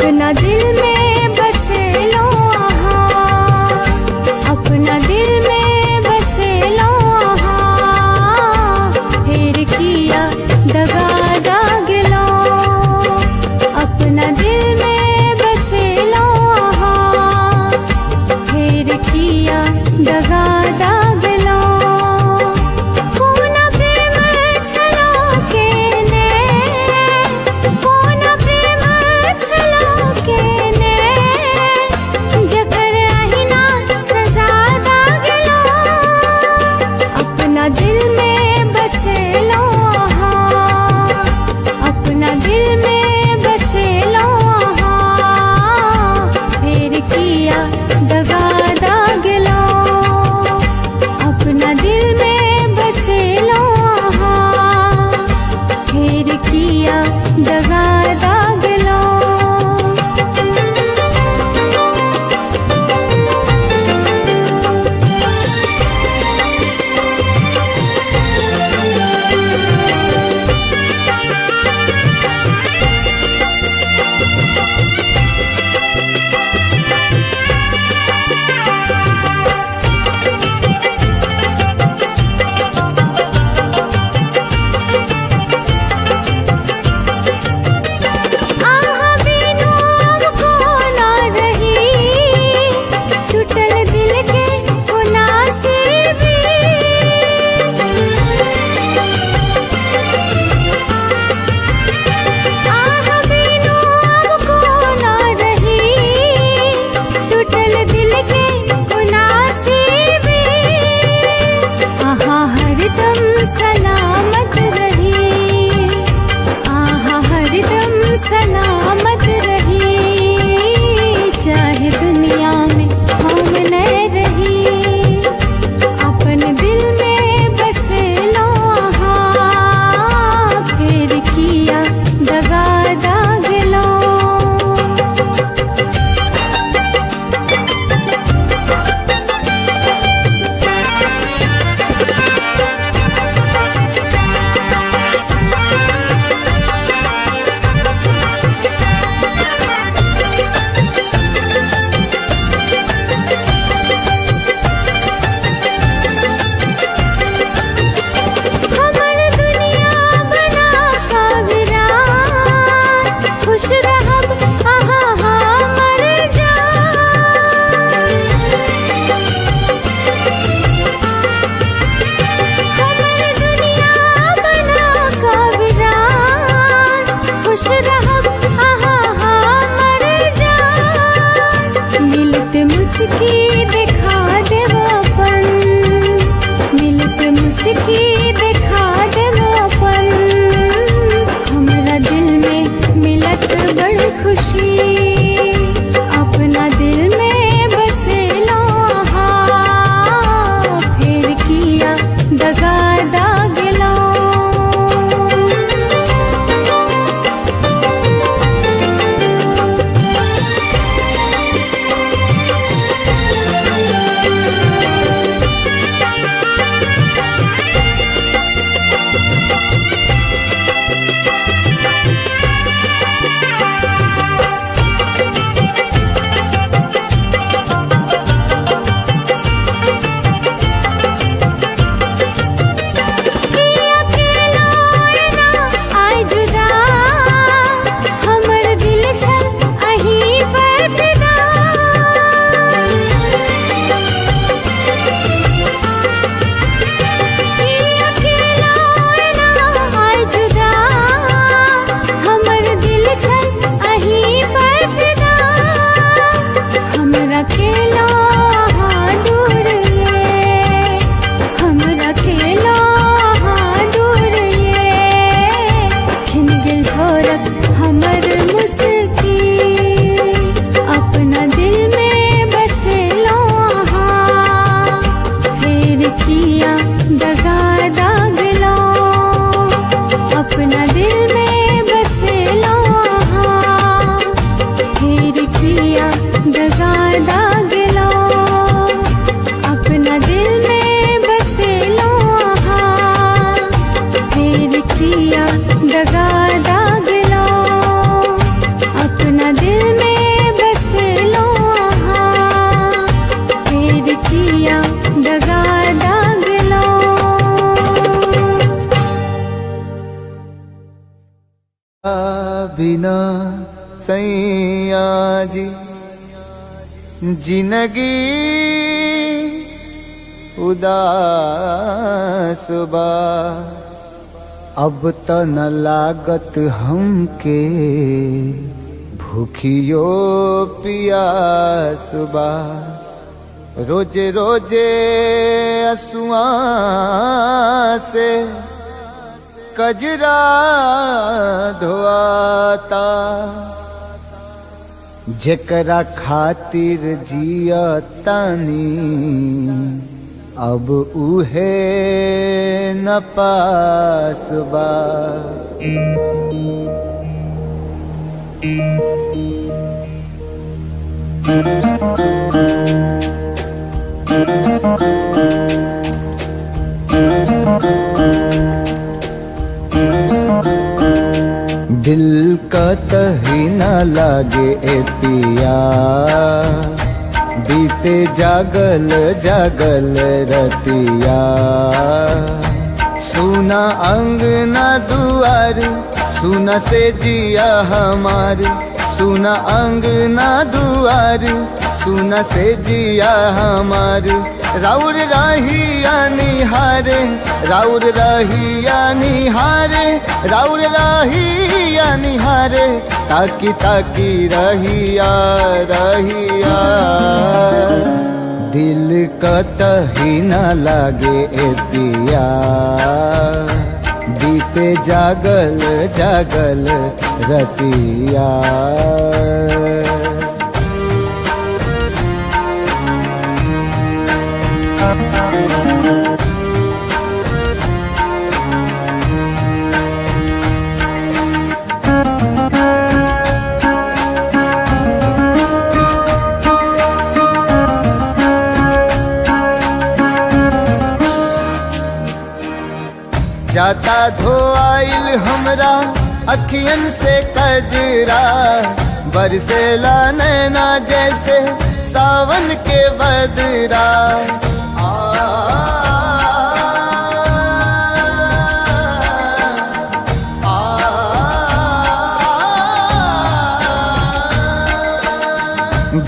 अपना दिल में बसेलो अहाँ, अपना दिल में बसेलो अहाँ, फेर किया दगा दागलो। अपना दिल में बसेलो अहाँ, फेर किया दगा दागलो। कोना प्रेम छलो केने, कोना प्रेम छलो केने, जकर अहिना सजा दागलो। अपना दिल में बसेलो अहाँ, अपना दिल में बसेलो अहाँ, फेर किया दगा दागलो। अपना दिल में बसेलो अहाँ, फेर किया दगा दागलो। आहा बिनु अब कोना रही, टूटल दिल के कोना से भी। आहा बिनु अब कोना रही, टूटल दिल के कोना से भी। आहा हरदम सलामत रही, आहा हरदम सलामत रही, चाहे दुनिया में हम न रही। अपन दिल में बसेलो अहाँ, फेर किया दगा दागलो। हमर दुनिया बना का वीरान, खुश रहब अहाँ हमर जान। हमर दुनिया बना का वीरान, खुश रहब अहाँ हमर जान। मिलत मुस्की दिखा देब अपन, मिलत मुस्की दिखा देब अपन, हमरा दिल में मिलत बड़ खुशी। अपना दिल में बसेलो अहाँ, फेर किया दगा दागलो। किया अकेला ना आइ जुदा, हमर दिल छल अहीं पर फिदा। किया अकेला ना आइ जुदा, हमर दिल छल अहीं पर फिदा। हमरा केलो अहाँ दूर ये, हमरा केलो अहाँ दूर ये, छिन गेल थोरक हमर मुस्की। अपना दिल में बसेलो अहाँ, फेर किया दगा दागलो। अपना दिल में बसेलो अहाँ, फेर किया दगा दागलो। अपना दिल में बसेलो अहाँ, फेर किया दगा दागलो। अपना दिल में बिना सैया जी जिंदगी उदास बा। अब त न लागत हमके भूखियो पियास बा। रोजे रोजे असुआ से कजरा धोआता, जेकरा खातिर जियतानी अब उहे न पास बा। दिल का तही न लागे ए पिया, बीते जागल जागल रतिया। सुना अंगना दुआर, सुना से जिया हमार, सुना अंगना दुआर, सुना से जिया हमार। राउर रहिया निहारे, राउर रहिया निहारे, राउर रहिया निहारे, ताकी ताकी रहिया रहिया। दिल का तही न लागे ए पिया, बीते जागल जागल रतिया। जाता धोआइल हमरा अखियन से कजरा, बरसेला नैना जैसे सावन के बदरा। आ, आ,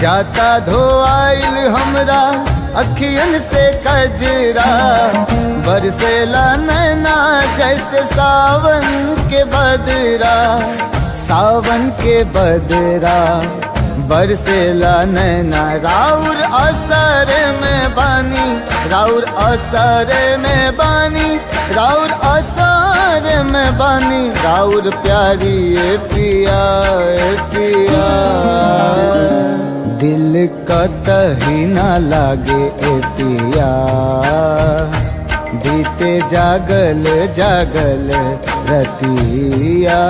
जाता धोआइल हमरा अखियन से कजरा, बरसेला नैना जैसे सावन के बदरा, सावन के बदरा। बरसेला नैना राउर असर में बानी, राउर असर में बानी, राउर असर में बानी, राउर प्यारी ए पिया ए पिया। दिल का तही न लागे ए पिया, बीते जागल जागल रतिया।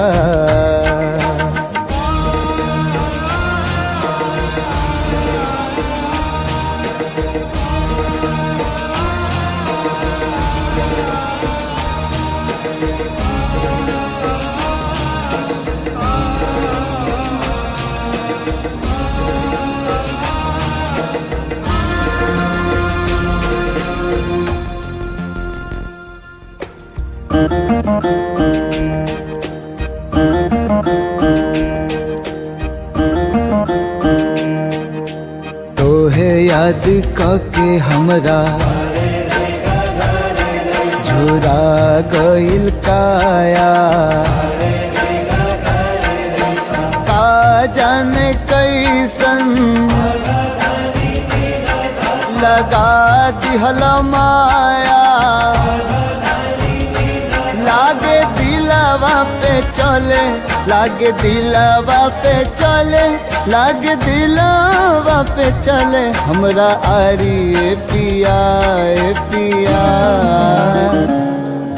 तोहे याद काके हमरा झुरा गइल काया, का जाने कैसन लगा दिहल माया। लागे दिलवा पे चले, लागे दिलवा पे चले, लागे दिलवा पे चले, हमरा आरी ए पिया ए पिया।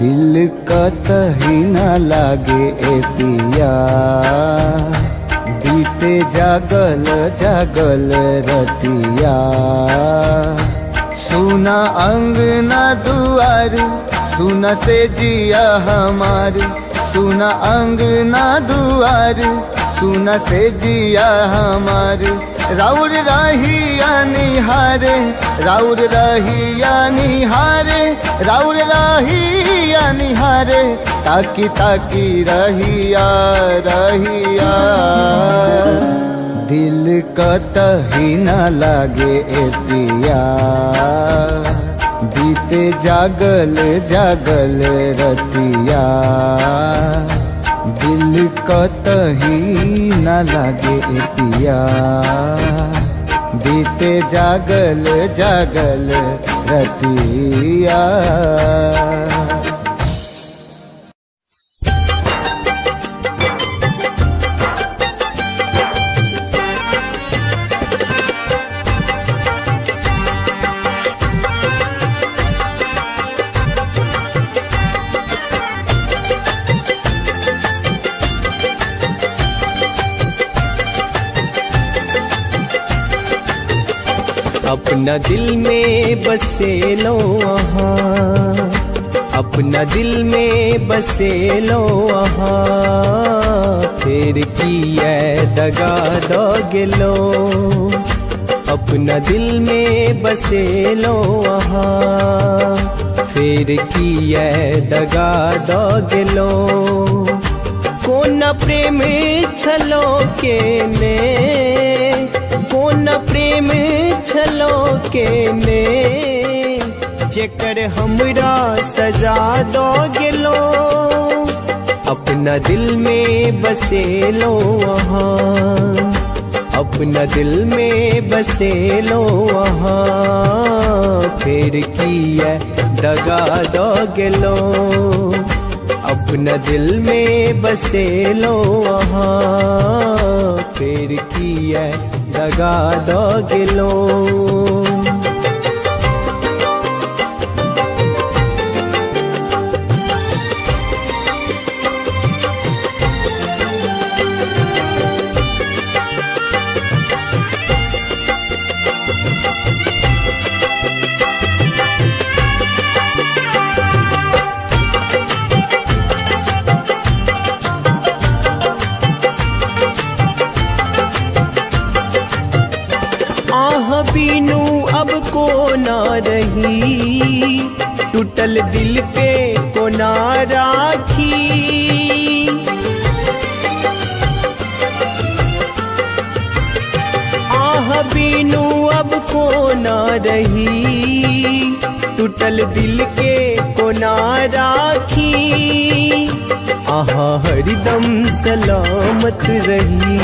दिल का तही न लागे ए पिया, बीते जागल जागल रतिया। सुना अंगना दुआर, सुना से जिया हमार, सुना अंगना दुआर, सुना से जिया हमार। राउर रहिया निहारे, राउर रहिया निहारे, राउर रहिया निहारे, ताकी ताकी रहिया रहिया। दिल कतही न लागे ए पिया, बीते जागल जागल रतिया। दिल कतही न लागे ए पिया, बीते जागल जागल रतिया। अपना दिल में बसे लो आहा, अपना दिल में बसे लो आहा, फिर किया दगा दो गेलो। अपना दिल में बसे लो आहा, फिर किया दगा दो गेलो। कोना प्रेम छलो के ने, कोन प्रेम छलो के ने, जेकर हमरा सजा दो गेलो। अपना दिल में बसे लो अहाँ, अपना दिल में बसे लो अहाँ, फिर किया दगा दो गेलो। अपना दिल में बसे लो अहाँ, फिर किया दगा दो गेलो। आह बीनू अब को ना रही, टूटल दिल के को ना राखी। आह बीनू अब को ना रही, टूटल दिल के को ना राखी। आहा हरदम सलामत रही,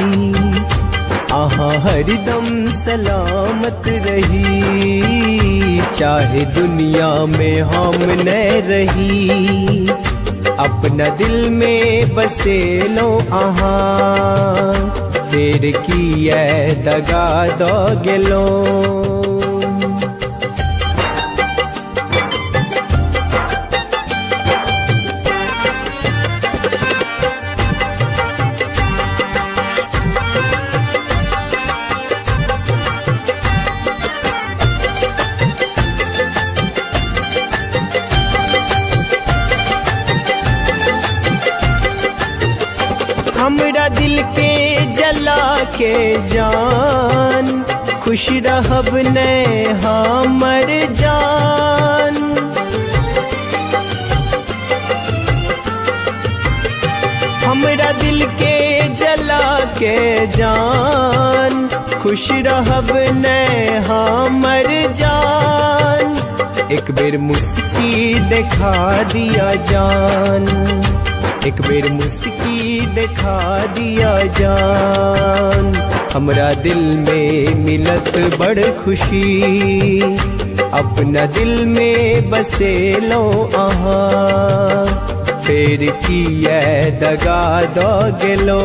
आहा हरदम सलामत रही, चाहे दुनिया में हम न रही। अपना दिल में बसे लो आहा, फिर किया दगा दो गेलो। हमरा दिल के जला के जान, खुश रहब ने हमर जान। हमरा दिल के जला के जान, खुश रहब ने हमर जान। एक बेर मुस्की दिखा दिया जान, एक बेर मुस्की दिखा दिया जान। हमरा दिल में मिलत बड़ खुशी, अपना दिल में बसे लो आहा, फिर किया दगा दो गेलो।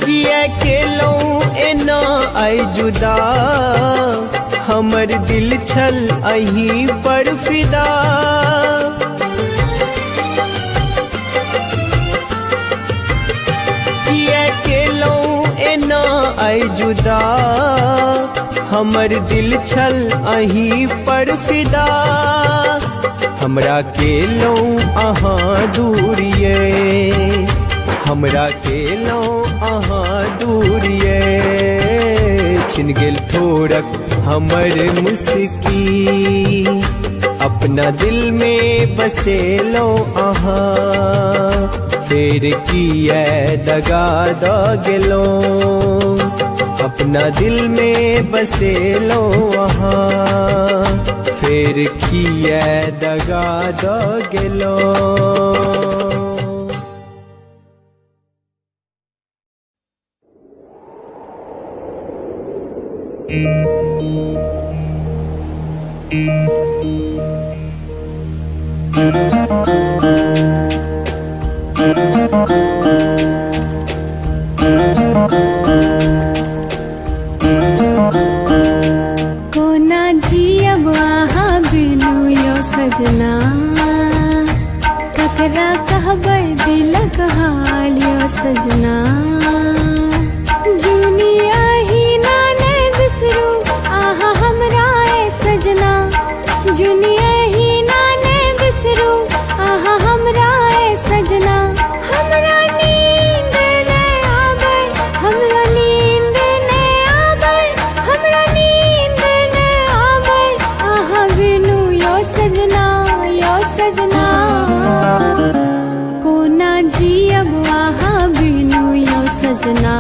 किया केलौ एना आई जुदा, हमर दिल छल अहीं पर फिदा। आइ जुदा, हमर दिल छल अहीं पर फिदा। हमरा केलहुँ अहाँ दूर ये, हमरा केलहुँ अहाँ दूर ये। छिन गेल ठोरक हमर मुस्की, अपना दिल में बसेलो अहाँ। फेर किए दगा द गेलो, अपना दिल में बसेलो अहाँ। फेर किए दगा द गेलो। कोना जियब अहाँ बिनु यो सजना, ककरा कहबै दिलक हाल यो सजना। जुनिया ही ना नै बिसरू आहा हमरा ए सजना, जुनिया ही ना नै बिसरू आहा हमरा ए सजना। हमरा नींद नै आबै, हमरा नींद नै आबै, हमरा नींद नै आबै आहा बिनु यो सजना, यो सजना। कोना जियब आहा बिनु यो सजना,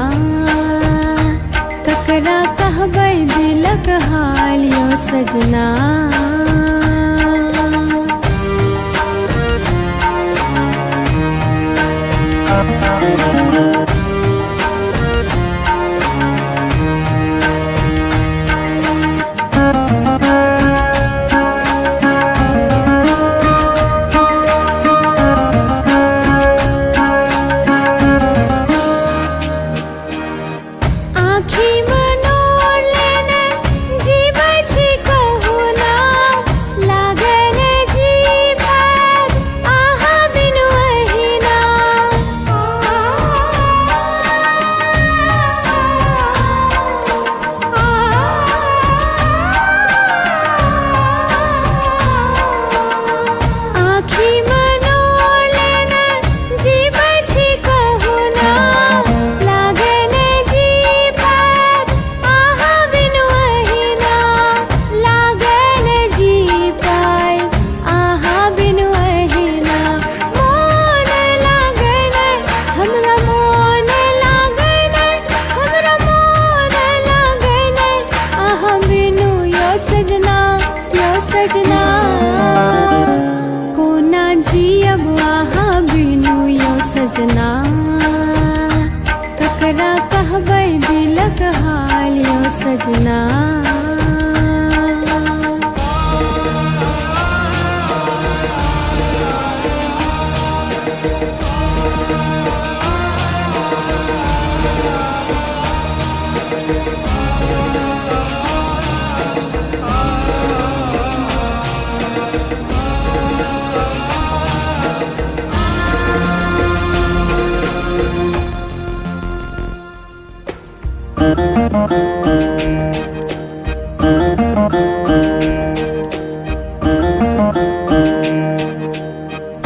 ककरा कहबै दिलक हाल यो सजना। आँखि मनोर लेने जीबै छी कहुना, लागै ने जी पाएब अहाँ बिनु अहिना। आँखि मनोर लेने जीबै छी कहुना, लागै ने जी पाएब अहाँ बिनु अहिना। लागै ने जी पाएब अहाँ बिनु अहिना। मोन लागै नै हमरा, मोन लागै नै हमरा, मोन लागै नै अहाँ बिनु यो सजना, यो सजना। कोना जियब अहाँ बिनु यो सजना, ककरा कहबै दिलक हाल यो सजना।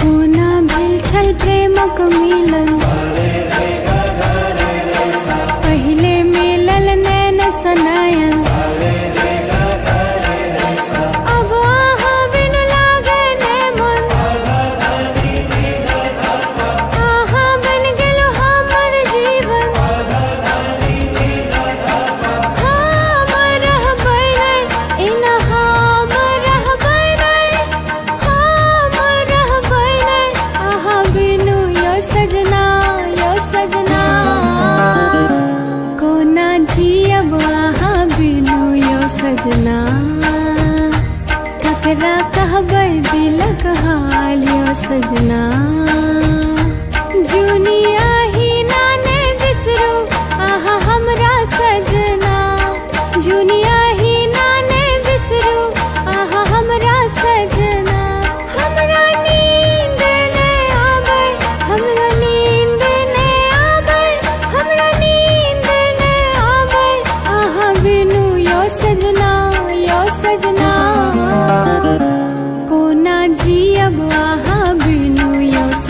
कोना भेल छल प्रेमक मिलन, पहिले मिलल नैन सनयन। अब अहाँ बिनु लागै नै मन, अहाँ बनि गेलहुँ हमर जीवन। हम रहबै नै एना, हम रहबै नै, हम रहबै नै अहाँ बिनु यो सजना, यो सजना।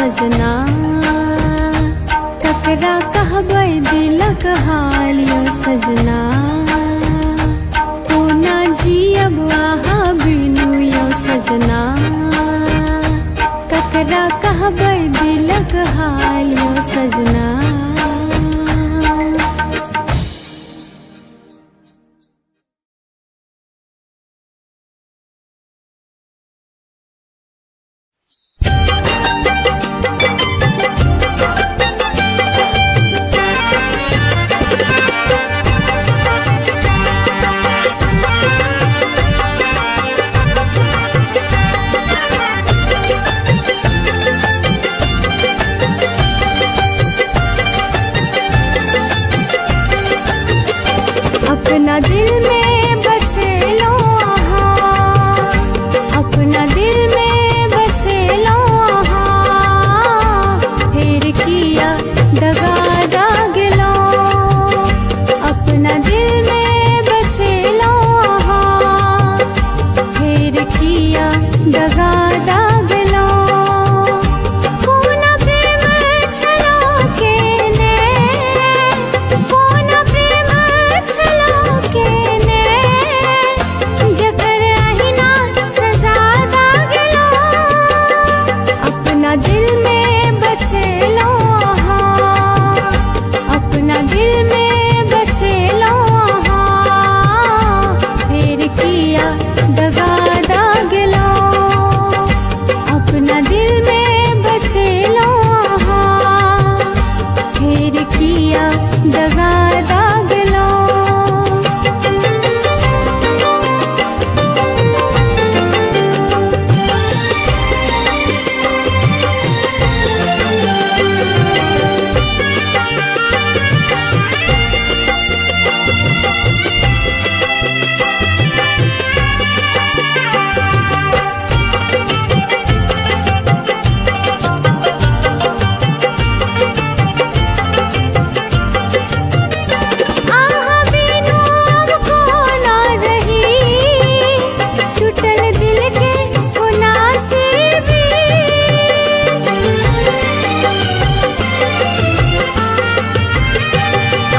सजना, ककरा कहबै दिलक हाल यौ सजना। कोना जियब अहाँ बिनु यौ सजना, ककरा कहबै दिलक हाल यौ सजना। अपना दिल में बसेलो अहाँ, अपना दिल में बसेलो अहाँ, फेर किया दगा दागलो। अपना दिल में बसेलो अहाँ, फेर किया दगा दागलो। कोना प्रेम छलो केने, कोना प्रेम छलो केने, जकर अहिना सजा दागलो। अपना दिल में बसेलो अहाँ, अपना दिल में बसेलो अहाँ, फेर किया दगा दागलो। अपना दिल में बसेलो अहाँ, फेर किया दगा दागलो। आहा बिनु अब कोना रही, टूटल दिल के कोना से भी।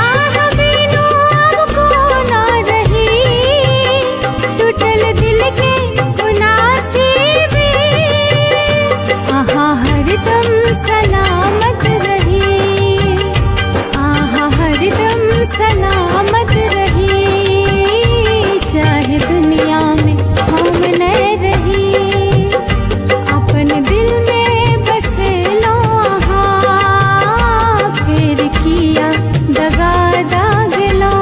आहा बिनु अब कोना रही, टूटल दिल के कोना से भी। आहा हरदम सलामत रही, आहा हरदम सलामत रही, चाहे दुनिया में हम न रही। अपन दिल में बसेलो अहाँ, फेर किया दगा दागलो।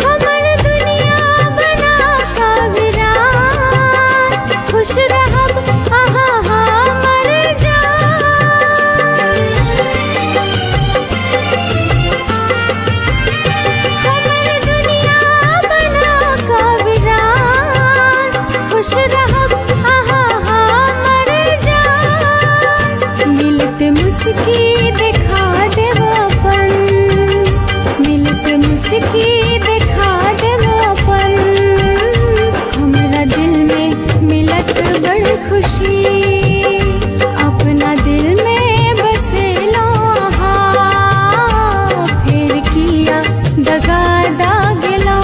हमर दुनिया बना का वीरान, खुश रहब अहाँ हमर जान। हमर दुनिया बना का वीरान, खुश रहब अहाँ हमर जान। मिलत मुस्की दिखा देब अपन, मिलत मुस्की दिखा देब अपन, हमरा दिल में मिलत बड़ खुशी। अपना दिल में बसेलो अहाँ, फेर किया दगा दागलो।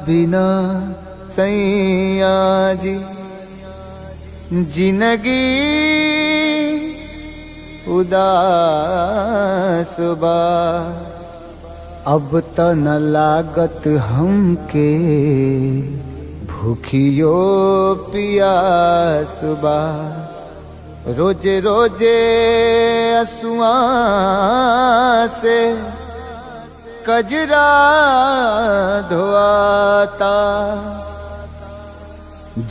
बिना सैया जी जिंदगी उदास बा। अब त न लागत हमके भूखियो पियास बा। रोजे रोजे असुआ से कजरा धोआता,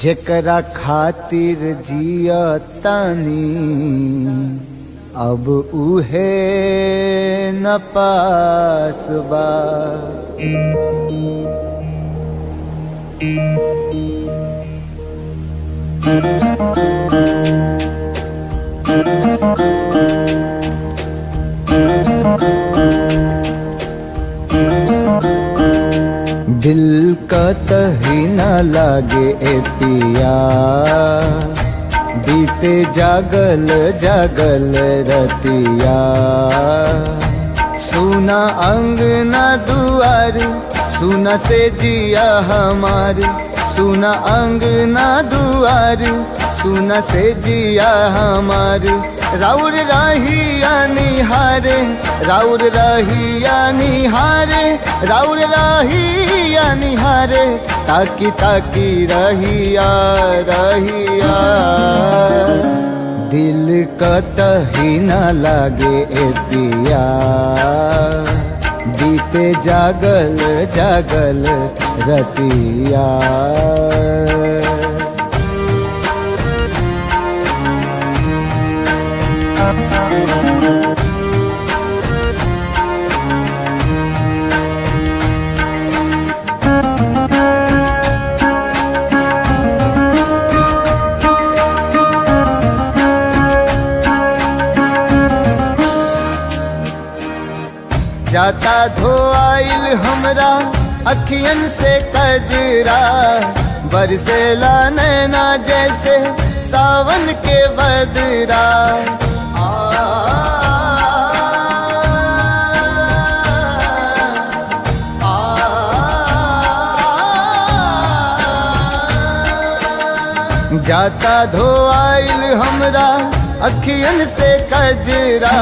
जेकरा खातिर जिया तानी अब उहे न पास बा। दिल का तही न लागे ए पिया, बीते जागल जागल रतिया। सुना अंगना दुआर, सुना से जिया हमार, सुना अंगना दुआर, सुना से जिया हमार। राउर रहिया निहारे, राउर रहिया निहारे, राउर रहिया निहारे, ताकी ताकी रहिया रहिया। दिल का तही न लागे ए पिया, बीते जागल जागल रतिया। जाता धोआइल हमरा अखियन से कजरा, बरसेला नैना जैसे सावन के बदरा। आ, आ, जाता धोआइल हमरा अखियन से कजरा,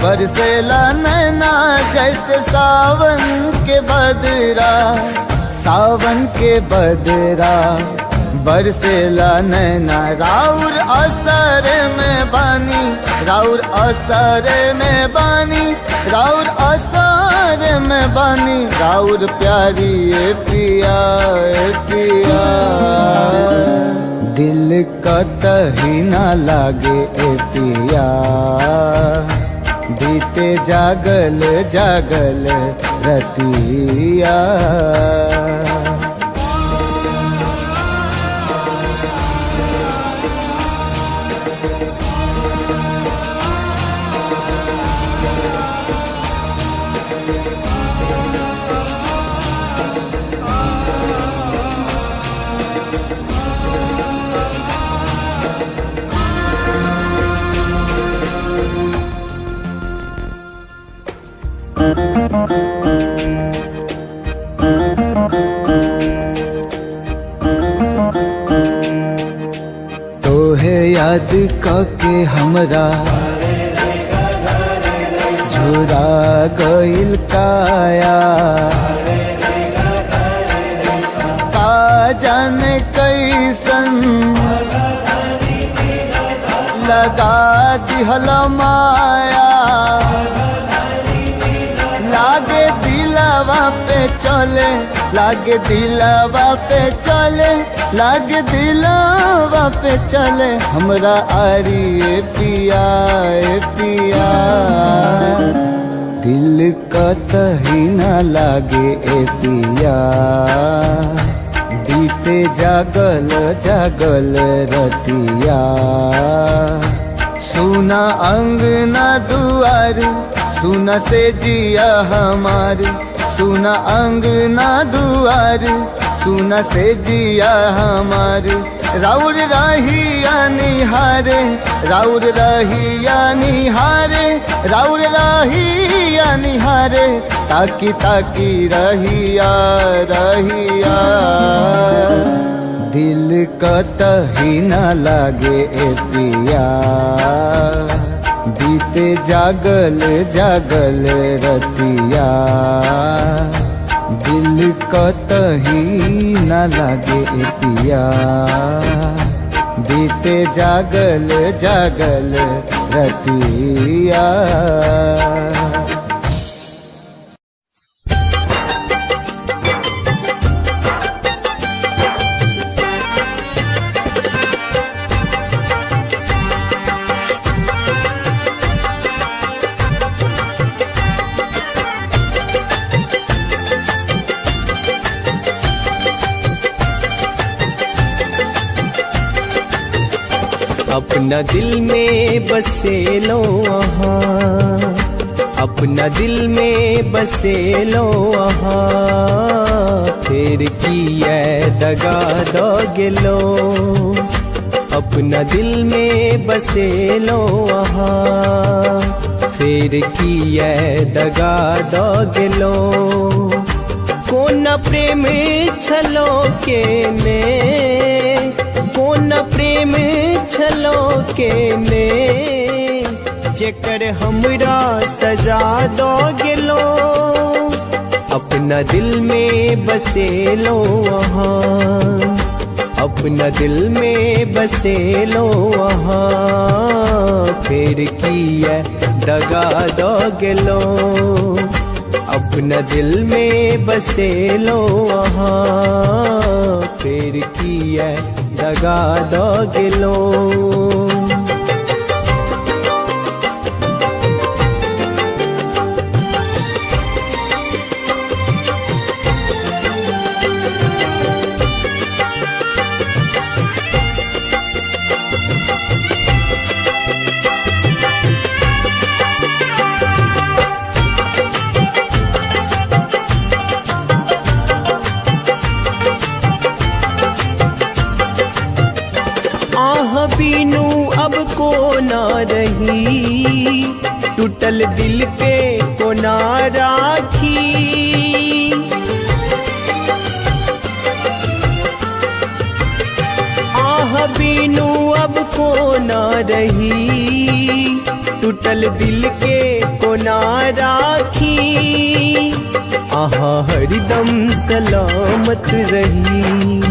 बरसेला नैना जैसे सावन के बदरा, सावन के बदरा। बरसेला नैना राउर असर में बानी, राउर असर में बानी, राउर असर में बानी, राउर प्यारी ए पिया ए पिया। दिल का तही न लागे ए पिया, बीते जागल जागल रतिया। तोहे याद काके हमरा झुरा गइल काया, का जाने कैसन लगा दिहल माया। लागे दिलवा पे चले, लागे दिलवा पे चले, लागे दिलवा पे चले, हमरा आरी ए पिया ए पिया। दिल का तही न लागे ए पिया, बीते जागल जागल रतिया। सुना अंगना दुआर, सुना से जिया हमार, सुना अंगना दुआर, सुना से जिया हमार। राउर रहिया निहारे, राउर रहिया निहारे, राउर रहिया निहारे, ताकी ताकी रहिया रहिया। दिल कतही न लागे ए पिया, बीते जागल जागल रतिया। दिल कतही न लागे ए पिया, बीते जागल जागल रतिया। अपना दिल में बसे लो आहा, अपना दिल में बसे लो आहा, फिर किया दगा दो गेलो। अपना दिल में बसे लो आहा, फिर किया दगा दो गेलो। कोना प्रेम छलो के ने, कोना प्रेम छलो के ने, जेकर हमरा सजा दो गेलो। अपना दिल में बसे लो आहा, अपना दिल में बसे लो आहा, फिर किया दगा दो गेलो। अपना दिल में बसे लो आहा, फिर किया दगा दो गेलो। आह बीनू अब को ना रही, टूटल दिल के को ना राखी। आह बीनू अब को ना रही, टूटल दिल के को ना राखी। आहा हरदम सलामत रही,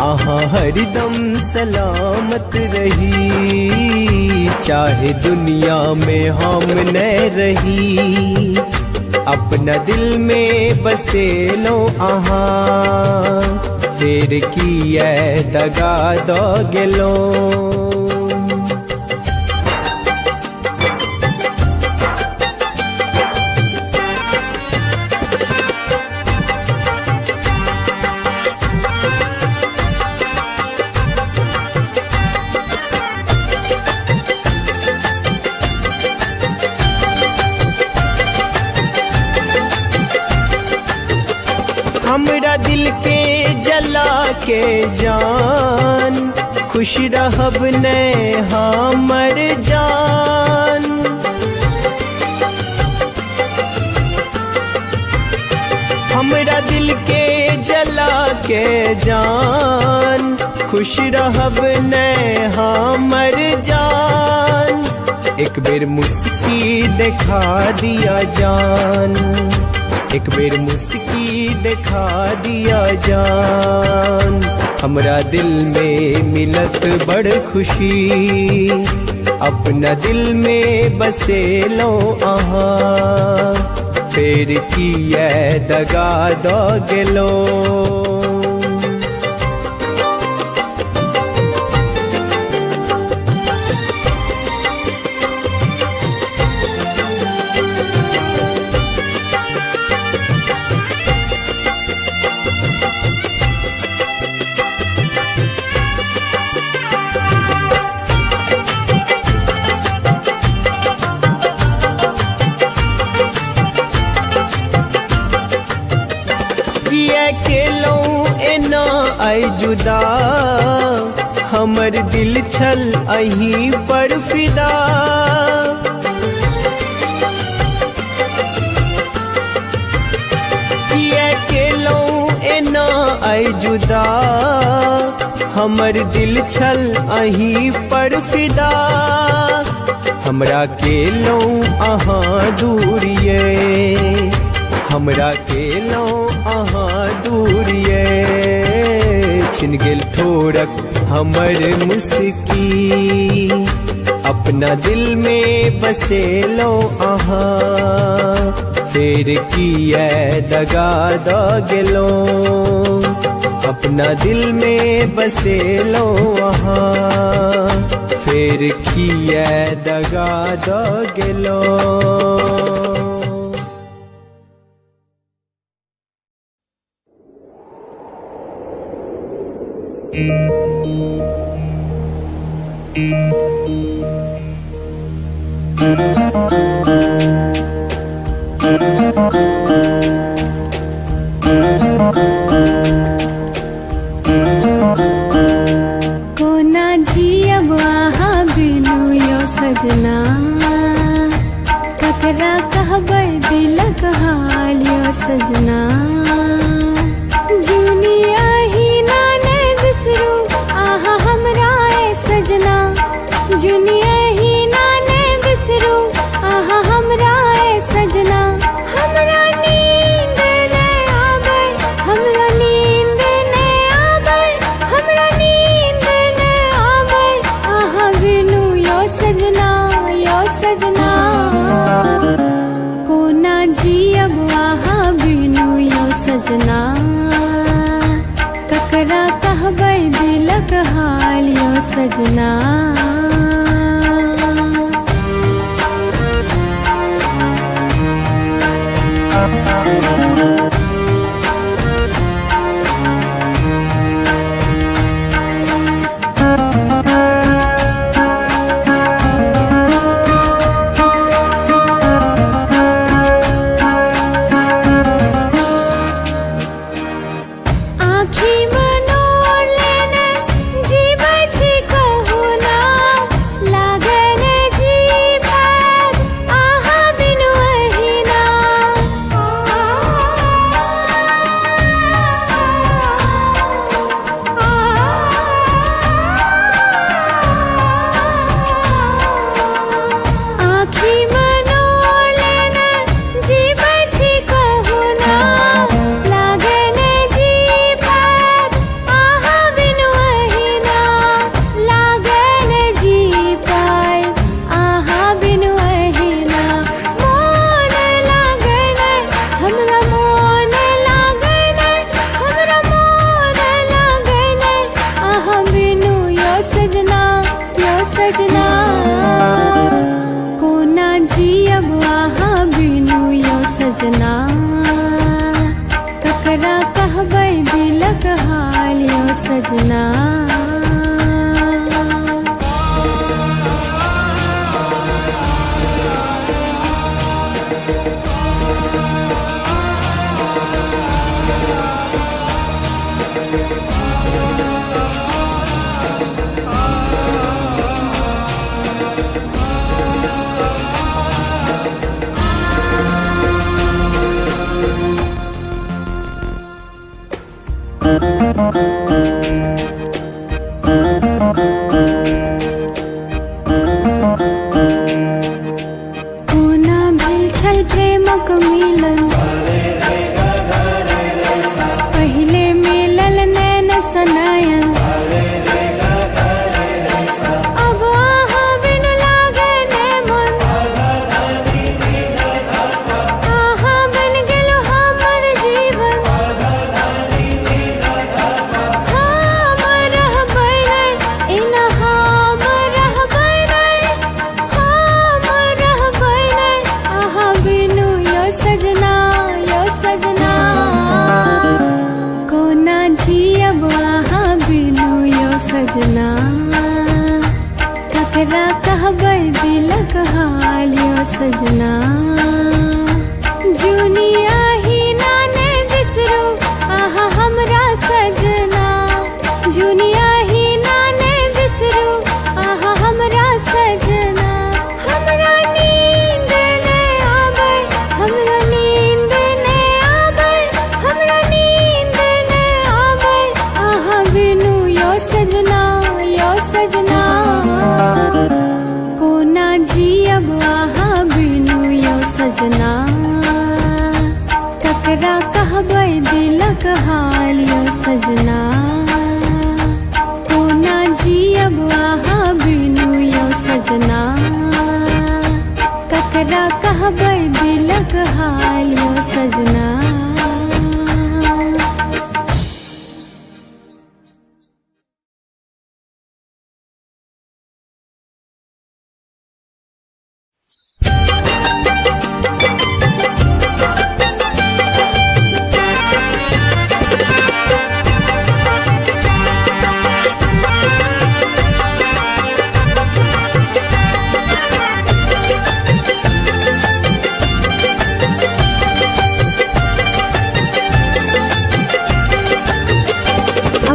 आहा हरदम सलामत रही, चाहे दुनिया में हम न रही। अपना दिल में बसे लो आहा, फिर किया दगा दो गेलो। हमरा दिल के जला के जान, खुश रहब ने हमर जान। हमरा दिल के जला के जान, खुश रहब ने हमर जान। एक बेर मुस्की दिखा दिया जान, एक बेर मुस्की दिखा दिया जान। हमरा दिल में मिलत बड़ खुशी, अपना दिल में बसे लो आहा, फिर किया दगा दो गेलो। किया केलो एना आइ जुदा, हमर दिल छल अहीं पर फिदा। किया केलहुँ एना आइ जुदा, हमर दिल छल अहीं पर फिदा। हमरा केलहुँ अहाँ दूर ये, हमरा केलहुँ अहाँ दूर ये। छिन गेल ठोरक हमर मुस्की, अपना दिल में बसेलो अहाँ। फेर किया दगा द गेलो, अपना दिल में बसेलो अहाँ। फेर किया दगा द गेलो। कोना जियब अहाँ बिनु यो सजना, ककरा कहबै दिलक हाल यो सजना। जुनी अहिना नै बिसरू अहाँ हमरा ए सजना, जुनी अहिना नै बिसरू अहाँ हमरा ए सजना। हमरा नींद नै आबै, हमरा नींद नै आबै, हमरा नींद नै आबै अहाँ बिनु यो सजना, यो सजना। कोना जियब अहाँ बिनु यो सजना, ककरा कहबै दिलक हाल यो सजना। आँखि मनोर लेने जीबै छी कहुना, लागै ने जी पाएब अहाँ बिनु अहिना। आँखि मनोर लेने जीबै छी कहुना, लागै ने जी पाएब अहाँ बिनु अहिना। लागै ने जी पाएब अहाँ बिनु अहिना। मोन लागै नै, हमरा मोन लागै नै, हमरा मोन लागै नै अहाँ बिनु यो सजना, यो सजना। कोना जियब अहाँ बिनु यो सजना, ककरा कहबै दिलक हाल यो सजना। कोना भेल छल प्रेमक मिलन, पहिले मिलल नैन सनयन। अब अहाँ बिनु लागै नै मन, अहाँ बनि गेलहुँ हमर जीवन। हम रहबै नै एना, हम रहबै नै, हम रहबै नै अहाँ बिनु यो सजना, यो सजना। सजना, ककरा कहबै दिलक हाल यौ सजना। कोना जियब अहाँ बिनु यौ सजना, ककरा कहबै दिलक हाल यौ सजना।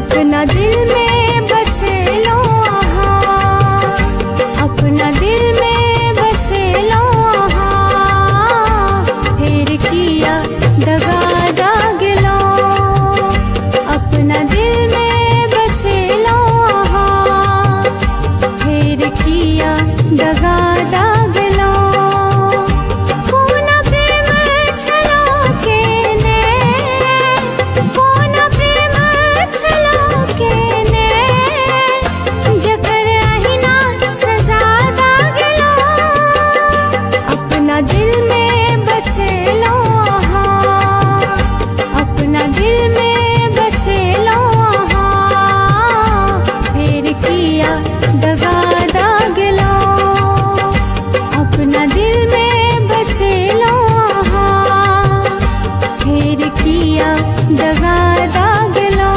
अपना दिल में बसेलो आहाँ, अपना दिल में बसेलो आहाँ, फिर किया दगा दागलो। अपना दिल में बसेलो आहाँ, फिर किया दगा दागलो। कोना प्रेम छलो केने, कोना प्रेम छलो केने, जकर अहिना सजा दागलो। अपना दिल में बसेलो आहाँ, अपना दिल में बसेलो आहाँ, फिर किया दगा दागलो। अपना दिल में बसेलो आहाँ, फिर किया दगा दागलो।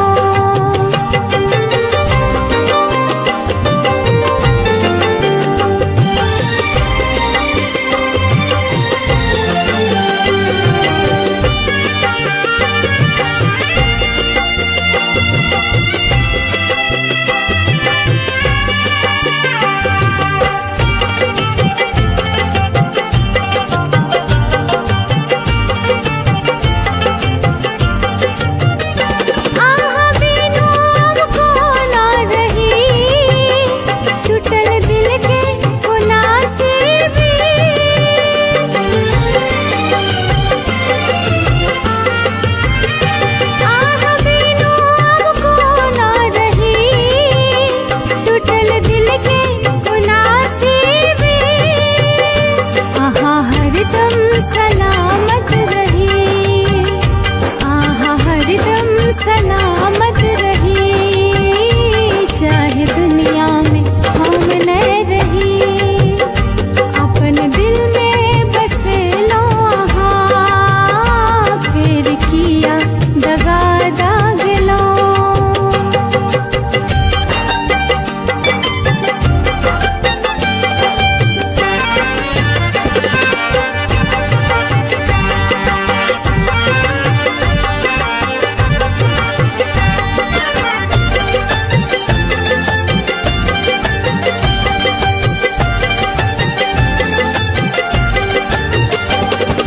आहा बिनु अब कोना रही, टूटल दिल के कोना सीवी। आहा बिनु अब कोना रही, टूटल दिल के कोना सीवी। आहा हरदम सलामत रही, आहा हरदम सलामत रही, चाहे दुनिया में हम न रही। अपन दिल में बसेलो आहाँ, फिर किया दगा दागलो।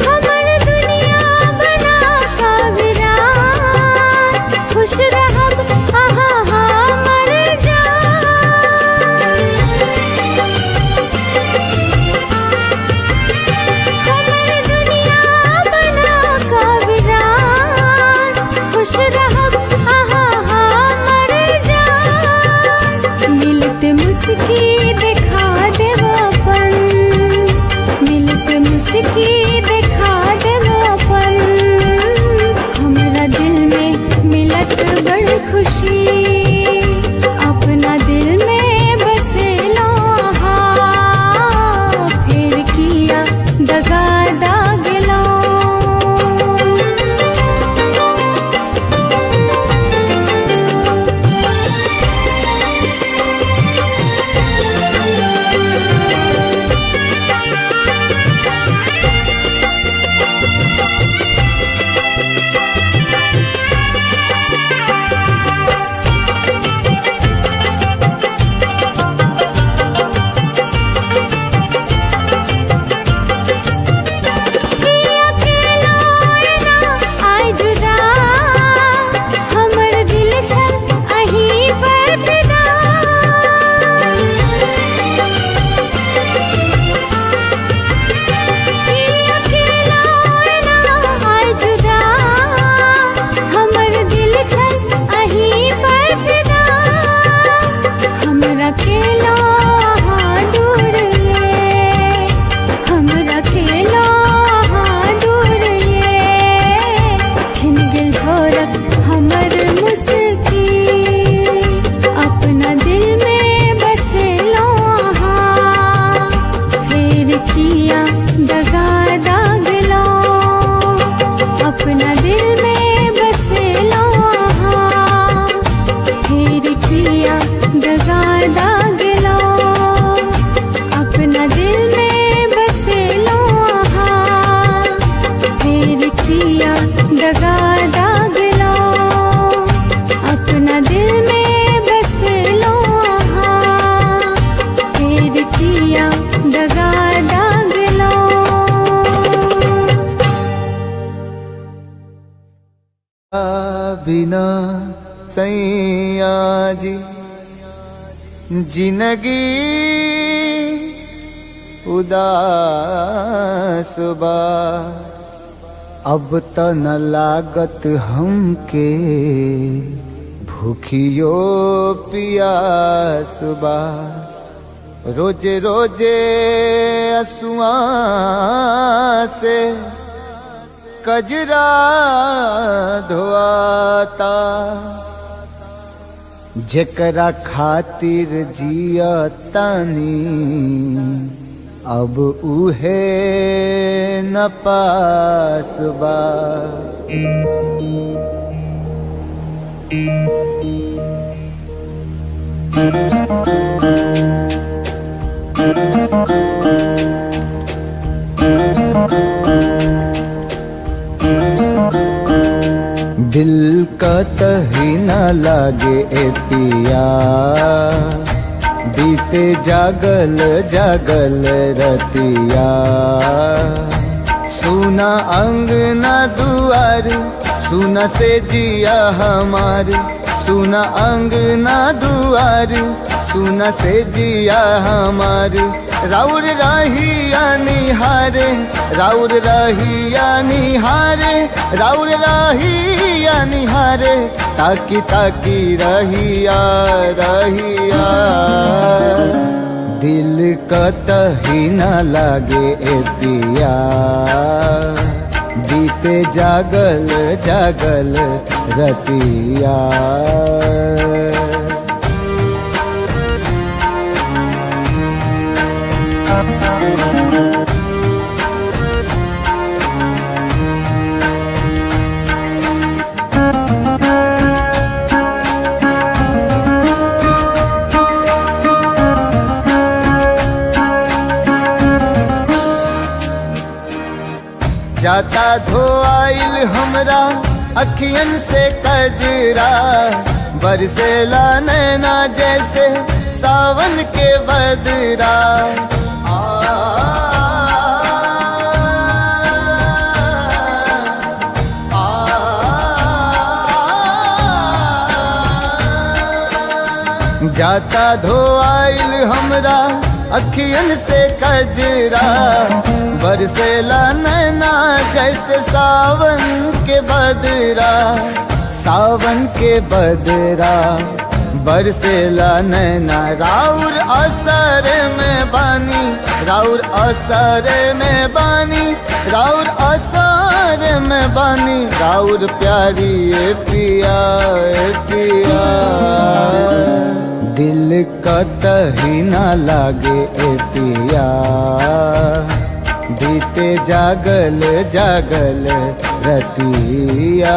हमर दुनिया बना का वीरान, खुश रहब आहा हमर जान। हमर दुनिया बना का वीरान, खुश रहब आहा हमर जान। मिलत मुस्की दिखा देब अपन, मिलत मुस्की दिखा देब अपन, हमरा दिल में मिलत बड़ खुशी। अपना दिल में बसेलो आहाँ, फिर किया दगा दागलो। बिना सैया जी जिंदगी उदास बा। अब त न लागत हमके भूखियो पियास बा। रोजे रोजे असुआ से कजरा धोआता। जेकरा खातिर जिया तानी अब उहे न पास बा। दिल कतही न लागे ए पिया, बीते जागल जागल रतिया। सुना अंगना दुआर, सुना से जिया हमार। सुना अंगना दुआर, सुना से जिया हमार। राउर रहिया निहारे, राउर रहिया निहारे, राउर रहिया निहारे। ताकी ताकी रहिया रहिया। दिल कतही न लागे ए पिया, बीते जागल जागल रतिया। जाता धोआइल हमरा अखियन से कजरा, बरसेला नैना जैसे सावन के बदरा। आ, आ, जाता धोआइल हमरा अखियन से कजरा, बरसेला नैना जैसे सावन के बदरा। सावन के बदरा बरसेला नैना। राउर असर में बानी, राउर असर में बानी, राउर असर में बानी। राउर प्यारी ए पिया ए पिया। दिल कतही न लागे ए पिया, बीते जागल जागल रतिया।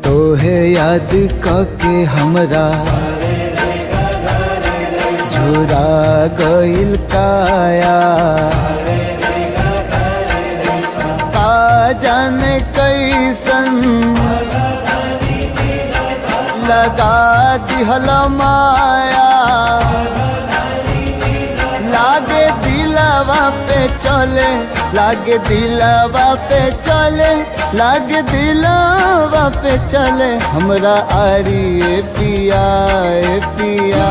तोहे याद कके हमरा झुरा गइल काया। का जाने कैसन लगा दिहल माया। लागे दिलवा पे चले, लागे दिलवा पे चले, लागे दिलवा पे चले। हमरा आरी ए पिया ए पिया।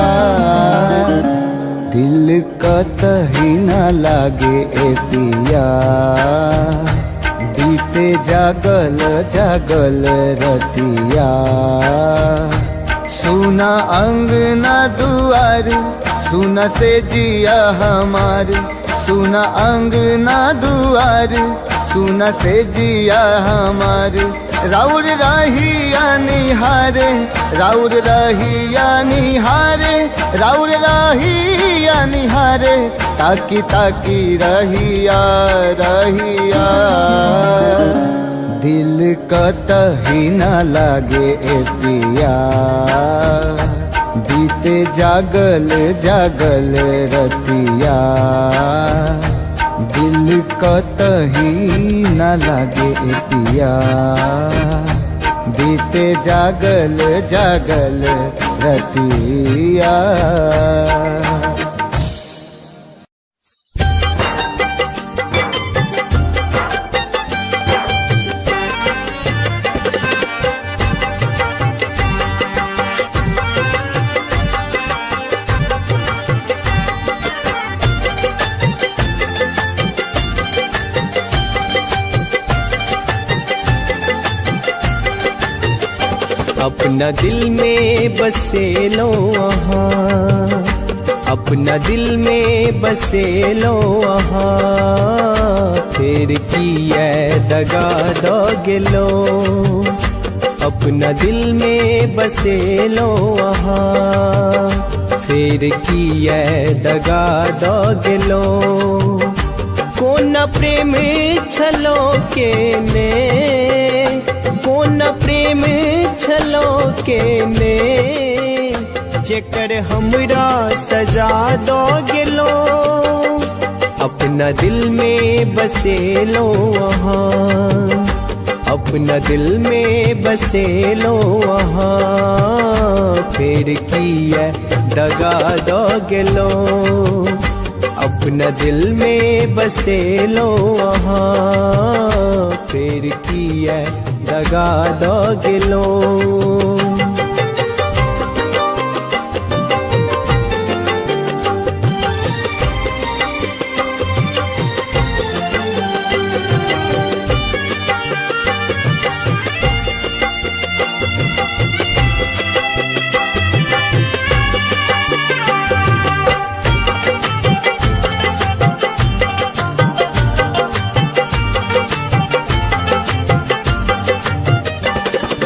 दिल कतही न लागे ए पिया, बीते जागल जागल रतिया। सुना अंगना दुआर, सुना से जिया हमार। सुना अंगना दुआर, सुना से जिया हमार। राउर रहिया निहारे, राउर रहिया निहारे, राउर रहिया निहारे, ताकी ताकी रहिया रहिया। दिल कतही न लागे ए पिया, बीते जागल जागल रतिया। दिल कतही न लागे ए पिया, बीते जागल जागल रतिया। अपना दिल में बसे लो अहाँ, अपना दिल में बसे लो अहाँ, फिर किए दगा दो गेलो। अपना दिल में बसे लो अहाँ, फिर किए दगा दो गेलो। कोना प्रेम छलो के ने, कोना प्रेम छलो के ने, जेकर हमरा सजा दो गेलो। अपना दिल में बसे लो अहाँ, अपना दिल में बसे लो अहाँ, फिर किए दगा दो गेलो। अपना दिल में बसे लो अहाँ, फिर किए दगा दो गेलो।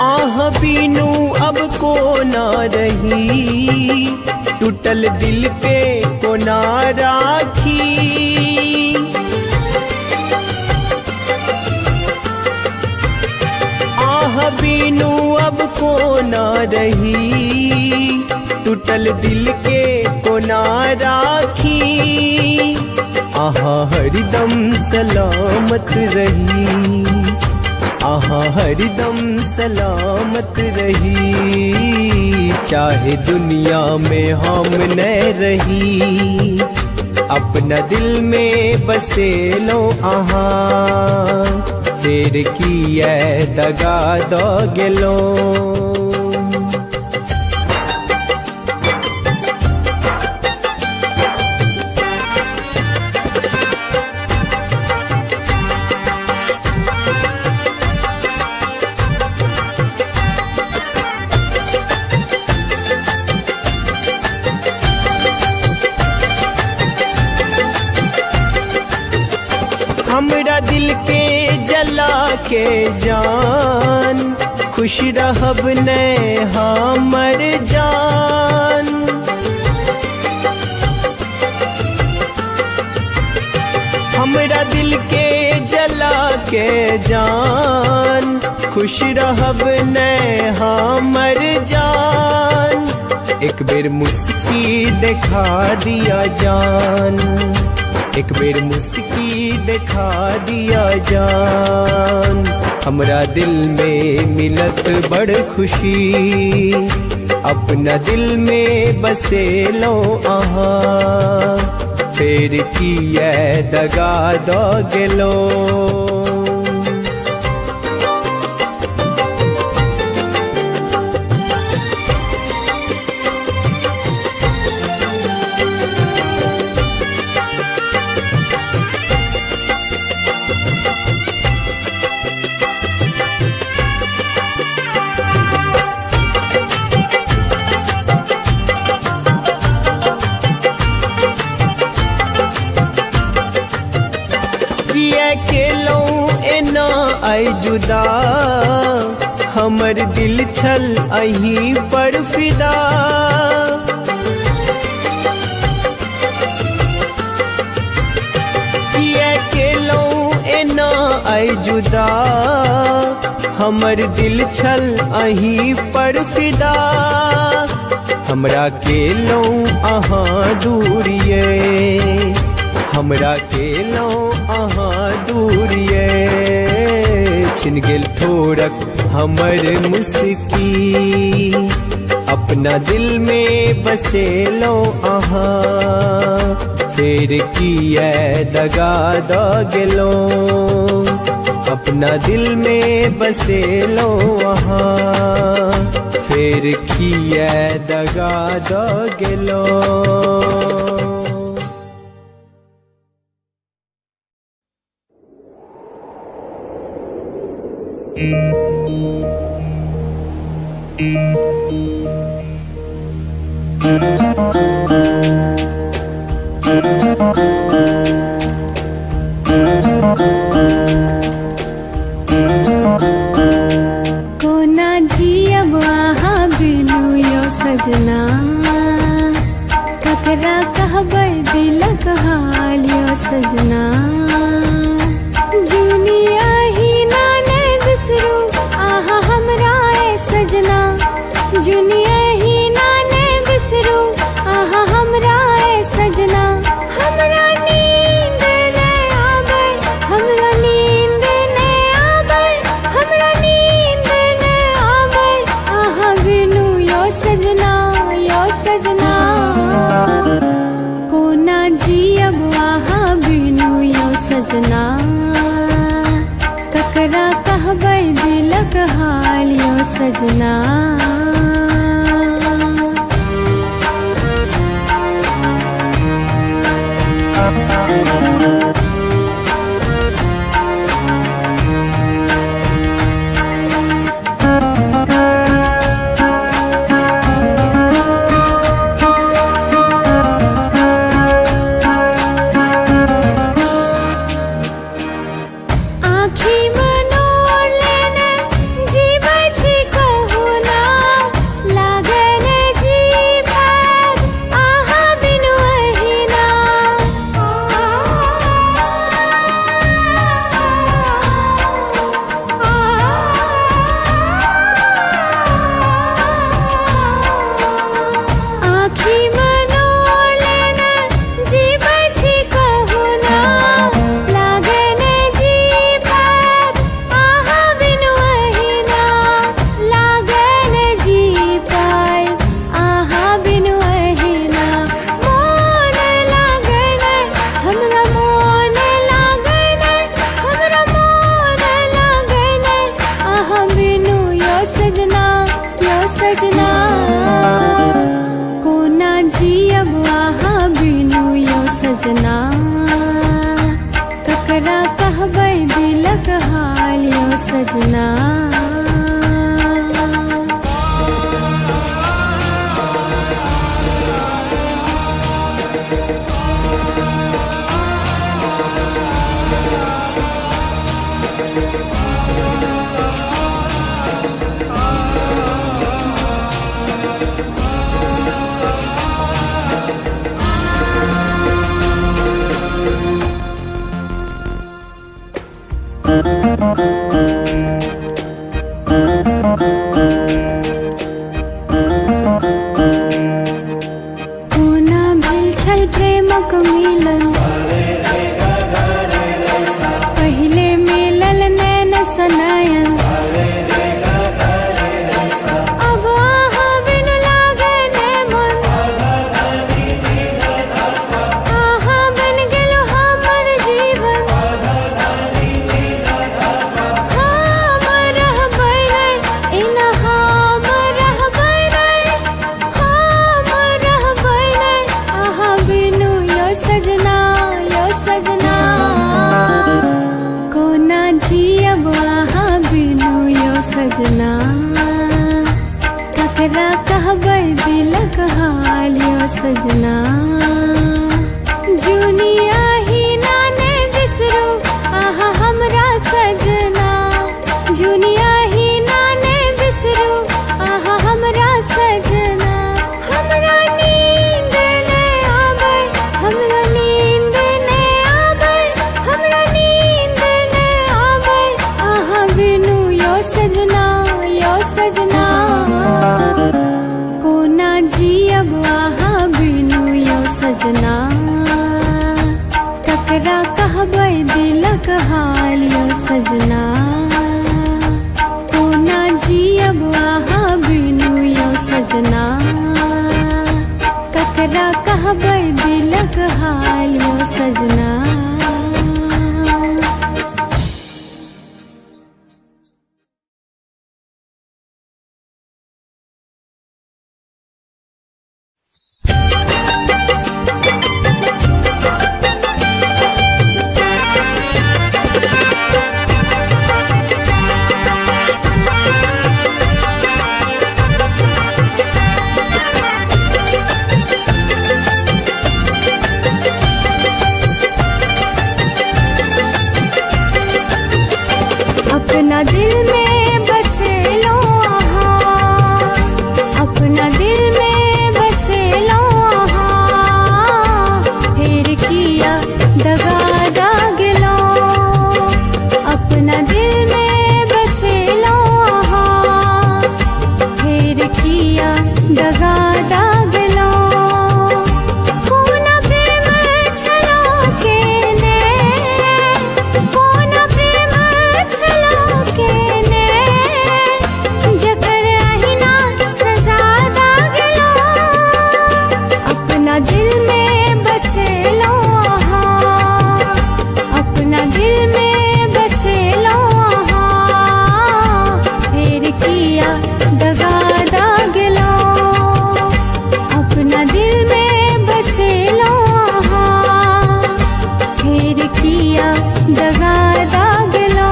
आह बीनू अब को ना रही, टूटल दिल पे को ना राखी। आह बीनू अब को ना रही, टूटल दिल के को ना राखी। आहा हरदम सलामत रही, आहा हरदम सलामत रही, चाहे दुनिया में हम न रही। अपना दिल में बसे लो आहा, फिर किए दगा दो गेलो। हमरा दिल के जला के जान, खुश रहब ने हमर जान। हमरा दिल के जला के जान, खुश रहब ने हमर जान। एक बेर मुस्की दिखा दिया जान, एक बेर मुस्की दिखा दिया जान। हमरा दिल में मिलत बड़ खुशी, अपना दिल में बसे लो आहा, फिर किए दगा दो गेलो। किए केलौं एना आइ जुदा, हमर दिल छल अहीं पर फिदा। किया केलहुँ एना आइ जुदा, हमर दिल छल अहीं पर फिदा। हमरा केलहुँ अहाँ दूरिये, हमरा केलहुँ अहाँ दूरिये। छिन गेल ठोरक हमर मुस्की, अपना दिल में बसेलहुँ अहाँ। फेर किया दगा द गेलहुँ, अपना दिल में बसेलहुँ अहाँ। फेर किया दगा द गेलहुँ। कोना जियब अहाँ बिनु यो सजना, ककरा कहबै दिलक हाल यो सजना। जुनिया ही ना ने बिसरू आहा हमरा ए सजना, जुनिया ही ना ने बिसरू आहा हमरा ए सजना। हमरा नींद ने आबै, हमरा नींद ने आबै, हमरा नींद ने आबै आहा बिनु यो सजना, यो सजना। कोना जियब आहा बिनु यो सजना, ककरा कहबै दिलक हाल यो सजना। आँखि मनोर लेने जीबै छी कहुना, लागे ने जी पाब आहा बिनु अहिना। आँखि मनोर लेने जीबै छी कहुना, लागे ने जी पाब आहा बिनु अहिना। लागे ने जी पाब आहा बिनु अहिना। मोन लागे ने हमरा, मोन लागे ने हमरा, मोन लागे ने आहा बिनु यो सजना, यो सजना। कोना जियब आहा बिनु यो सजना, ककरा कहबै दिलक हाल यो सजना। कोना भेल छल प्रेमक मिलन, पहिले मिलल नैन सनयन। अब आहा बिनु लागे ने मन, आहा बन गेलो हमर जीवन। हम रहबै नै एना, हम रहबै नै, हम रहबै नै आहा बिनु यो सजना, यो सजना। कोना जियब आहा बिनु यो सजना, ककरा कहबै दिलक हाल यो सजना। जुनिया ही ना ने बिसरू आहा हमरा सजना। जियब आहा बिनु यौ सजना, ककरा कहबै दिलक हाल यौ सजना। कोना जियब आहा बिनु यौ सजना, ककरा कहबै दिलक हाल यौ सजना। अपना दिल में बसेलो आहा, अपना दिल में बसेलो आहा, फिर किया दगा दागलो। अपना दिल में बसेलो आहा, फिर किया दगा दागलो। कोना प्रेम छलो के ने, कोना प्रेम छलो के ने, जकर अहिना सजा दागलो। अपना दिल में बसेलो आहा, अपना दिल में बसेलो आहा, फिर किया दगा दागलो। अपना दिल में बसेलो आहा, फिर किया दगा दागलो।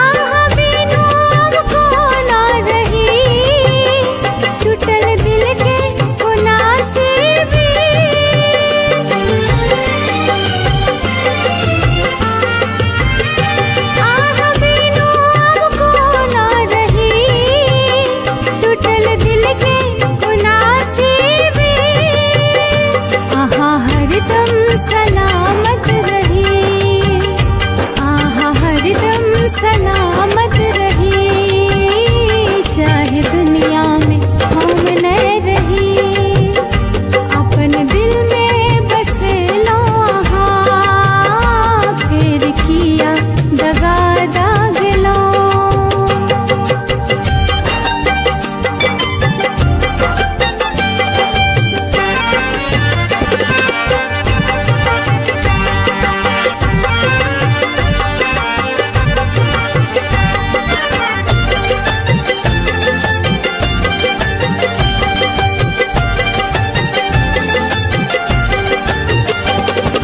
आहा बिनु अब कोना रही, टूटल दिल के कोना सीवी। आहा बिनु अब कोना रही, टूटल दिल के कोना सीवी। आहा हरदम सलामत रही, आहा हरदम सलामत रही, चाहे दुनिया में हम न रही। अपन दिल में बसेलो आहा, फिर किया दगा दागलो।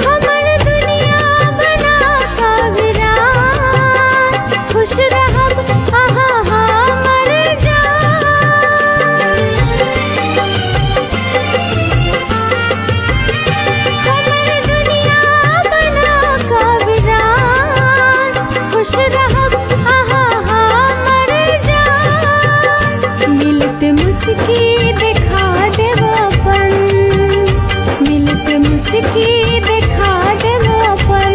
हमर दुनिया बना का वीरान, खुश रहब आहा हमर जान। हमर दुनिया बना का वीरान, खुश रहब आहा हमर जान। मिलत मुस्की दिखा देब अपन, मिलत मुस्की दिखा देब अपन,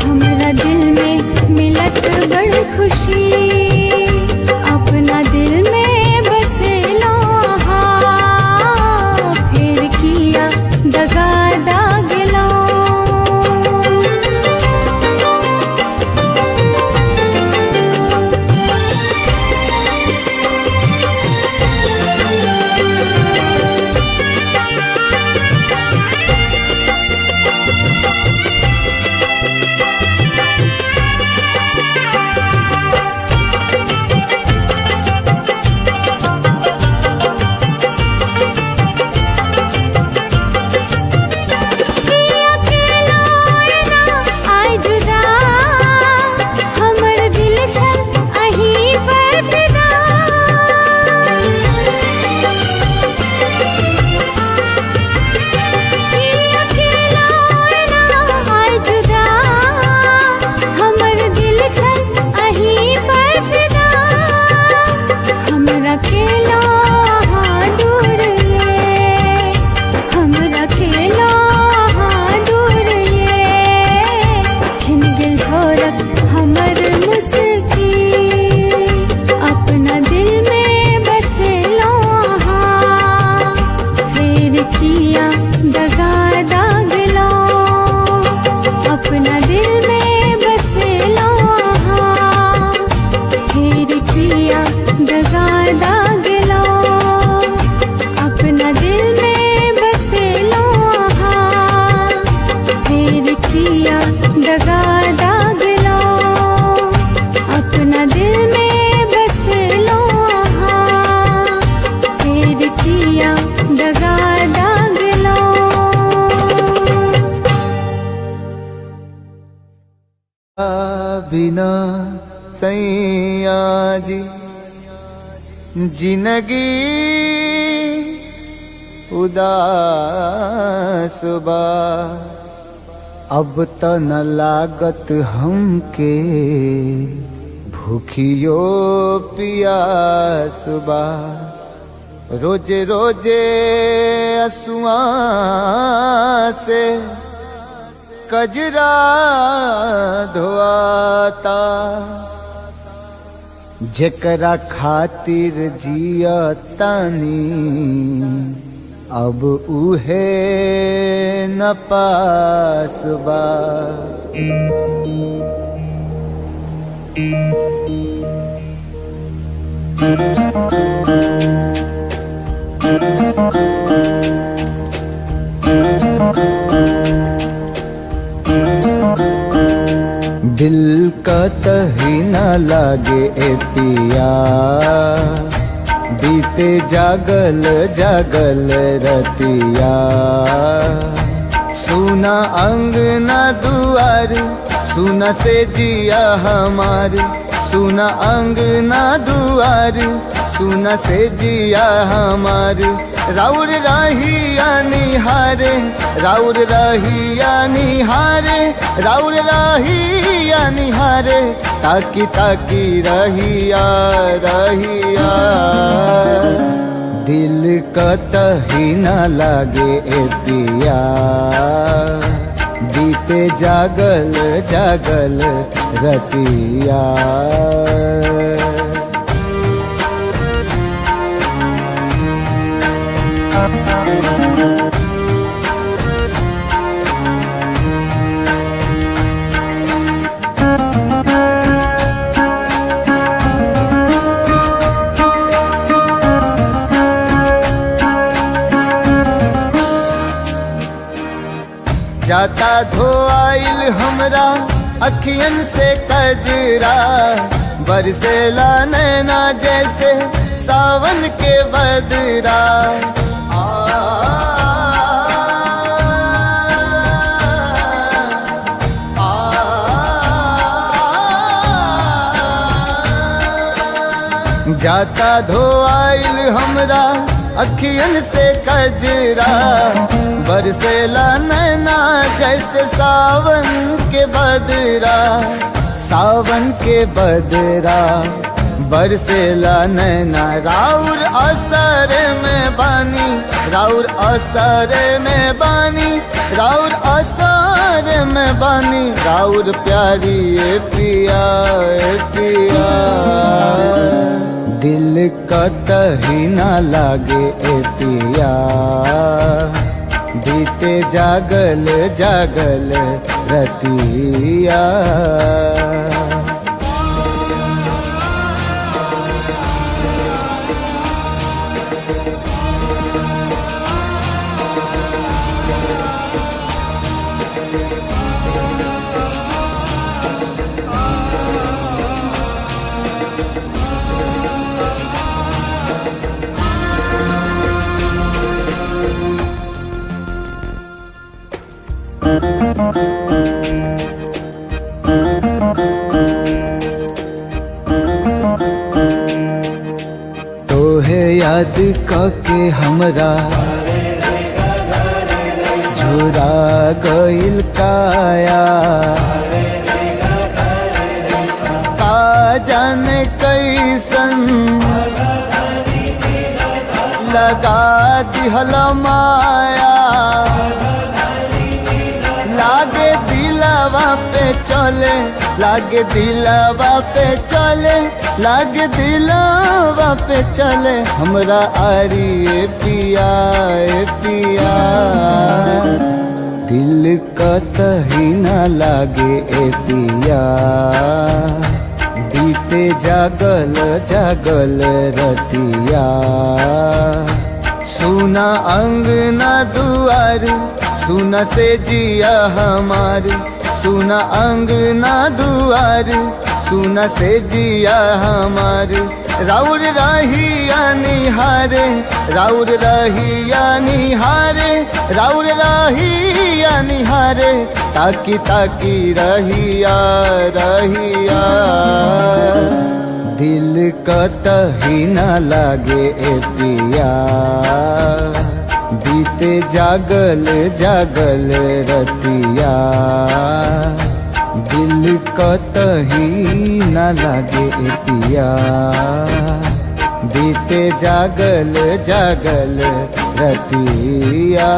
हमरा दिल में मिलत बड़ खुशी। अपना दिल में बसेलो आहा, फिर किया दगा दागलो। बिना सैया जी जिंदगी उदास बा। अब त न लागत हमके भूखियो पियास बा। रोजे रोजे असुआ से कजरा धोआता। जेकरा खातिर जिया तानी अब उहे न पास बा। दिल का तही न लागे ए पिया, बीते जागल जागल रतिया। सुना अंगना दुआर सुना से जिया हमार, सुना अंगना दुआर सुना से जिया हमार। राउर रहिया निहारे, राउर रहिया निहारे, राउर रहिया निहारे, ताकी ताकी रहिया रहिया। दिल का तही न लागे ए पिया, बीते जागल जागल रतिया। जाता धोआइल हमरा अखियन से कजरा, बरसेला नैना जैसे सावन के बदरा। आ, आ, जाता धोआइल हमरा अखियन से कजरा, बरसेला नैना जैसे सावन के बदरा, सावन के बदरा। बरसेला नैना राउर असर में बानी, राउर असर में बानी, राउर असर में बानी, राउर प्यारी ए पिया ए पिया। दिल का तही न लागे ए पिया, बीते जागल जागल रतिया। तोहे याद काके हमरा झुरा गइल काया, का जाने कैसन लगा दिहल माया। लागे दिलवा पे चले, लागे दिलवा पे चले, लागे दिलवा पे चले, हमरा आरी ए पिया ए पिया। दिल का तही न लागे ए पिया, बीते जागल जागल रतिया। सुना अंगना दुआर सुना से जिया हमार, सुना अंगना दुआर सुना से जिया हमार। राउर रहिया निहारे, राउर रहिया निहारे, राउर रहिया निहारे, ताकी ताकी रहिया रहिया। दिल कतही न लागे ए पिया, बीते जागल जागल रतिया। दिल कतही न लागे ए पिया, बीते जागल जागल रतिया।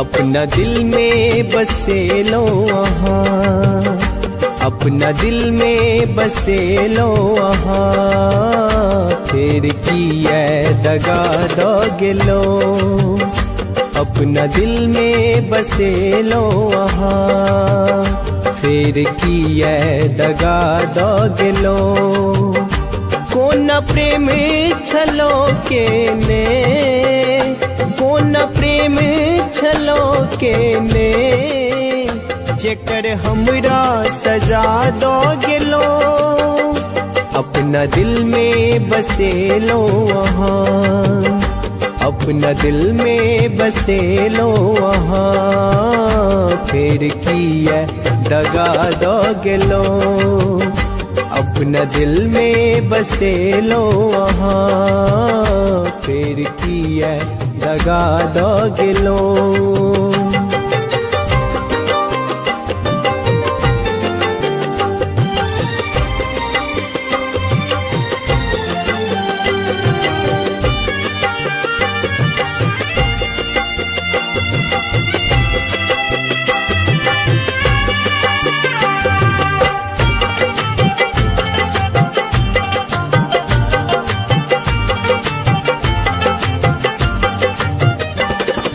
अपना दिल में बसे लो अहाँ, अपना दिल में बसे लो अहाँ, फिर किए दगा दो गेलो। अपना दिल में बसे लो अहाँ, फिर किए दगा दो गेलो। कोन प्रेम छलो के ने, कोन प्रेम छलो के ने, जेकर हमरा सजा दो गेलो। अपना दिल में बसे लो अहाँ, अपना दिल में बसे लो अहाँ, फिर किए दगा दो गेलो। अपना दिल में बसे लो अहाँ, फिर किए दगा दो गेलो।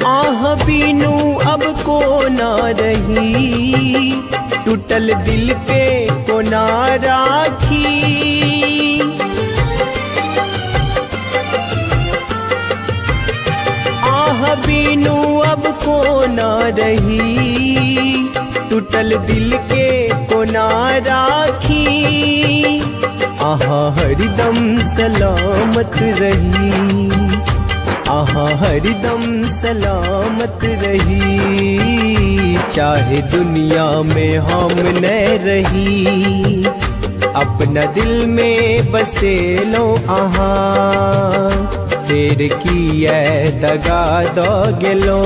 आह बीनू अब को ना रही, टूटल दिल के को ना राखी। आह बीनू अब को ना रही, टूटल दिल के को ना राखी। आहा हरदम सलामत रही, आहा हरदम सलामत रही, चाहे दुनिया में हम न रही। अपना दिल में बसे लो आहा, फिर किए दगा दो गेलो।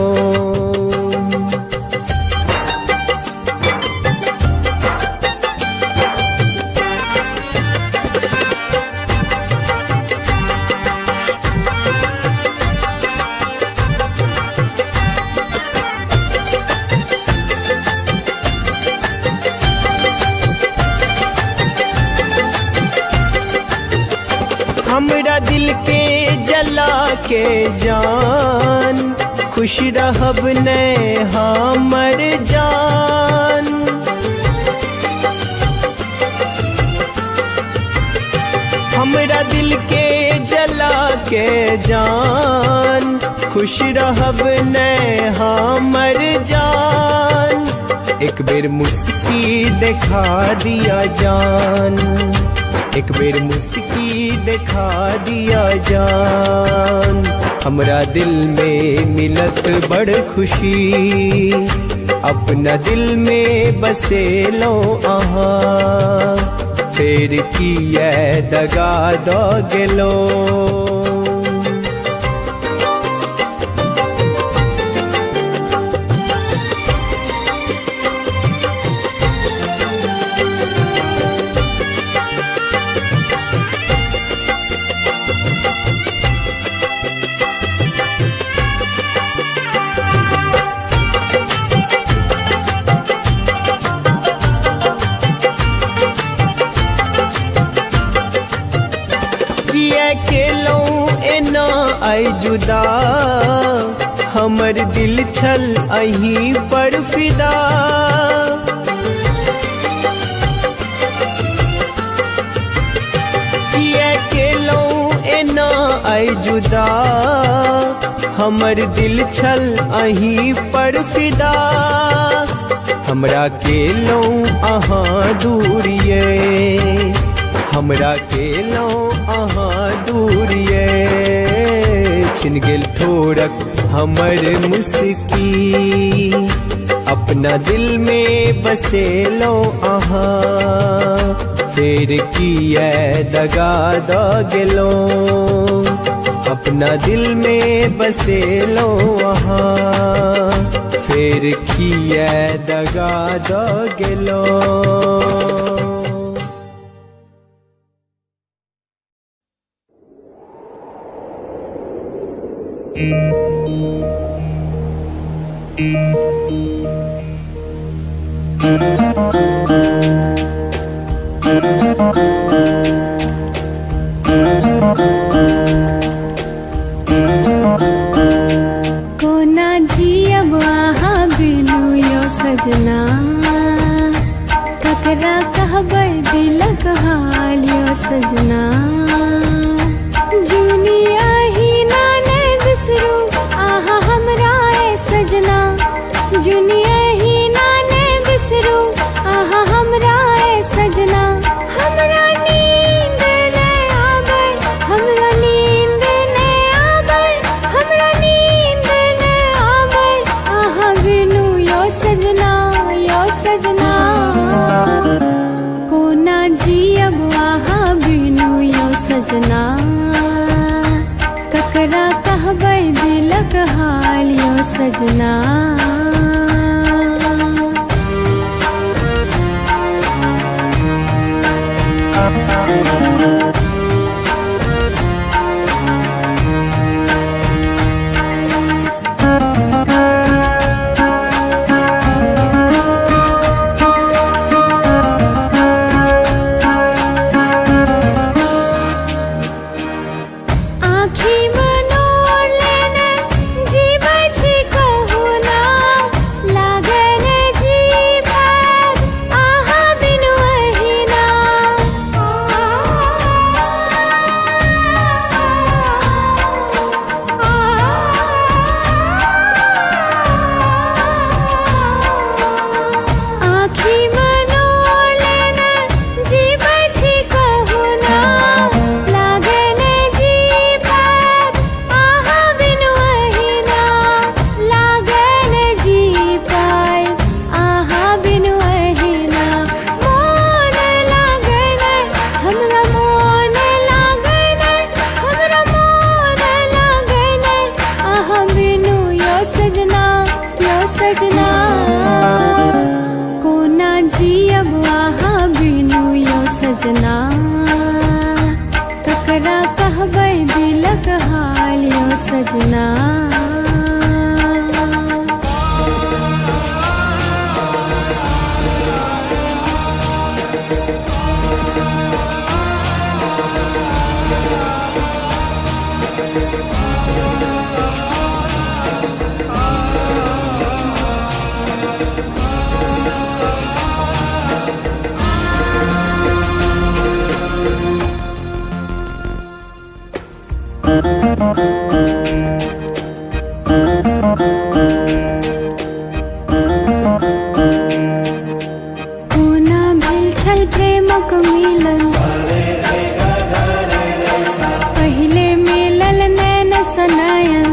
हमरा दिल के जला के जान, खुश रहब ने हमर जान। हमरा दिल के जला के जान, खुश रहब ने हमर जान। एक बेर मुस्की दिखा दिया जान, एक बेर मुस्की दिखा दिया जान। हमरा दिल में मिलत बड़ खुशी, अपना दिल में बसे लो अहाँ, फिर किए दगा दो गेलो। किया केलहुँ एना आइ जुदा, हमर दिल छल अहीं पर फिदा। किया केलहुँ एना आइ जुदा, हमर दिल छल अहीं पर फिदा। हमरा केलहुँ अहाँ दूर ये, हमरा केलहुँ अहाँ दूर ये। छिन गेल ठोरक हमर मुस्की, अपना दिल में बसेलहुँ अहाँ। फेर किया दगा द गेलहुँ, अपना दिल में बसेलहुँ अहाँ। फेर किया दगा द गेलहुँ। कोना जियब अहाँ बिनु यो सजना, ककरा कहबै दिलक हाल यो सजना। जुनी अहिना नै बिसरू अहाँ हमरा ए सजना, जुनी अहिना नै बिसरू अहाँ हमरा ए सजना। हमरा नींद नै आबै, हमरा नींद नै आबै, हमरा नींद नै आबै अहाँ बिनु यो सजना, यो सजना। कोना जियब अहाँ बिनु यो सजना, ककरा कहबै दिलक हाल यो सजना। आँखि मनोर लेने जीबै छी कहुना, लागै ने जी पाएब अहाँ बिनु अहिना। आँखि मनोर लेने जीबै छी कहुना, लागै ने जी पाएब अहाँ बिनु अहिना। लागै ने जी पाएब अहाँ बिनु अहिना। मोन लागै नै, हमरा मोन लागै नै, हमरा मोन लागै नै अहाँ बिनु यो सजना, यो सजना। कोना जियब अहाँ बिनु यो सजना, ककरा कहबै दिलक हाल यो सजना। कोना भेल छल प्रेमक मिलन, पहिले मिलल नैन सनयन।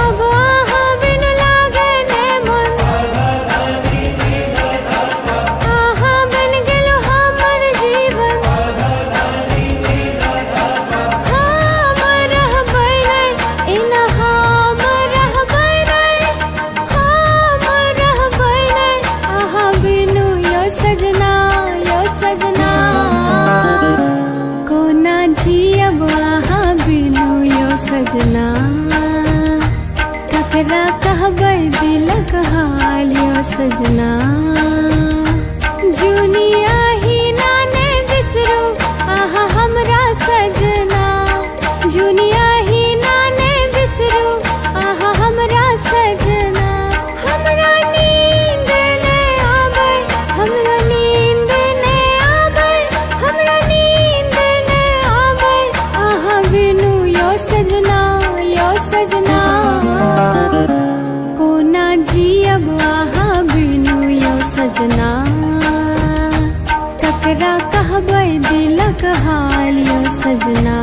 अब अहाँ बिनु लागै नै मन, अहाँ बनि गेलहुँ हमर जीवन। ककरा कहबै दिलक हाल यो सजना,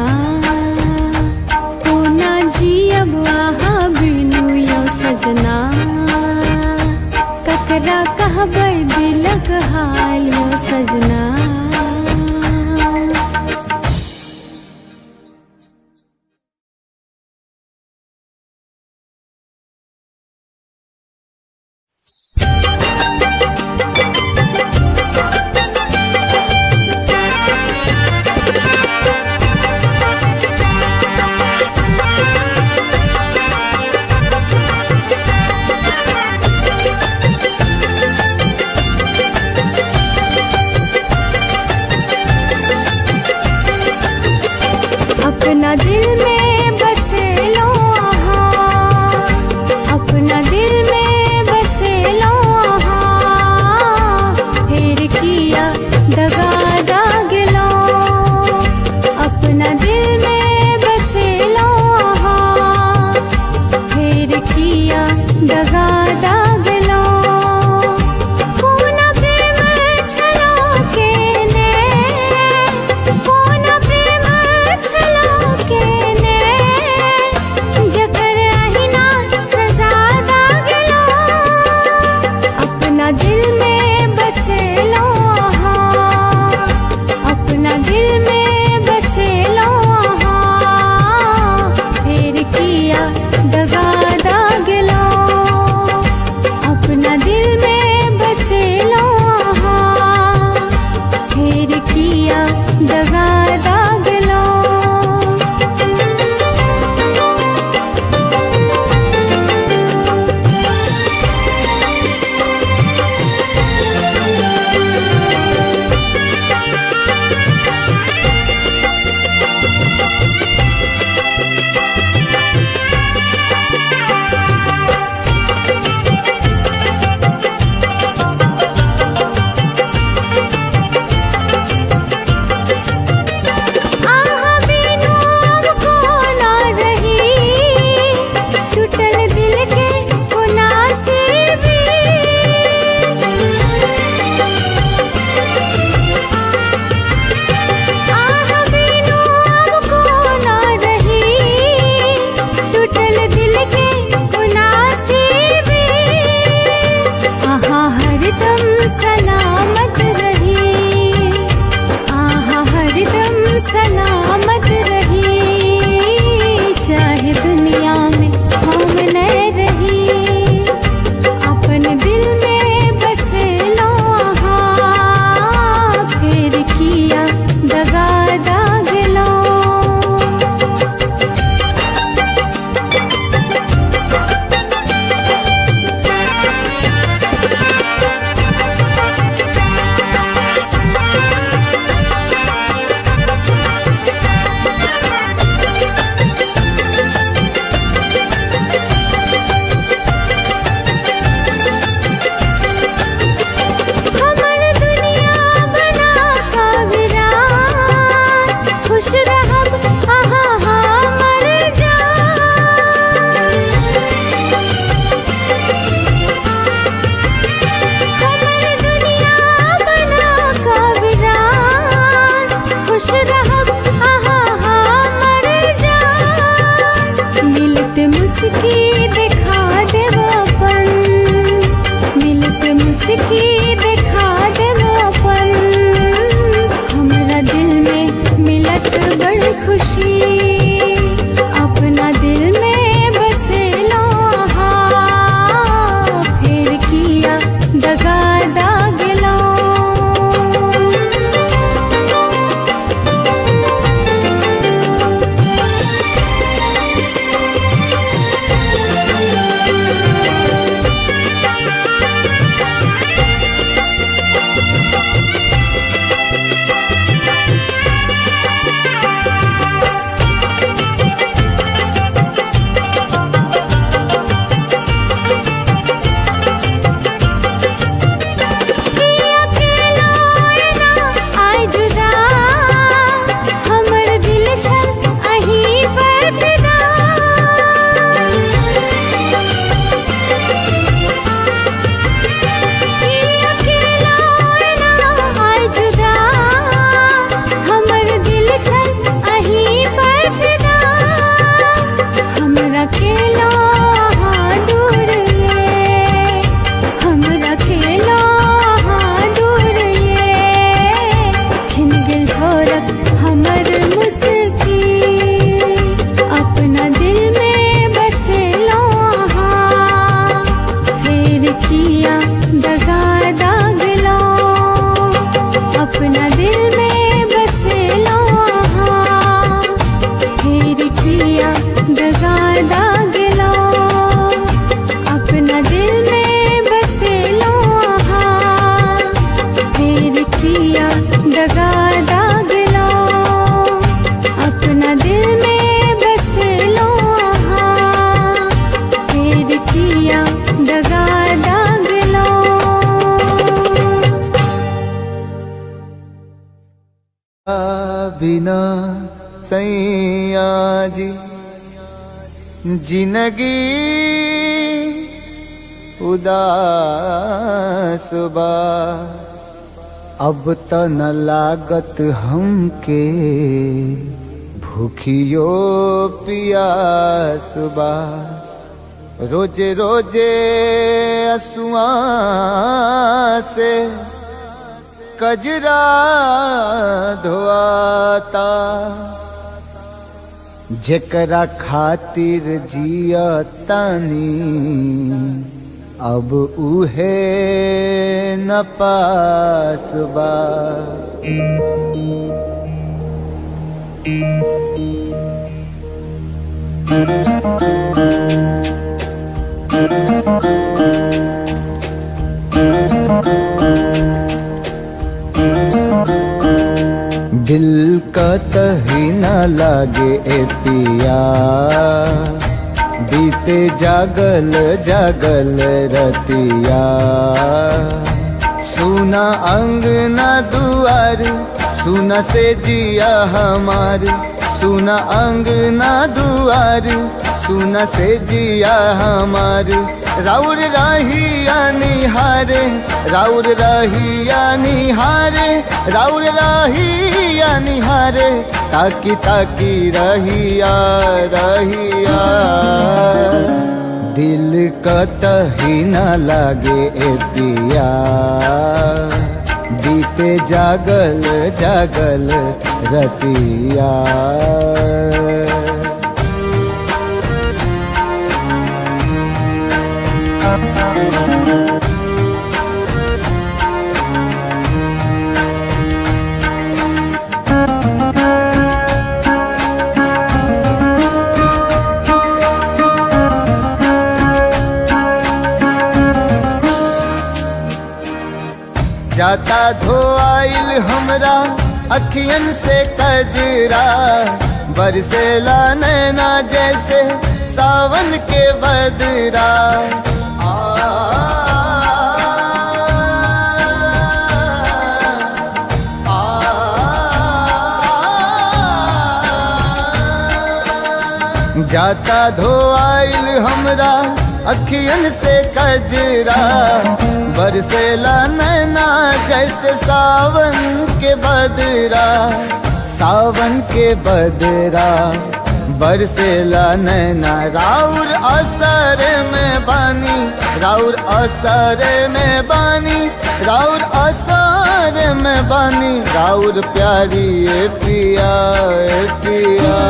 कोना जियब अहाँ बिनु यो सजना, ककरा कहबै दिलक हाल यो सजना। अपना दिल में बसेलो आहाँ, अपना दिल में बसेलो आहाँ, फिर किया दगा दागलो। अपना दिल में बसेलो आहाँ, फिर किया दगा दागलो। कोना प्रेम छलो के ने, कोना प्रेम छलो के ने, जकर अहिना सजा दागलो। अपना दिल में बसेलो आहाँ, बिना सैया जी जिंदगी उदास बा। अब त न लागत हमके भूखियो पियास बा। रोजे रोजे असुआ से कजरा धोआता, जेकरा खातिर जिया तानी अब उहे न पास बा। दिल कतही न लागे ए पिया, बीते जागल जागल रतिया। सुना अंगना दुआर, सुना से जिया हमार। सुना अंगना दुआर, सुना से जिया हमार। राउर रहिया निहारे, राउर रहिया निहारे, राउर रहिया निहारे। ताकी ताकी रहिया रहिया, दिल कतही न लागे ए पिया, बीते जागल जागल रतिया। जाता धोआइल हमरा अखियन से कजरा, बरसेला नैना जैसे सावन के बदरा। आ, आ, जाता धोआइल हमरा अखियन से कजरा, बरसेला नैना जैसे सावन के बदरा। सावन के बदरा बरसेला नैना। राउर असर में बानी, राउर असर में बानी, राउर असर में बानी। राउर प्यारी ए पिया ए पिया,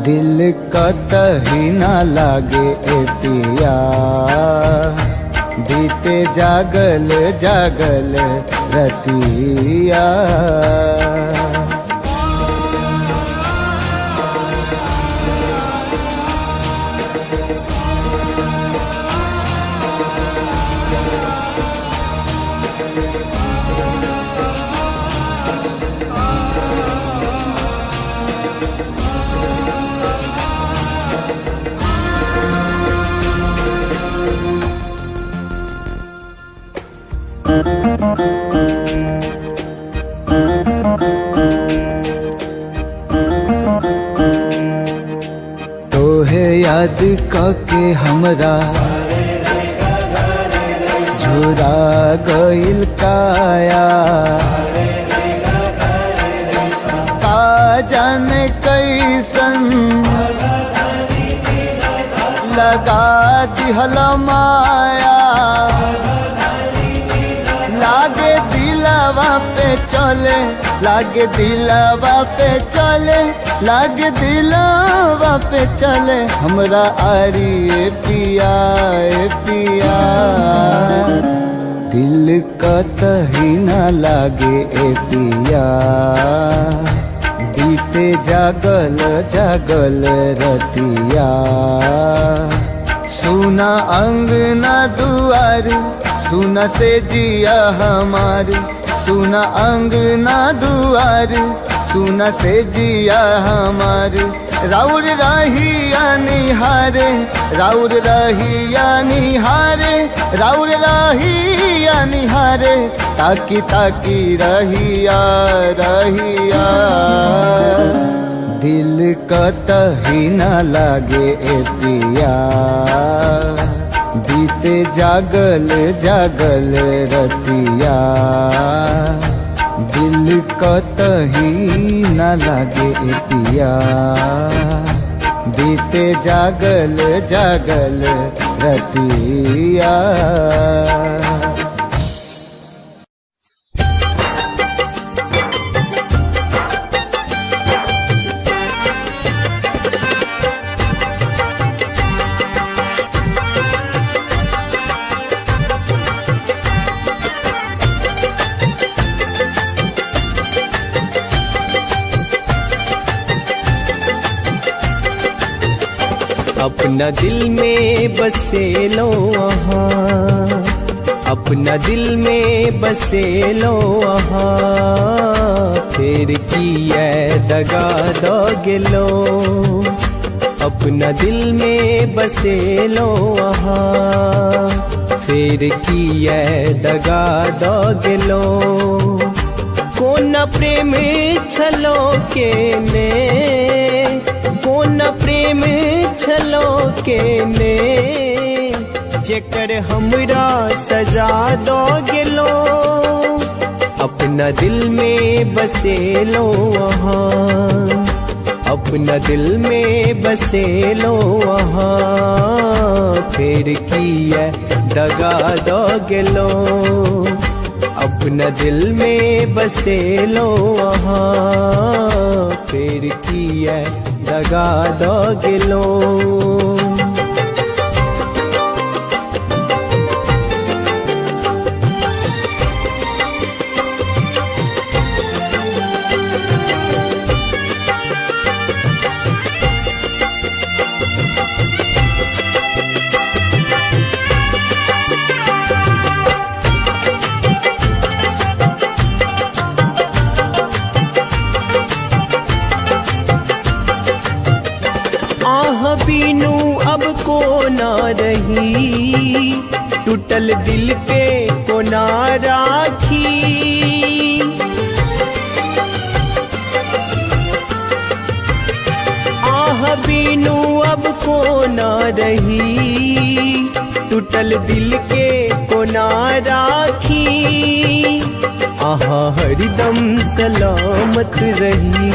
दिल कतही न लागे ए पिया, बीते जागल जागल रतिया। तोहे याद काके हमरा झुरा गइल काया, का जाने कैसन लगा दिहल माया। लागे दिलवा पे चले, लागे दिलवा पे चले, लागे दिलवा पे चले। हमरा आरी ए पिया ए पिया, दिल कतही न लागे ए पिया, बीते जागल जागल रतिया। सुना अंगना दुआर, सुना से जिया हमार। सुना अंगना दुआर, सुना से जिया हमार। राउर रहिया निहारे, राउर रहिया निहारे, राउर रहिया निहारे, ताकी ताकी रहिया रहिया। दिल कतही न लागे ए पिया, बीते जागल जागल रतिया। दिल कतही न लागे ए पिया, बीते जागल जागल रतिया। अपना दिल में बसे लो अहाँ, अपना दिल में बसे लो अहाँ, फिर किए दगा दो गेलो। अपना दिल में बसे लो अहाँ, फिर किए दगा दो गेलो। कोना प्रेम छलो के ने, कोना प्रेम छलो के ने, जेकर हमरा सजा दो गेलो। अपना दिल में बसे लो अहाँ, अपना दिल में बसे लो अहाँ, फिर किए दगा दो गेलो। अपना दिल में बसे लो अहाँ, फिर किए दगा दो गेलो। आह बीनू अब को ना रही, टूटल दिल के को ना राखी। आह बीनू अब को ना रही, टूटल दिल के को ना राखी। आहा हरदम सलामत रही,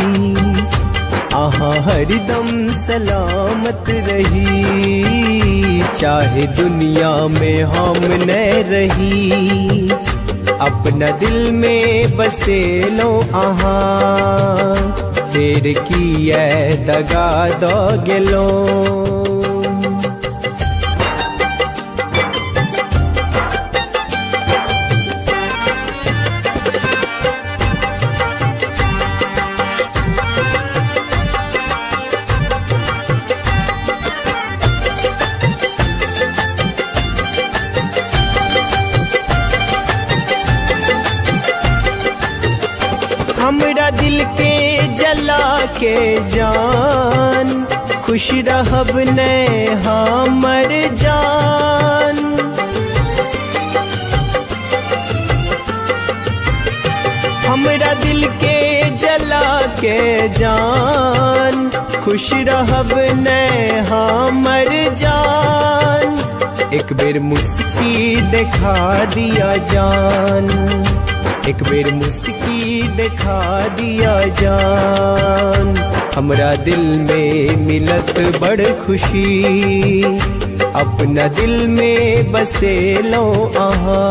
आहा हरदम सलामत रही, चाहे दुनिया में हम न रही। अपना दिल में बसे लो आहा, फिर किए दगा दो गेलो। हमरा दिल के जला के जान, खुश रहब ने हमर जान। हमरा दिल के जला के जान, खुश रहब ने हमर जान। एक बेर मुस्की दिखा दिया जान, एक बेर मुस्की दिखा दिया जान। हमरा दिल में मिलत बड़ खुशी, अपना दिल में बसे लो आहा,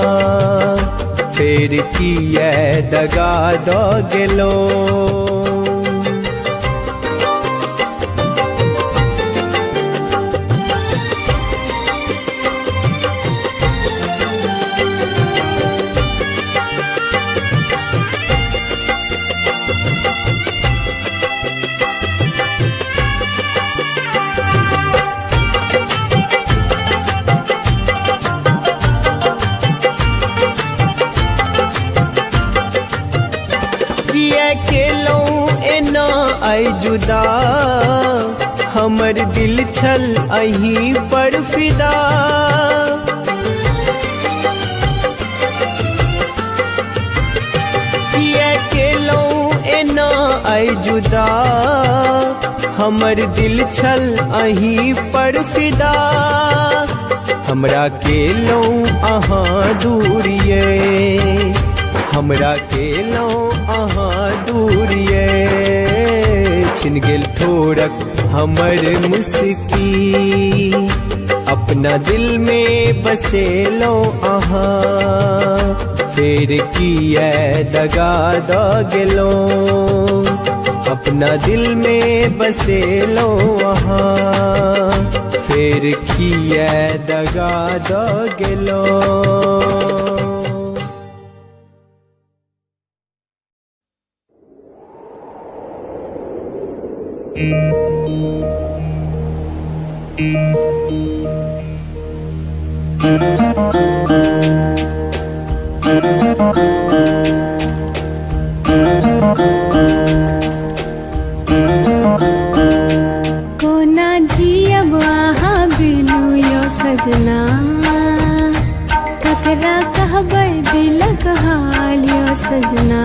फिर किए दगा दो गेलो। किए केलो एना आइ जुदा, हमर दिल छल अहीं पर फिदा। किया केलहुँ एना आइ जुदा, हमर दिल छल अहीं पर फिदा। हमरा केलहुँ अहाँ दूर ये, हमरा केलहुँ अहाँ दूर ये। छिन गेल ठोरक हमर मुस्की, अपना दिल में बसेलहुँ अहाँ। फेर किया दगा द गेलहुँ, अपना दिल में बसेलहुँ अहाँ। फेर किया दगा द गेलहुँ। कोना जियब अहाँ बिनु यो सजना, ककरा कहबै दिलक हाल यो सजना।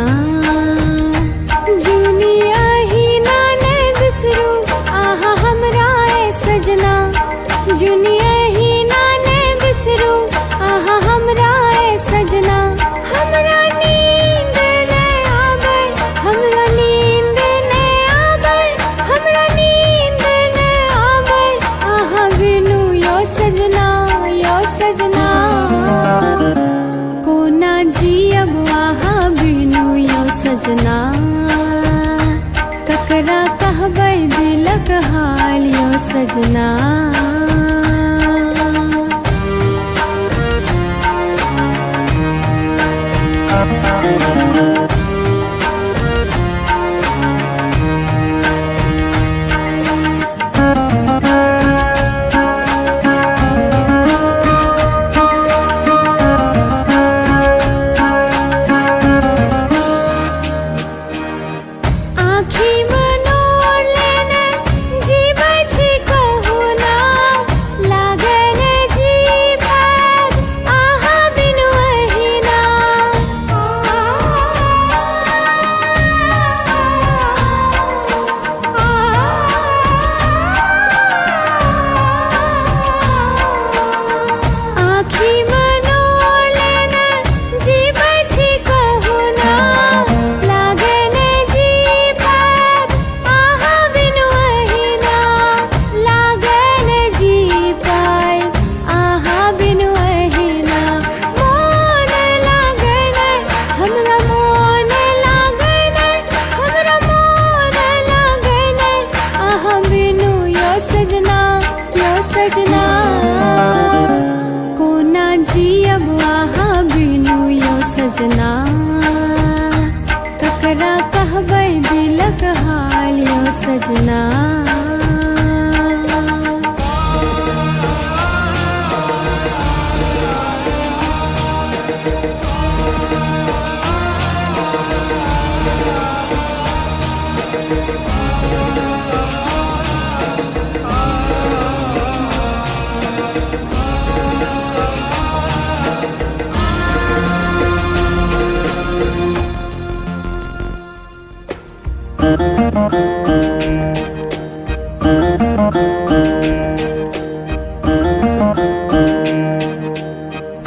जुनिया ही ना ने बिसरू आहा हमरा ए सजना, जुनिया ही ना ने बिसरू आहा हमरा ए सजना। हमरा नींद ने आबै, हमरा नींद ने आबै, हमरा नींद ने आबै आहा बिनु यो सजना, यो सजना। कोना जियब आहा बिनु यो सजना, ककरा कहबै दिलक हाल यो सजना। आँखि मनोर लेने जीबै छी कहू ना, लागै ने जी पार आहा बिनु अहिना। आँखि मनोर लेने जीबै छी कहू ना, लागै ने जी पार आहा बिनु अहिना। लागै ने जी पार आहा बिनु अहिना। मोन लागै ने हमरा, मोन लागै ने हमरा, मोन लागै ने आहा बिनु यो सजना, यो सजना। कोना जियब आहा बिनु यो सजना, ककरा कहबै दिलक हाल यो सजना।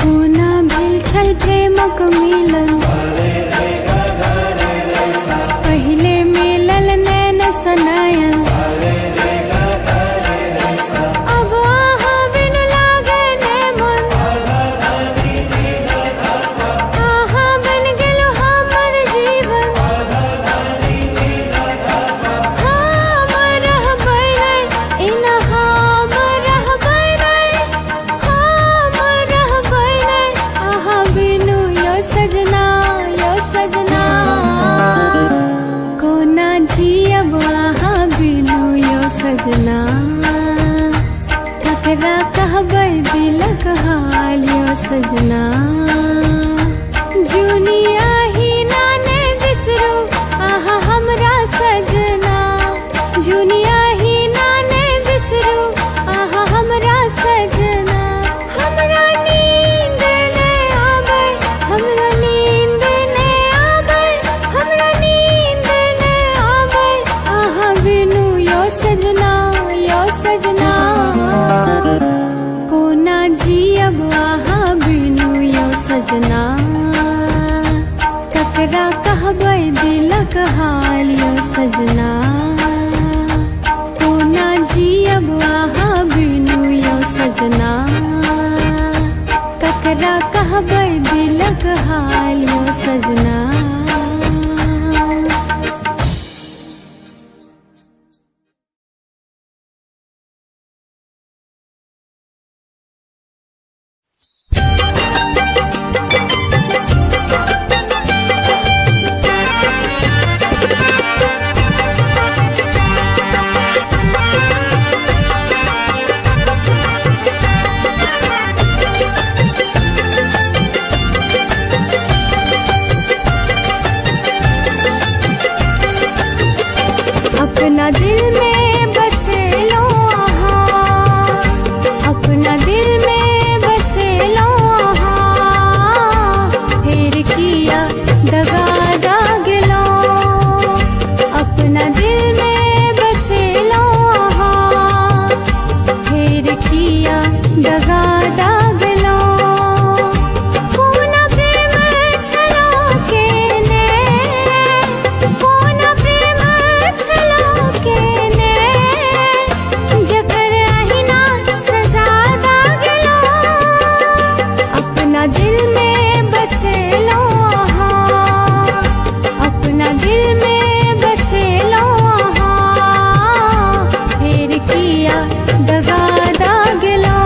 कोना भेल छल प्रेमक मिलन, पहिले मिलल नैन सनयन। अब आहा बिनु लागै ने मन, आहा बन गेलो हमर जीवन। हम रहबै नै एना, हम रहबै नै, हम रहबै नै आहा बिनु यो सजना, यो सजना। कोना जियब आहा बिनु यो सजना, ककरा कहबै दिलक हाल यो सजना। जुनिया ही ना ने बिसरू आहा हमरा सजना। सजना, ककरा कहबै दिलक हाल यौ सजना। कोना जियब अहाँ बिनु यौ सजना, ककरा कहबै दिलक हाल यौ सजना। अपना दिल में बसेलो आहाँ, अपना दिल में बसेलो आहाँ, फिर किया दगा दागलो। अपना दिल में बसेलो आहाँ, फिर किया दगा दागलो। कोना प्रेम छलो केने, कोना प्रेम छलो केने, जकर अहिना सजा दागलो। अपना दिल में बसेलो आहाँ, अपना दिल में बसेलो आहाँ, फिर किया दगा दागलो।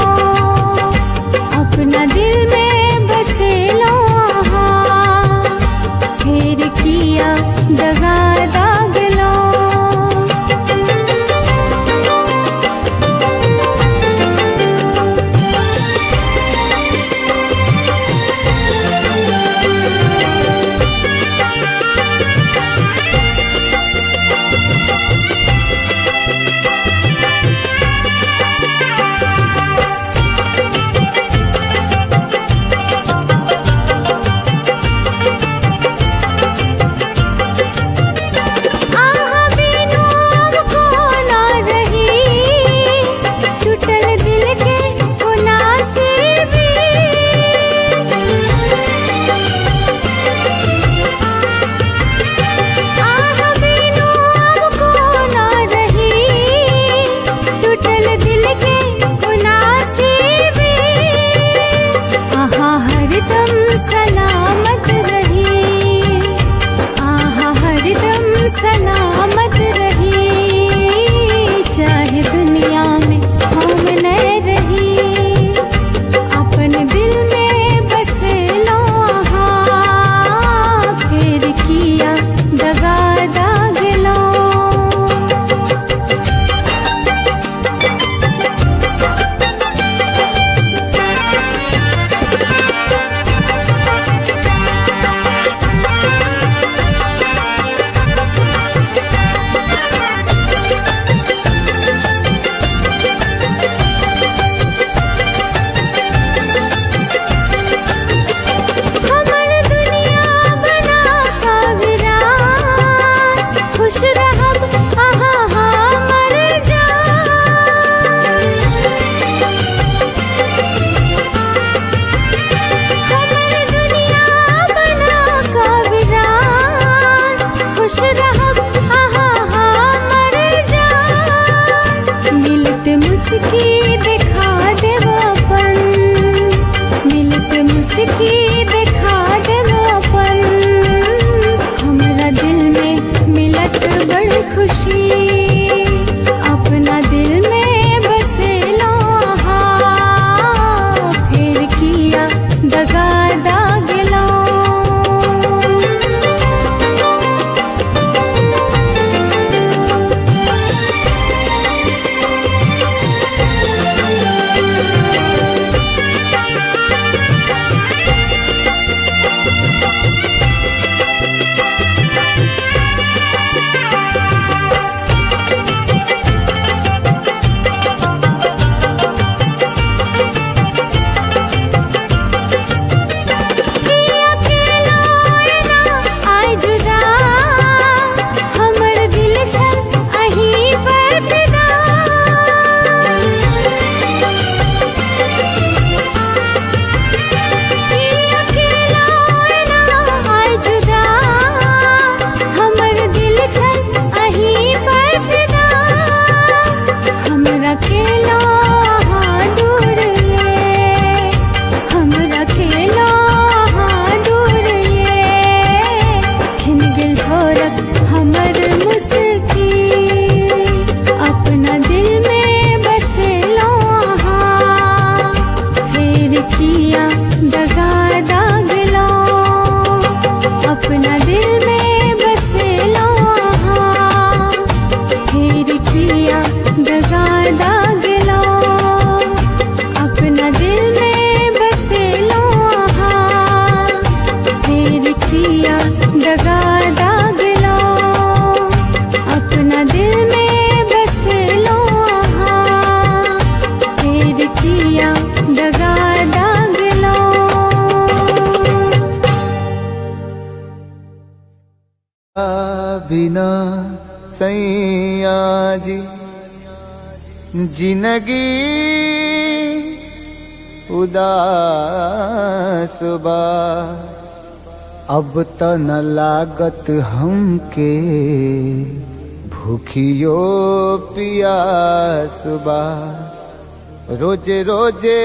अपना दिल में बसेलो आहाँ, फिर किया दगा दागलो। आहा बिनु अब कोना रही, टूटल दिल के कोना से भी। आहा बिनु अब कोना रही, टूटल दिल के कोना से भी। आहा हरदम सलामत रही, आहा हरदम सलामत रही, चाहे दुनिया में हम न रही। अपन दिल में बसेलो आहाँ, फिर किया दगा दागलो। हमर दुनिया बना का वीरान, खुश रहब आहा हमर जान। हमर दुनिया बना का वीरान, खुश रहब आहा हमर जान। मिलत मुस्की दिखा देब अपन, मिलत मुस्की दिखा देब अपन, हमरा दिल में मिलत बड़ खुशी। अपना दिल में बसेलो आहाँ, फिर किया दगा दागलो। बिना सैया जी जिंदगी उदास बा। अब त न लागत हमके भूखियो पियास बा। रोजे रोजे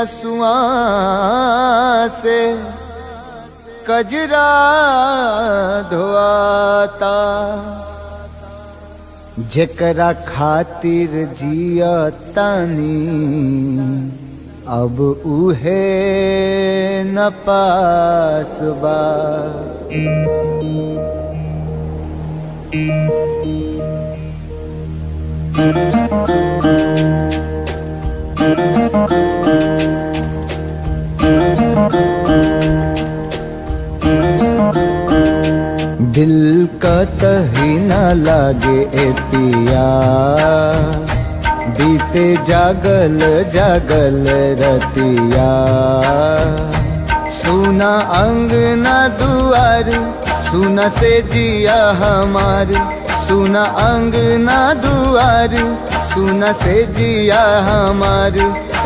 असुआ से कजरा धोआता। जेकरा खातिर जिया तानी अब उहे न पास बा। दिल कतही न लागे ए पिया, बीते जागल जागल रतिया। सुना अंगना दुआर, सुना से जिया हमार। सुना अंगना दुआर, सुना से जिया हमार।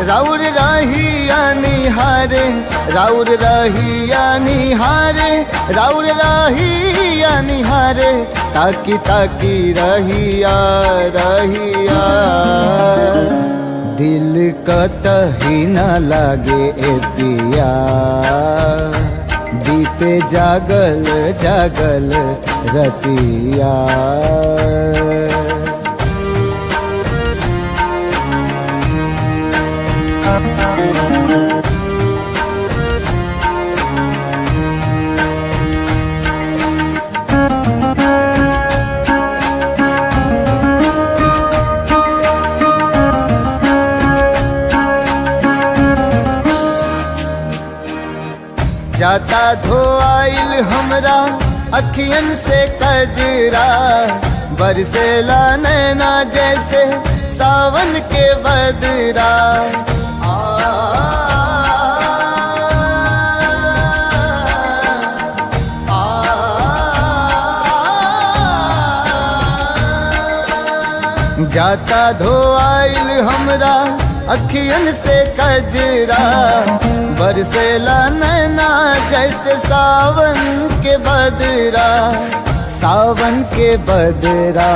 राउर रहिया निहारे, राउर रहिया निहारे, राउर रहिया निहारे। ताकी ताकी रहिया रहिया। दिल कतही न लागे ए पिया, बीते जागल जागल रतिया। जाता धोआइल हमरा अखियन से कजरा, बरसेला नैना जैसे सावन के बदरा। आ, आ, जाता धोआइल हमरा अखियन से कजरा, बरसेला नैना जैसे सावन के बदरा। सावन के बदरा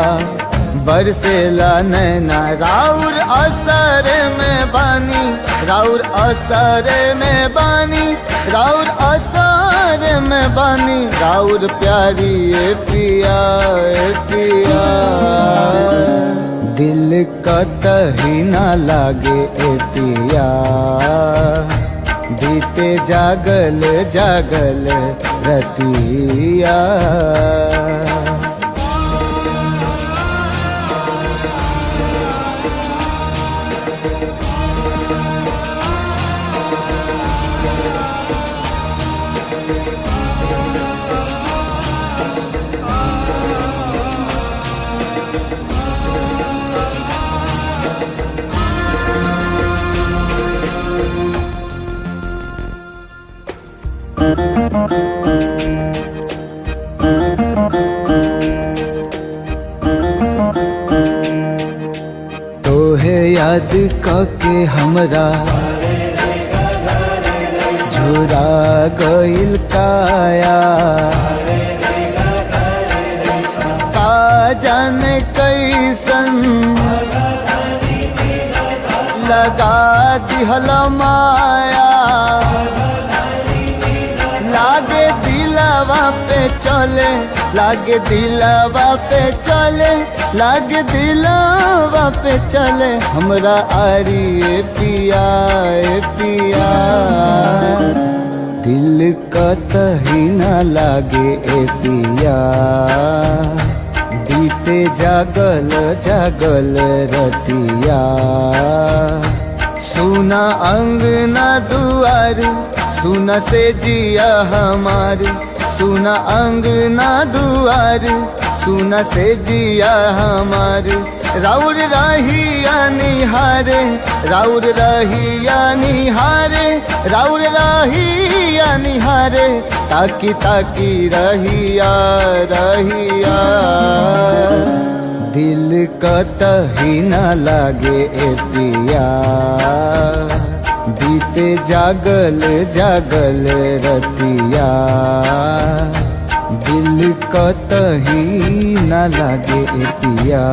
बरसेला नैना। राउर असर में बानी, राउर असर में बानी, राउर असर में बानी। राउर प्यारी ए पिया ए पिया। दिल कतही न लागे ए पिया, बीते जागल जागल रतिया। तोहे याद काके हमरा झुरा गइल काया। का जाने कैसन लगा दिहल माया। लागे दिलवा पे चले, लागे दिलवा पे चले, लागे दिलवा पे चले। हमरा आरी ए पिया ए पिया। दिल कतही न लागे ए पिया, बीते जागल जागल रतिया। सुना अंगना दुआर, सुना से जिया हमार। सुना अंगना दुआर, सुना से जिया हमार। राउर रहिया निहारे, राउर रहिया निहारे, राउर रहिया निहारे, ताकी ताकी रहिया रहिया। दिल कतही न लागे ए पिया, बीते जागल जागल रतिया। दिल कतही न लागे ए पिया,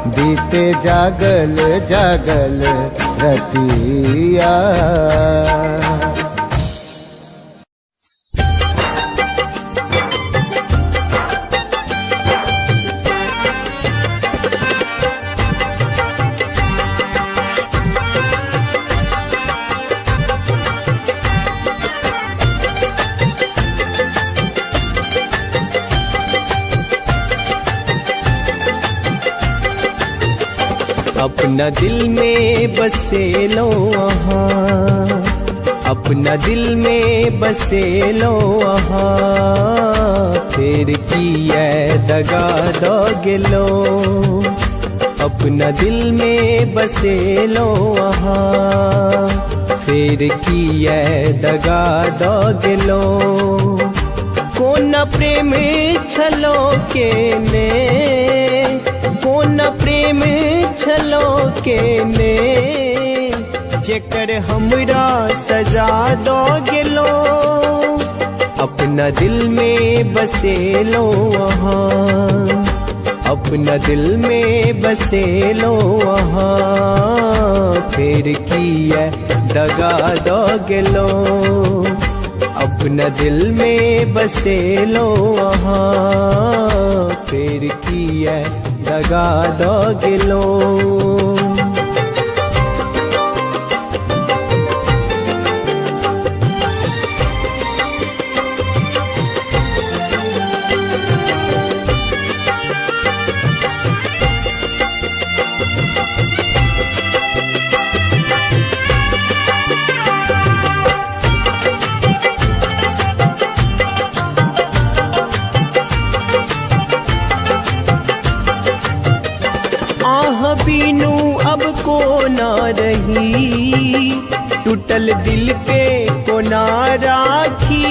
बीते जागल जागल रतिया। अपना दिल में बसे लो आहा, अपना दिल में बसे लो आहा, फिर किए दगा दो गेलो। अपना दिल में बसे लो आहा, फिर किए दगा दो गेलो। कोन प्रेम छलो के ने, कोन प्रेम छलो के ने, जेकर हमरा सजा दो गेलो। अपना दिल में बसे लो आहा, अपना दिल में बसे लो आहा, फिर किए दगा दो गेलो। अपना दिल में बसे लो आहा, फिर किए दगा दो गेलो। आह बीनू अब को ना रही, टूटल दिल के को ना राखी।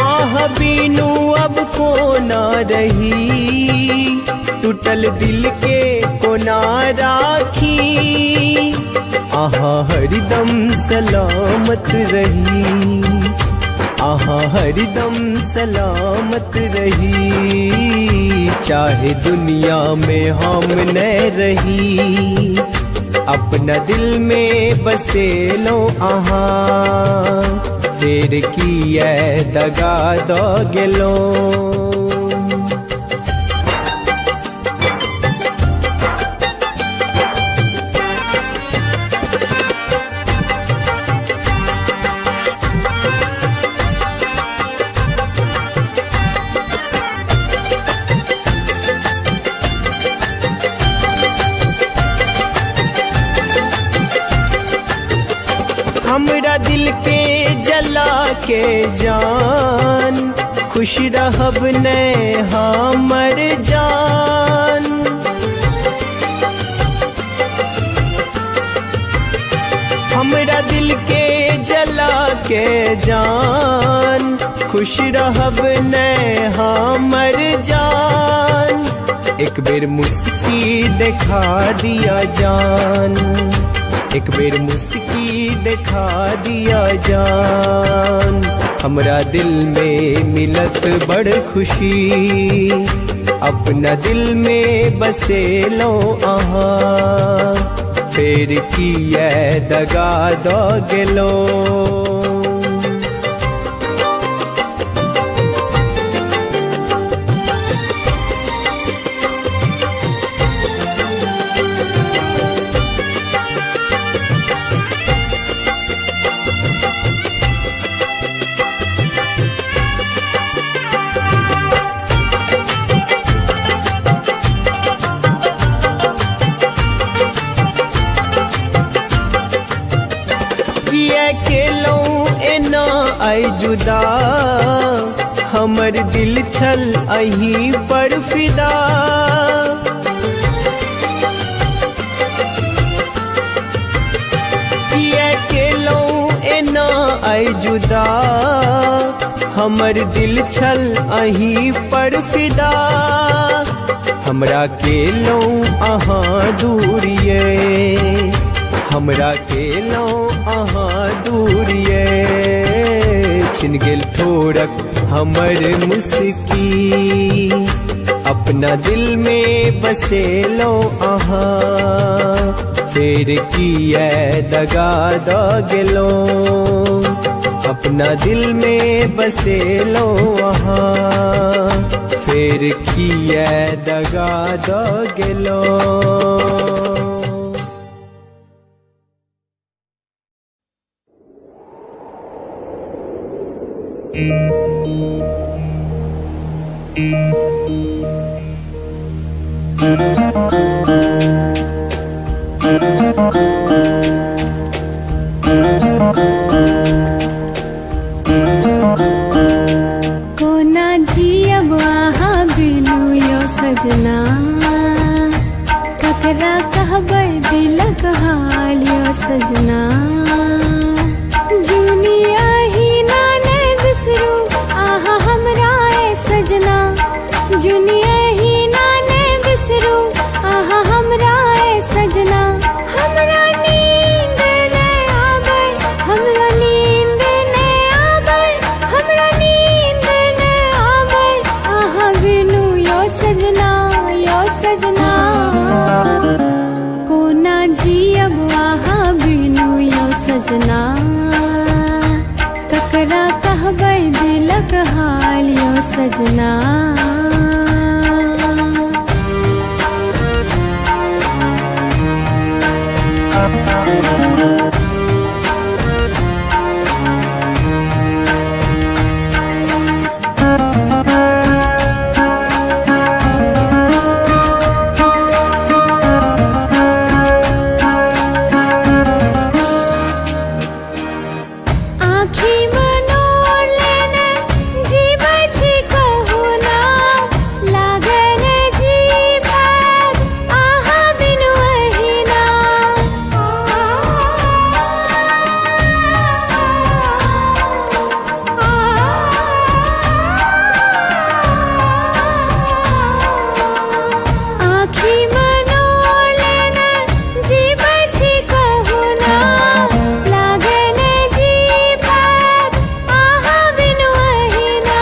आह बीनू अब को ना रही, टूटल दिल के को ना राखी। आहा हरदम सलामत रही, आहा हरदम सलामत रही, चाहे दुनिया में हम न रही। अपना दिल में बसे लो आहा, फिर किए दगा दो गेलो। हमरा दिल के जला के जान, खुश रहब ने हमर जान। हमरा दिल के जला के जान, खुश रहब ने हमर जान। एक बेर मुस्की दिखा दिया जान, एक बेर मुस्की दिखा दिया जान। हमरा दिल में मिलत बड़ खुशी, अपना दिल में बसे लो आहा, फिर किए दगा दो गेलो। किए किया केलहुँ एना आइ जुदा, हमर दिल छल अहीं पर फिदा। किया केलहुँ एना आइ जुदा, हमर दिल छल अहीं पर फिदा। हमरा केलहुँ अहाँ दूरिये, हमरा केलहुँ अहाँ दूरिये। छिन गेल ठोरक हमर मुस्की, अपना दिल में बसेलहुँ अहाँ। फेर किया दगा द गेलहुँ, अपना दिल में बसेलहुँ अहाँ। फेर किया दगा द गेलहुँ। कोना जियब अहाँ बिनु यो सजना, ककरा कहबै दिलक हाल यो सजना। जुनिया ही ना ने बिसरू आहा हमरा ए सजना, जुनिया ही ना ने बिसरू आहा हमरा ए सजना। हमरा नींद ने आबै, हमरा नींद ने आबै, हमरा नींद ने आबै आहा बिनु यो सजना, यो सजना। कोना जियब आहा बिनु यो सजना, ककरा कहबै दिलक हाल यो सजना। आँखि मनोर लेने जीबै छी कहू ना, लागै ने जी पार आहा बिनु अहिना। आँखि मनोर लेने जीबै छी कहू ना, लागै ने जी पार आहा बिनु अहिना।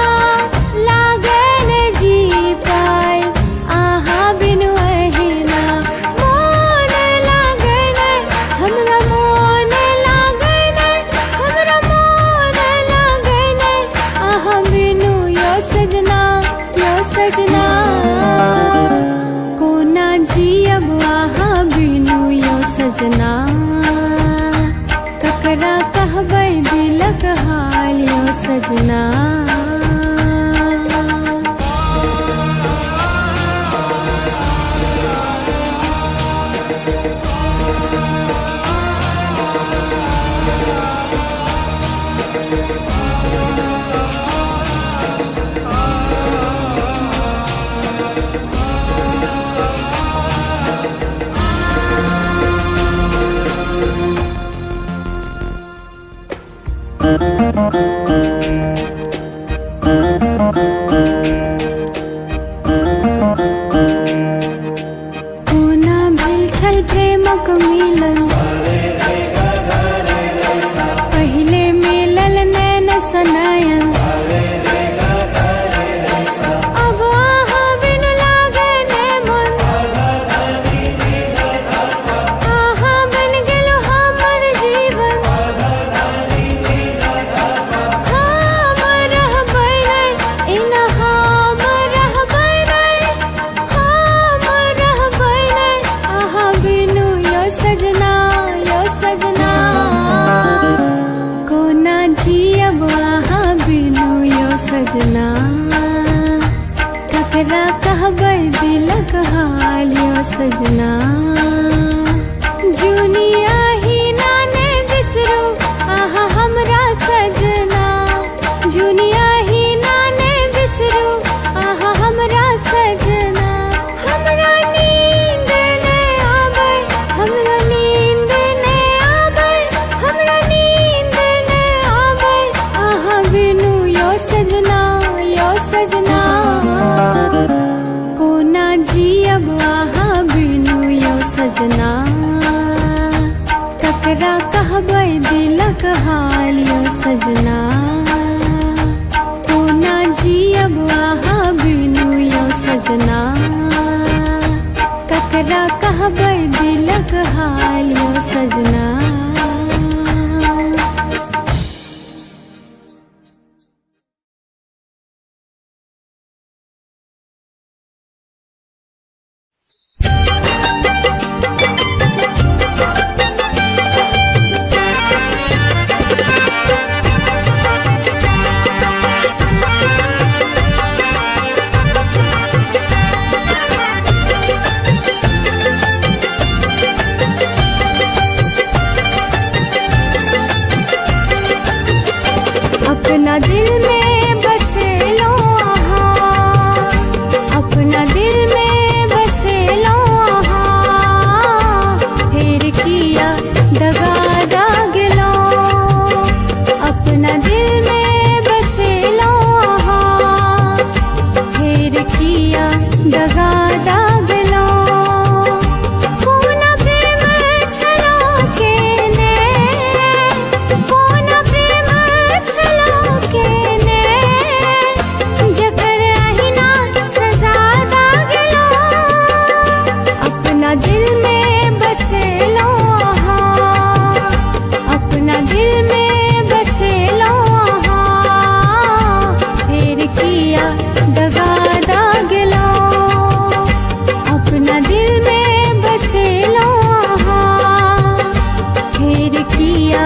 लागै ने जी पार आहा बिनु अहिना। मोन लागै ने हमरा, मोन लागै ने हमरा, मोन लागै ने आहा बिनु यो सजना, यो सजना। कोना जियब आहा बिनु यो सजना, ककरा कहबै दिलक हाल यो सजना। कोना भेल छल प्रेमक मिलन, पहिले मिलल नैन सनयन। अब आहा बिनु लागै ने मन, आहा बन गेलो हमर जीवन। हम रहबै नै एना, हम रहबै नै, हम रहबै नै आहा बिनु यो सजना, यो सजना। कोना जियब आहा बिनु यो सजना, ककरा कहबै दिलक हाल यो सजना। जुनिया ही ना ने बिसरू आहा सजना, ककरा कहबै दिलक हाल यौ सजना। कोना जियब अहाँ बिनु यौ सजना, ककरा कहबै दिलक हाल यौ सजना। अपना दिल में बसेलो आहाँ, अपना दिल में बसेलो आहाँ, फिर किया दगा दागलो। अपना दिल में बसेलो आहाँ, फिर किया दगा दागलो। कोना प्रेम छलो केने, कोना प्रेम छलो केने, जकर अहिना सजा दागलो। अपना दिल में बसेलो आहाँ, अपना दिल में बसेलो आहाँ, फिर किया दगा दागलो। अपना दिल में बसेलो आहाँ, फिर किया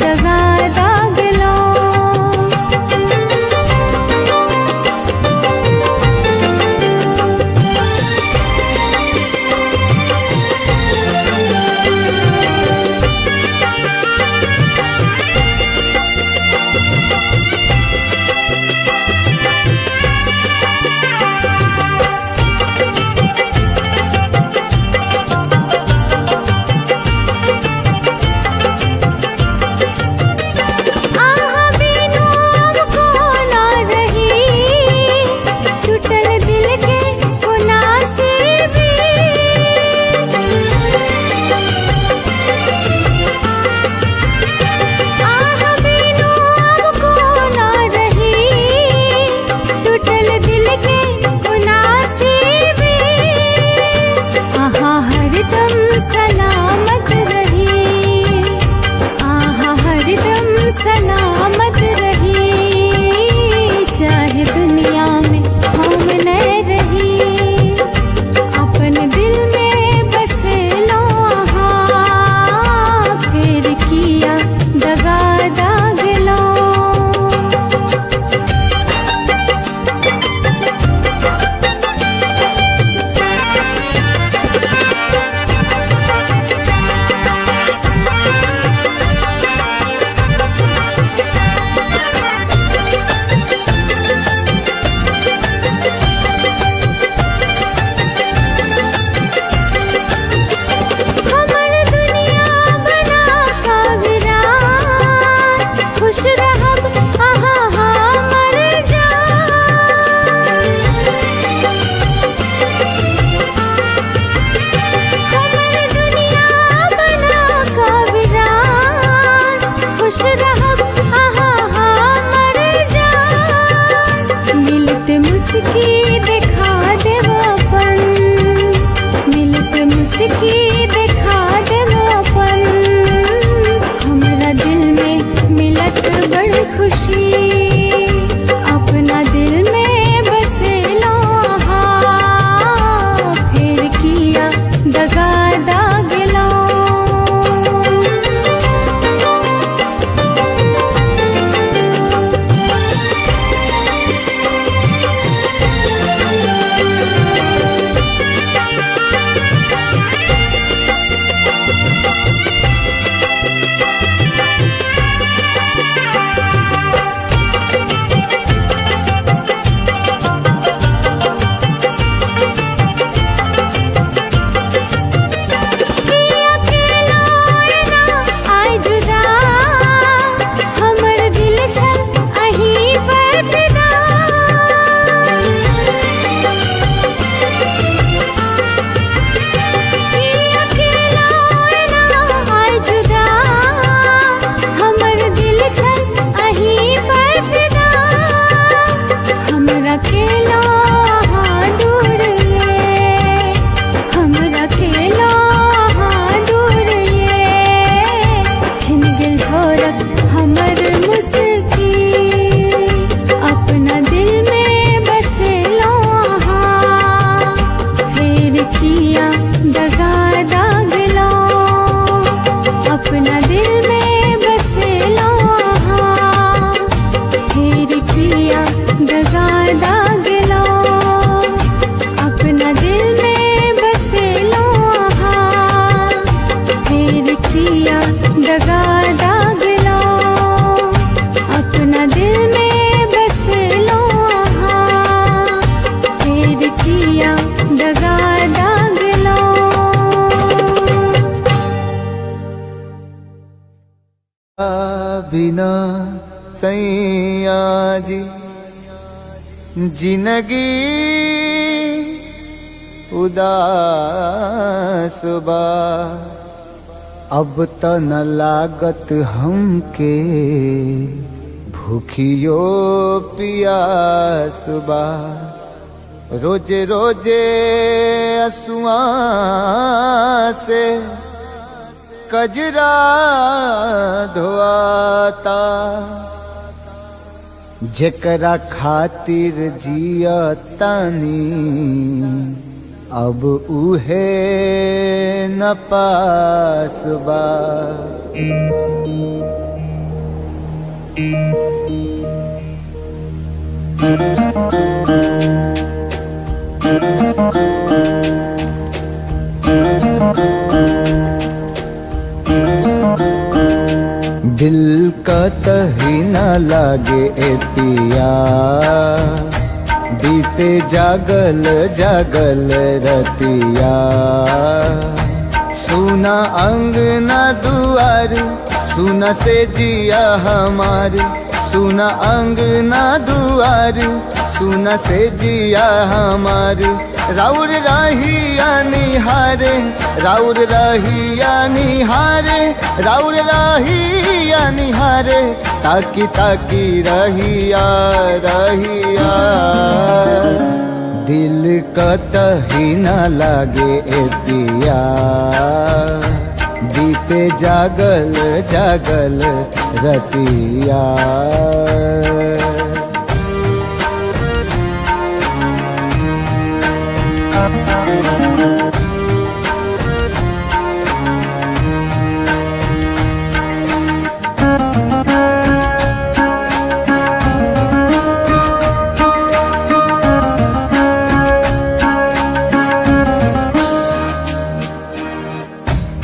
दगा दागलो। आहा बिनु अब कोना रही, टूटल दिल के कोना से भी। आहा बिनु अब कोना रही, टूटल दिल के कोना से भी। आहा हरदम सलामत रही, आहा हरदम सलामत रही, चाहे दुनिया में हम न रही। अपन दिल में बसेलो आहाँ, फिर किया दगा दागलो। हमर दुनिया बना का वीरान, खुश रहब आहा हमर जान। हमर दुनिया बना का वीरान, खुश रहब आहा हमर जान। मिलत मुस्की देखा देब अपन, मिलत मुस्की देखा देब अपन, हमरा दिल में मिलत बड़ खुशी। अपना दिल में बसेलो आहाँ, फिर किया दगा दागलो। सैया जी। जिंदगी उदास बा, अब त न लागत हमके भूखियो पियास बा। रोजे रोजे असुआ से कजरा धोआता, जेकरा खातिर जियतानी अब उहे न पास बा। दिल का तही न लागे ए पिया, बीते जागल जागल रतिया। सुना अंगना दुआर, सुना से जिया हमार, सुना अंगना दुआर, सुना से जिया हमार। राउर रहिया निहारे, राउर रहिया निहारे, राउर रहिया निहारे, ताकी ताकी रहिया रहिया। दिल का तही न लागे ए पिया, बीते जागल जागल रतिया।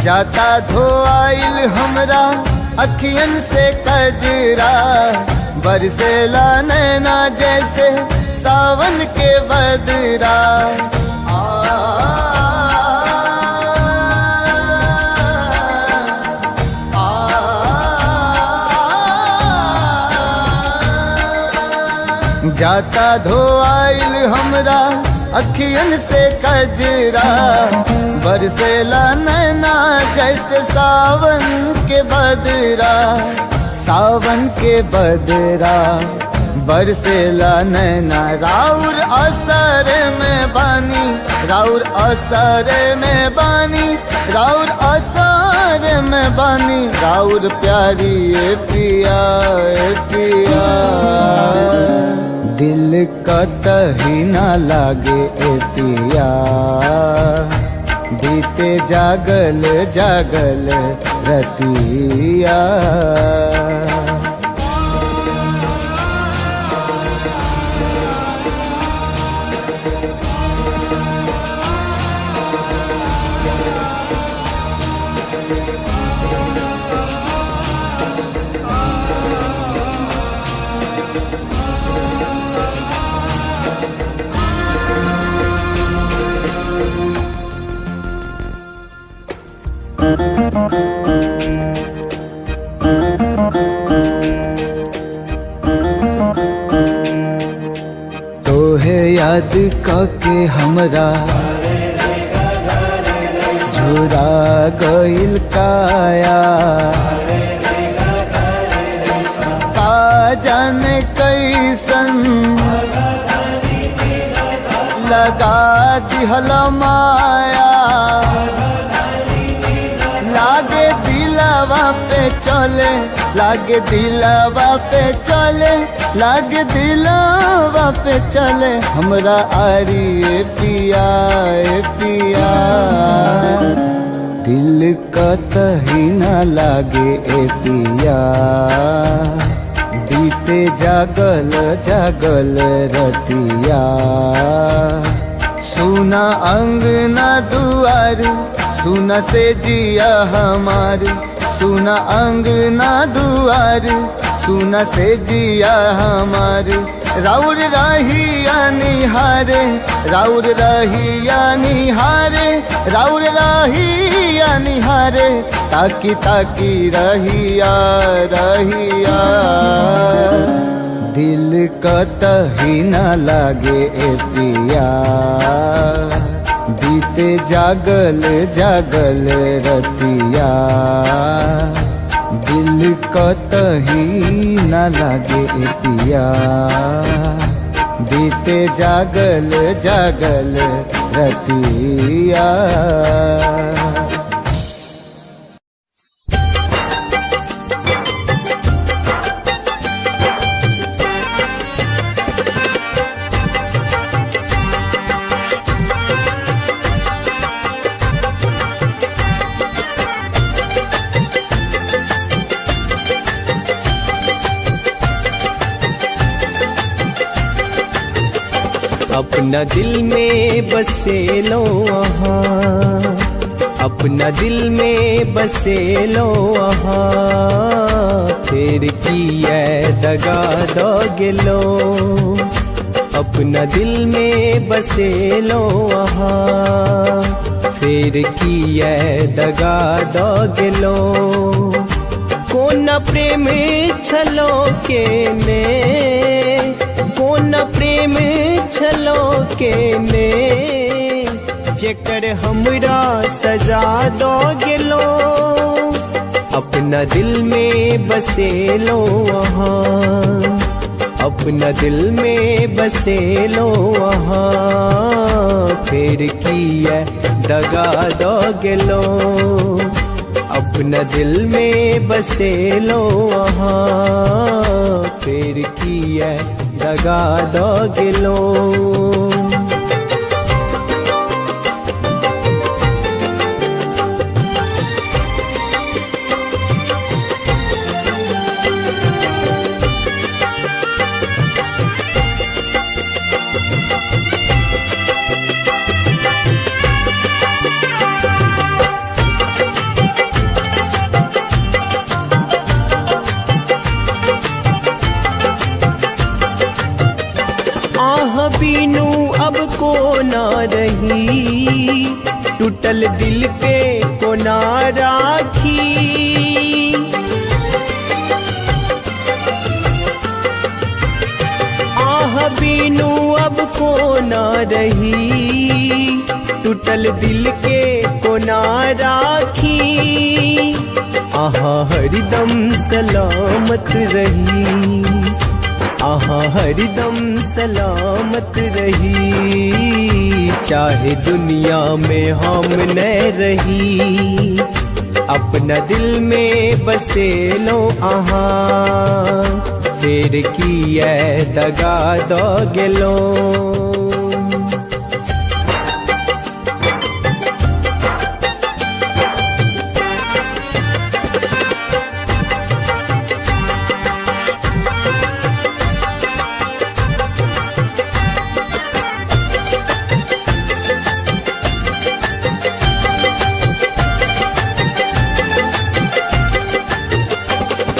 जाता धो आइल हमरा अखियन से कजरा, बरसेला नैना जैसे सावन के बदरा। आ, आ, जाता धो आइल हमरा अखियन से कजरा, बरसेला नैना जैसे सावन के बदरा, सावन के बदरा। बरसेला नैना राउर असर में बानी, राउर असर में बानी, राउर असर में बानी, राउर प्यारी ए पिया ए पिया। दिल का तही ना लागे ए पिया, बीते जागल जागल रतिया। तोहे याद काके हमरा झुरा गइल काया, का जाने कैसन लगा दिहल माया। लागे दिलवा पे चले, लागे दिलवा पे चले, लागे दिलवा पे चले, हमरा आरी ए पिया ए पिया। दिल का तही ना लागे ए पिया, बीते जागल जागल रतिया। सुना अंगना दुआर, सुना से जिया हमार, सुना अंगना दुआर, सुना से जिया हमार। राउर रहिया निहारे, राउर रहिया निहारे, राउर रहिया निहारे, ताकी ताकी रहिया रहिया। कतही न लागे ए पिया, बीते जागल जागल रतिया। दिल कतही न लागे ए पिया, बीते जागल जागल रतिया। अपना दिल में बसे लो आहा, अपना दिल में बसे लो आहा, फिर किया दगा दो गेलो। अपना दिल में बसे लो आहा, फिर किया दगा दो गेलो। कोना प्रेम छलो के ने, कोना प्रेम छलो के ने, जेकर हमरा सजा दो गेलो। अपना दिल में बसे लो आहा, अपना दिल में बसे लो आहा, फिर किया दगा दो गेलो। अपना दिल में बसे लो आहा, फिर किया दगा दो गेलो। आह बीनू अब को ना रही, टूटल दिल पे को ना राखी। आह बीनू अब को ना रही, टूटल दिल के को ना राखी। आहा हरदम सलामत रही, आहा हरदम सलामत रही, चाहे दुनिया में हम न रही। अपना दिल में बसे लो आहा, फिर किया दगा दो गेलो।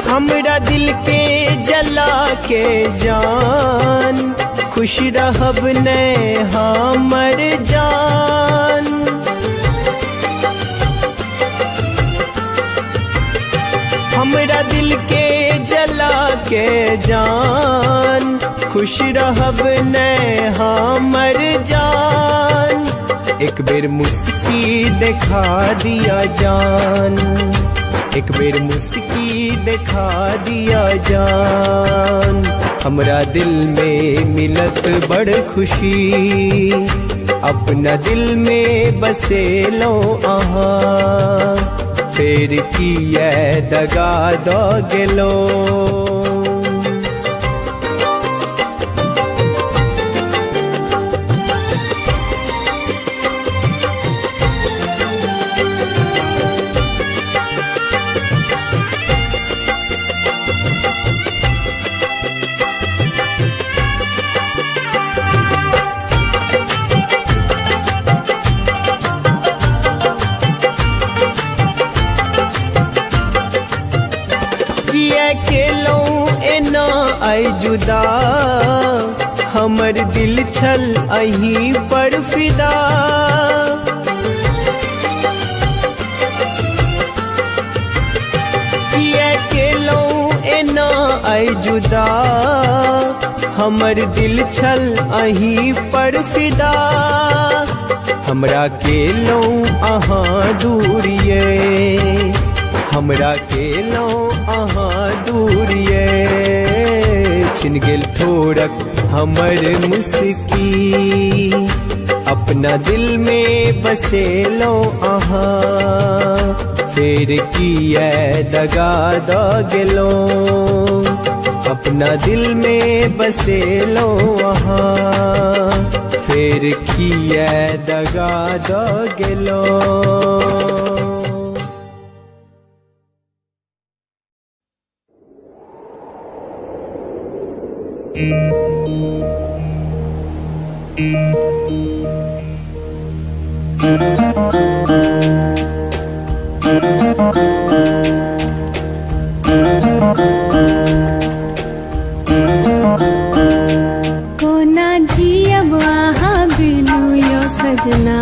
हमरा दिल के जला के जान, खुश रहब ने हमर जान। हमरा दिल के जला के जान, खुश रहब ने हमर जान। एक बेर मुस्की दिखा दिया जान, एक बेर मुस्की दिखा दिया जान। हमरा दिल में मिलत बड़ खुशी, अपना दिल में बसे लो आहा, फिर किया दगा दो गेलो। किया केलो एना आई जुदा, हमर दिल छल अहीं पर फिदा। किया केलो एना आइ जुदा, हमर दिल छल अहीं पर फिदा। हमरा केलहुँ अहाँ दूर ये, हमरा केलहुँ अहाँ दूर ये। छिन गेल ठोरक हमर मुस्की, अपना दिल में बसेलहुँ अहाँ। फेर किया दगा द गेलहुँ, अपना दिल में बसेलहुँ अहाँ। फेर किया दगा द गेलहुँ। कोना जियब अहाँ बिनु यो सजना,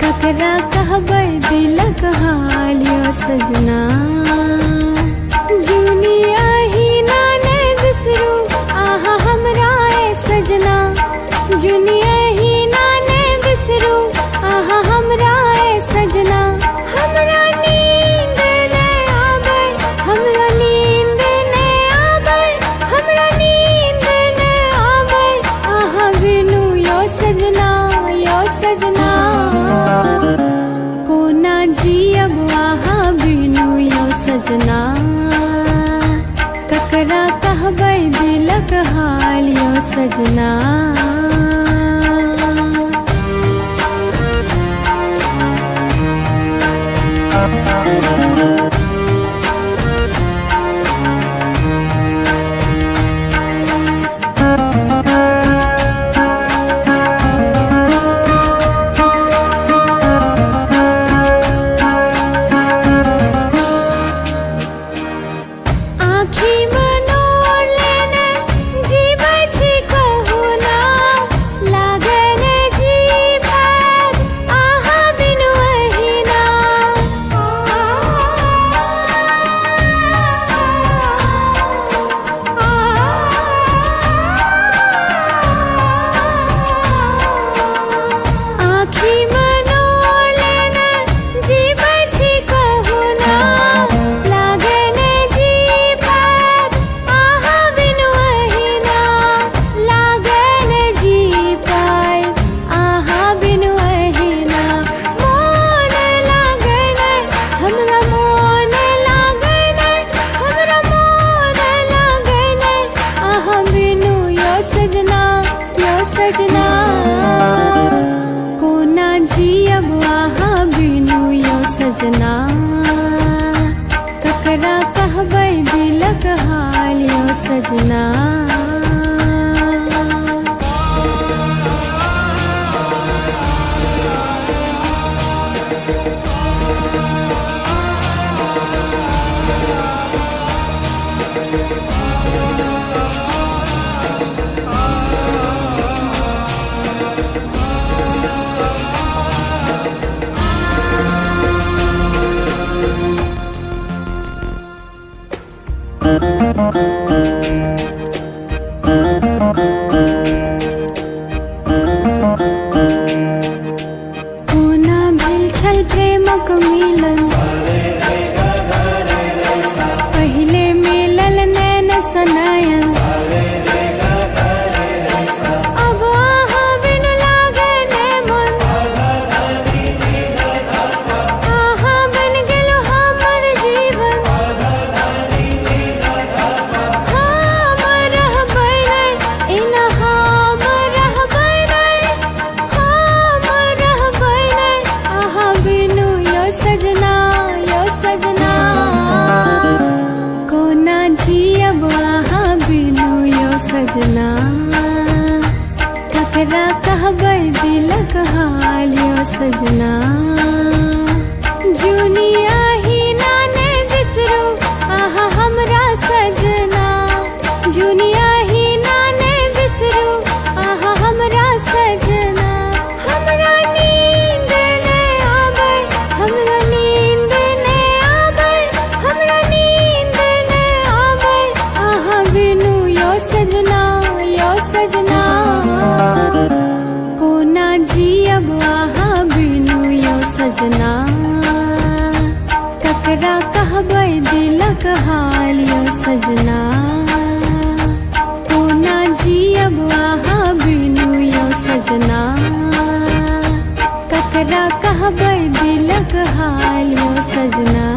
ककरा कहबै दिलक हाल यो सजना। जुनी अहिना नै बिसरू अहाँ हमरा ए सजना, जुनी अहिना नै बिसरू अहाँ हमरा ए सजना। हमरा नींद नै आबै, हमरा नींद नै आबै, हमरा नींद नै आबै अहाँ बिनु यो सजना, यो सजना। कोना जियब अहाँ बिनु यो सजना, ककरा कहबै दिलक हाल यो सजना। आँखि मनोर लेने जीबै छी कहू ना, लागै ने जी भर अहाँ बिनु अहिना। आँखि मनोर लेने जीबै छी कहू ना, लागै ने जी भर अहाँ बिनु अहिना। लागै ने जी पाएब अहाँ बिनु अहिना। मोन लागै नै हमरा, मोन लागै नै हमरा, मोन लागै नै अहाँ बिनु यो सजना, यो सजना। कोना जियब अहाँ बिनु यो सजना, ककरा कहबै दिलक हाल यो सजना। कोना भेल छल प्रेमक मिलन, पहिले मिलल नैन सनयन। अब अहाँ बिनु लागै नै मन, अहाँ बनि गेलहुँ हमर जीवन। हम रहबै नै एना, हम रहबै नै, हम रहबै नै अहाँ बिनु यो सजना, यो सजना। कोना जियब अहाँ बिनु यो सजना, ककरा कहबै दिलक हाल यो सजना। जुनी अहिना नै बिसरू अहाँ हमरा सजना, जुनी अहिना नै बिसरू अहाँ हमरा सजना। हमरा नींद नै आबै, हमरा नींद नै आबै, हमरा नींद नै आबै सजना, ककरा कहबै दिलक हाल यौ सजना। कोना जियब अहाँ बिनु यौ सजना, ककरा कहबै दिलक हाल यौ सजना।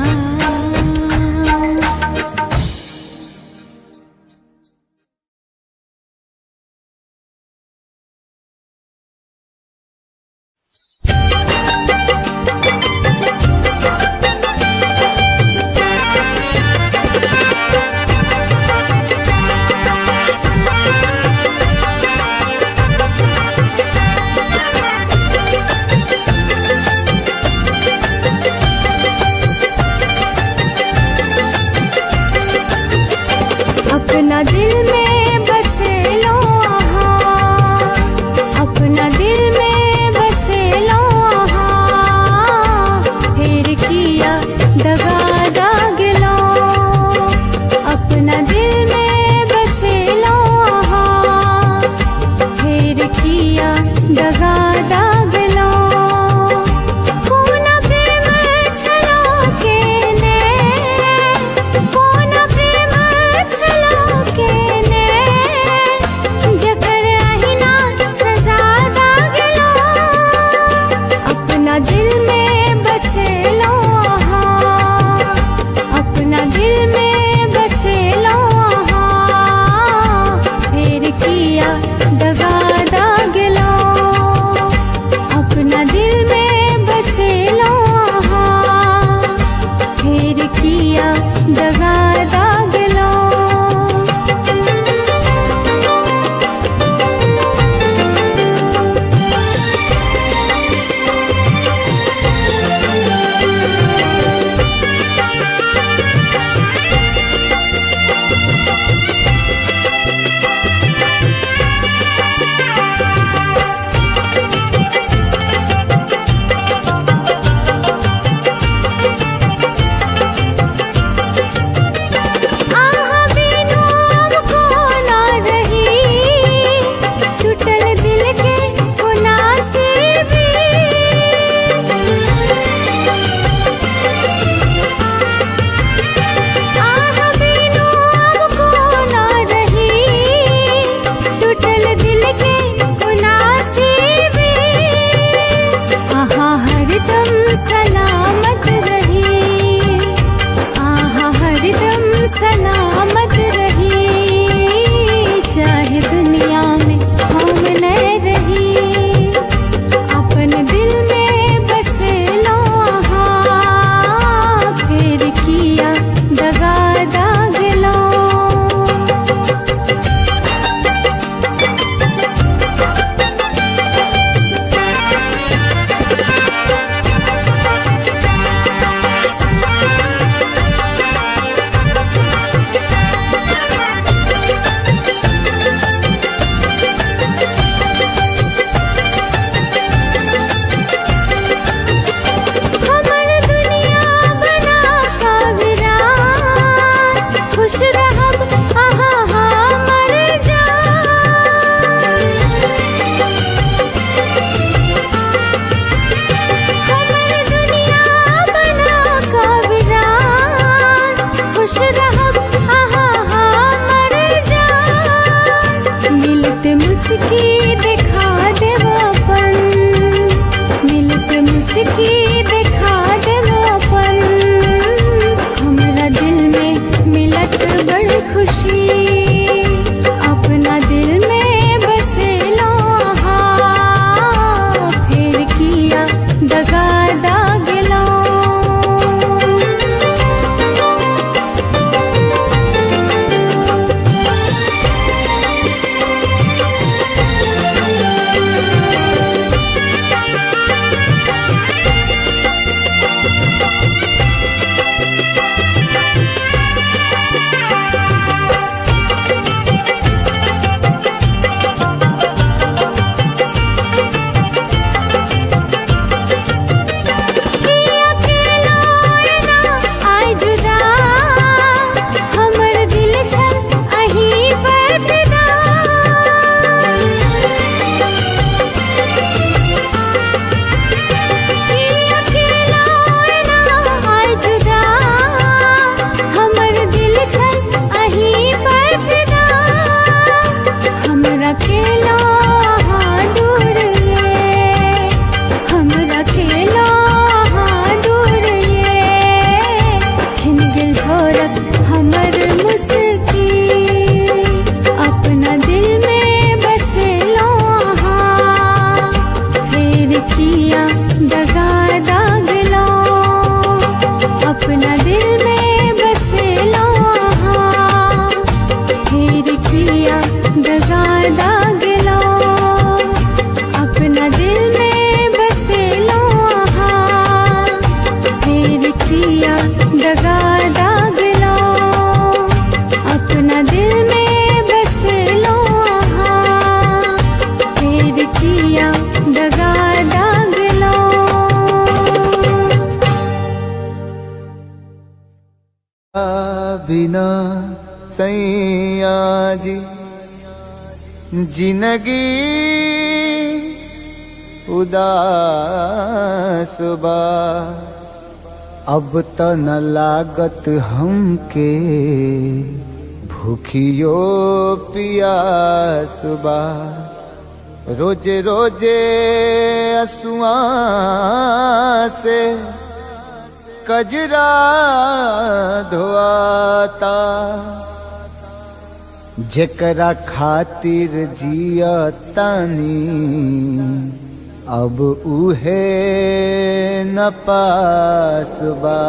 अपना दिल में बसेलो अहाँ, अपना दिल में बसेलो अहाँ, फेर किया दगा दागलो। अपना दिल में बसेलो अहाँ, फेर किया दगा दागलो। कोना प्रेम छलो केने, कोना प्रेम छलो केने, जकर अहिना सजा दागलो। अपना दिल में बसेलो अहाँ, अपना दिल में बसेलो अहाँ, फेर किया दगा दागलो। अपना दिल में बसेलो अहाँ, फेर किया दगा दागलो। आहा बिनु अब कोना रही, टूटल दिल के कोना से भी। आहा बिनु अब कोना रही, टूटल दिल के कोना से भी। आहा हरदम सलामत रही, आहा हरदम सलामत रही, चाहे दुनिया में हम न रही। अपन दिल में बसेलो अहाँ, फेर किया दगा दागलो। हमर दुनिया बना का वीरान, खुश रहब अहाँ हमर जान। हमर दुनिया बना का वीरान, खुश रहब अहाँ हमर जान। मिलत मुस्की दिखा देब अपन, मिलत मुस्की दिखा देब अपन, हमरा दिल में मिलत बड़ खुशी। अपना दिल में बसेलो अहाँ, फेर किया दगा दागलो। सैया जी। जिंदगी उदास बा, अब त न लागत हमके भूखियो पियास बा। रोजे रोजे असुआ से कजरा धोआता, जेकरा खातिर जियतानी अब उहे न पास बा।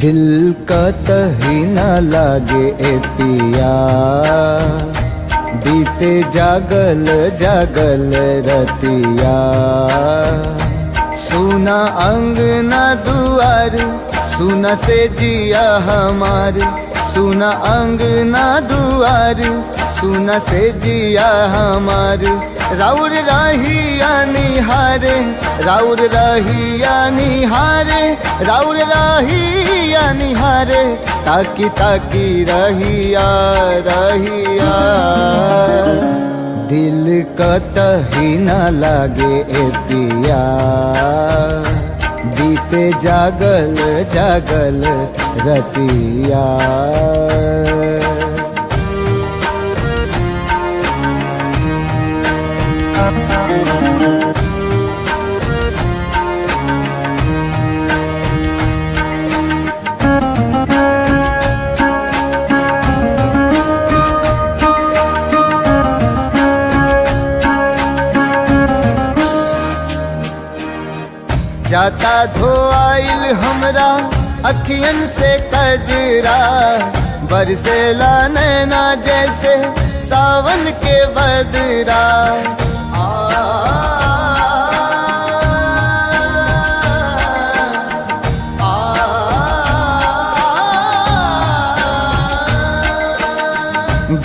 दिल कतही न लागे ए पिया, बीते जागल जागल रतिया। सुना अंगना दुआर, सुना से जिया हमार, सुना अंगना दुआर, सुना से जिया हमार। राउर रहिया निहारे, राउर रहिया निहारे, राउर रहिया निहारे, ताकी ताकी रहिया रहिया। दिल कतही न लागे ए पिया, बीते जागल जागल रतिया। जाता धोआइल हमरा अखियन से कजरा, बरसेला नैना जैसे सावन के बदरा। आ, आ,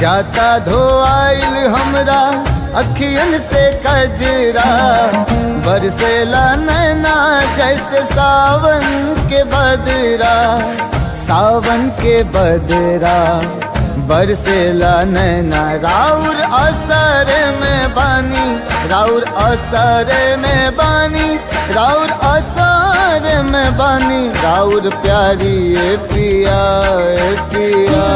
जाता धोआइल हमरा अखियन से कजरा, बरसेला नैना जैसे सावन के बदरा, सावन के बदरा। बरसेला नैना राउर असर में बानी, राउर असर में बानी, राउर असर में बानी, राउर प्यारी ए पिया ए पिया।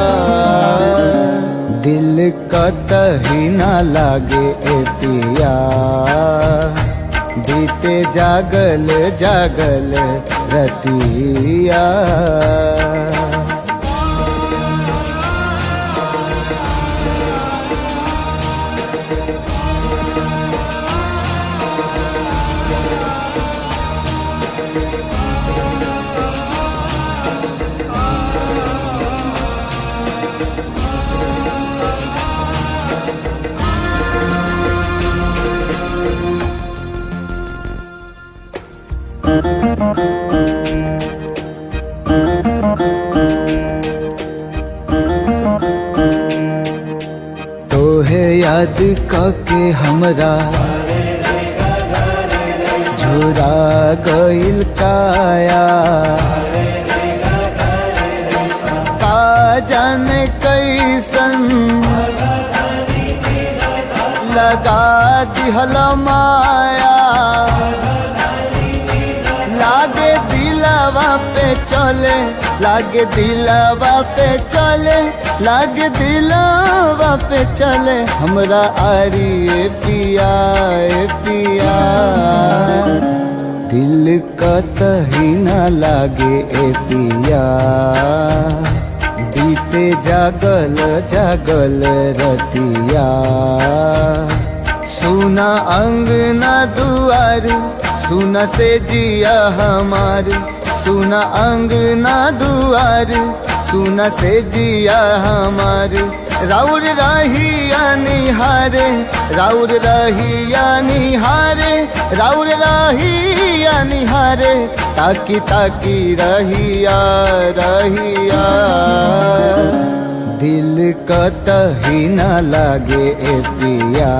दिल कतही न लागे ए पिया, बीते जागल जागल रतिया। तोहे याद काके हमरा झुरा गइल काया, का जाने कैसन लगा दिहल माया। लागे दिलवा पे चले, लागे दिलवा पे चले, लागे दिलवा पे चले, हमरा आरी ए पिया ए पिया। दिल कतही न लागे ए पिया, बीते जागल जागल रतिया। सुना अंगना दुआर, सुना से जिया हमार, सुना अंगना दुआर, सुन से जिया हमार। राउर रहिया निहारे, राउर रहिया निहारे, राउर रहिया निहारे, ताकी ताकी रहिया रहिया। दिल कतही न लागे ए पिया,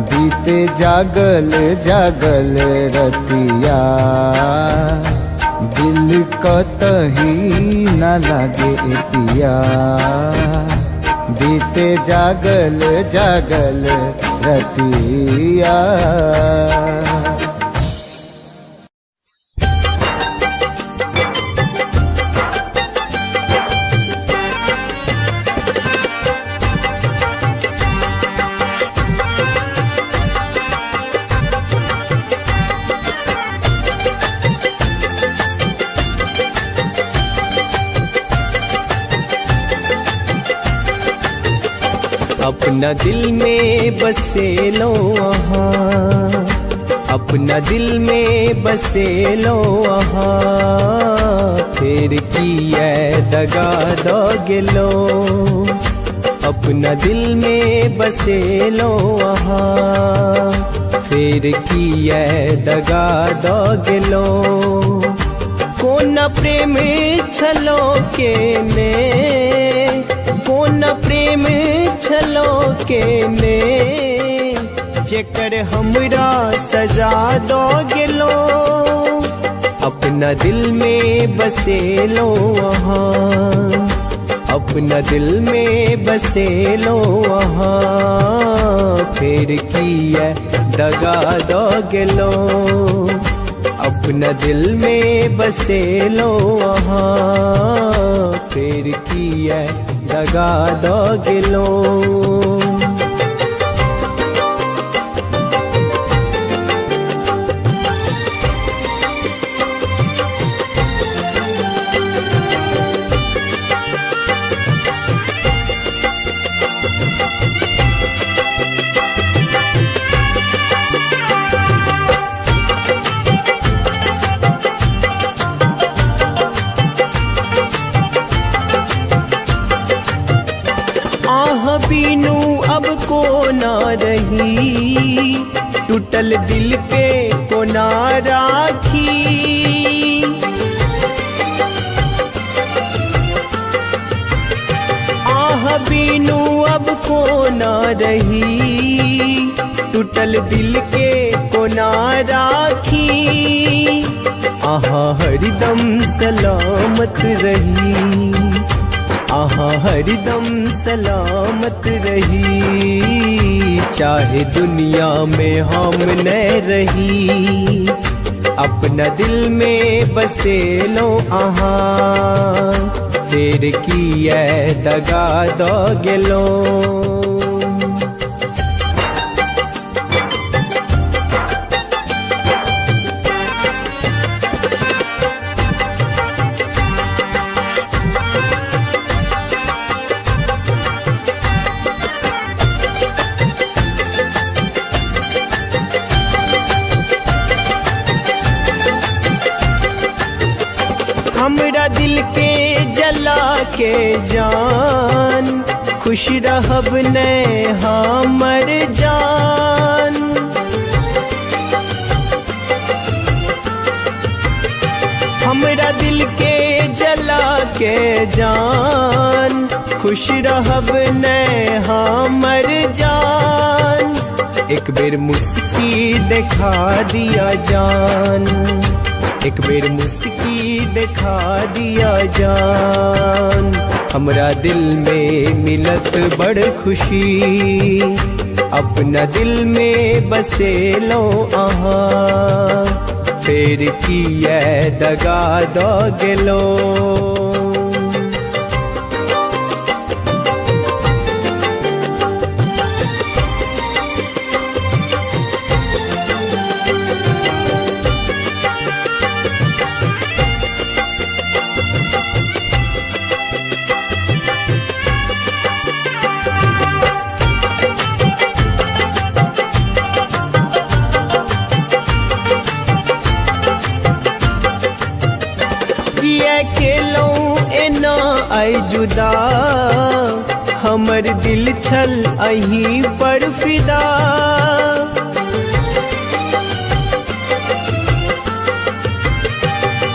बीते जागल जागल रतिया। दिल कतही न लागे ए पिया, बीते जागल जागल रतिया। अपना दिल में बसे लो अहाँ, अपना दिल में बसे लो अहाँ, फिर किए दगा दो गेलो। अपना दिल में बसे लो अहाँ, फिर किए दगा दो गेलो। कोन प्रेम छलो के ने, कोन प्रेम छलो के ने, जेकर हमरा सजा दो गेलो। अपना दिल में बसे लो अहाँ, अपना दिल में बसे लो अहाँ, फिर किए दगा दो गेलो। अपना दिल में बसे लो अहाँ, फिर किए दगा दो गेलो। आह बीनू अब को ना रही, टूटल दिल के को ना राखी। आह बीनू अब को ना रही, टूटल दिल के को ना राखी। आहा हरदम सलामत रही, आहा हरदम सलामत रही, चाहे दुनिया में हम न रही। अपना दिल में बसे लो आहा, फिर किए दगा दो गेलो। हमरा दिल के जला के जान, खुश रहब ने हमर जान। हमरा दिल के जला के जान, खुश रहब ने हमर जान। एक बेर मुस्की दिखा दिया जान, एक बेर मुस्की दिखा दिया जान। हमरा दिल में मिलत बड़ खुशी, अपना दिल में बसे लो अहाँ, फिर किए दगा दो गेलो। किए केलो आइ जुदा, हमर दिल छल अहीं पर फिदा।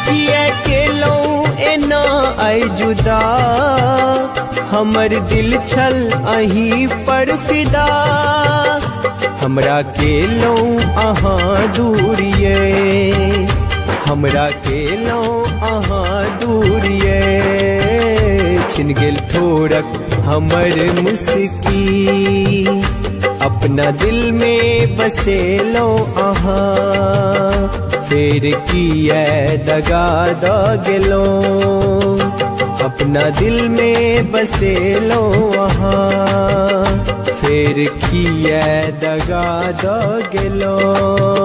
किया केलहुँ एना आइ जुदा, हमर दिल छल अहीं पर फिदा। हमरा केलहुँ अहाँ दूर ये, हमरा केलहुँ अहाँ दूर ये। छिन गेल ठोरक हमर मुस्की, अपना दिल में बसेलहुँ अहाँ। फेर किया दगा द गेलहुँ, अपना दिल में बसेलहुँ अहाँ। फेर किया दगा द गेलहुँ।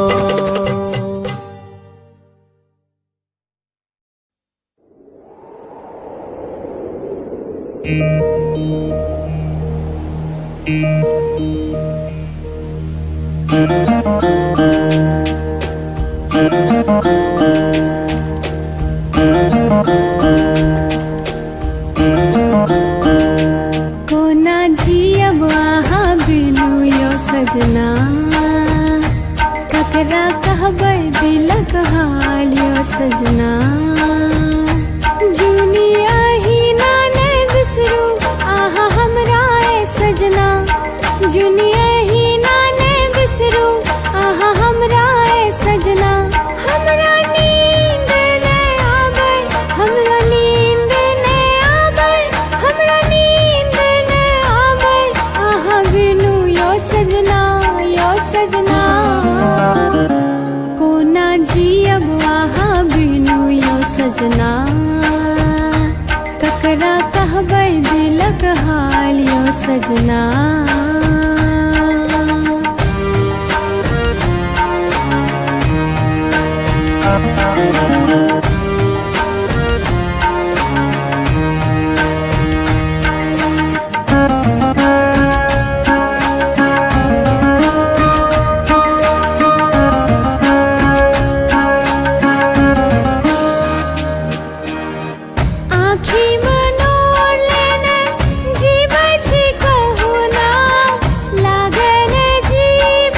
कोना जियब अहाँ बिनु यो सजना, ककरा कहबै दिलक हाल यो सजना। जुनिया ही ना ने बिसरू आहा हमरा ए सजना, जुनिया ही ना ने बिसरू आहा हमरा ए सजना। हमरा नींद ने आबै, हमरा नींद ने आबै, हमरा नींद ने आबै आहा बिनु यो सजना, यो सजना। कोना जियब आहा बिनु यो सजना, ककरा कहबै दिलक हाल यो सजना। आँखि मनोर लेने जीबै छी कहुना, लागे ने जीवब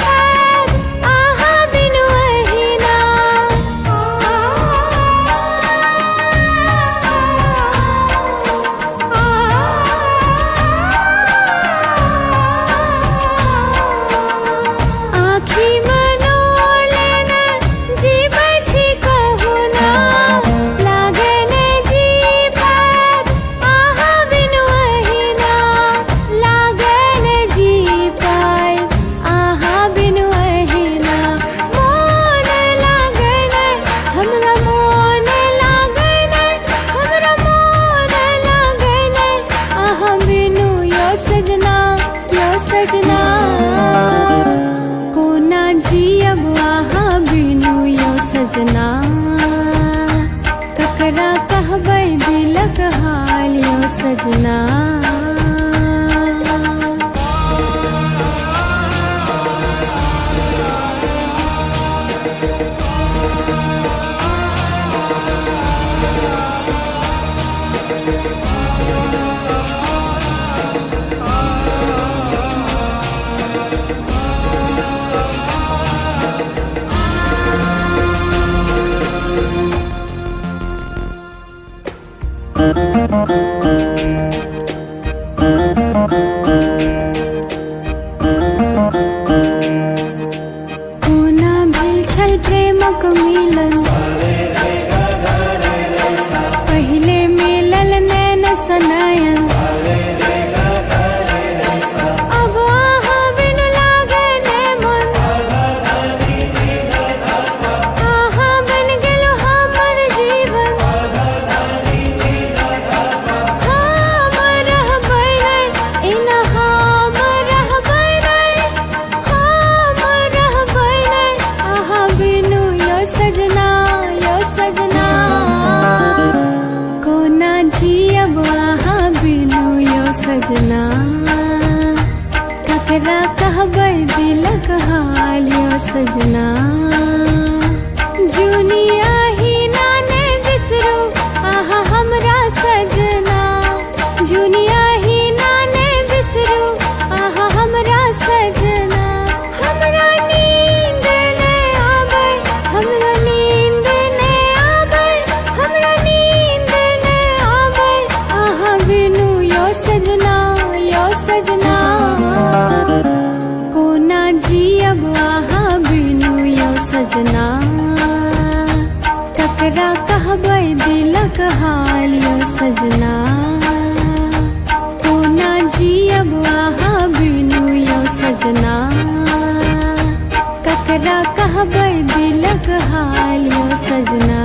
आहा बिनु अहिना। आँखि मनोर लेने जीबै छी कहुना, लागे ने जीवब आहा बिनु अहिना। लागे ने जीवब आहा बिनु अहिना। मोन लागे ने हमरा, मोन लागे ने हमरा, मोन लागे ने आहा बिनु यो सजना, यो सजना। कोना जियब आहा बिनु यो सजना, ककरा कहबै दिलक हाल यो सजना। कोना भेल छल प्रेमक मिलन, पहिले मिलल नैन सनयन। अब आहा बिनु लागे ने मन, आहा बन गेलो हमर जीवन। हम रहबै नै एना, हम रहबै नै, हम रहबै नै आहा बिनु यो सजना, यो सजना। कोना जियब आहा बिनु यो सजना, ककरा कहबै दिलक हाल यो सजना। जुनिया ही ना ने बिसरू आहा हमरा सजना। सजना, ककरा कहबै दिलक हाल यौ सजना। कोना जियब अहाँ बिनु यौ सजना, ककरा कहबै दिलक हाल यौ सजना।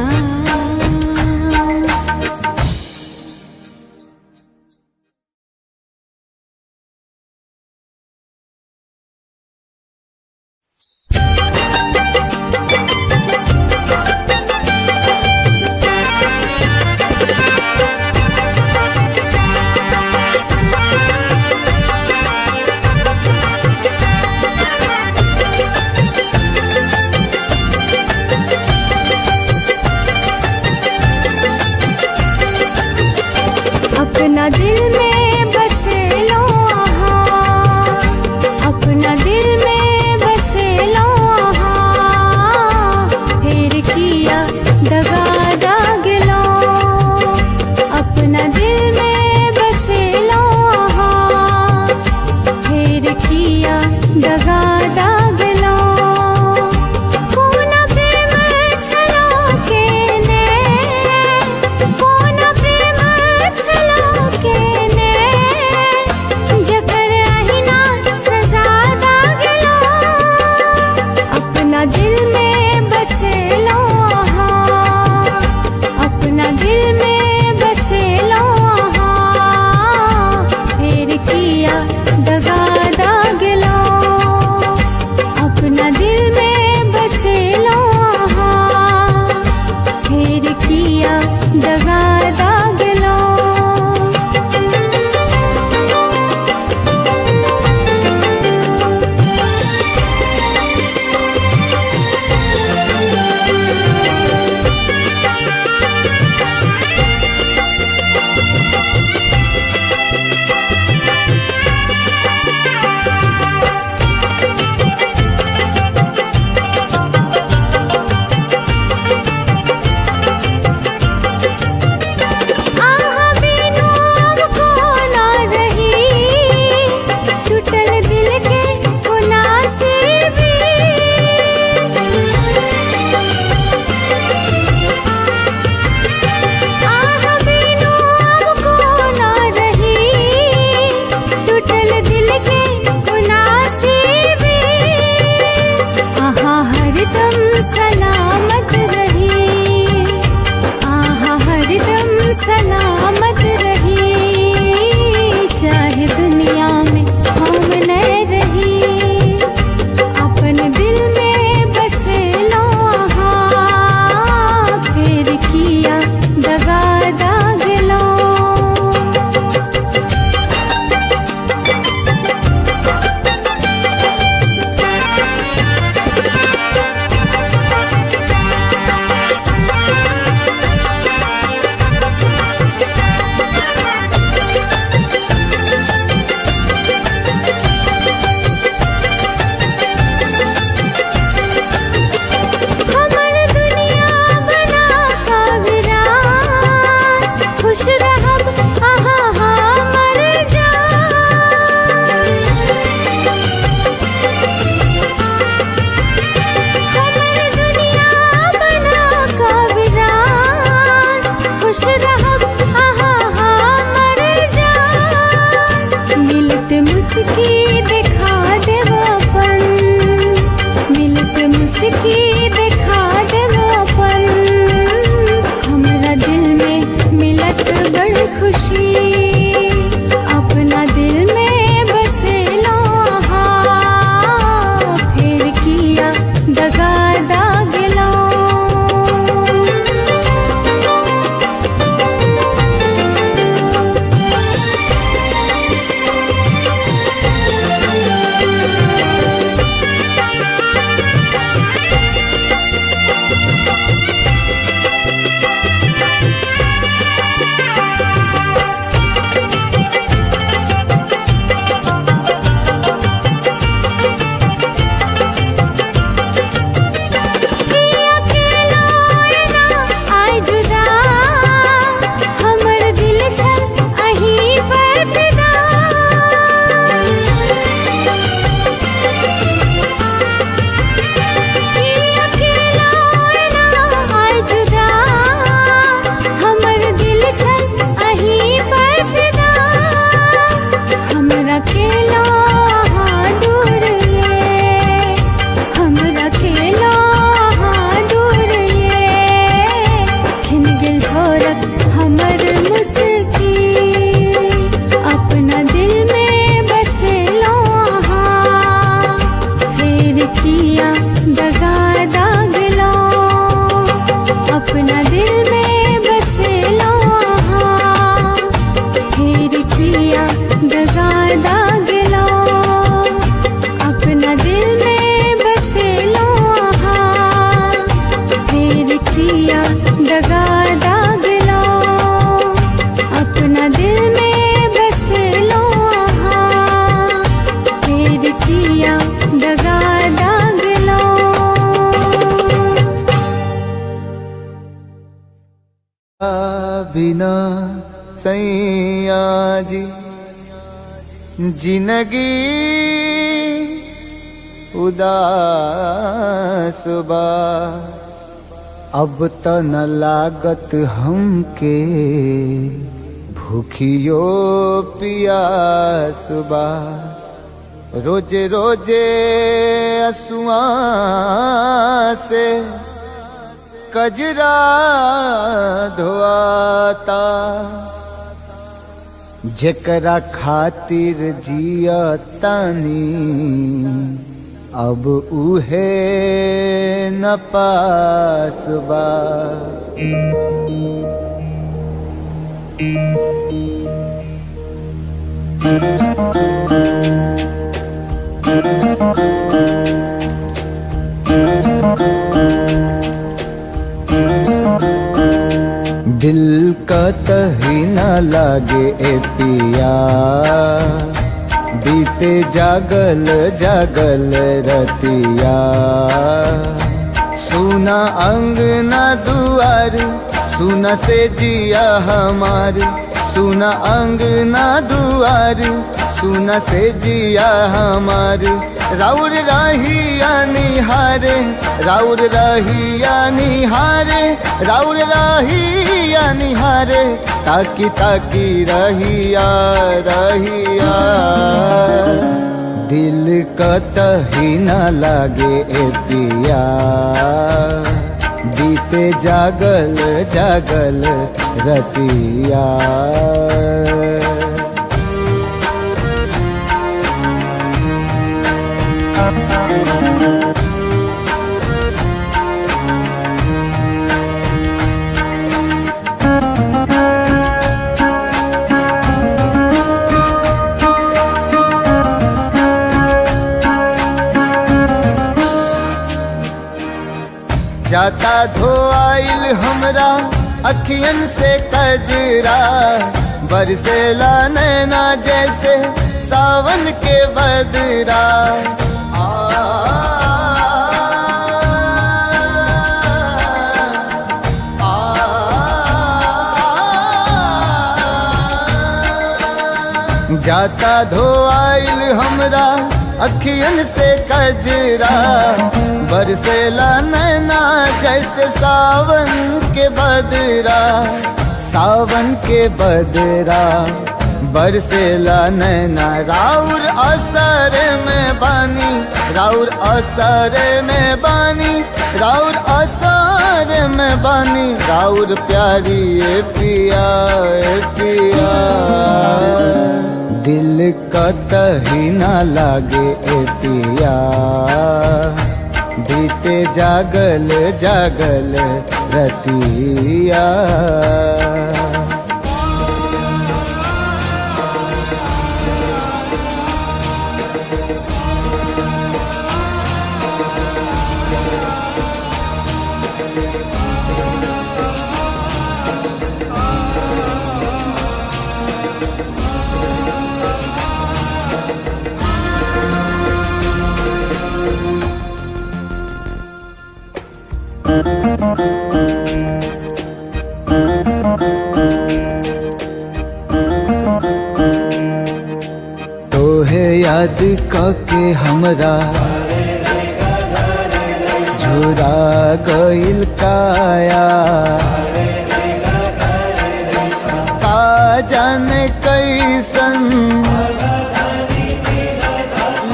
अपना दिल में बसेलो अहाँ, अपना दिल में बसेलो अहाँ, फेर किया दगा दागलो। अपना दिल में बसेलो अहाँ, फेर किया दगा दागलो। कोना प्रेम छलो केने, कोना प्रेम छलो केने, जी, जिंदगी उदास बा। अब त न लागत हमके भूखियो पियास बा। रोजे रोजे असुआ से कजरा धोआता, जेकरा खातिर जियतानी अब उहे न पास बा। दिल कतही न लागे ए पिया, बीते जागल जागल रतिया। सुना अंगना दुआर, सुना से जिया हमार, सुना अंगना दुआर, सुना से जिया हमार। राउर रहिया निहारे, राउर रहिया निहारे, राउर रहिया निहारे, ताकी ताकी रहिया रहिया। दिल कतही न लागे ए पिया, बीते जागल जागल रतिया। जाता धोआइल हमरा अखियन से कजरा, बरसेला नैना जैसे सावन के बदरा। आ, आ, जाता धोआइल हमरा अखियन से कजरा, बरसेला नैना जैसे सावन के बदरा, सावन के बदरा। बरसेला नैना राउर असर में बानी, राउर असर में बानी, राउर असर में बानी, राउर प्यारी ए पिया ए पिया। दिल कतही न लागे ए पिया, बीते जागल जागल रतिया। तोहे याद काके हमरा झुरा गइल काया, का जाने कैसन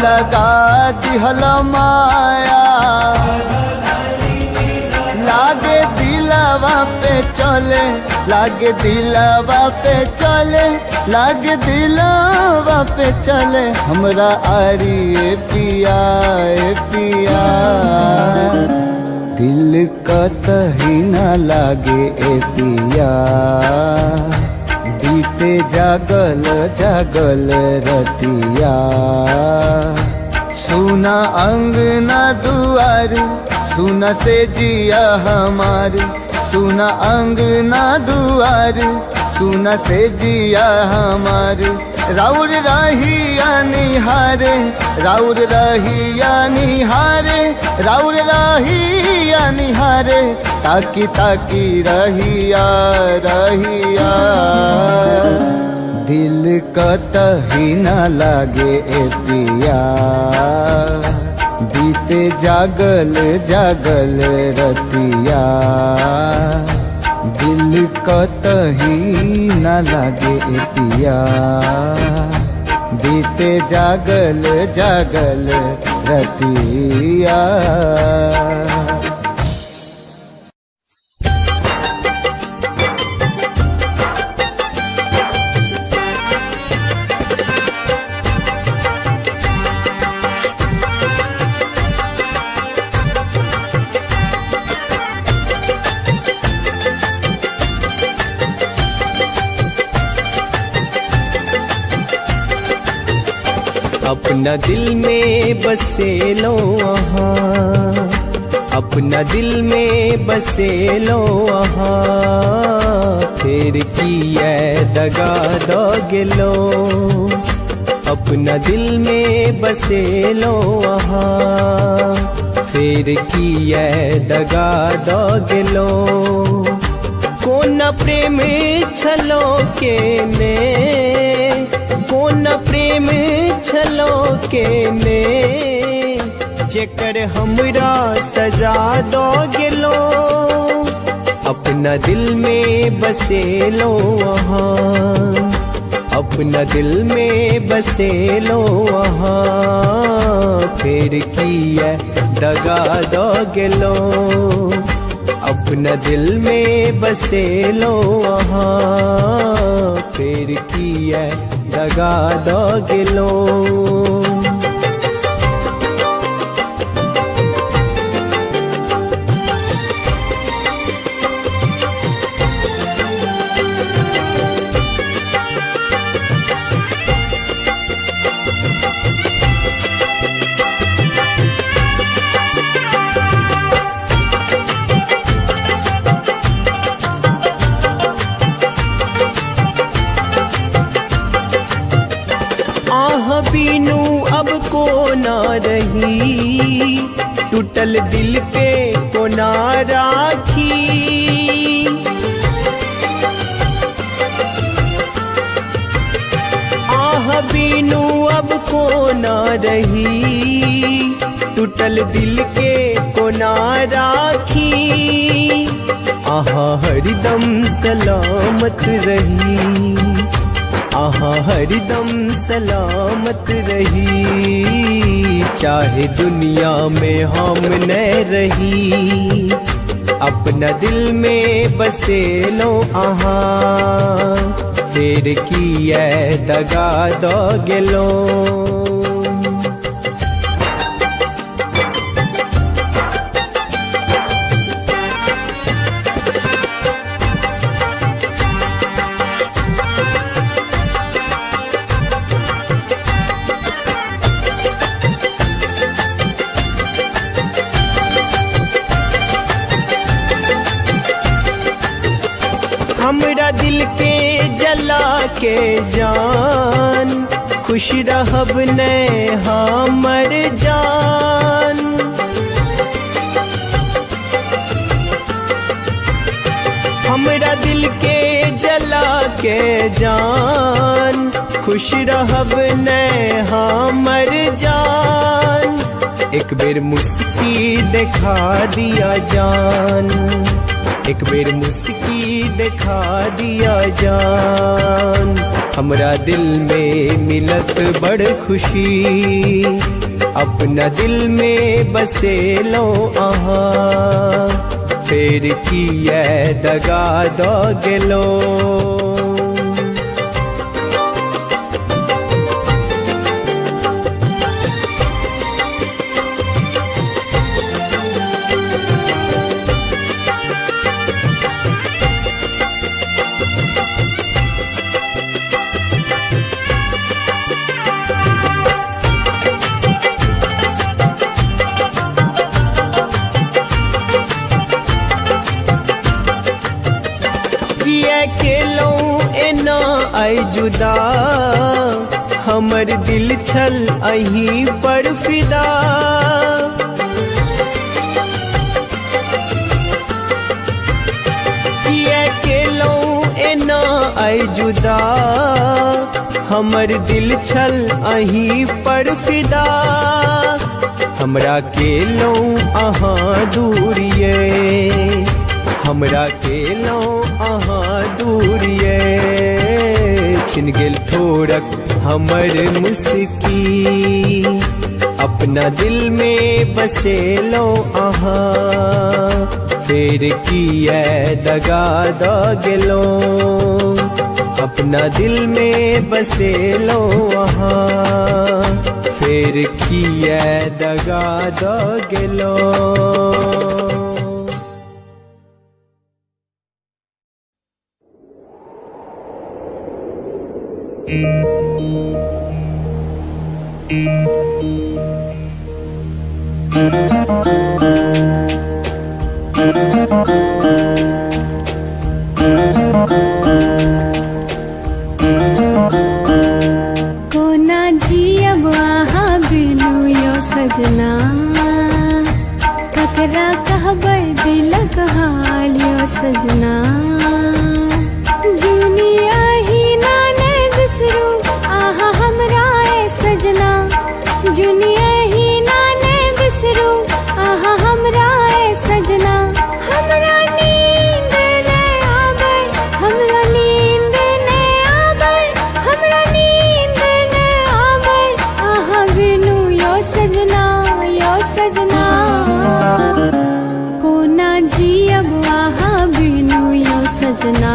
लगा दिहल माया। लागे दिलावा पे चले, लागे दिलावा पे चले, लागे दिलावा पे चले, हमरा आरी ए पिया ए पिया। दिल कतही न लागे ए पिया, बीते जागल जागल रतिया। सुना अंगना दुआर, सुना से जिया हमार, सुना अंगना दुआर, सुना से जिया हमार। राउर रहिया निहारे, राउर रहिया निहारे, राउर रहिया निहारे, ताकी ताकी रहिया रहिया। दिल कतही न लागे ए पिया, बीते जागल जागल रतिया। दिल कतही न लागे ए पिया, बीते जागल जागल रतिया। अपना दिल में बसे लो अहाँ, अपना दिल में बसे लो अहाँ, फिर किए दगा दो गेलो। अपना दिल में बसे लो अहाँ, फिर किए दगा दो गेलो। कोना प्रेम छलो के ने, कोना प्रेम छलो के ने, जेकर हमरा सजा दो गेलो। अपना दिल में बसे लो अहाँ, अपना दिल में बसे लो अहाँ, फिर किए दगा दो गेलो। अपना दिल में बसे लो अहाँ, फिर किए दगा दो गेलो। आह बीनू अब को ना रही, टूटल दिल के को ना राखी। आह बीनू अब को ना रही, टूटल दिल के को ना राखी। आहा हरदम सलामत रही, आहा हरदम सलामत रही, चाहे दुनिया में हम न रही। अपना दिल में बसे लो आहा, फिर किए दगा दो गेलो। हमरा दिल के जला के जान, खुश रहब ने हमर जान। हमरा दिल के जला के जान, खुश रहब ने हमर जान। एक बेर मुस्की दिखा दिया जान, एक बेर मुस्की दिखा दिया जान। हमरा दिल में मिलत बड़ खुशी, अपना दिल में बसे लो अहाँ, फिर किए दगा दो गेलो। किए केलौ एना आई जुदा, हमर दिल छल अहीं पर फिदा। किए केलौ एना जाय जुदा, हमर दिल छल अहीं पर फिदा। हमरा केलौं अहाँ दूर ये, हमरा केलौं अहाँ दूर ये। छिन गेल ठोरक हमर मुस्की, अपना दिल में बसेलौं अहाँ। फेर किए दगा द गेलौं, अपना दिल में बसेलौं अहाँ। फेर किए दगा द गेलौं। कोना जियब अहाँ बिनु यो सजना, ककरा कहबै दिलक हाल यो सजना। जुनिया ही ना ने बिसरू आहा हमरा ए सजना, जुनिया ही ना ने बिसरू आहा हमरा ए सजना। हमरा नींद ने आबै, हमरा नींद ने आबै, हमरा नींद ने आबै आहा बिनु यो सजना, यो सजना। कोना जियब आहा बिनु यो सजना,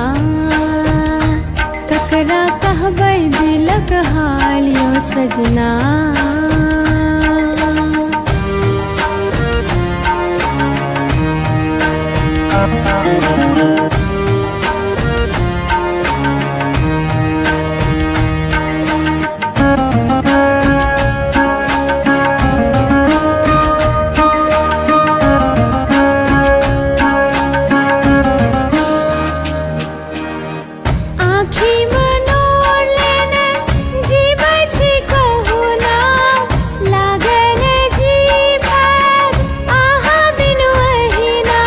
ककरा कहबै दिलक हाल यो सजना। आँखि मनोर लेने जीबै छी कहुना, लागै ने जीवन आहा बिनु अहिना।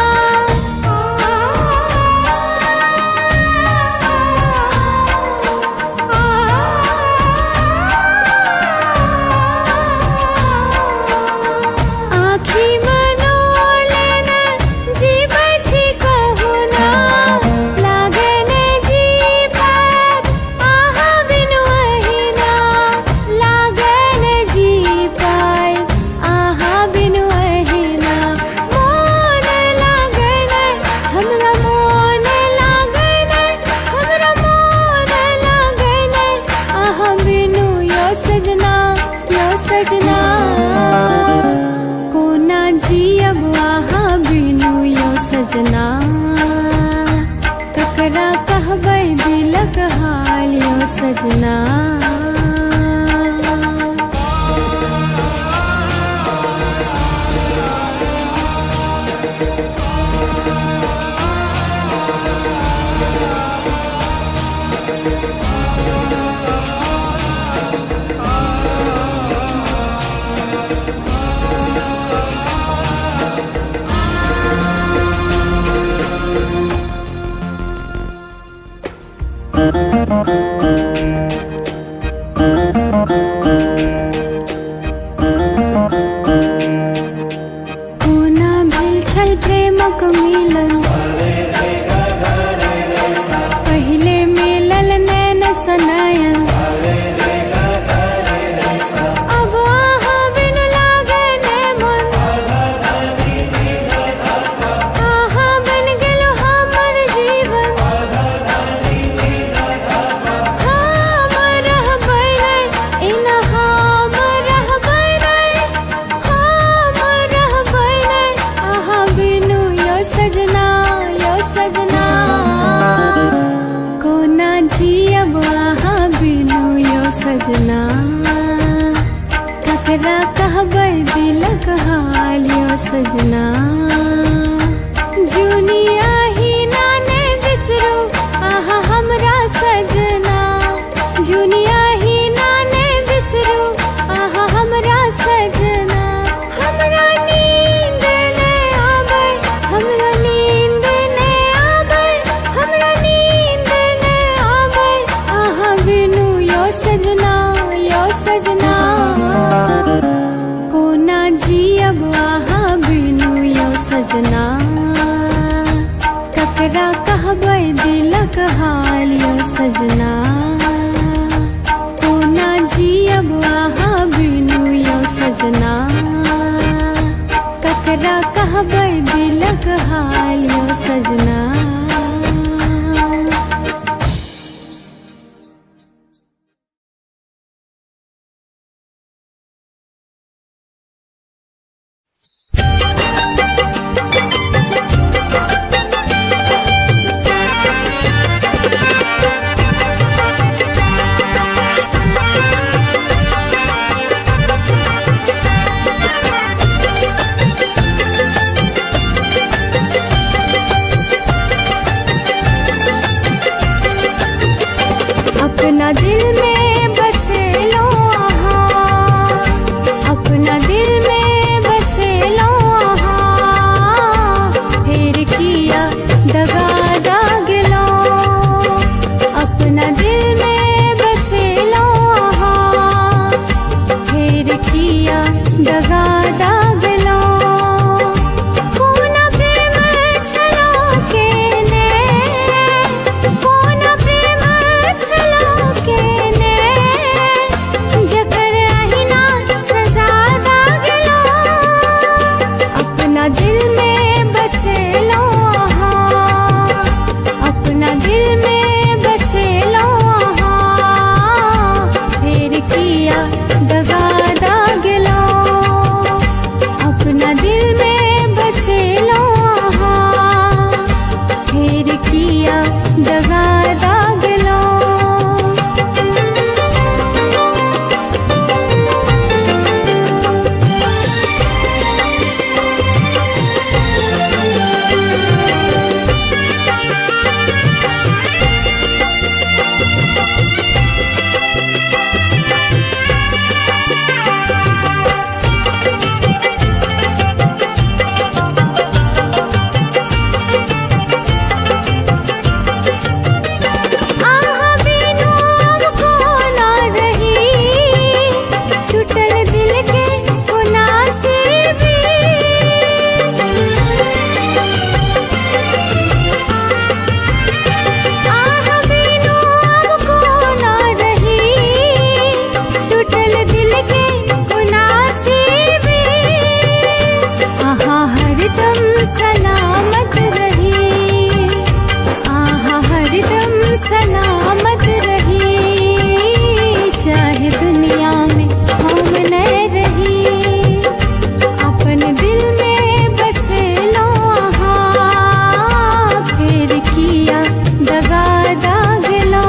आँखि मनोर लेने जीबै छी कहुना, लागै ने जीवन आहा बिनु अहिना। लागै ने जी पाय आहा बिनु अहिना। मोन लागै ने हमरा, मोन लागै ने हमरा, मोन लागै ने आहा बिनु यो सजना, यो सजना। कोना जियब आहा बिनु यो सजना, ककरा कहबै दिलक हाल यो सजना। कोना भेल छल प्रेमक मिलन, पहिले मिलल नैन सनयन। अब आहा बिनु लागै ने मन, आहा बन गेलो हमर जीवन। हम रहबै नै एना, हम रहबै नै, हम रहबै नै आहा बिनु यो सजना, यो सजना। कोना जियब आहा बिनु यो सजना, ककरा कहबै दिलक हाल यो सजना। जुनिया ही ना ने बिसरू आहा हमरा सजना, जुनिया ही ना ने बिसरू आहा हमरा सजना। हमरा नींद ने आबै, हमरा नींद ने आबै, हमरा नींद ने आबै सजना। कोना जियब अहाँ बिनु यौ सजना, ककरा कहबै दिलक हाल यौ सजना। कोना जियब अहाँ बिनु यौ सजना, ककरा कहबै दिलक हाल यौ सजना। अपना दिल में बसेलो अहाँ, अपना दिल में बसेलो अहाँ, फेर किया दगा दागलो। अपना दिल में बसेलो अहाँ, फेर किया दगा दागलो। कोना प्रेम छलो केने, कोना प्रेम छलो केने, जकर अहिना सजा दागलो। अपना दिल में बसेलो अहाँ, अपना दिल में बसेलो अहाँ, फेर किया दगा दागलो। अपना दिल में बसेलो अहाँ, फेर किया दगा दागलो। आहा बिनु अब कोना रही, टूटल दिल के कोना से भी। आहा बिनु अब कोना रही, टूटल दिल के कोना से भी। आहा हरदम सलामत रही, आहा हरदम सलामत रही, चाहे दुनिया में हम न रही। अपन दिल में बसेलो अहाँ, फेर किया दगा दागलो।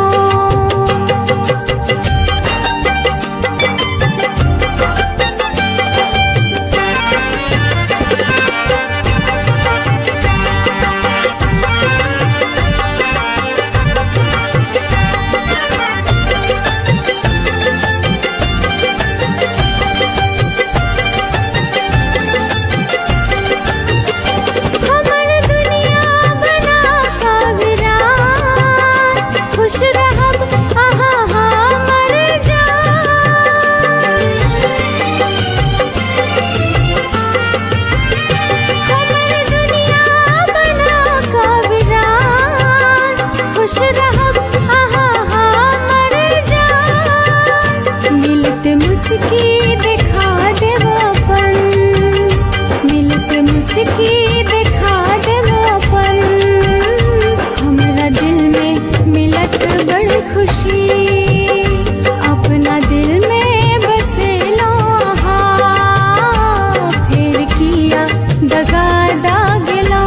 हमर दुनिया बना का वीरान, खुश रहब अहाँ हमर जान। हमर दुनिया बना का वीरान, खुश रहब अहाँ हमर जान। मिलत मुस्की दिखा देब अपन, मिलत मुस्की दिखा देब अपन, हमरा दिल में मिलत बड़ खुशी। अपना दिल में बसेलो अहाँ, फेर किया दगा दागलो।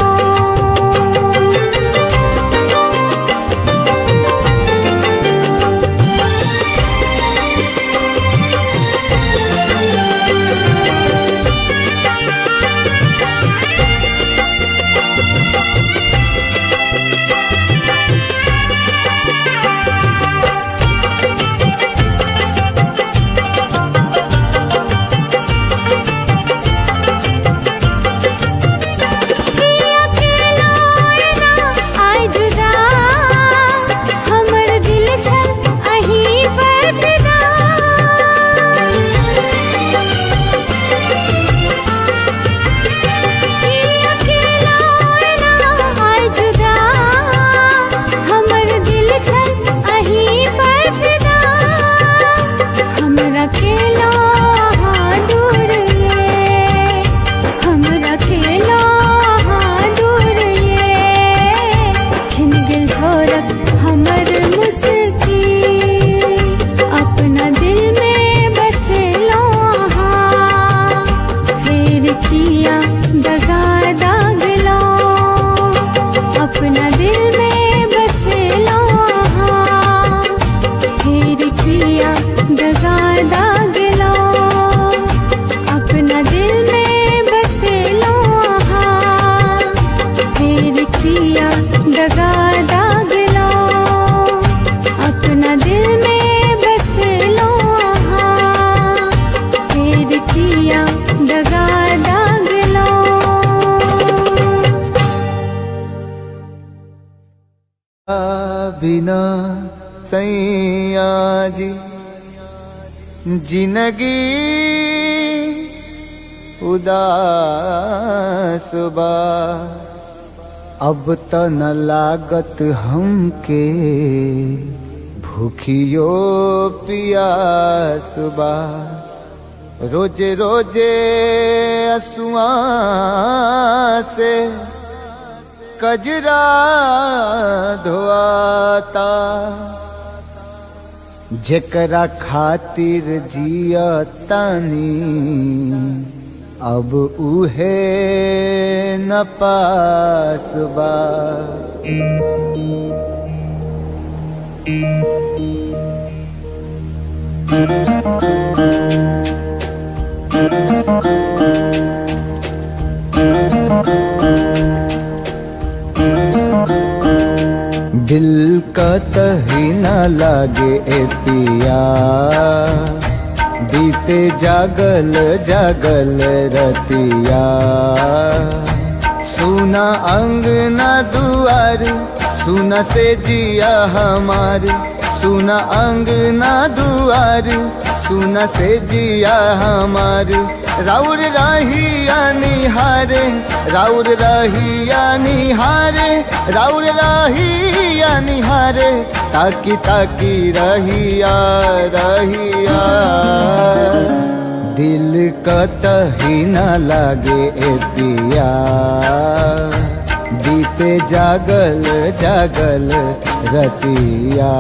केलो अहाँ दूर ये, हमरा केलो अहाँ दूर ये। छिन गेल थोरक हमर मुस्की, अपना दिल में बसेलो अहाँ। फेर किया दगा दागलो, अपना दिल में बसेलो अहाँ। फेर किया दगा दागलो, अपना दिल में बसेलो अहाँ। फेर किया दगा दागलो, अपना दिल में बसेलो अहाँ। फेर किया दगा दागलो। बिना सैया जी जिंदगी उदास बा। अब त न लागत हमके भूखियो पियास बा। रोजे रोजे असुआ से कजरा धोआता, जेकरा खातिर जियतानी अब उहे न पास बा। दिल का तही न लागे ए पिया, बीते जागल जागल रतिया। सुना अंगना दुआर, सुना से जिया हमार, सुना अंगना दुआर, सुना से जिया हमार। राउर रहिया निहारे, राउर रहिया निहारे, राउर रहिया निहारे, ताकी ताकी रहिया रहिया। दिल का तही न लागे ए पिया, बीते जागल जागल रतिया।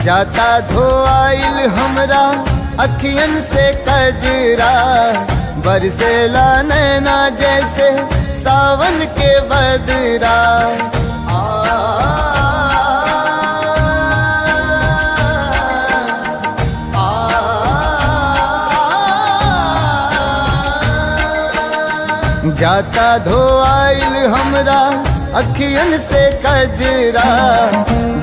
जाता धोआइल हमरा अखियन से कजरा, बरसेला नैना जैसे सावन के बदरा। आ, आ, जाता धोआइल हमरा अखियन से कजरा,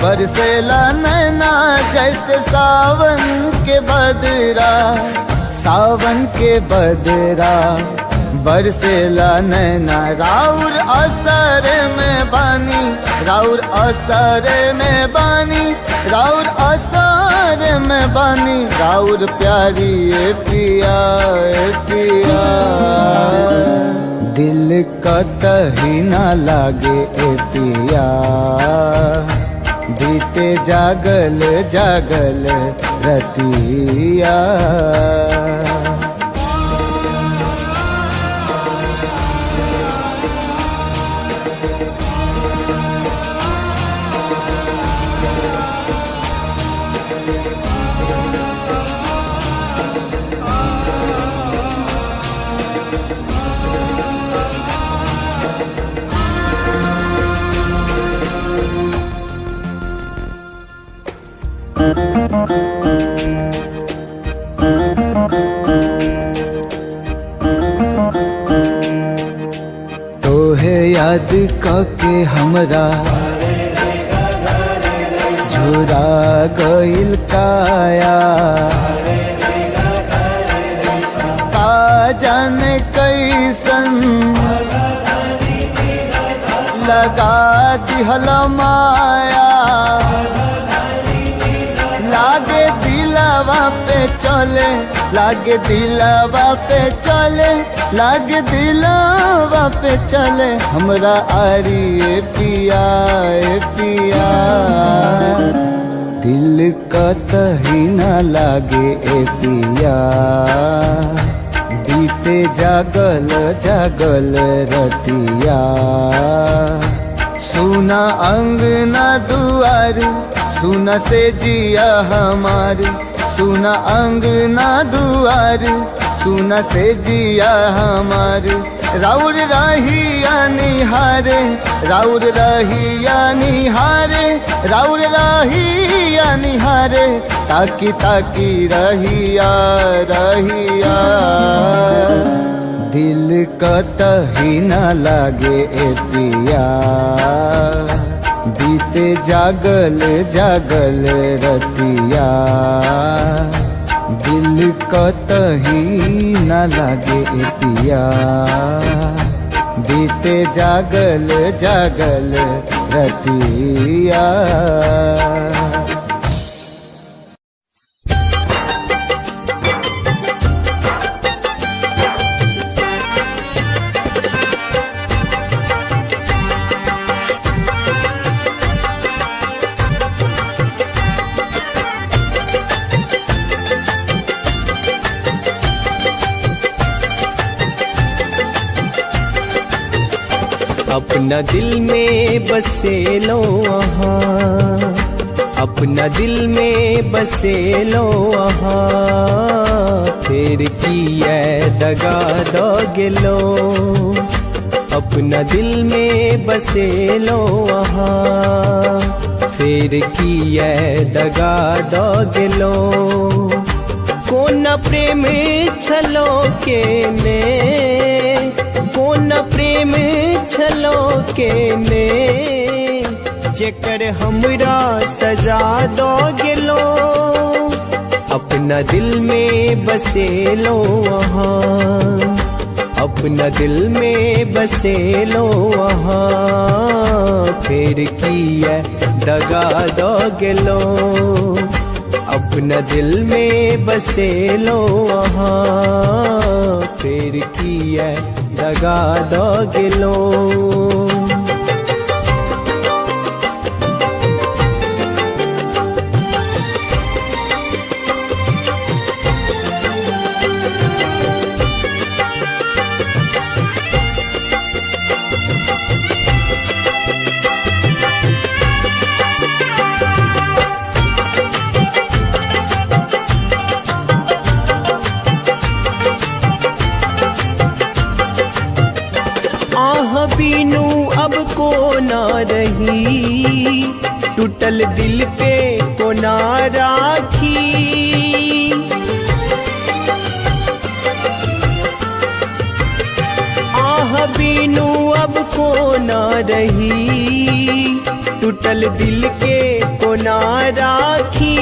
बरसेला नैना जैसे सावन के बदरा, सावन के बदरा। बरसेला नैना राउर असर में बानी, राउर असर में बानी, राउर असर में बानी, राउर प्यारी ए पिया ए पिया। दिल का तही ना लागे ए पिया, बीते जागल जागल रतिया। तोहे याद काके हमरा झुरा गइल काया, का जाने कैसन दिहल माया। लागे दिलवा पे चले, लागे दिलवा पे चले, लागे दिलवा पे चले हमरा आरी ए पिया, ए पिया। दिल कतही ना लागे ए पिया, बीते जागल जागल रतिया। सुना अंगना दुआर, सुना से जिया हमार, सुना अंगना दुआर, सुना से जिया हमार। राउर रहिया निहारे, राउर रहिया निहारे, राउर रहिया निहारे, ताकी ताकी रहिया रहिया। दिल कतही ना लागे ए पिया, बीते जागल जागल रतिया। दिल कतही ना लागे ए पिया, बीते जागल जागल रतिया। अपना दिल में बसे लो अहाँ, अपना दिल में बसे लो अहाँ, फिर किया दगा दो गेलो। अपना दिल में बसे लो अहाँ, फिर किया दगा दो गेलो। कोना प्रेम छलो के ने, कोना प्रेम छलो के ने, जेकर हमरा सजा दो गेलो। अपना दिल में बसे लो अहाँ, अपना दिल में बसे लो अहाँ, फिर किया दगा दो गेलो। अपना दिल में बसे लो अहाँ, फिर किया दगा दो गेलो। आह बीनू अब को ना रही, टूटल दिल के को ना राखी। आह बीनू अब को ना रही, टूटल दिल के को ना राखी।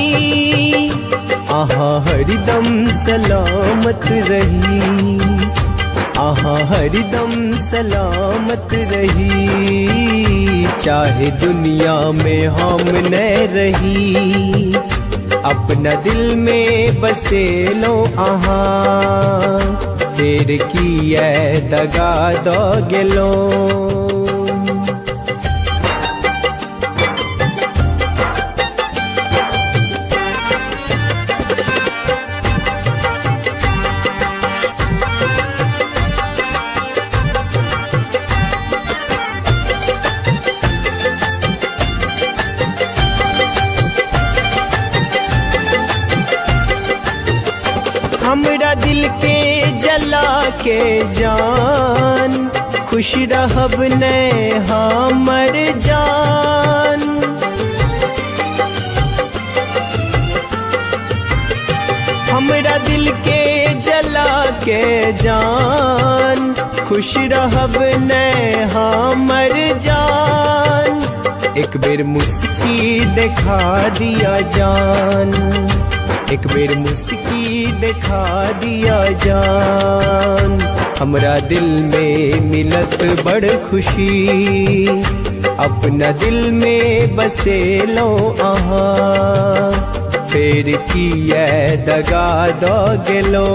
आहा हरदम सलामत रही, आहा हरदम सलामत रही, चाहे दुनिया में हम न रही। अपना दिल में बसे लो आहा, फिर किया दगा दो गेलो। हमरा दिल के जला के जान, खुश रहब ने हमर जान। हमरा दिल के जला के जान, खुश रहब ने हमर जान। एक बेर मुस्की दिखा दिया जान, एक बेर मुस्की दिखा दिया जान। हमरा दिल में मिलत बड़ खुशी, अपना दिल में बसेलो अहाँ, फेर किया दगा द गेलो।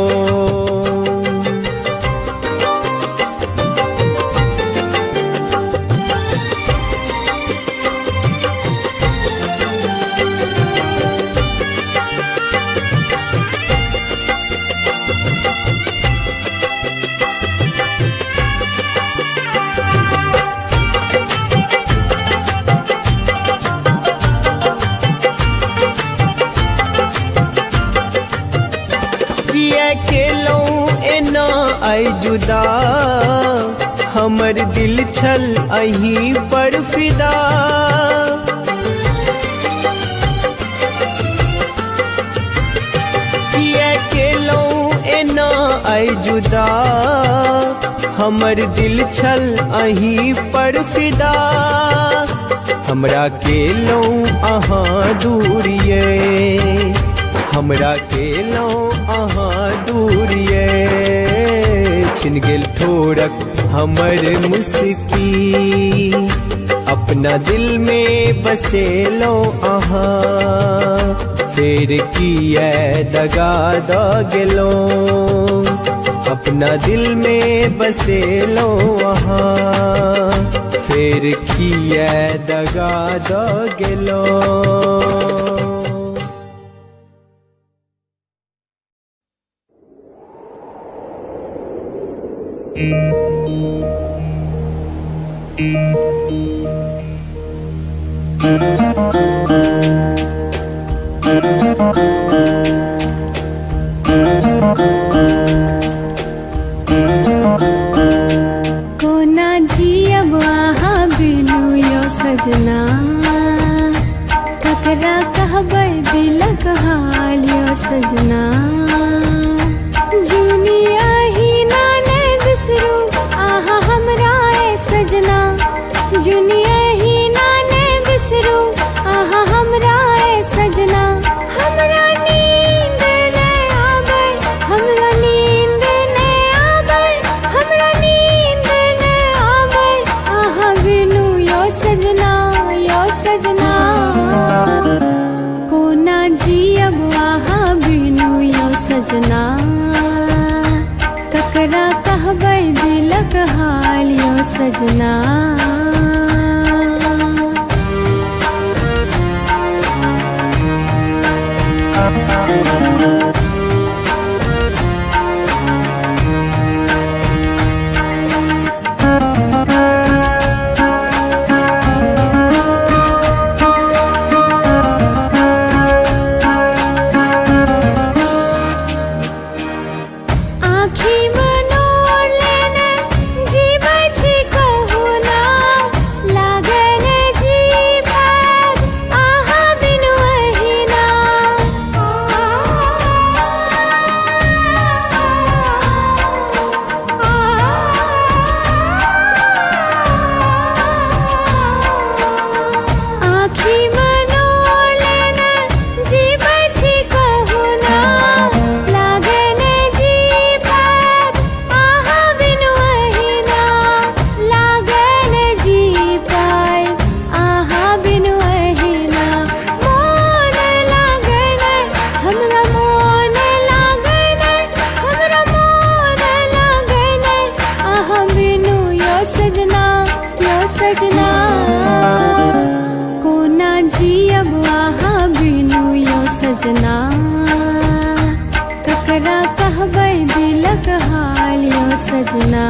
किया केलौ एना आई जुदा, हमर दिल छल अहीं पर फिदा। किया केलौ एना आई जुदा, हमर दिल छल अहीं पर फिदा। हमरा केलौ अहाँ दूरिये, हमरा केलौ अहाँ दूरिये। छिन गेल ठोरक हमर मुस्की, अपना दिल में बसेलो अहाँ, फेर किया दगा द गेलो। अपना दिल में बसेलो अहाँ, फेर किया दगा द गेलो। कोना जियब अहाँ बिनु यो सजना, ककरा कहबै दिलक हाल यो सजना। जुनिया ही ना ने बिसरू आहा हमरा ए सजना, जुनिया ही ना ने बिसरू आहा हमरा ए सजना। हमरा नींद ने आबै, हमरा नींद ने आबै, हमरा नींद ने आबै आहा बिनु यो सजना, यो सजना। कोना जियब आहा बिनु यो सजना, ककरा कहबै दिलक हाल यो सजना। आँखि मनोर लेने जीबै छी कहू ना, लागै ने जीवैत अहाँ बिनु अहिना। आँखि मनोर लेने जीबै छी कहू ना, लागै ने जीवैत अहाँ बिनु अहिना। लागै ने जीवैत अहाँ बिनु अहिना। मोन लागै ने हमरा, मोन लागै ने हमरा, मोन लागै ने अहाँ बिनु यो सजना, यो सजना। कोना जियब अहाँ बिनु यो सजना, ककरा कहबै दिलक हाल यो सजना।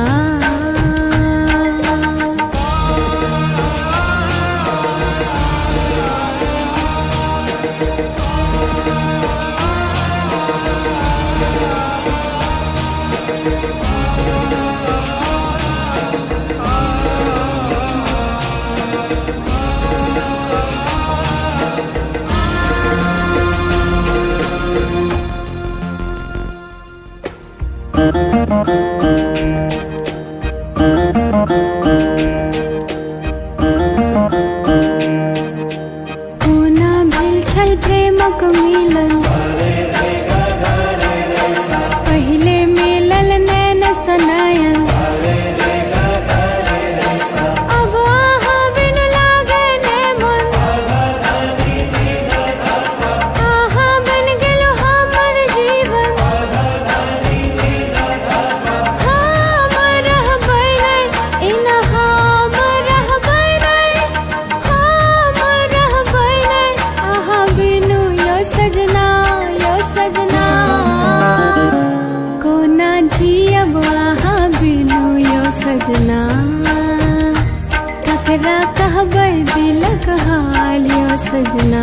ककरा कहबै दिलक हाल यो सजना।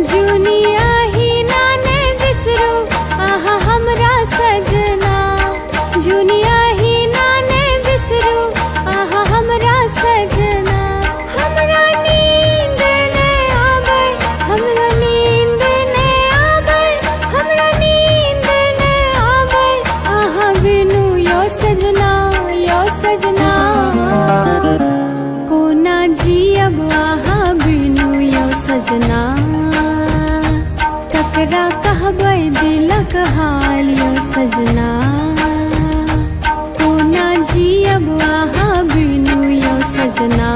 जुनिया ही ना ने बिसरू आहा हमरा सजना। जुनिया ही ना ने बिसरू आहा हमरा सजना। हमरा नींद ने आबै, हमरा नींद ने आबै, हमरा नींद ने आबै आहा बिनु यो सजना, यो सजना। कोना जियब आहा बिनु यो सजना। ककरा कहबै दिलक हाल यो सजना। कोना जियब आहा बिनु यो सजना।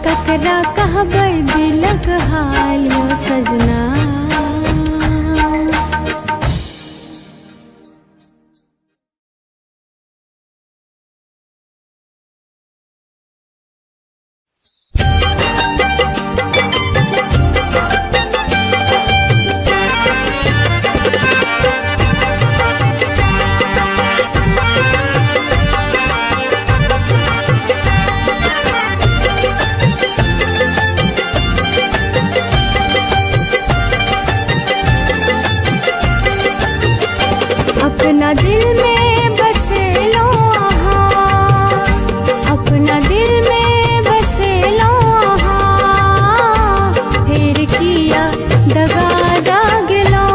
ककरा कहबै दिलक हाल यो सजना। अपना दिल में बसेलो आहा, अपना दिल में बसेलो आहा। फेर किया दगा दागलो,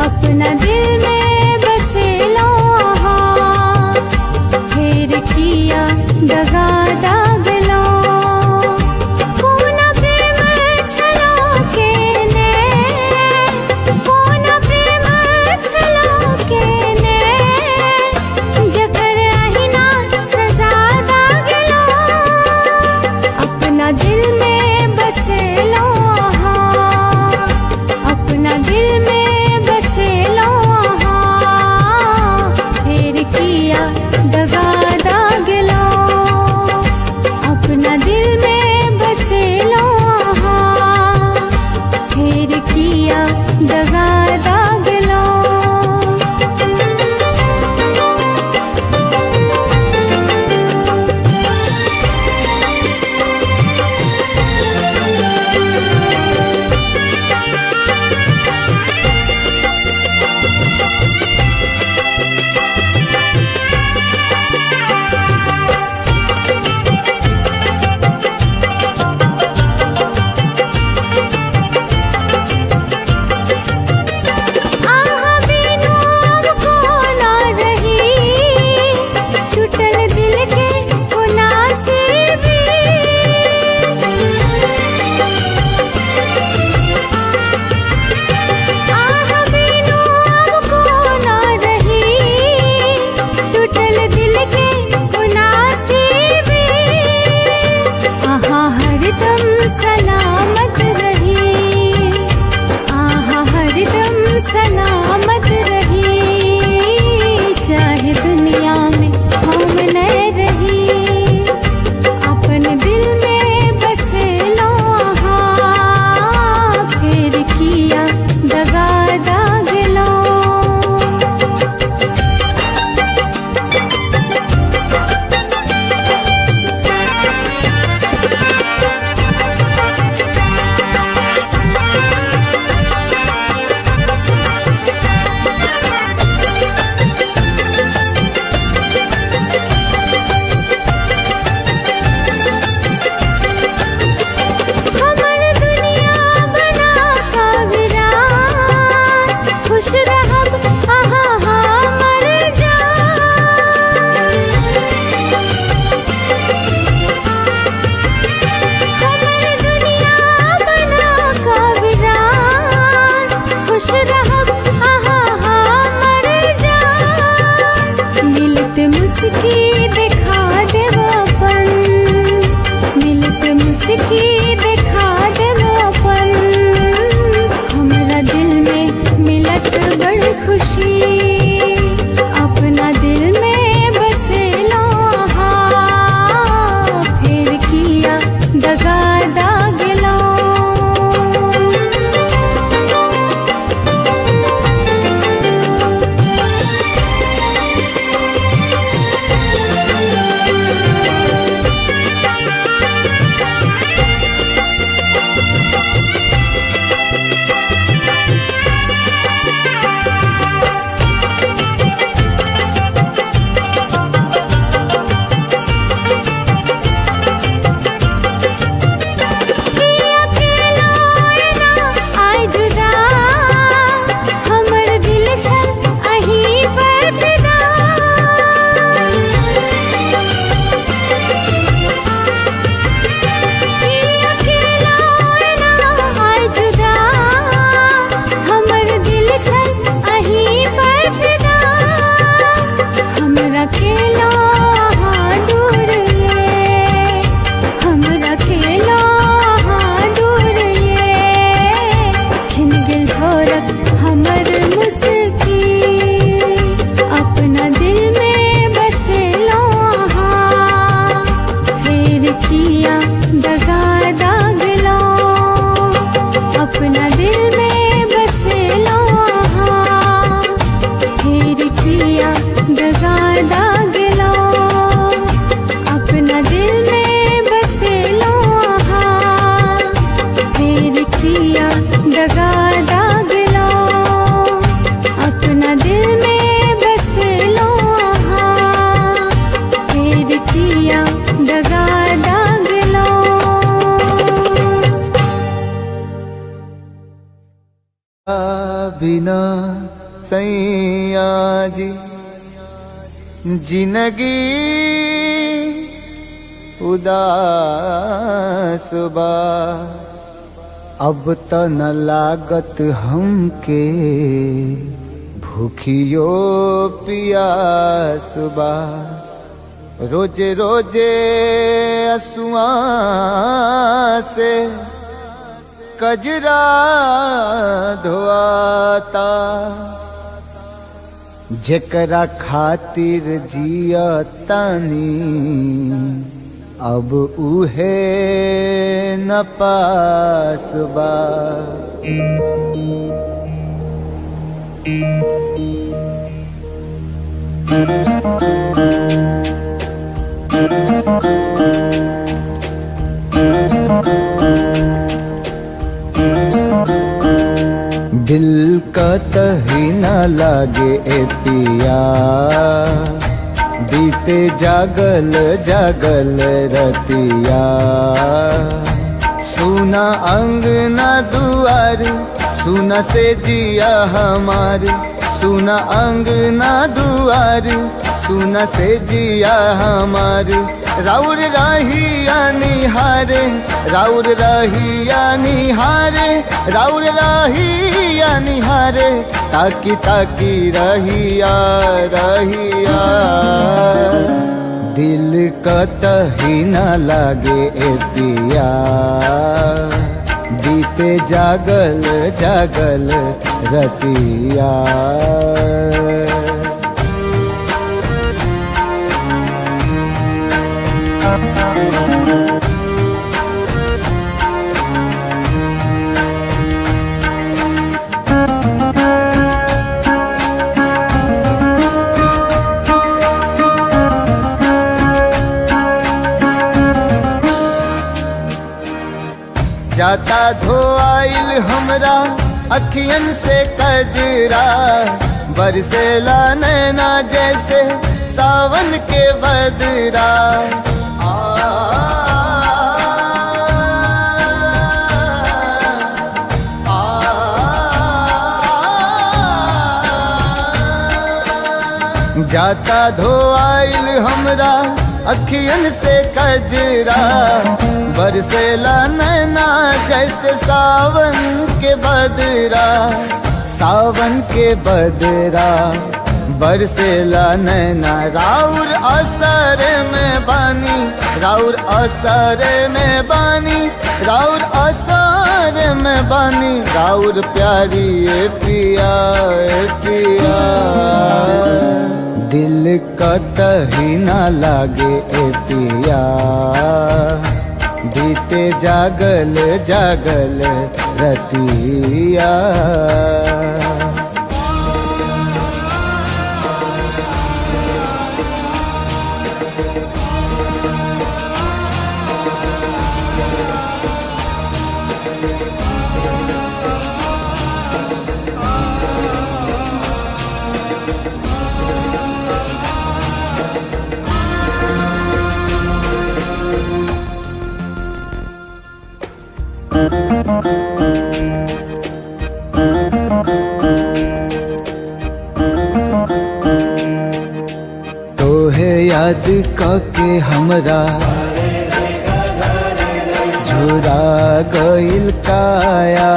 अपना दिल में बसेलो आहा। फेर किया दगा दागलो, कोना प्रेम छलो केने, कोना प्रेम छलो केने। जकर अहिना सजा दागलो, अपना दिल में बसेलो आहा, अपना दिल में बसेलो आहा। फेर किया दगा दागलो, अपना दिल में बसेलो आहा। फेर किया दगा दागलो। आहा बिनु अब कोना रही, टूटल दिल के कोना से भी। आहा बिनु अब कोना रही, टूटल दिल के कोना से भी। आहा हरदम सलामत रही, आहा हरदम सलामत रही। चाहे दुनिया में हम न रही, अपन दिल में बसेलो आहा। फेर किया दगा दागलो। हमर दुनिया बना का वीरान, खुश रहब आहा हमर जान। हमर दुनिया बना का वीरान, खुश रहब आहा हमर जान। मिलत मुस्की दिखा देब अपन, मिलत मुस्की दिखा देब अपन। हमरा दिल में मिलत बड़ खुशी, अपना दिल में बसेलो आहा। फेर किया दगा दागलो। बिना सैया जी जिंदगी उदास बा। अब त न लागत हमके भूखियो पियास बा। रोजे रोजे असुआ से कजरा धोआता, जेकरा खातिर जियतानी अब उहे न पास बा। दिल कतही न लागे ए पिया, बीते जागल जागल रतिया। सुना अंगना दुआर, सुना से जिया हमार, सुना अंगना दुआर, सुना से जिया हमार। राउर रहिया निहारे, राउर रहिया निहारे, राउर रहिया निहारे, ताकी ताकी रहिया रहिया। दिल कतही न लागे ए पिया, बीते जागल जागल रतिया। जाता धोआइल हमरा अखियन से कजरा, बरसेला नैना जैसे सावन के बदरा। आ, आ, जाता धोआइल हमरा अखियन से कजरा, बरसेला नैना जैसे सावन के बदरा, सावन के बदरा। बरसेला नैना राउर असर में बानी, राउर असर में बानी, राउर असर में बानी, राउर प्यारी ए पिया ए पिया। दिल कतही न लागे ए पिया, बीते जागल जागल रतिया। तोहे याद काके हमरा झुरा गइल काया,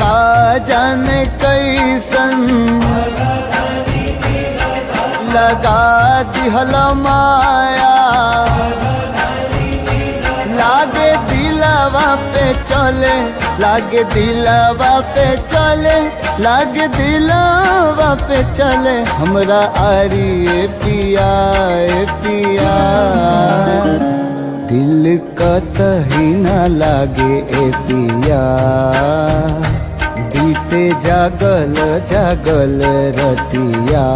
का जाने कैसन लगा दिहल माया। लागे दिलवा पे चले, लागे दिलवा पे चले, लागे दिलवा पे चले, हमरा आरी ए पिया ए पिया। दिल कतही न लागे ए पिया, बीते जागल जागल रतिया।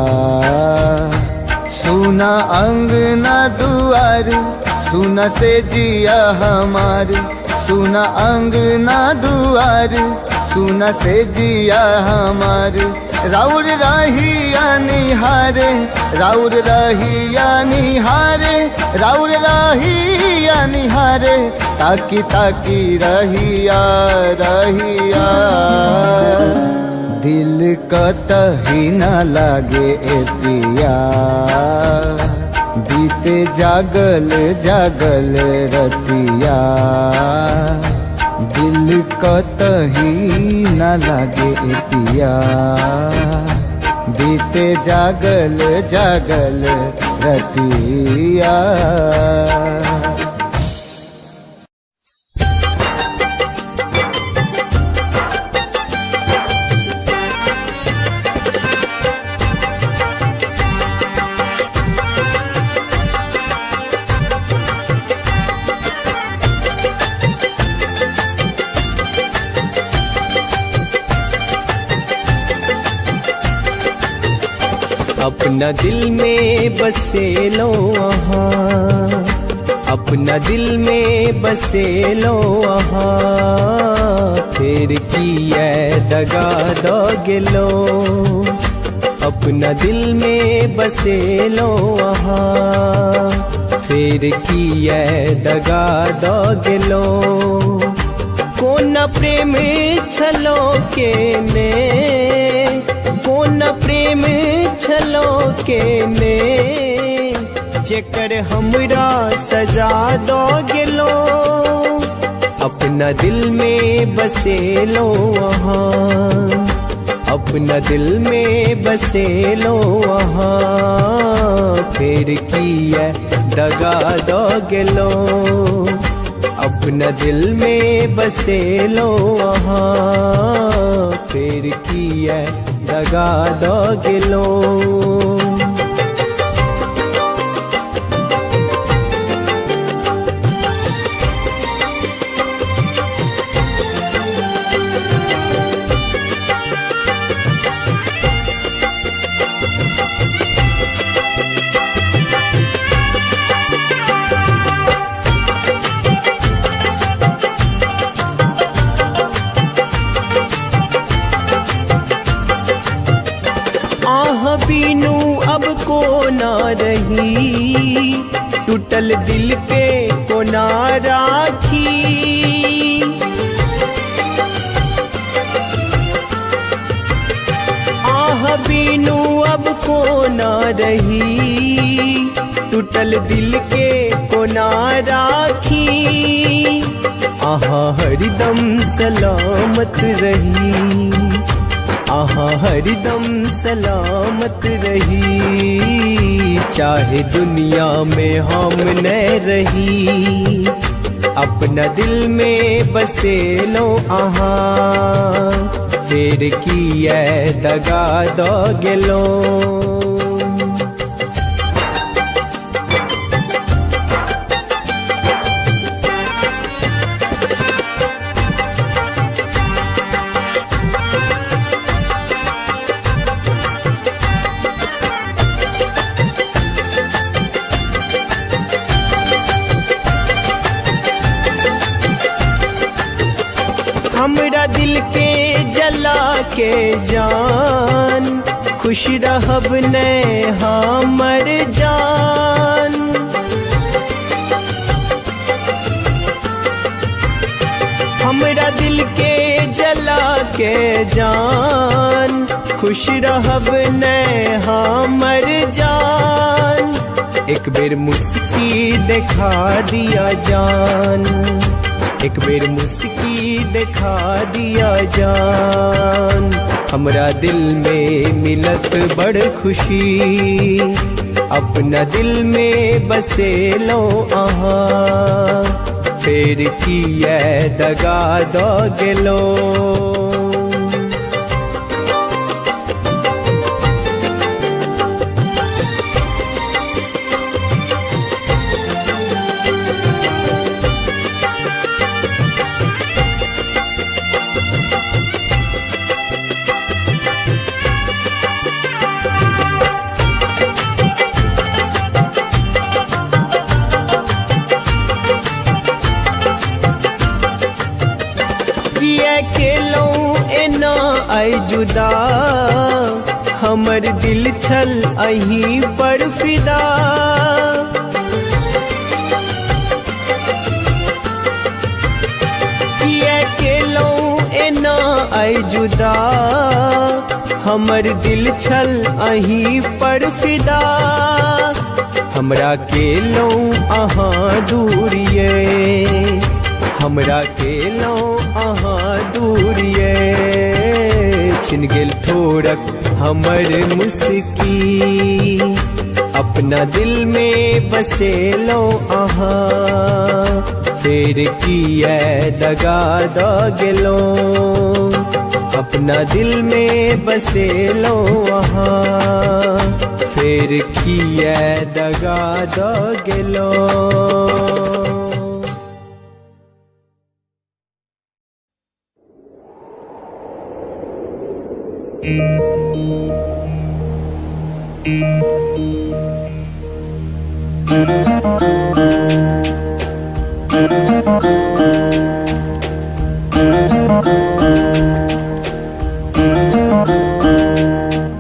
सुना अंगना दुआर, सुना से जिया हमार, सुना अंगना दुआर, सुना से जिया हमार। राउर रहिया निहारे, राउर रहिया निहारे, राउर रहिया निहारे, ताकी ताकी रहिया रहिया। दिल कतही न लागे ए पिया, बीते जागल जागल रतिया। दिल कतही न लागे ए पिया, बीते जागल जागल रतिया। अपना दिल में बसे लो आहा, अपना दिल में बसे लो आहा, फिर किया दगा दो गेलो। अपना दिल में बसे लो आहा, फिर किया दगा दो गेलो। कोन प्रेम छलो के ने, कोन प्रेम छलो के ने, जेकर हमरा सजा दो गेलो। अपना दिल में बसे लो आहा, अपना दिल में बसे लो आहा, फिर किया दगा दो गेलो। अपना दिल में बसे लो आहा, फिर किया दगा दो गेलो। आह बीनू अब को ना रही, टूटल दिल के को ना राखी। आह बीनू अब को ना रही, टूटल दिल के को ना राखी। आहा हरदम सलामत रही, आहा हरदम सलामत रही, चाहे दुनिया में हम न रही। अपना दिल में बसे लो आहा, फिर किया दगा दो गेलो। हमरा दिल के जला के जान, खुश रहब ने हमर जान। हमरा दिल के जला के जान, खुश रहब ने हमर जान। एक बेर मुस्की दिखा दिया जान, एक बेर मुस्की दिखा दिया जान। हमरा दिल में मिलत बड़ खुशी, अपना दिल में बसे लो आहा, फिर किया दगा दो गेलो। किया खेलो एना आई जुदा, हमर दिल छल अहीं पर फिदा। किया केलहुँ एना आइ जुदा, हमर दिल छल अहीं पर फिदा। हमरा केलहुँ अहाँ दूर ये, हमरा केलहुँ अहाँ दूर ये। छिन गेल ठोरक हमर मुस्की, अपना दिल में बसेलहुँ अहाँ। फेर किया दगा द गेलहुँ, अपना दिल में बसेलहुँ अहाँ। फेर किया दगा द गेलहुँ।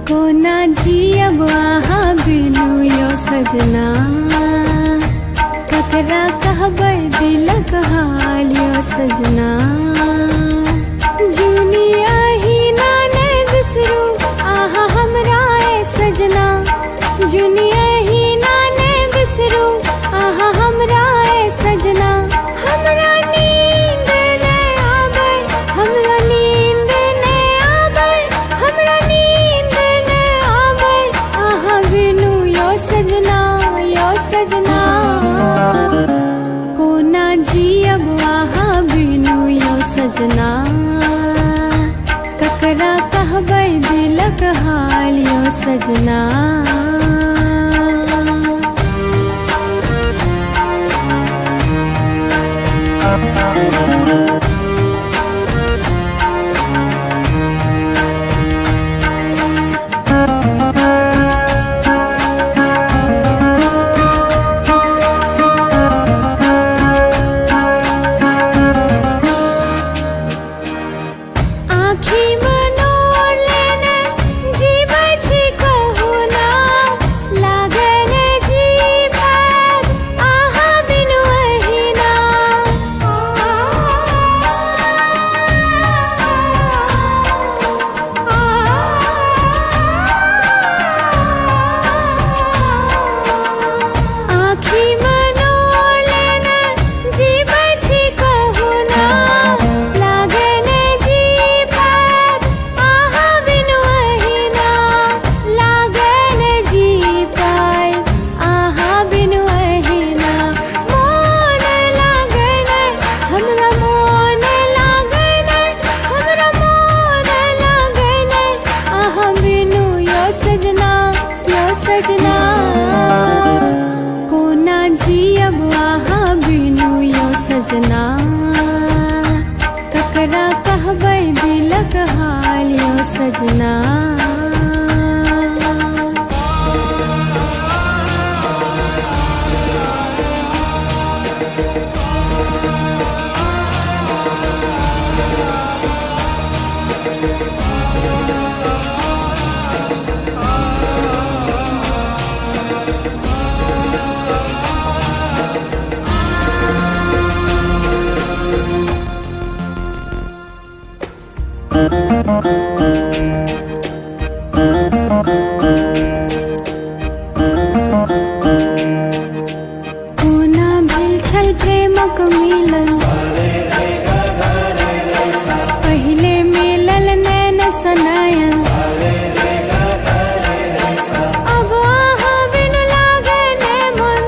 कोना जियब अहाँ बिनु यो सजना, ककरा कहबै दिलक हाल यो सजना। जुनिया ही ना नै बिसरू आहा हमरा ए सजना, जुनिया ही ना नै बिसरू आहा हमरा ए सजना। हमरा नींद नै आबै, हमरा नींद नै आबै, हमरा नींद नै आबै आहा बिनु यो सजना, यो सजना। कोना जियब आहा बिनु यो सजना, ककरा कहबै दिलक हाल यो सजना। आँखि मनोर लेने जीबै छी कहुना, लागै ने जी पाएब अहाँ बिनु अहिना। आँखि मनोर लेने जीबै छी कहुना, लागै ने जी पाएब अहाँ बिनु अहिना। लागै ने जी पाएब अहाँ बिनु अहिना। मोन लागै नै, हमरा मोन लागै नै, हमरा मोन लागै नै अहाँ बिनु यो सजना, यो सजना। कोना जियब अहाँ बिनु यो सजना, ककरा कहबै दिलक हाल यो सजना। कोना भेल छल प्रेमक मिलन, पहिले मिलल नैन सनयन। अब अहाँ बिनु लागै नै मन,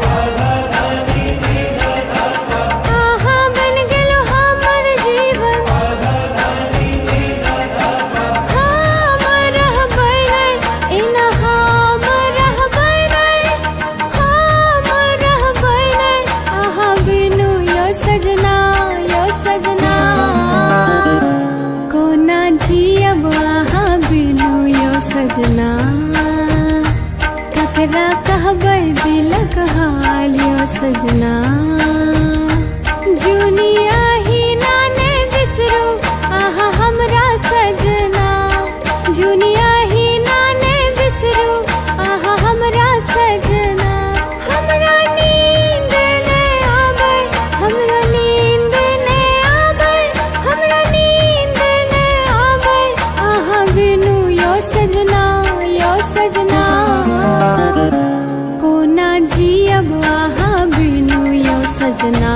अहाँ बनि गेलहुँ हमर जीवन। हम रहबै नै एना, हम रहबै नै, हम रहबै नै अहाँ बिनु यो सजना, यो सजना। कोना जियब अहाँ बिनु यो सजना, ककरा कहबै दिलक हाल यो सजना। जुनिया ही ना नै बिसरू आहा हमरा सजना, जुनिया ही ना नै बिसरू। सजना,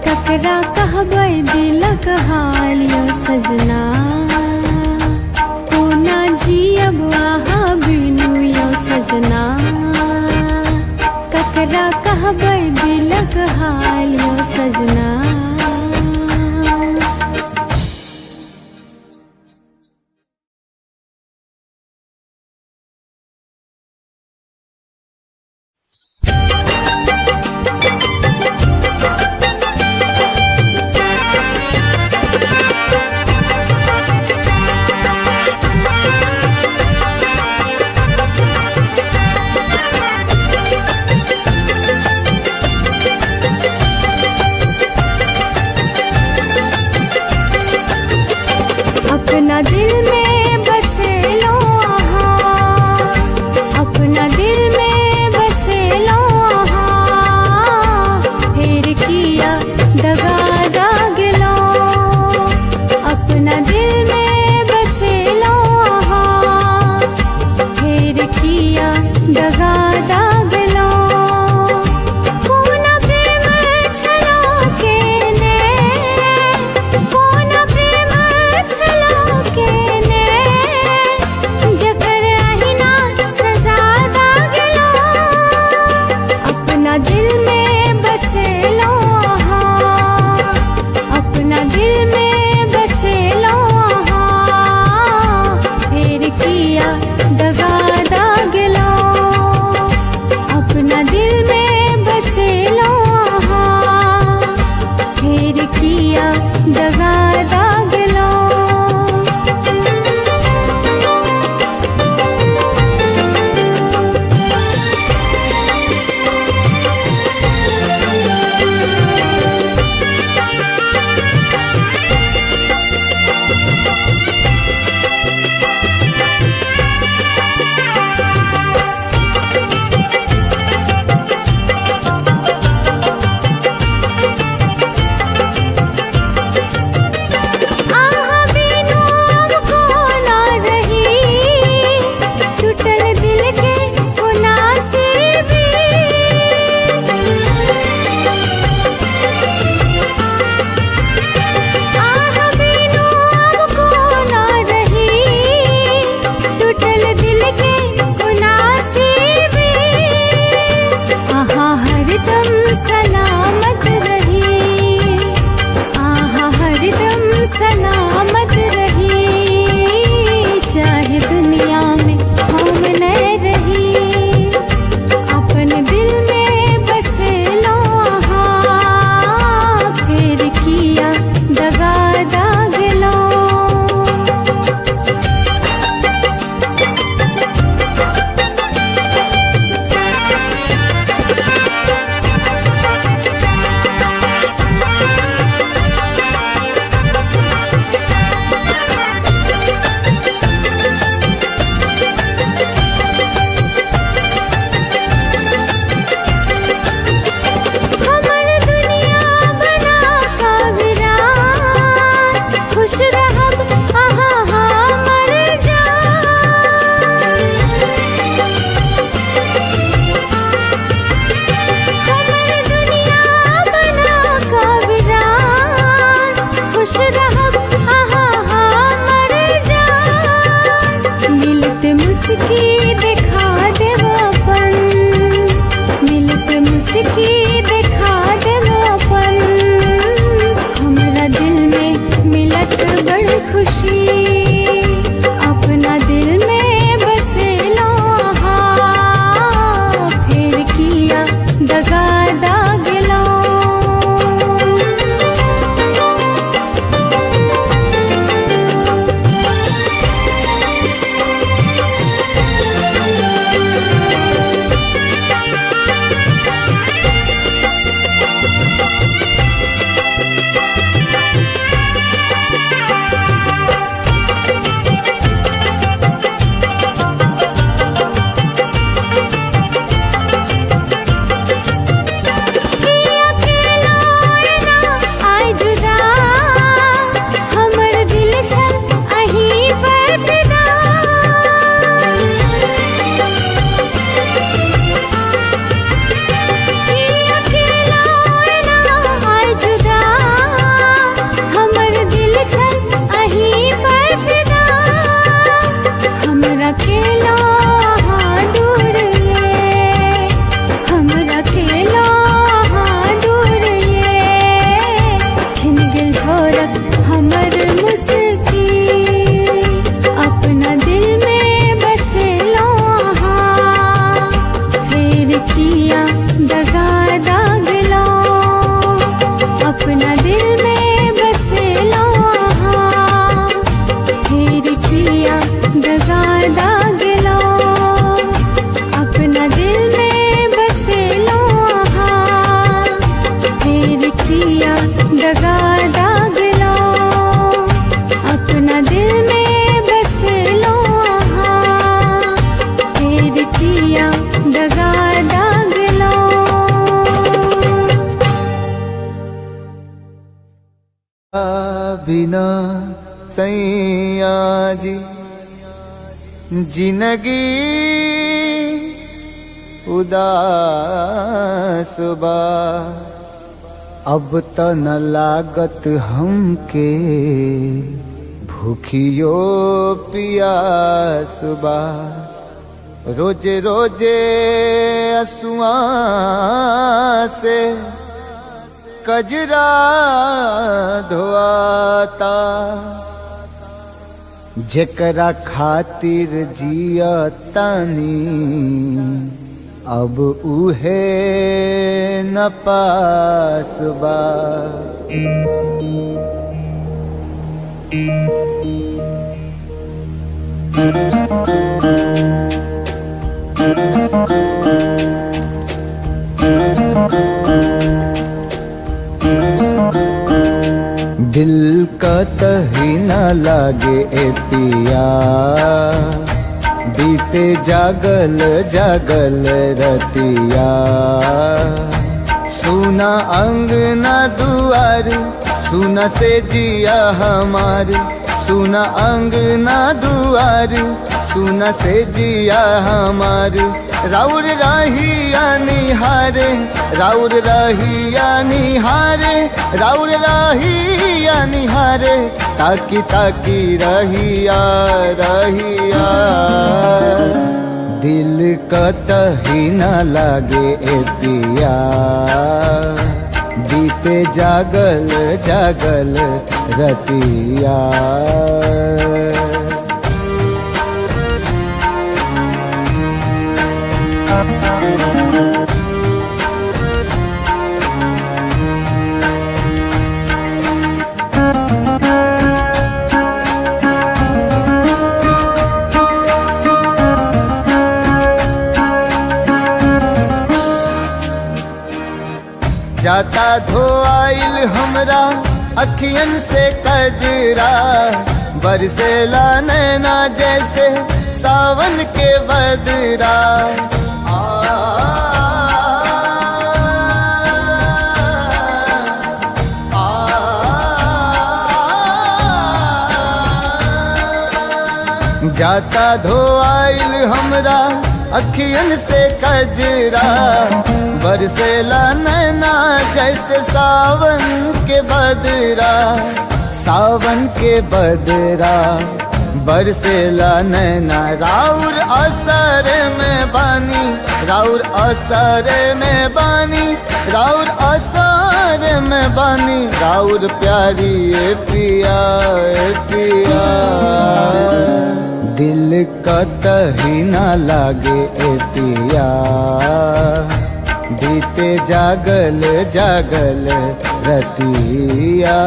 ककरा कहबै दिलक हाल यौ सजना। कोना जियब अहाँ बिनु यौ सजना, ककरा कहबै दिलक हाल यौ सजना। अपना दिल में बसेलो आहाँ, अपना दिल में बसेलो आहाँ, फिर किया दगा दागलो। अपना दिल में बसेलो आहाँ, फिर किया दगा दागलो। कोना प्रेम छलो के ने, कोना प्रेम छलो के ने, जकर अहिना सजा दागलो। अपना दिल में बसेलो आहाँ, अपना दिल में बसेलो आहाँ, फिर किया दगा दागलो। बिना सैया जी जिंदगी उदास बा। अब त न लागत हमके भूखियो पियास बा। रोजे रोजे असुआ से कजरा धोआता, जेकरा खातिर जिया तानी अब उहे न पास बा। दिल का तही न लागे ए पिया, बीते जागल जागल रतिया। सुना अंगना दुआर, सुना से जिया हमार, सुना अंगना दुआर, सुना से जिया हमार। राउर रहिया निहारे, राउर रहिया निहारे, राउर रहिया निहारे, ताकी ताकी रहिया रहिया। दिल का तही न लागे ए पिया, बीते जागल जागल रतिया। जाता धोआइल हमरा अखियन से कजरा, बरसेला नैना जैसे सावन के बदरा। आ, आ, जाता धोआइल हमरा अखियन से कजरा, बरसेला नैना जैसे सावन के बदरा, सावन के बदरा। बरसेला नैना राउर असर में बानी, राउर असर में बानी, राउर असर में बानी, राउर प्यारी ए पिया ए पिया। दिल का तही न लागे ए पिया, बीते जागल जागल रतिया।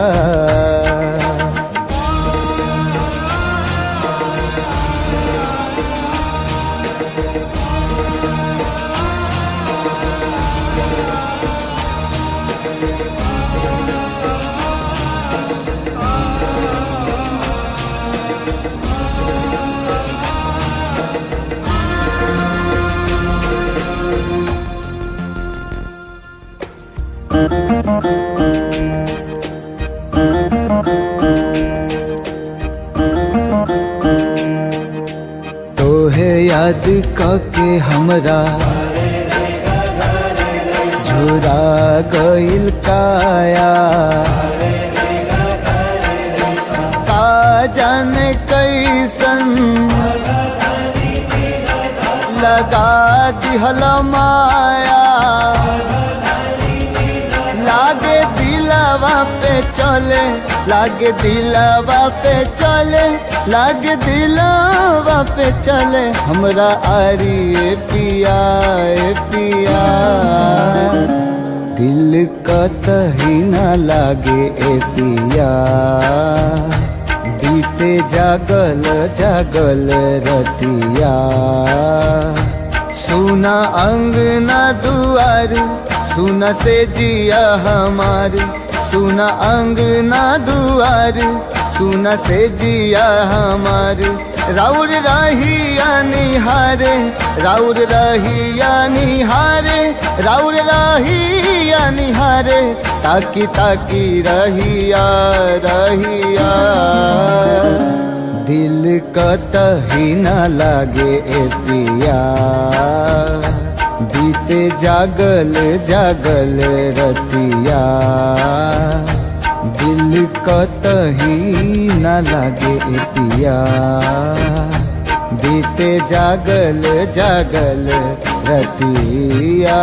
तोहे याद काके हमरा झुरा गइल काया, का जाने कैसन लगा दिहल माया। लागे दिलवा पे चले, लागे दिलवा पे चले, लागे दिलवा पे चले, हमरा आरी ए पिया ए पिया। दिल का तही न लागे ए पिया, बीते जागल जागल रतिया। सुना अंगना दुआर, सुना से जिया हमार, सुना अंगना दुआर, सुना से जिया हमार। राउर रहिया निहारे, राउर रहिया निहारे, राउर रहिया निहारे, ताकी ताकी रहिया रहिया। दिल कतही न लागे ए पिया, बीते जागल जागल रतिया। दिल कतही न लागे ए पिया, बीते जागल जागल रतिया।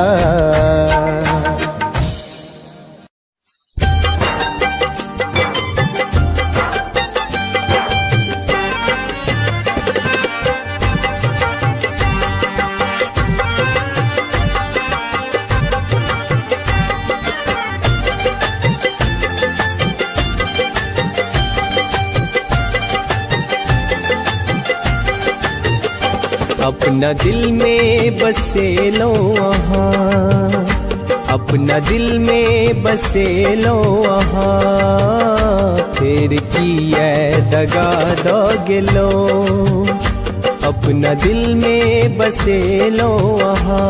अपना दिल में बसे लो आहा, अपना दिल में बसे लो आहा, फिर किया दगा दो गेलो। अपना दिल में बसे लो आहा,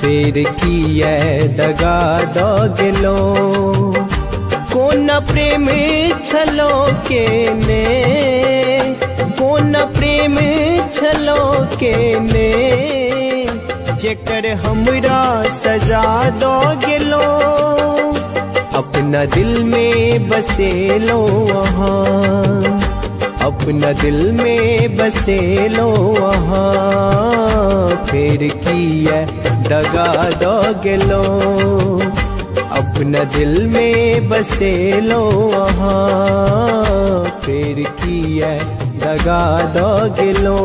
फिर किया दगा दो गेलो। कोना प्रेम छलो के ने, कोना प्रेम छलो के ने, जेकर हमरा सजा दो गेलो। अपना दिल में बसे लो आहा, अपना दिल में बसे लो आहा, फिर किया दगा दो गेलो। अपना दिल में बसे लो आहा, फिर किया दगा दो गेलो।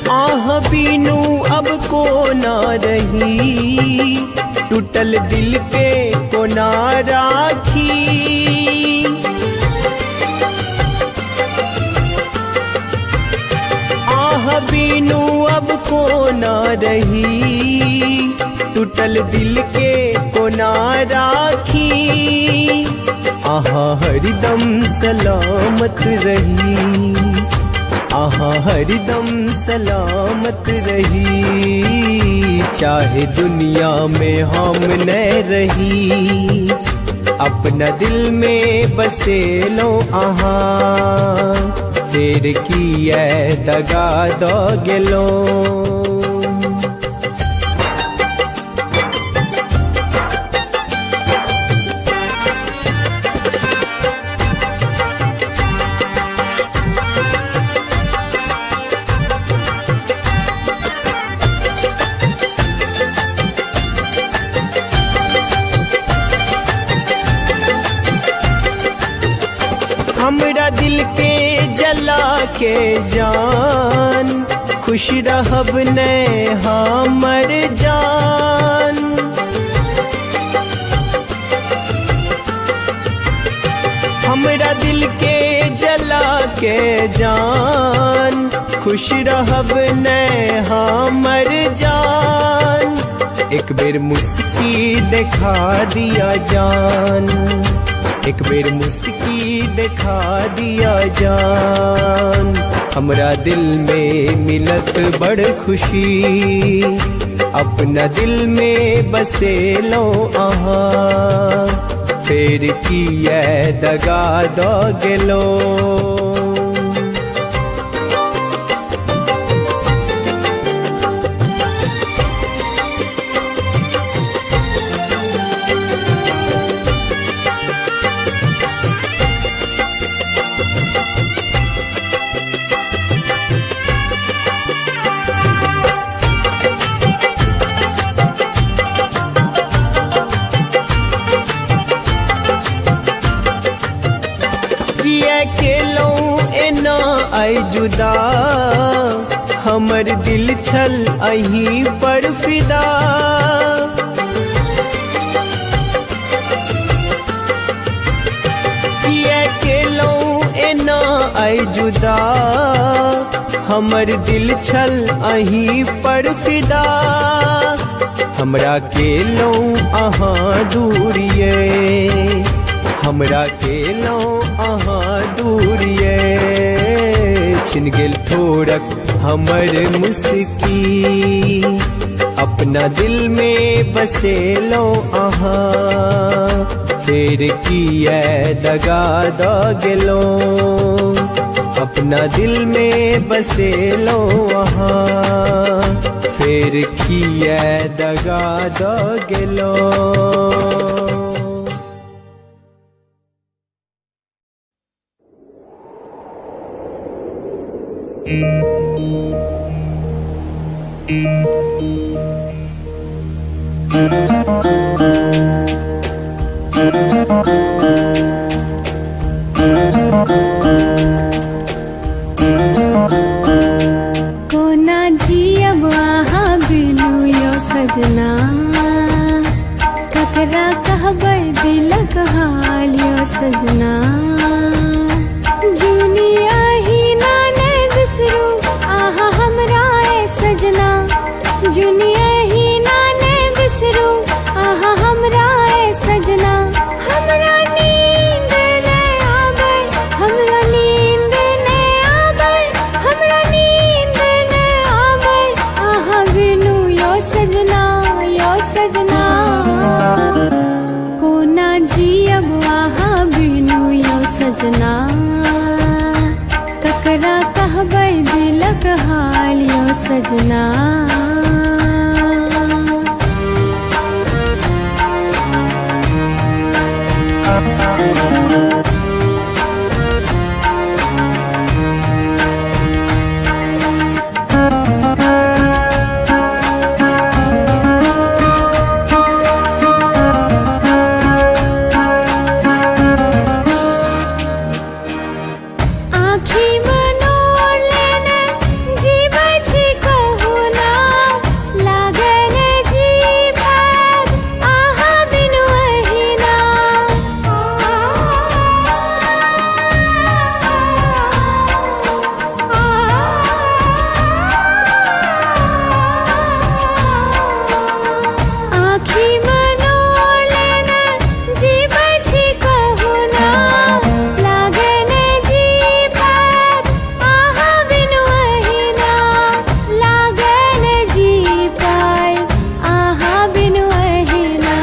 आह बीनू अब को ना रही, टूटल दिल के को ना राखी। आह बीनू अब को ना रही, टूटल दिल के को ना राखी। आहा हरदम सलामत रही, आहा हरदम सलामत रही, चाहे दुनिया में हम न रही। अपना दिल में बसे लो आहा, तेरे किया दगा दो गेलो। हमरा दिल के जला के जान, खुश रहब ने हमर जान। हमरा दिल के जला के जान, खुश रहब ने हमर जान। एक बेर मुस्की दिखा दिया जान, एक बेर मुस्की दिखा दिया जान। हमरा दिल में मिलत बड़ खुशी, अपना दिल में बसे लो आहा, फिर किया दगा दो गेलो। किया खेलो आइ जुदा, हमर दिल छल अहीं पर फिदा। किया केलहुँ एना आइ जुदा, हमर दिल छल अहीं पर फिदा। हमरा केलहुँ अहाँ दूर ये, हमरा केलहुँ अहाँ दूर ये। छिन गेल ठोरक हमर मुस्की, अपना दिल में बसेलहुँ अहाँ। फेर किया दगा द गेलहुँ, अपना दिल में बसेलहुँ अहाँ। फेर किया दगा द गेलहुँ। कोना जियब अहाँ बिनु यो सजना, ककरा कहबै दिलक हाल यो सजना। जुनिया ही ना ने बिसरू आहा हमरा ए सजना, जुनिया ही ना ने बिसरू आहा हमरा ए सजना। हमरा नींद ने आबै, हमरा नींद ने आबै, हमरा नींद ने आबै आहा बिनु यो सजना, यो सजना। कोना जियब आहा बिनु यो सजना, ककरा कहबै दिलक हाल यो सजना। आँखि मनोर लेने जीबै छी कहुना, लागै ने जीवब अहाँ बिनु अहिना। आँखि मनोर लेने जीबै छी कहुना, लागै ने जीवब अहाँ बिनु अहिना। लागै ने जीवब अहाँ बिनु अहिना।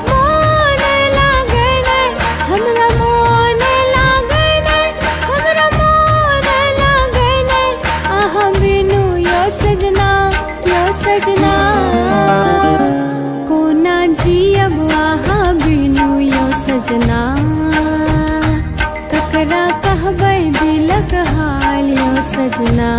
मोन लागै ने हमरा, मोन लागै ने हमरा, मोन लागै ने अहाँ बिनु यो सजना, यो सजना। कोना जियब अहाँ बिनु यो सजना, ककरा कहबै दिलक हाल यो सजना।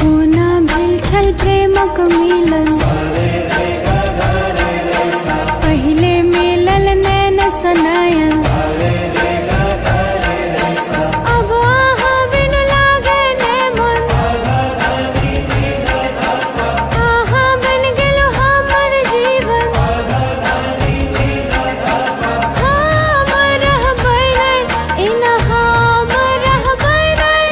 कोना भेल छल प्रेमक मिलन, पहिले मिलल नैन सनयन। अब अहाँ बिनु लागै ने मन, अहाँ बनि गेलहुँ हमर जीवन। हम रहबै नै एना, हम रहबै नै,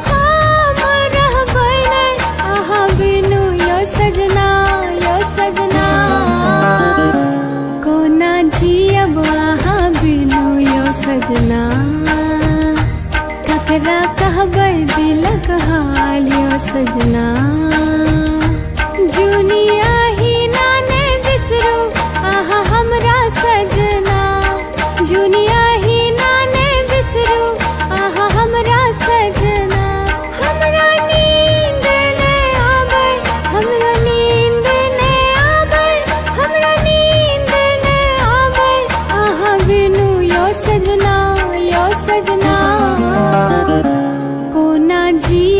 हम रहबै नै अहाँ बिनु यो सजना, यो सजना। कोना जियब अहाँ बिनु यो सजना, ककरा कहबै दिलक हाल यो सजना। जुनिया ही ना ने बिसरू आहा हमरा सजना,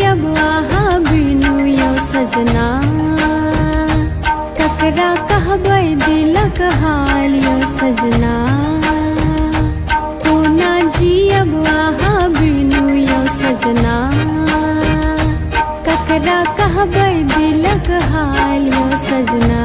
जियब आहा बिनु यौ सजना, ककरा कहबै दिलक हाल यौ सजना। कोना जियब आहा बिनु यौ सजना, ककरा कहबै दिलक हाल यौ सजना।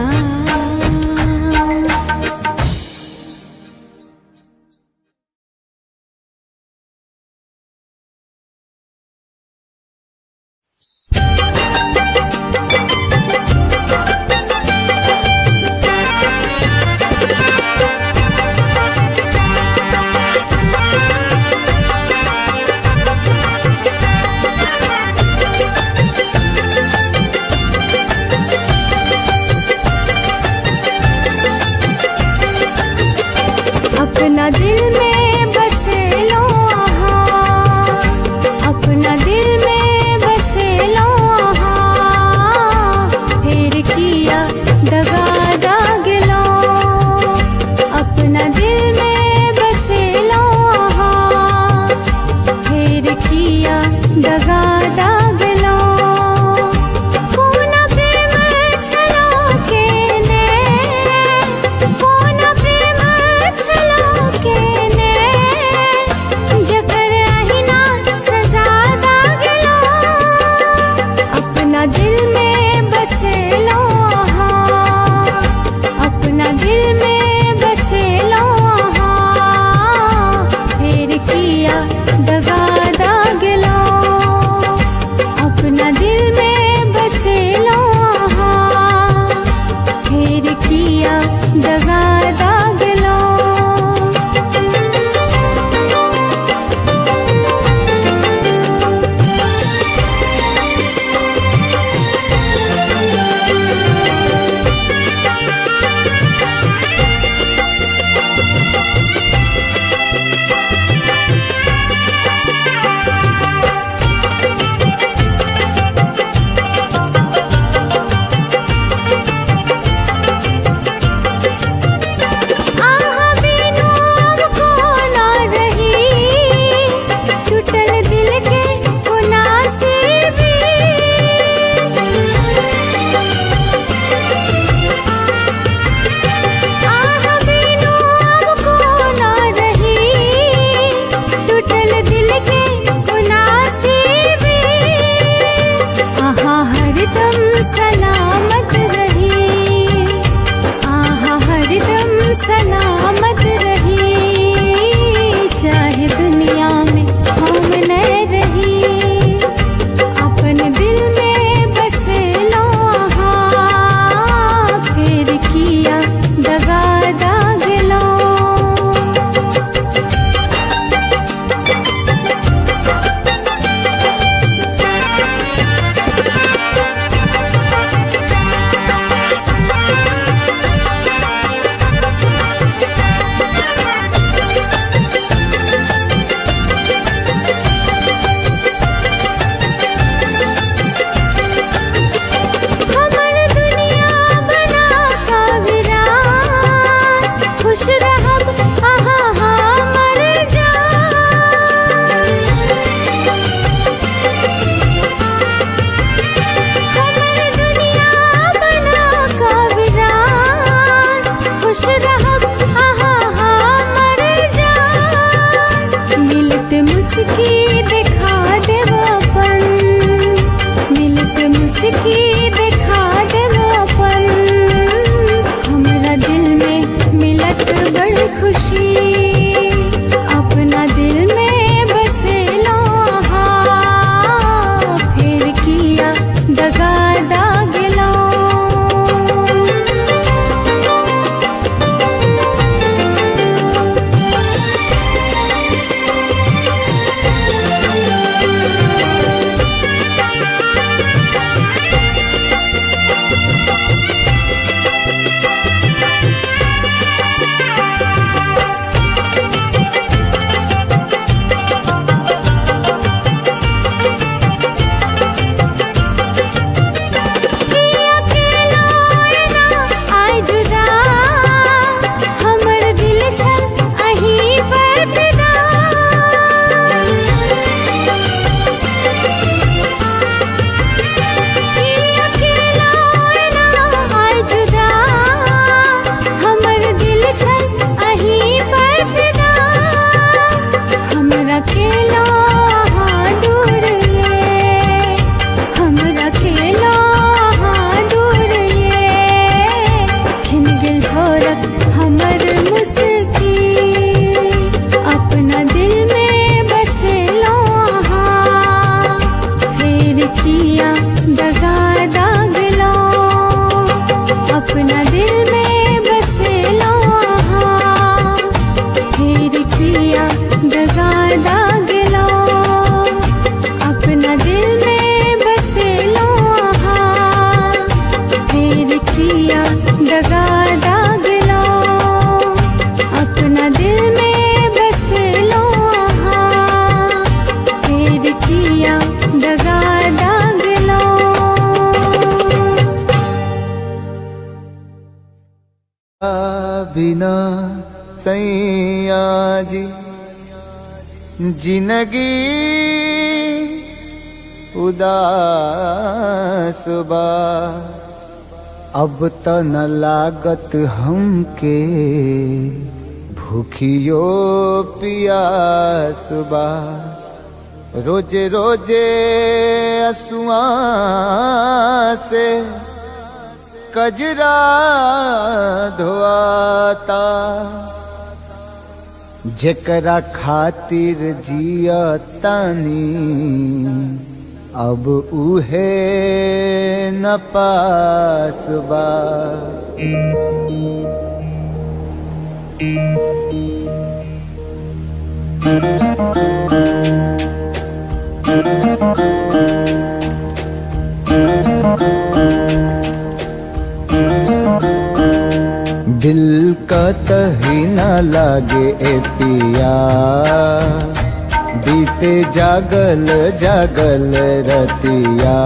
बिना सैया जी जिंदगी उदास बा। अब त न लागत हमके भूखियो पियास बा। रोजे रोजे असुआ से कजरा धोआता, जेकरा खातिर जियतानी अब उहे न पास बा। दिल का तही न लागे ए पिया, बीते जागल जागल रतिया।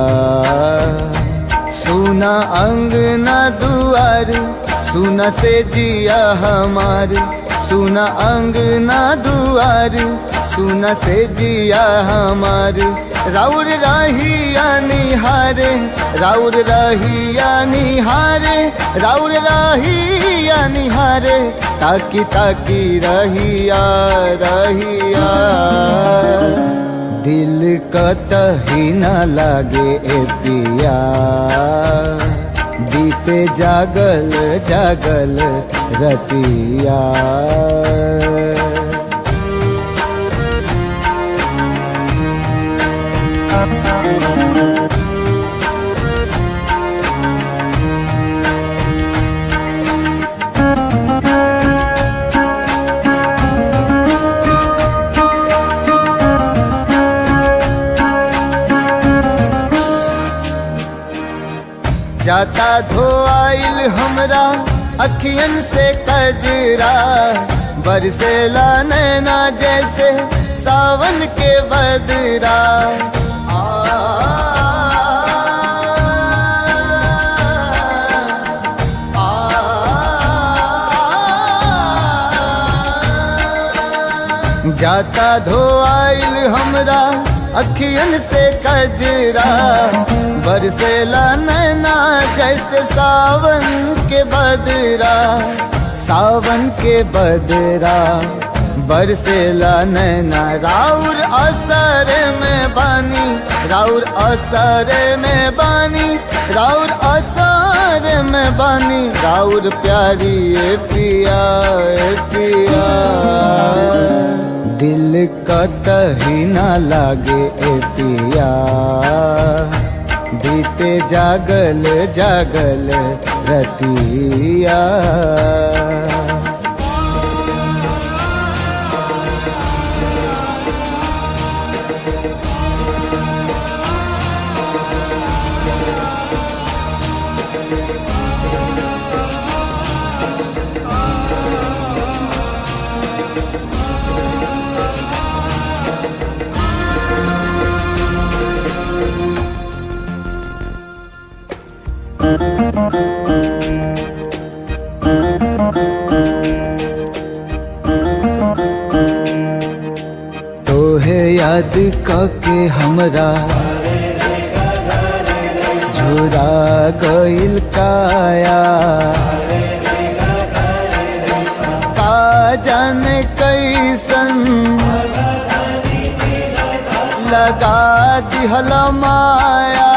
सुना अंगना दुआर, सुना से जिया हमार, सुना अंगना दुआर, सुना से जिया हमार। राउर रहिया निहारे, राउर रहिया निहारे, राउर रहिया निहारे, ताकी ताकी रहिया रहिया। दिल का तही न लागे ए पिया, बीते जागल जागल रतिया। जाता धोआइल हमरा अखियन से कजरा, बरसेला नैना जैसे सावन के बदरा। आ, आ, जाता धोआइल हमरा अखियन से कजरा, बरसेला नैना जैसे सावन के बदरा, सावन के बदरा। बरसेला नैना राउर असर में बानी, राउर असर में बानी, राउर असर में बानी, राउर प्यारी ए पिया ए पिया। दिल का तही न लागे ए पिया, बीते जागल जागल रतिया। तोहे याद काके हमरा झुरा गइल काया, का जाने कैसन लगा दिहल माया।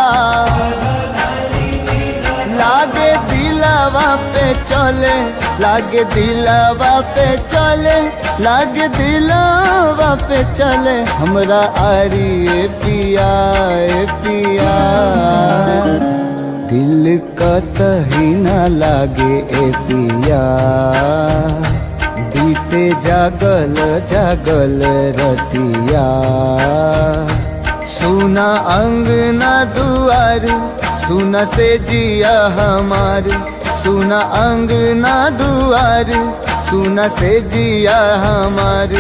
लागे दिलवा पे चले, लागे दिलवा पे चले, लागे दिलवा पे चले, हमरा आरी ए पिया ए पिया। दिल का तही न लागे ए पिया, बीते जागल जागल रतिया। सुना अंगना दुआर, सुना से जिया हमार, सुना अंगना दुआर, सुना से जिया हमार।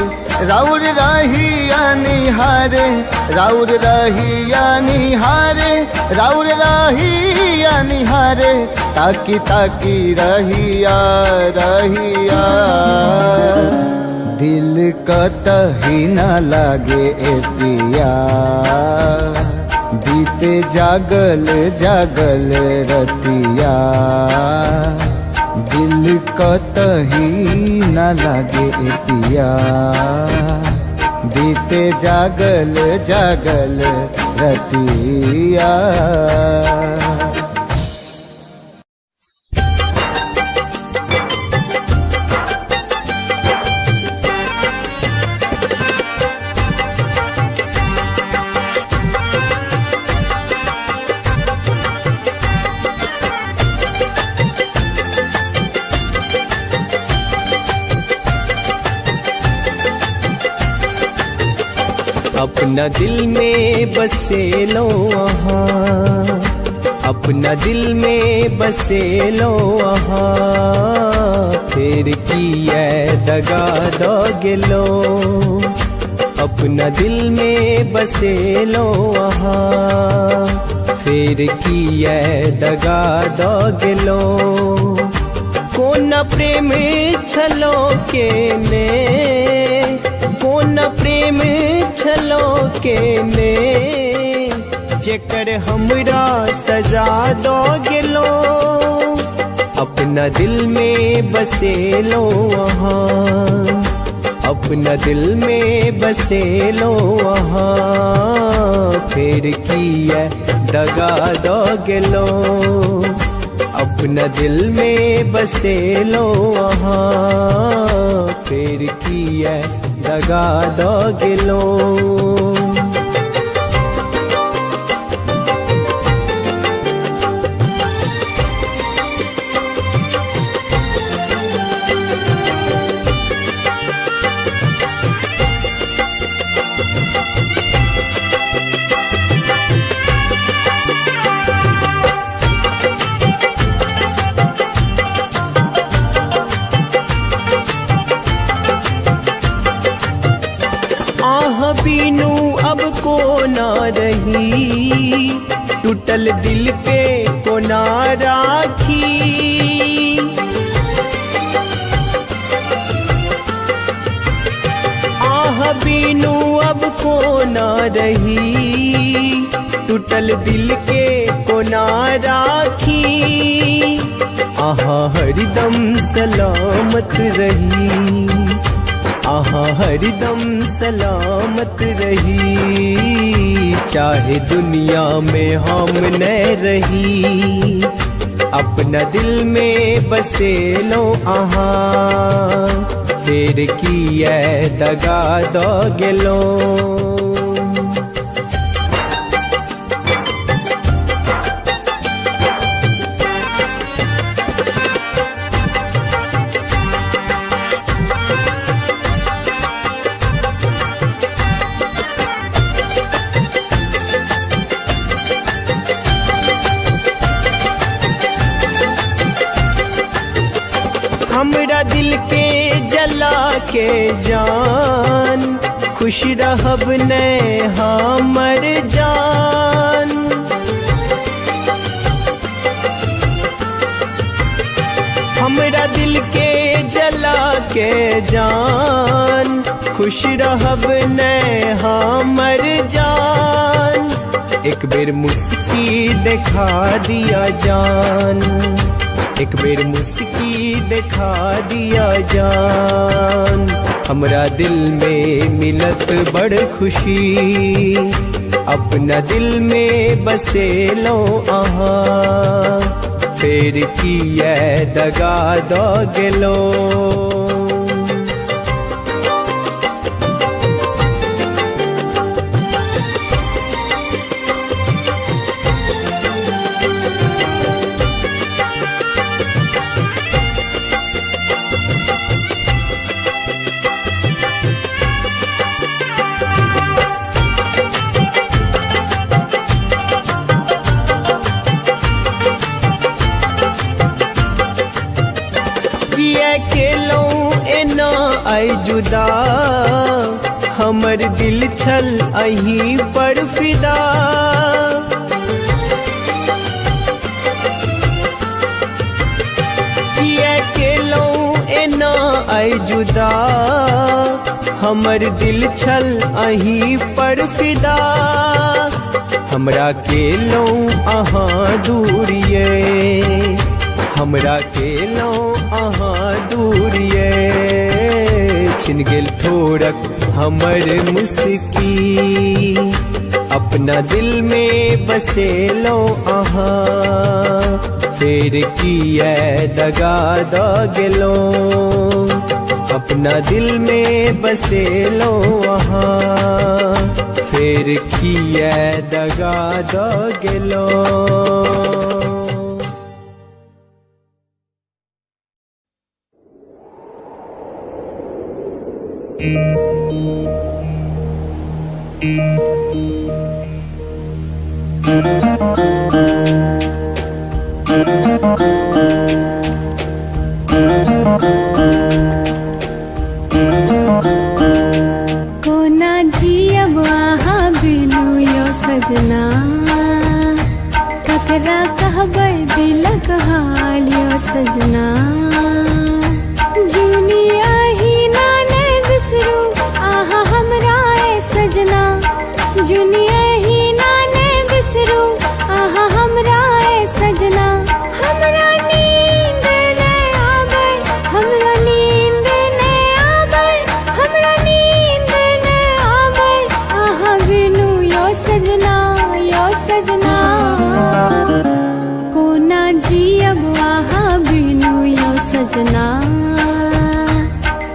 राउर रहिया निहारे, राउर रहिया निहारे, राउर रहिया निहारे, ताकी ताकी रहिया रहिया। दिल कतही न लागे ए पिया, बीते जागल जागल रतिया। दिल कतही न लागे ए पिया, बीते जागल जागल रतिया। अपना दिल में बसे लो आहा, अपना दिल में बसे लो आहा, फिर किया दगा दो गेलो। अपना दिल में बसे लो आहा, फिर किया दगा दो गेलो। कोन प्रेम छलो के ने, कोन प्रेम छलो के ने, जेकर हमरा सजा दो गेलो। अपना दिल में बसे लो आहा, अपना दिल में बसे लो आहा, फिर किया दगा दो गेलो। अपना दिल में बसे लो आहा, फिर किया दगा दो गेलो। आह बीनू अब को ना रही, टूटल दिल के को ना राखी। आह बीनू अब को ना रही, टूटल दिल के को ना राखी। आहा हरदम सलामत रही, आहा हरदम सलामत रही, चाहे दुनिया में हम न रही। अपना दिल में बसे लो आहा, फिर किया दगा दो गेलो। हमरा दिल के जला के जान, खुश रहब ने हमर जान। हमरा दिल के जला के जान, खुश रहब ने हमर जान। एक बेर मुस्की दिखा दिया जान, एक बेर मुस्की दिखा दिया जान। हमरा दिल में मिलत बड़ खुशी, अपना दिल में बसे लो आहा, फिर किया दगा दो गेलो। किया केलौं एना आई जुदा, हमर दिल छल अहीं पर फिदा। जुदा, हमर दिल छल अहीं पर फिदा। हमरा केलौं अहाँ दूर ये, हमरा केलौं अहाँ दूर ये। छिन गेल ठोरक हमर मुस्की, अपना दिल में बसेलौं अहाँ। फेर किए दगा द गेलौं, अपना दिल में बसेलौं अहाँ। फेर किए दगा द गेलौं। कोना जियब अहाँ बिनु यो सजना, ककरा कहबै दिलक हाल यो सजना। जुनी अहिना नै बिसरू अहाँ हमरा ए सजना, जुनी अहिना नै बिसरू अहाँ हमरा ए सजना। हमरा नींद नै आबै, हमरा नींद नै आबै, हमरा नींद नै आबै अहाँ बिनु यो सजना, यो सजना। कोना जियब अहाँ बिनु यो सजना,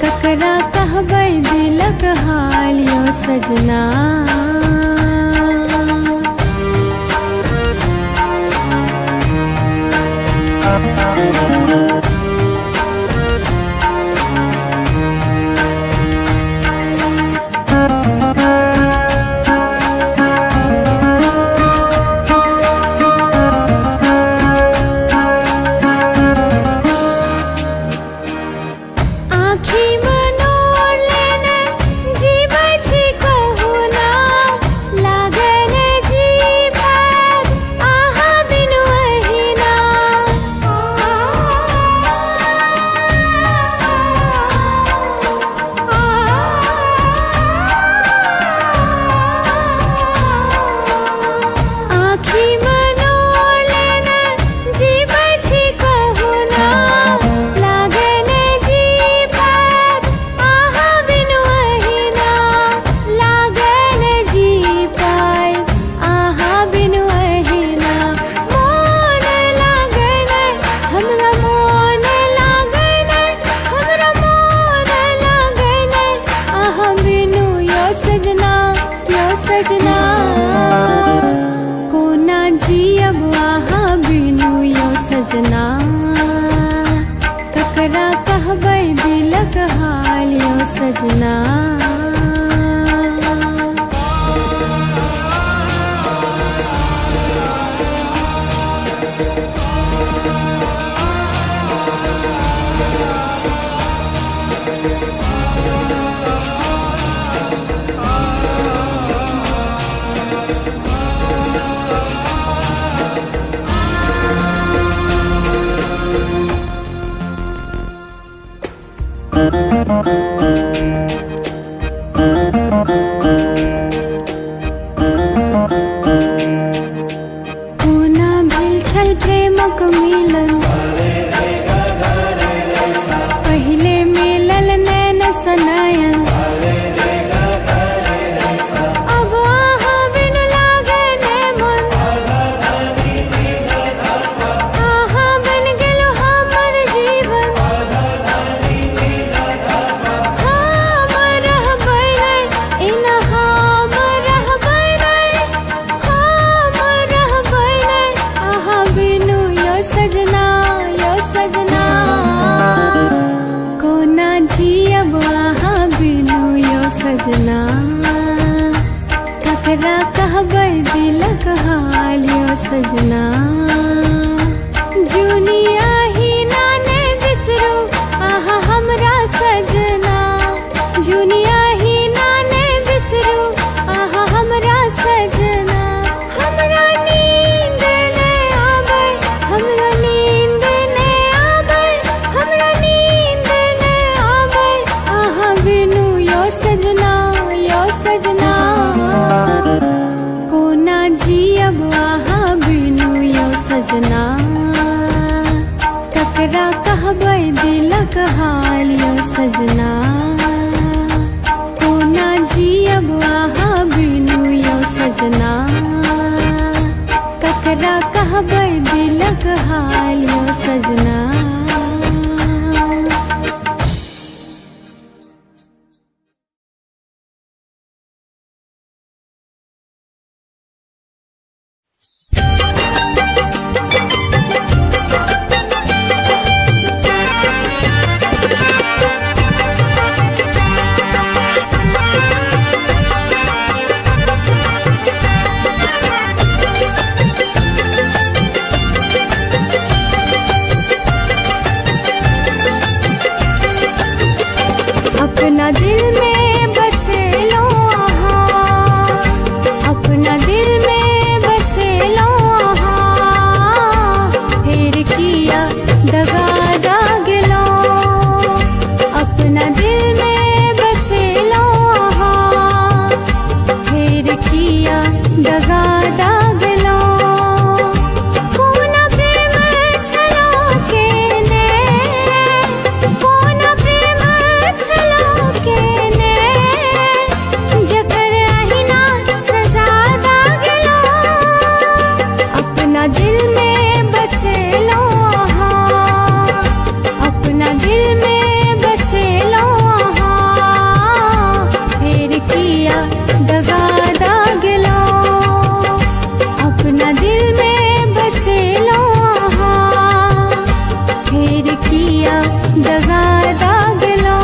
ककरा कहबै दिलक हाल यो सजना। आँखि मनोर लेने जीबै छी कहुना, लागै ने जीवब अहाँ बिनु अहिना। आँखि मनोर लेने जीबै छी कहुना, लागै ने जीवब अहाँ बिनु अहिना। लागै ने जीवब अहाँ बिनु अहिना। मोन लागै नै हमरा, मोन लागै नै हमरा, मोन लागै नै अहाँ बिनु यो सजना, यो सजना। कोना जियब अहाँ बिनु यो सजना, ककरा कहबै दिलक हाल यो सजना। कोना भेल छल प्रेमक मिलन, पहिले मिलल नैन सनयन। अब अहाँ बिनु लागै नै मन, अहाँ बनि गेलहुँ हमर जीवन। हम रहबै नै एना, हम रहबै नै, हम रहबै नै अहाँ बिनु यो सजना, यो सजना। कोना जियब अहाँ बिनु यो सजना, ककरा कहबै दिलक हाल यो सजना। जुनी अहिना नै बिसरू अहाँ हमरा सजना, जुनी अहिना नै बिसरू अहाँ हमरा सजना। हमरा नींद नै आबै, हमरा नींद नै आबै, हमरा नींद नै आबै सजना, ककरा कहबै दिलक हाल यौ सजना। कोना जियब अहाँ बिनु यौ सजना, ककरा कहबै दिलक हाल यौ सजना। अपना दिल में बसेलो आहाँ, अपना दिल में बसेलो आहाँ, फिर किया दगा दागलो। अपना दिल में बसेलो आहाँ, फिर किया दगा दागलो। कोना प्रेम छलो के ने, कोना प्रेम छलो के ने, जकर अहिना सजा दागलो। अपना दिल में बसेलो आहाँ, अपना दिल में बसेलो आहाँ, फिर किया दगा दागलो। अपना दिल में बसेलो आहाँ, फिर किया दगा दागलो।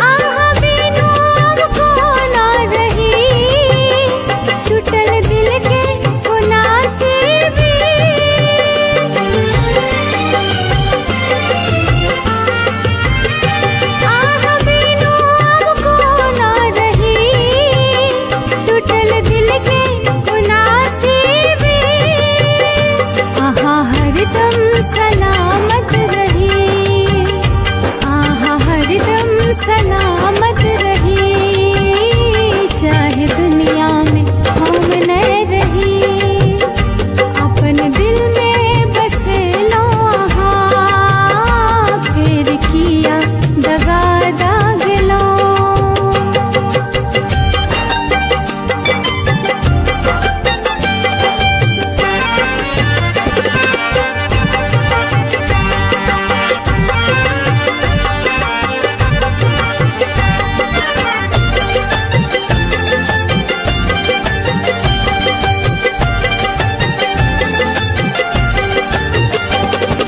आहा बिनु अब कोना रही, टूटल दिल के कोना से भी। आहा बिनु अब कोना रही, टूटल दिल के कोना से भी। आहा हरदम सलामत रही, आहा हरदम सलामत रही, चाहे दुनिया में हम न रही। अपन दिल में बसेलो आहाँ, फिर किया दगा दागलो।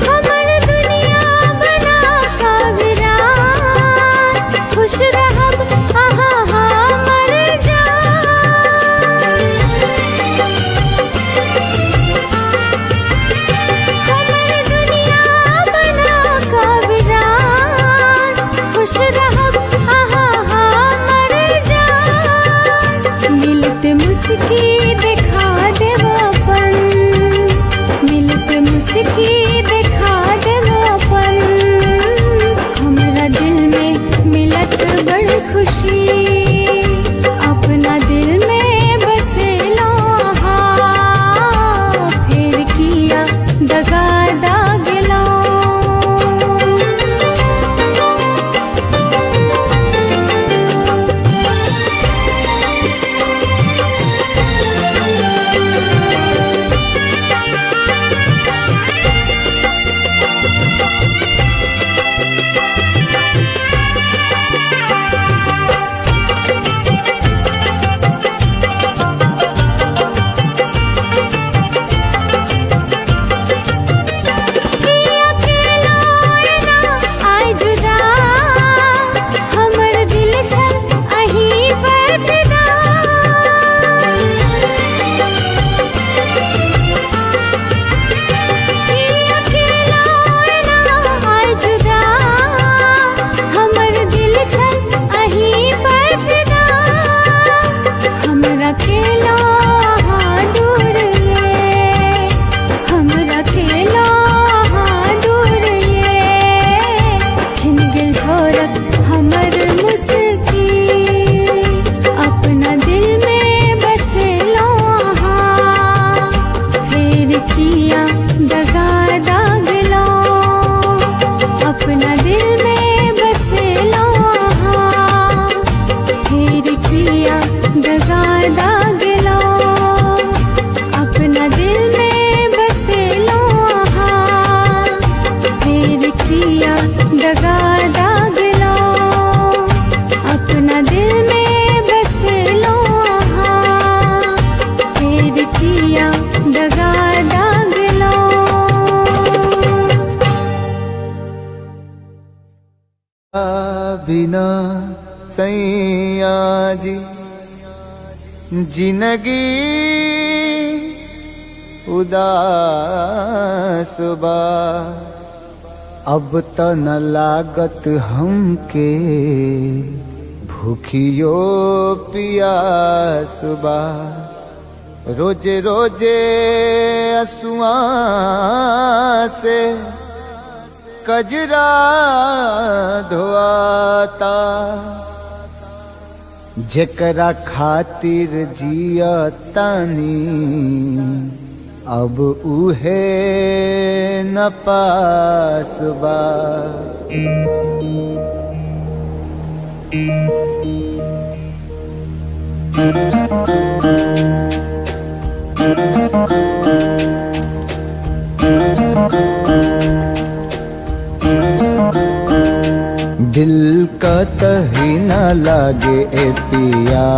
हमर दुनिया बना का वीरान, खुश रहब आहा हमर जान। हमर दुनिया बना का वीरान, खुश रहब आहा हमर जान। मिलत मुस्की दिखा देब अपन, मिलत मुस्की दिखा देब अपन, हमरा दिल में मिलत बड़ खुशी। अपना दिल में बसेलो आहाँ, फिर किया दगा दागलो। बिना सैया जी जिंदगी उदास बा। अब त न लागत हमके भूखियो पियास बा। रोजे रोजे असुआ से कजरा धोआता, जेकरा खातिर जिया तानी अब उहे न पास बा। दिल का तही न लागे ए पिया,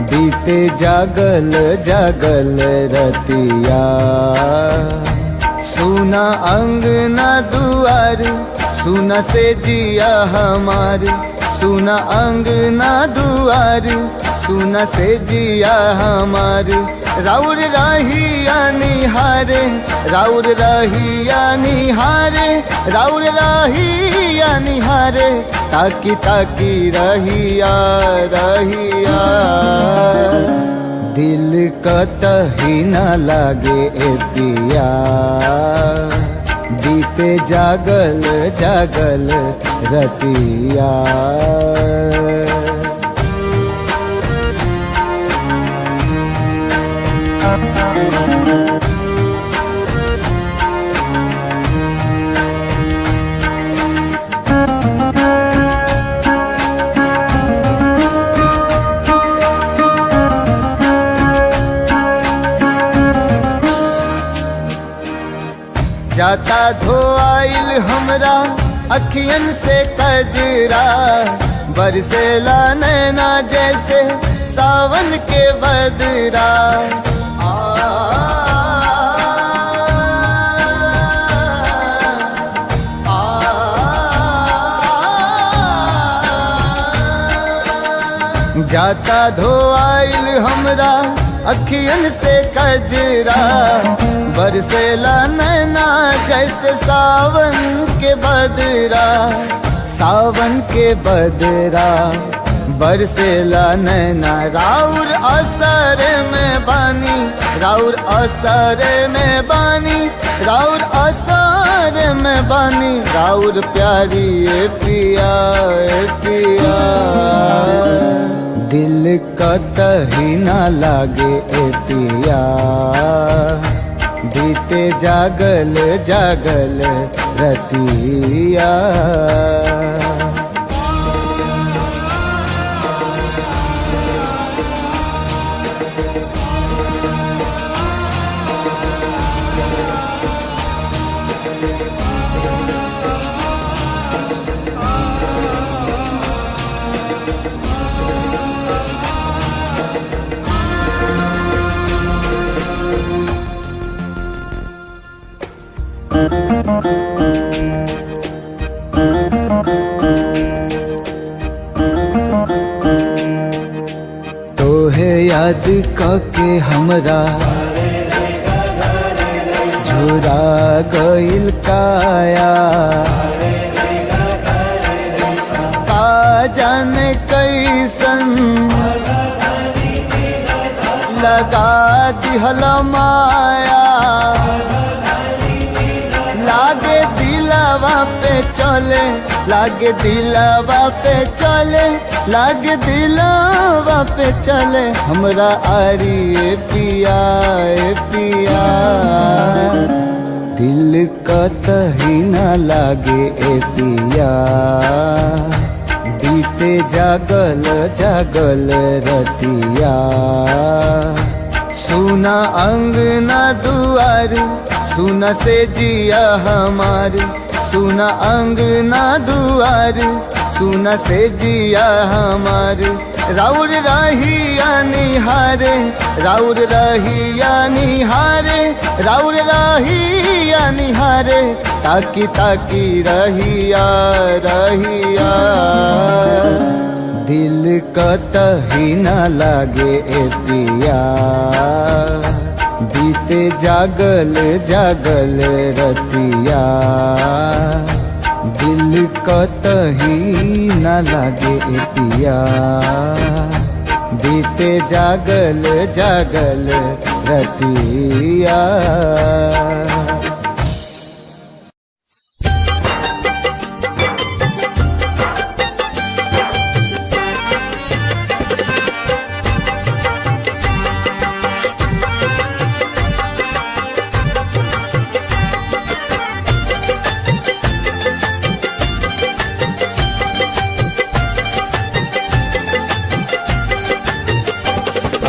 बीते जागल जागल रतिया। सुना अंगना दुआर, सुना से जिया हमार, सुना अंगना दुआर, सुना से जिया हमार। राउर रहिया निहारे, राउर रहिया निहारे, राउर रहिया निहारे, ताकी ताकी रहिया रहिया। दिल का तही न लागे ए पिया, बीते जागल जागल रतिया। जाता धोआइल हमरा अखियन से कजरा, बरसेला नैना जैसे सावन के बदरा। आ, आ, जाता धोआइल हमरा अखियन से कजरा, बरसेला नैना जैसे सावन के बदरा, सावन के बदरा। बरसेला नैना राउर असर में बानी, राउर असर में बानी, राउर असर में बानी, राउर प्यारी ए पिया ए पिया। दिल का तही न लागे ए पिया, बीते जागल जागल रतिया। तोहे याद काके हमरा झुरा गइल काया, का जाने कैसन लगा दिहल माया। लागे दिलवा पे चले, लागे दिलवा पे चले, लागे दिलवा पे चले, हमरा आरी ए पिया ए पिया। दिल का तही न लागे ए पिया, बीते जागल जागल रतिया। सुना अंगना दुआर, सुना से जिया हमार, सुना अंगना दुआर, सुना से जिया हमार। राउर रहिया निहारे, राउर रहिया निहारे, राउर रहिया निहारे, ताकी ताकी रहिया रहिया। दिल कतही न लागे ए पिया, बीते जागल जागल रतिया। दिल कतही न लागे ए पिया, बीते जागल जागल रतिया।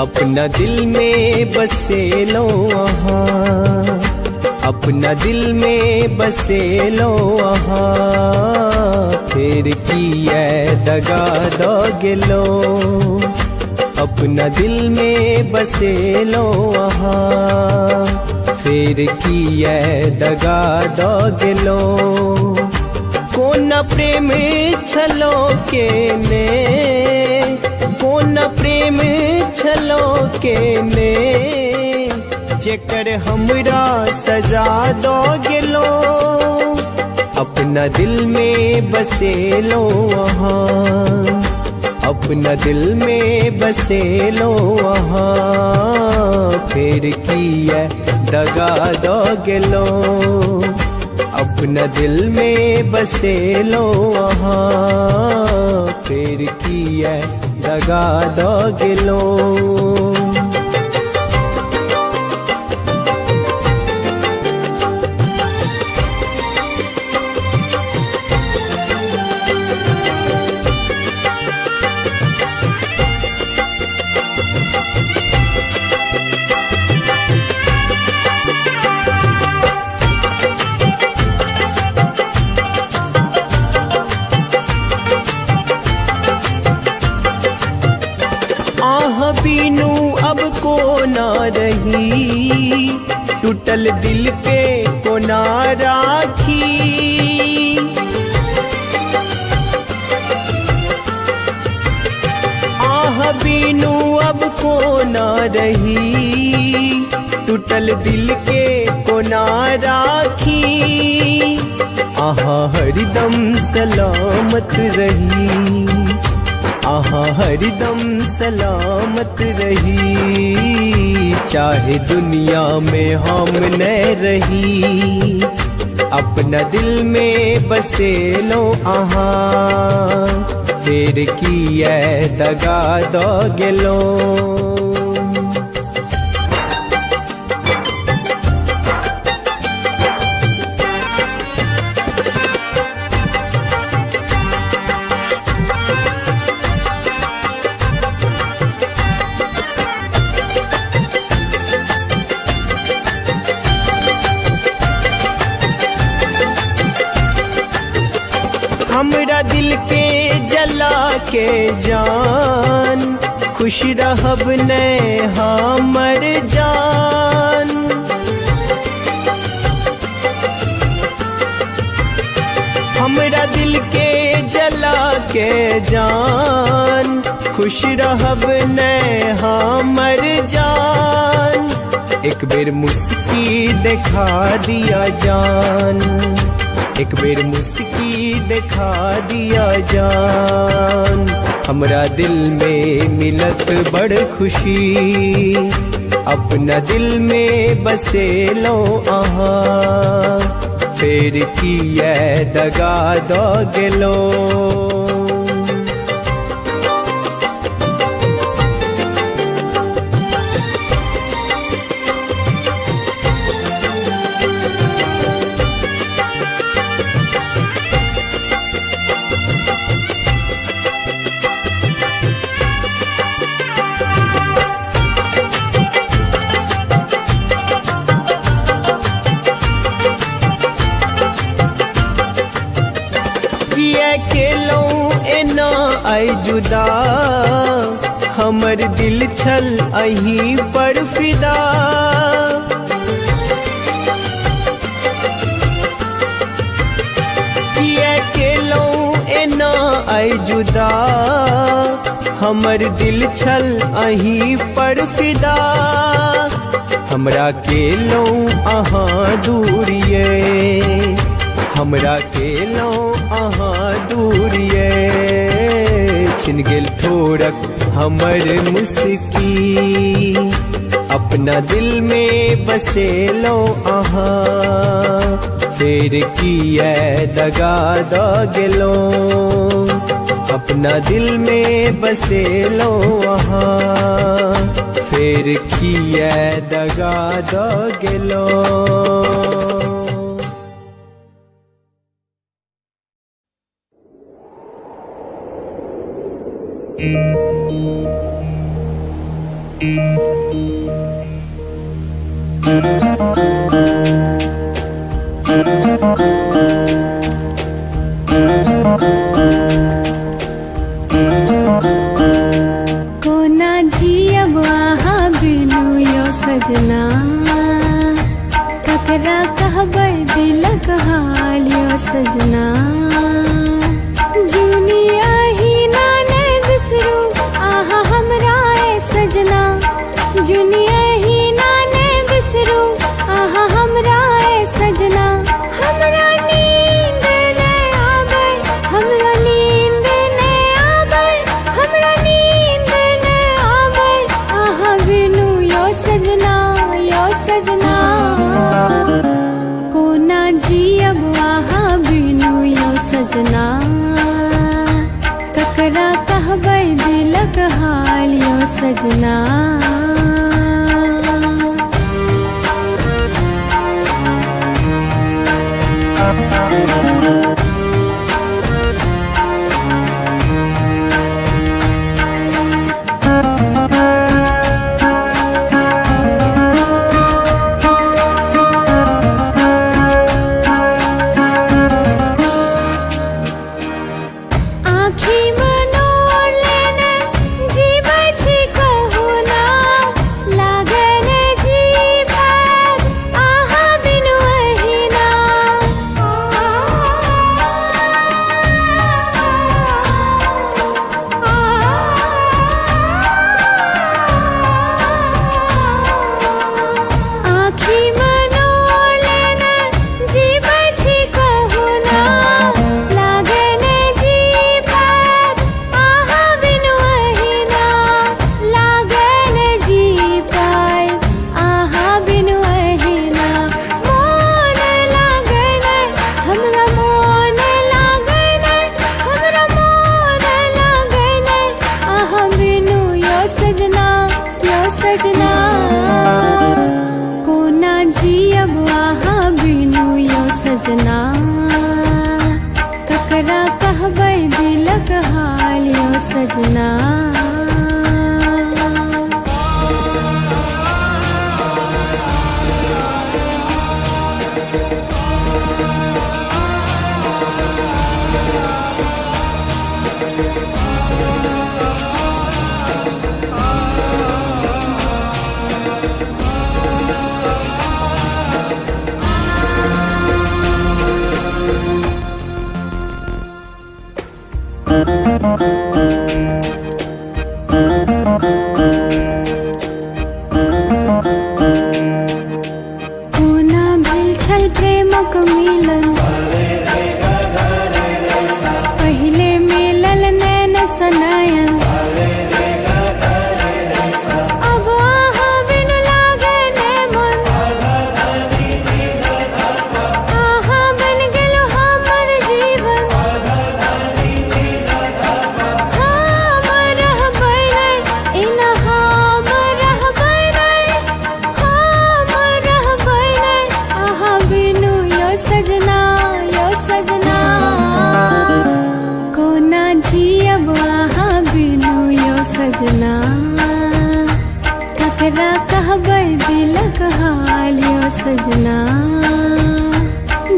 अपना दिल में बसे लो आहा, अपना दिल में बसे लो आहा, फिर किया दगा दो गेलो। अपना दिल में बसे लो आहा, फिर किया दगा दो गेलो। कोना प्रेम छलो के ने, कोना प्रेम छलो के ने, जेकर हमरा सजा दो गेलो। अपना दिल में बसे लो आहा, अपना दिल में बसे लो आहा, फिर किया दगा दो गेलो। अपना दिल में बसे लो आहा, फिर किया दगा दो गेलो। आह बीनू अब को ना रही, टूटल दिल के को ना राखी। आह बीनू अब को ना रही, टूटल दिल के को ना राखी। आहा हरदम सलामत रही, आहा हरदम सलामत रही, चाहे दुनिया में हम न रही। अपना दिल में बसे लो आहा, फिर किया दगा दो गेलो। हमरा दिल के जला के जान, खुश रहब ने हमर जान। हमरा दिल के जला के जान, खुश रहब ने हमर जान। एक बेर मुस्की दिखा दिया जान, एक बेर मुस्की दिखा दिया जान। हमरा दिल में मिलत बड़ खुशी, अपना दिल में बसे लो आहा, फिर किया दगा दो गेलो। किया खेलो आइ जुदा, हमर दिल छल अहीं पर फिदा। किया केलहुँ एना आइ जुदा, हमर दिल छल अहीं पर फिदा। हमरा केलहुँ अहाँ दूरिये, हमरा केलहुँ अहाँ दूरिये। छिन गेल ठोरक हमर मुस्की, अपना दिल में बसेलहुँ अहाँ। फेर किया दगा द गेलहुँ, अपना दिल में बसेलहुँ अहाँ। फेर किया दगा द गेलहुँ। कोना जियब अहाँ बिनु यो सजना, ककरा कहबै दिलक हाल यो सजना। जुनिया ही ना ने बिसरू आहा हमरा ए सजना, जुनिया ही ना ने बिसरू आहा हमरा ए सजना। हमरा नींद ने आबै, हमरा नींद ने आबै, हमरा नींद ने आबै आहा बिनु यो सजना, यो सजना। कोना जियब आहा बिनु यो सजना, ककरा कहबै दिलक हाल यो सजना। आँखि मनोर लेने जीबै छी कहू ना, लागे ने जी पाब आहा बिनु अहिना। आँखि मनोर लेने जीबै छी कहू ना, लागे ने जी पाब आहा बिनु अहिना। लागे ने जी पाब आहा बिनु अहिना। मोन लागे ने हमरा, मोन लागे ने हमरा, मोन लागे ने आहा बिनु यो सजना, यो सजना। कोना जियब आहा बिनु यो सजना, ककरा कहबै दिलक हाल यो सजना। कोना भेल छल प्रेमक मिलन, पहिले मिलल नैन सनयन। अब आहा बिनु लागे ने मन, आहा बन गेलो हमर जीवन। हम रहबै नै एना, हम रहबै नै, हम रहबै नै आहा बिनु यो सजना, यो सजना। कोना जियब आहा बिनु यो सजना, ककरा कहबै दिलक हाल यो सजना।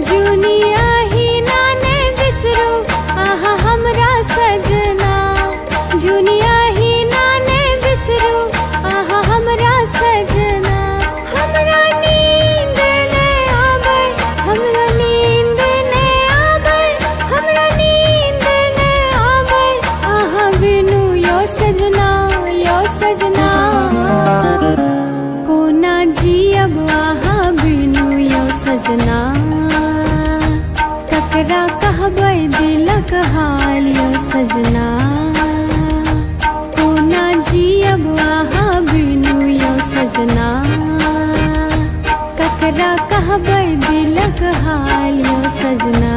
जुनिया ही ना ने बिसरू आहा हमरा सजना। सजना, ककरा कहबै दिलक हाल यौ सजना। कोना जियब अहाँ बिनु यौ सजना, ककरा कहबै दिलक हाल यौ सजना।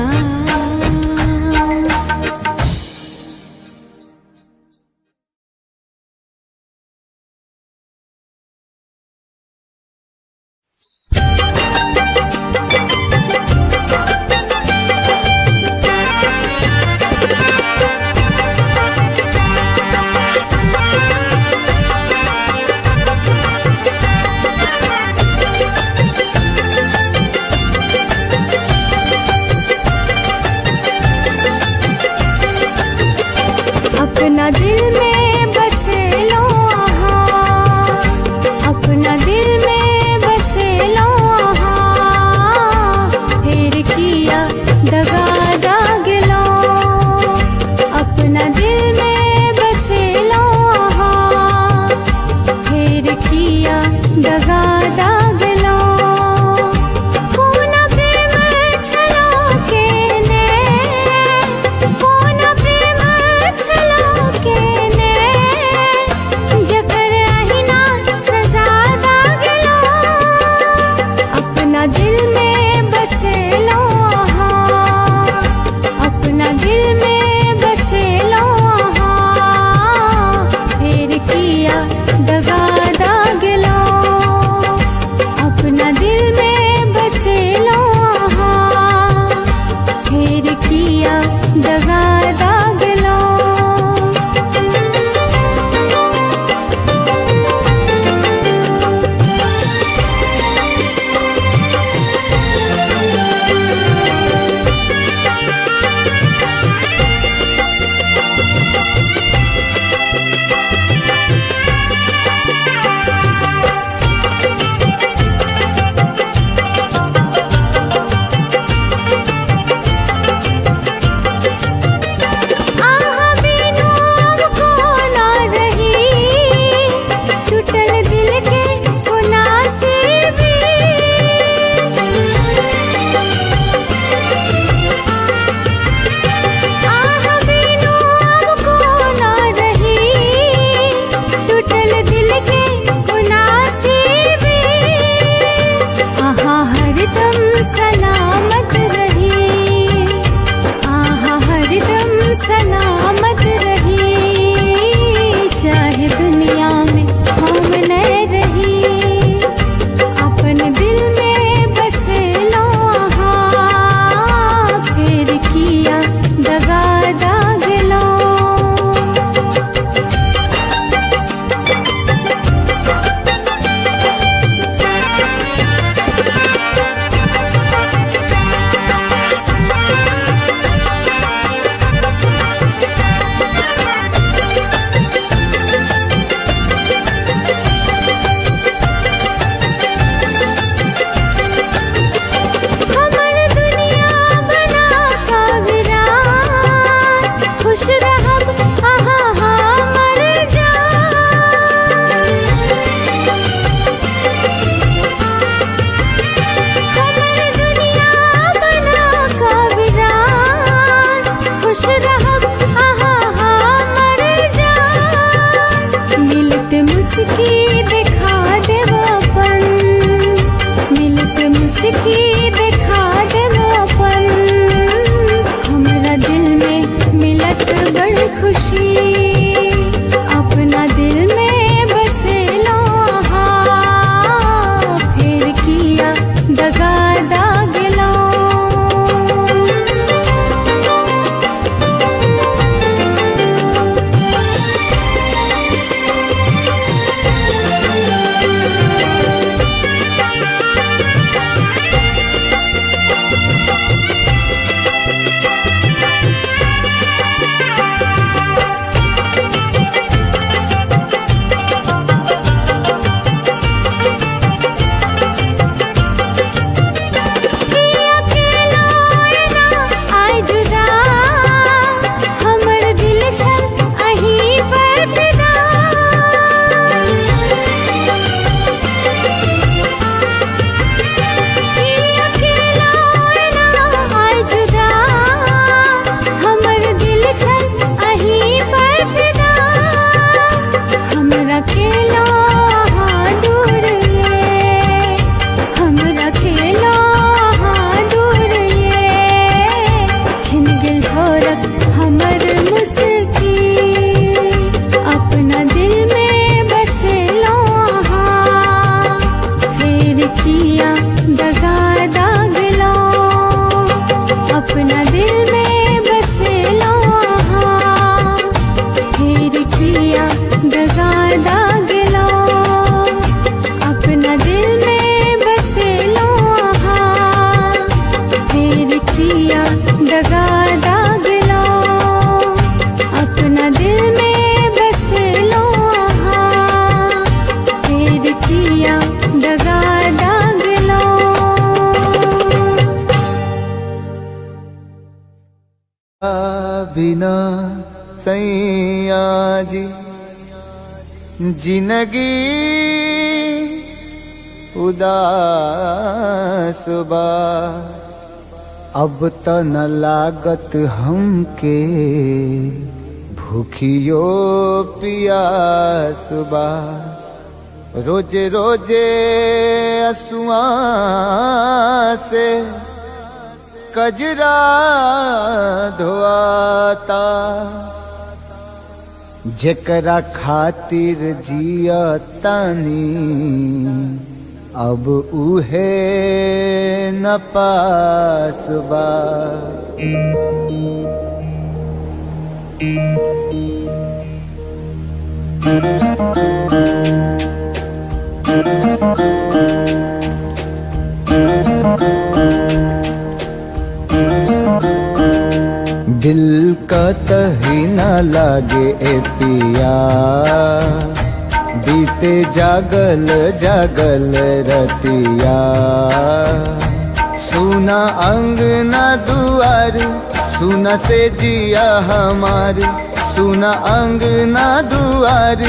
अपना दिल में बसेलो आहाँ, अपना दिल में बसेलो आहाँ, फिर किया दगा दागलो। अपना दिल में बसेलो आहाँ, फिर किया दगा दागलो। कोना प्रेम छलो केने, कोना प्रेम छलो केने, जकर अहिना सजा दागलो। अपना दिल में बसेलो आहाँ, अपना दिल में बसेलो आहाँ, फिर किया दगा दागलो। अपना दिल में बसेलो आहाँ, फिर किया दगा दागलो। आहा बिनु अब कोना रही, टूटल दिल के कोना से भी। आहा बिनु अब कोना रही, टूटल दिल के कोना से भी। आहा हरदम सलामत रही, आहा हरदम सलामत रही, चाहे दुनिया में हम न रही। अपन दिल में बसेलो आहाँ, फिर किया दगा दागलो। हमर दुनिया बना का वीरान, खुश रहब आहा हमर जान। हमर दुनिया बना का वीरान, खुश रहब आहा हमर जान। मिलत मुस्की दिखा देब अपन, मिलत मुस्की दिखा देब अपन, हमरा दिल में मिलत बड़ खुशी। अपना दिल में बसेलो आहाँ, फिर किया दगा दागलो। बिना सैया जी जिंदगी उदास बा। अब त न लागत हमके भूखियो पियास बा। रोजे रोजे असुआ से कजरा धोआता। जेकरा खातिर जिया तानी अब उहे न पास बा। दिल का तही न लागे ए पिया, बीते जागल जागल रतिया। सुना अंगना दुआर सुना से जिया हमार, सुना अंगना दुआर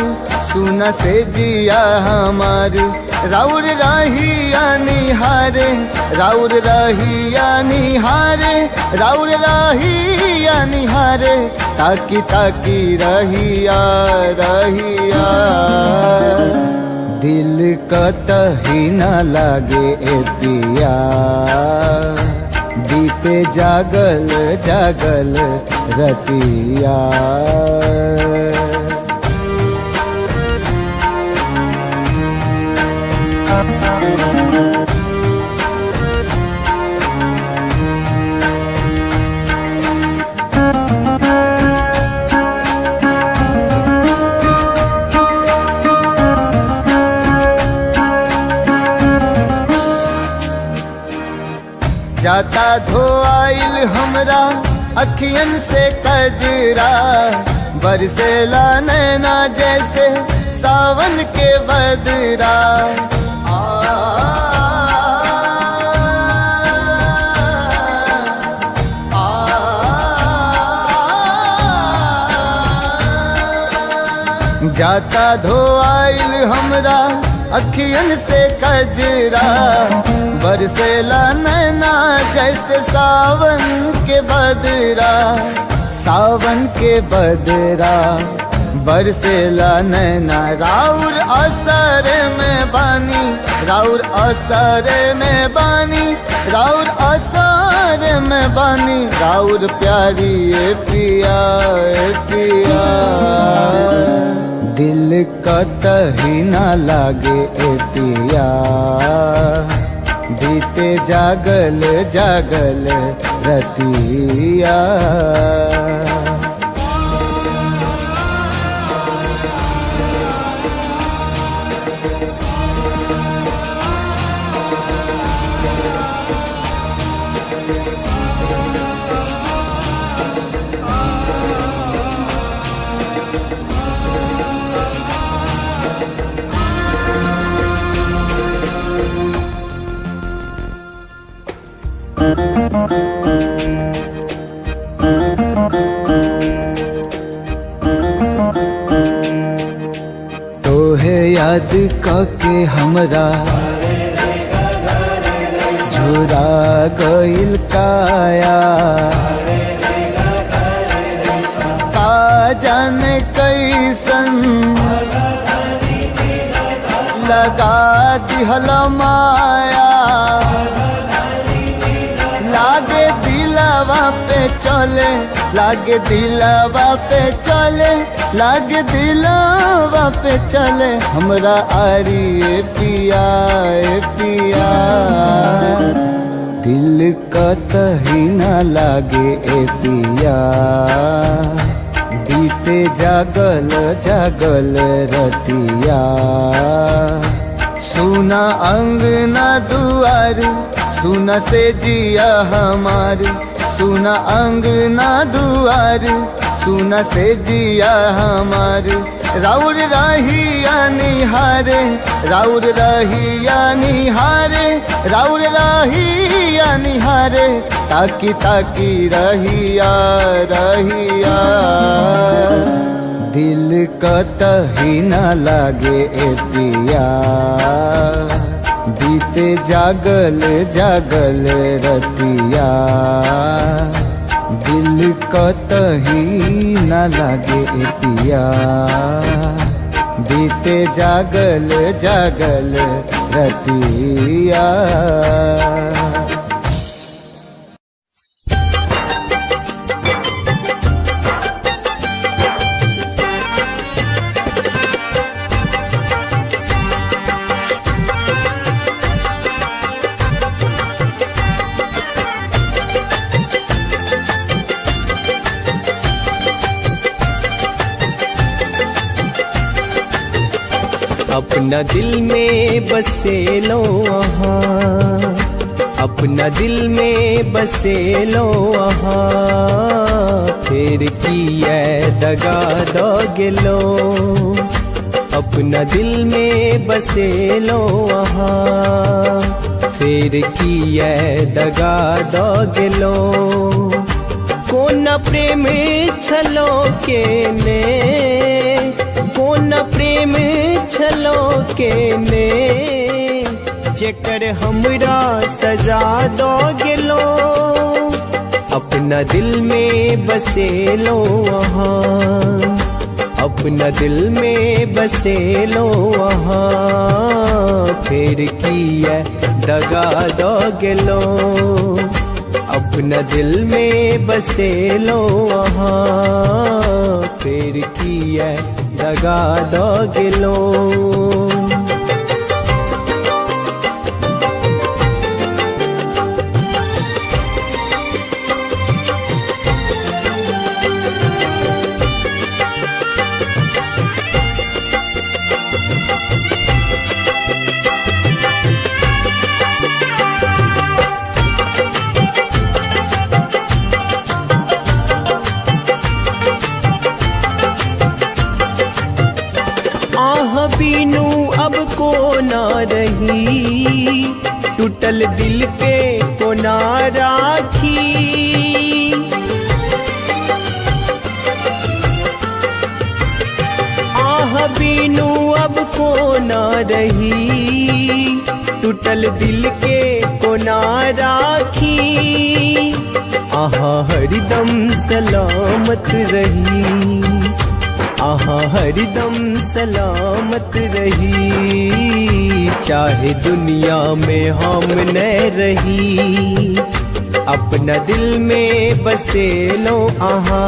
सुना से जिया हमार। राउर रहिया निहारे, राउर रहिया निहारे, राउर रहिया निहारे, ताकी ताकी रहिया रहिया। दिल का तही न लागे ए पिया, बीते जागल जागल रतिया। जाता धोआइल हमरा अखियन से कजरा, बरसेला नैना जैसे सावन के बदरा। आ, आ, जाता धोआइल हमरा अखियन से कजरा, बरसेला नैना जैसे सावन के बदरा, सावन के बदरा। बरसेला नैना राउर असर में बानी, राउर असर में बानी, राउर असर में बानी, राउर प्यारी ए पिया ए पिया। दिल का तही न लागे ए पिया, बीते जागल जागल रतिया। तोहे याद काके हमरा झुरा गइल काया, का जाने कैसन लगा दिहल माया। लागे दिलवा पे चले, लागे दिलवा पे चले, लागे दिलवा पे चले, हमरा आरी ए पिया ए पिया। दिल का तही न लागे ए पिया, बीते जागल जागल रतिया। सुना अंगना दुआर सुना से जिया हमार, सुना अंगना दुआर सुना से जिया हमार। राउर रहिया निहारे, राउर रहिया निहारे, राउर रहिया निहारे, ताकी ताकी रहिया रहिया। दिल कतही न लागे ए पिया, बीते जागल जागल रतिया। दिल कतही न लागे ए पिया, बीते जागल जागल रतिया। अपना दिल में बसे लो आहा, अपना दिल में बसे लो आहा, फिर किया दगा दो गेलो। अपना दिल में बसे लो आहा, फिर किया दगा दो गेलो। कोना प्रेम छलो के ने, कोना प्रेम छलो के ने, जेकर हमरा सजा दो गेलो। अपना दिल में बसे लो आहा, अपना दिल में बसे लो आहा, फिर किया दगा दो गेलो। अपना दिल में बसे लो आहा, फिर किया दगा दो गेलो। आह बीनू अब को ना रही, टूटल दिल के को ना राखी। आह बीनू अब को ना रही, टूटल दिल के को ना राखी। आहा हरदम सलामत रही, आहा हरदम सलामत रही, चाहे दुनिया में हम न रही। अपना दिल में बसे लो आहा,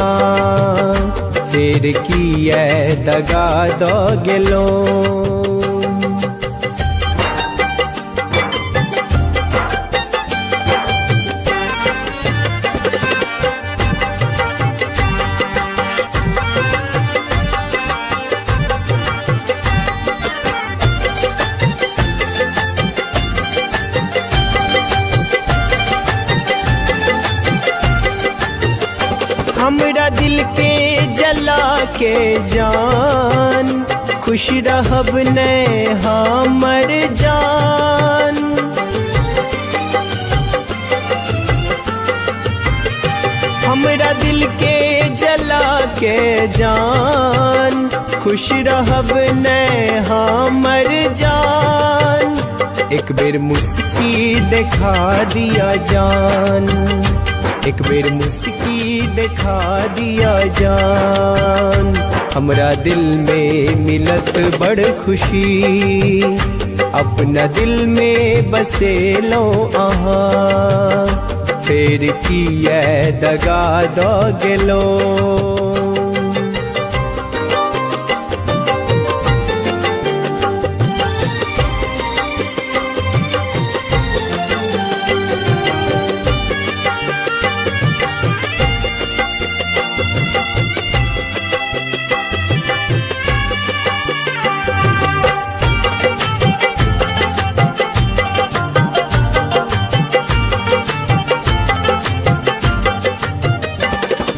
फिर किया दगा दो गेलो। हमरा दिल के जला के जान, खुश रहब ने हमर जान। हमरा दिल के जला के जान, खुश रहब ने हमर जान। एक बेर मुस्की दिखा दिया जान, एक बेर मुस्की दिखा दिया जान। हमरा दिल में मिलत बड़ खुशी, अपना दिल में बसे लो आहा, फिर किया दगा दो गेलो।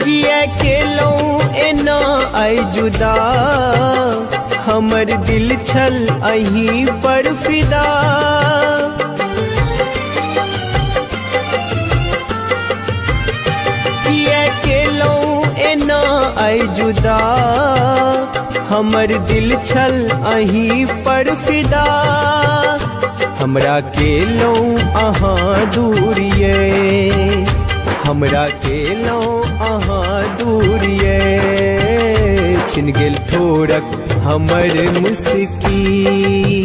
किया केलौं एना आई जुदा, हमर दिल छल अहीं पर फिदा। जाय जुदा, हमर दिल छल अहीं पर फिदा। हमरा केलौं अहाँ दूरिये, हमरा केलौं अहाँ दूरिये। छिन गेल ठोरक हमर मुस्की,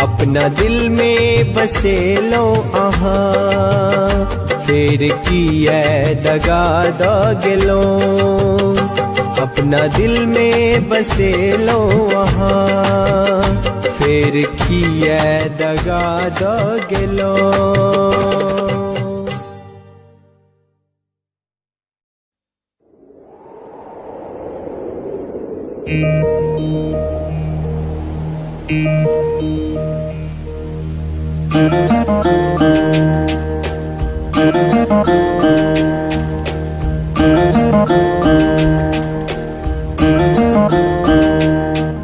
अपना दिल में बसेलौं अहाँ। फेर किए दगा द गेलौं, अपना दिल में बसेलौं अहाँ। फेर किए दगा द गेलौं।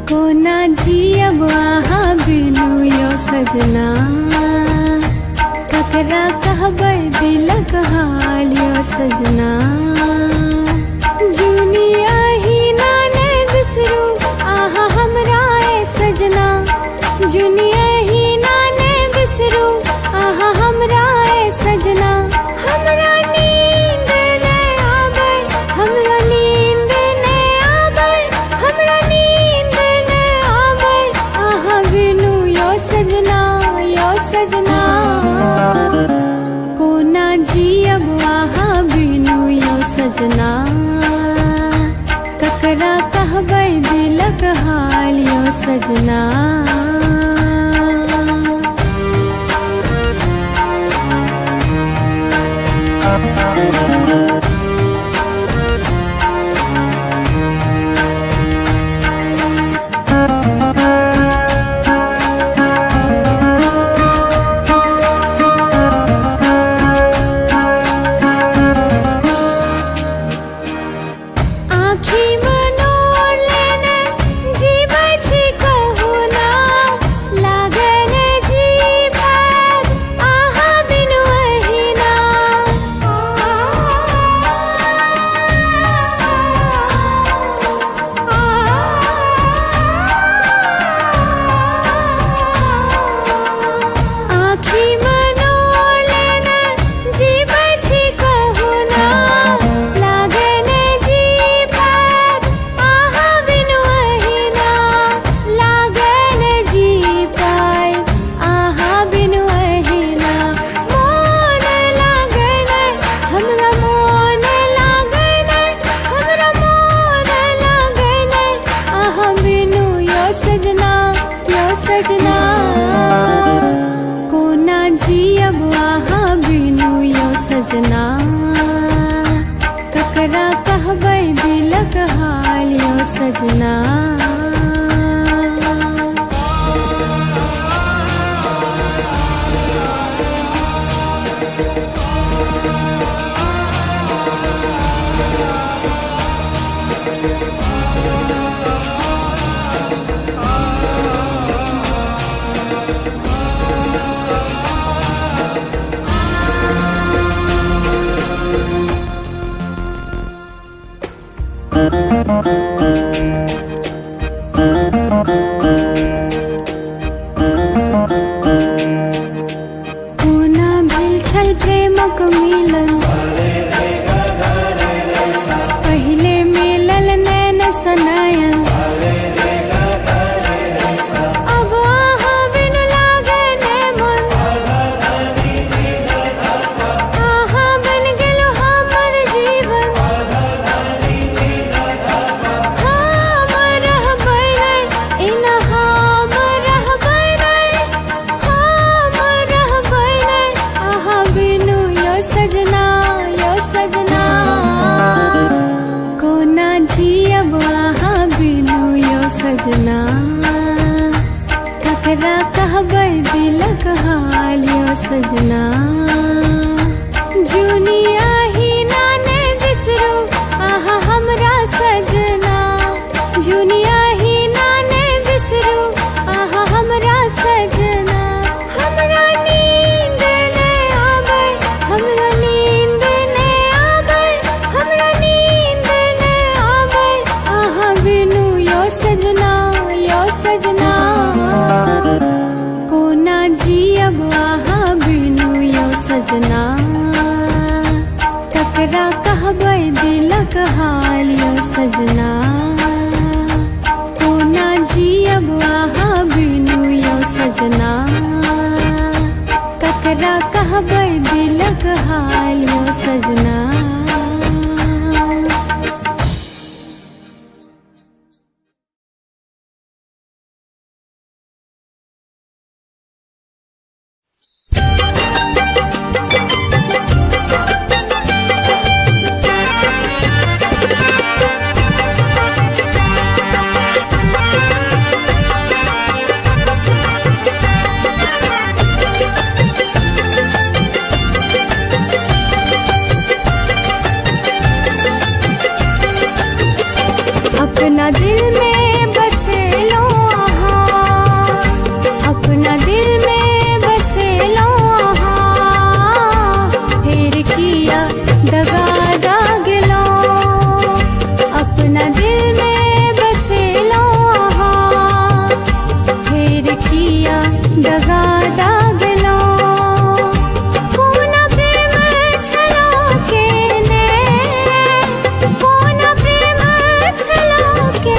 कोना जियब अहाँ बिनु यो सजना, ककरा कहबै दिलक हाल यो सजना। जुनिया ही ना ने बिसरू आहा हमरा ए सजना, जुनिया ही ना ने बिसरू आहा हमरा ए सजना। हमरा नींद ने आबै, हमरा नींद ने आबै, हमरा नींद ने आबै आहा बिनु यो सजना, यो सजना। कोना जियब आहा बिनु यो सजना, ककरा कहबै दिलक हाल यो सजना। आँखि मनोर लेने जीबै छी कहू ना, लागै ने जी पाएब अहाँ बिनु अहिना। आँखि मनोर लेने जीबै छी कहू ना, लागै ने जी पाएब अहाँ बिनु अहिना। लागै ने जी पाएब अहाँ बिनु अहिना। मोन लागै नै हमरा, मोन लागै नै हमरा, मोन लागै नै अहाँ बिनु यो सजना, यो सजना। कोना जियब अहाँ बिनु यो सजना, ककरा कहबै दिलक हाल यो सजना। कोना भेल छल प्रेमक मिलन, पहिले मिलल नैन सनयन। अब अहाँ बिनु लागै ने मन, अहाँ बन गेलहुँ हमर जीवन। हम रहबै नै एना, हम रहबै नै, हम रहबै नै अहाँ बिनु यो सजना, यो सजना। कोना जियब अहाँ बिनु यो सजना, ककरा कहबै दिलक हाल यो सजना। जुनिया ही ना ने बिसरू आहा हमरा सजना, जुनिया ही ना ने बिसरू आहा हमरा सजना। हमरा नींद ने आबै, हमरा नींद ने आबै, हमरा नींद ने आबै सजना, ककरा कहबै दिलक हाल यौ सजना। कोना जियब अहाँ बिनु यौ सजना, ककरा कहबै दिलक हाल यौ सजना। अपना दिल में बसेलो आहाँ, अपना दिल में बसेलो आहाँ, फिर किया दगा दागलो। अपना दिल में बसेलो आहाँ, फिर किया दगा दागलो। कोना प्रेम छलो के ने, कोना प्रेम छलो के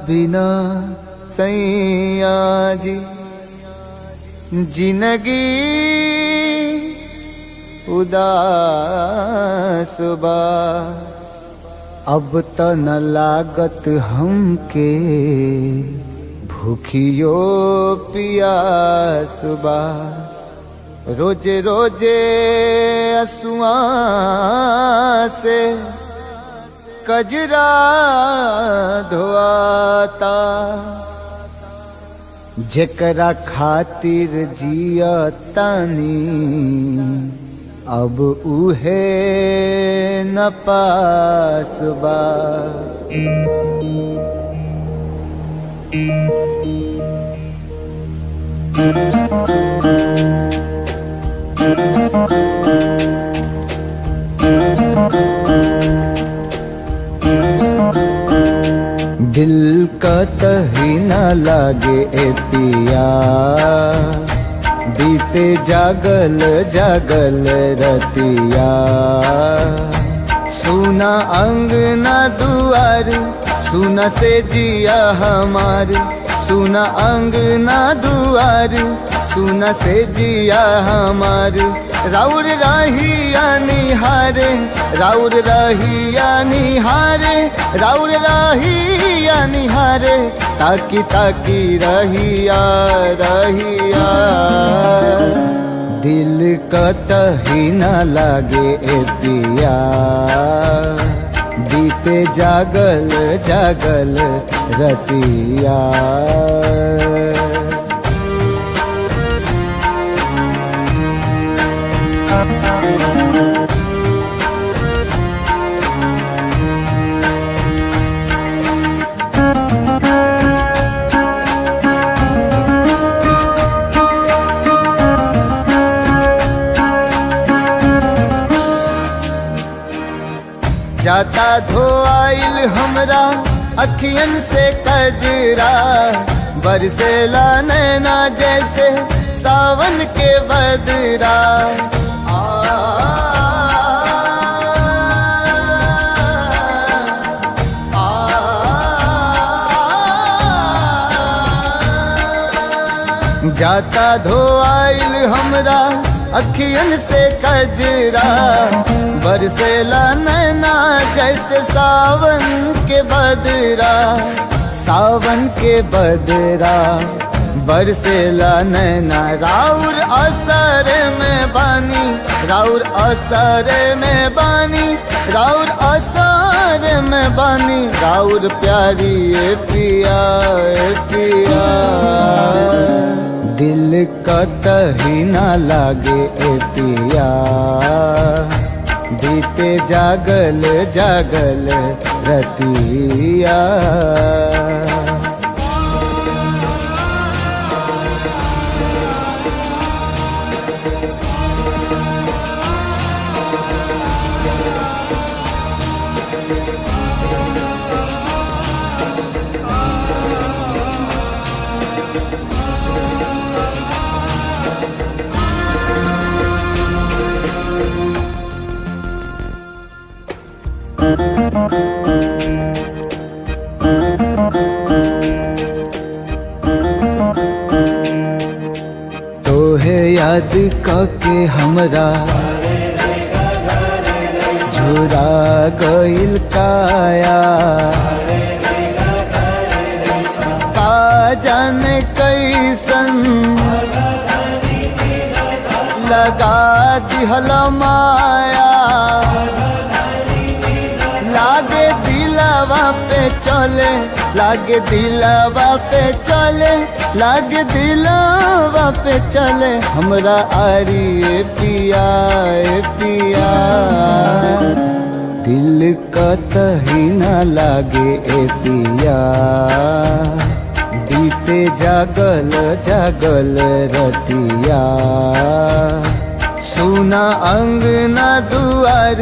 बिना सैया जी जिंदगी उदास बा। अब त न लागत हमके भूखियो पियास बा। रोजे रोजे असुआ से कजरा धोआता। जेकरा खातिर जिया तानी अब उहे न पास बा। दिल का तही न लागे ए पिया, बीते जागल जागल रतिया। सुना अंगना दुआर सुना से जिया हमार, सुना अंगना दुआर सुना से जिया हमार। राउर रहिया निहारे, राउर रहिया निहारे, राउर रहिया निहारे, ताकी ताकी रहिया रहिया। दिल का तही न लागे ए पिया, बीते जागल जागल रतिया। जाता धोआइल हमरा अखियन से कजरा, बरसेला नैना जैसे सावन के बदरा। आ, आ, जाता धोआइल हमरा अखियन से कजरा, बरसेला नैना जैसे सावन के बदरा, सावन के बदरा। बरसेला नैना राउर असर में बानी, राउर असर में बानी, राउर असर में बानी, राउर प्यारी ए पिया ए पिया। दिल का तही न लागे ए पिया, बीते जागल जागल रतिया। तोहे याद काके हमरा झुरा गइल काया, का जाने कैसन लगा दिहल माया। लागे दिलवा पे चले, लागे दिलवा पे चले, लागे दिलवा पे चले, हमरा आरी ए पिया ए पिया। दिल का तही न लागे ए पिया, बीते जागल जागल रतिया। सुना अंगना दुआर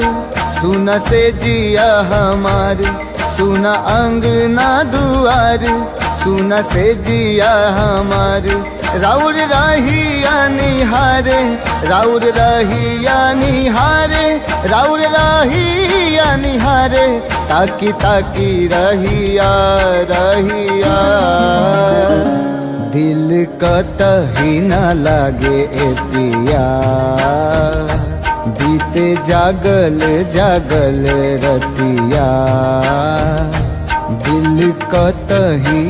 सुना से जिया हमार, सुना अंगना दुआर सुना से जिया हमार। राउर रहिया निहारे, राउर रहिया निहारे, राउर रहिया निहारे, ताकी ताकी रहिया रहिया। दिल कतही न लागे ए पिया, बीते जागल जागल रतिया। दिल कतही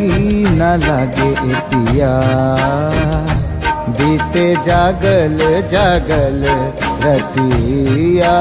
न लागे ए पिया, बीते जागल जागल रतिया।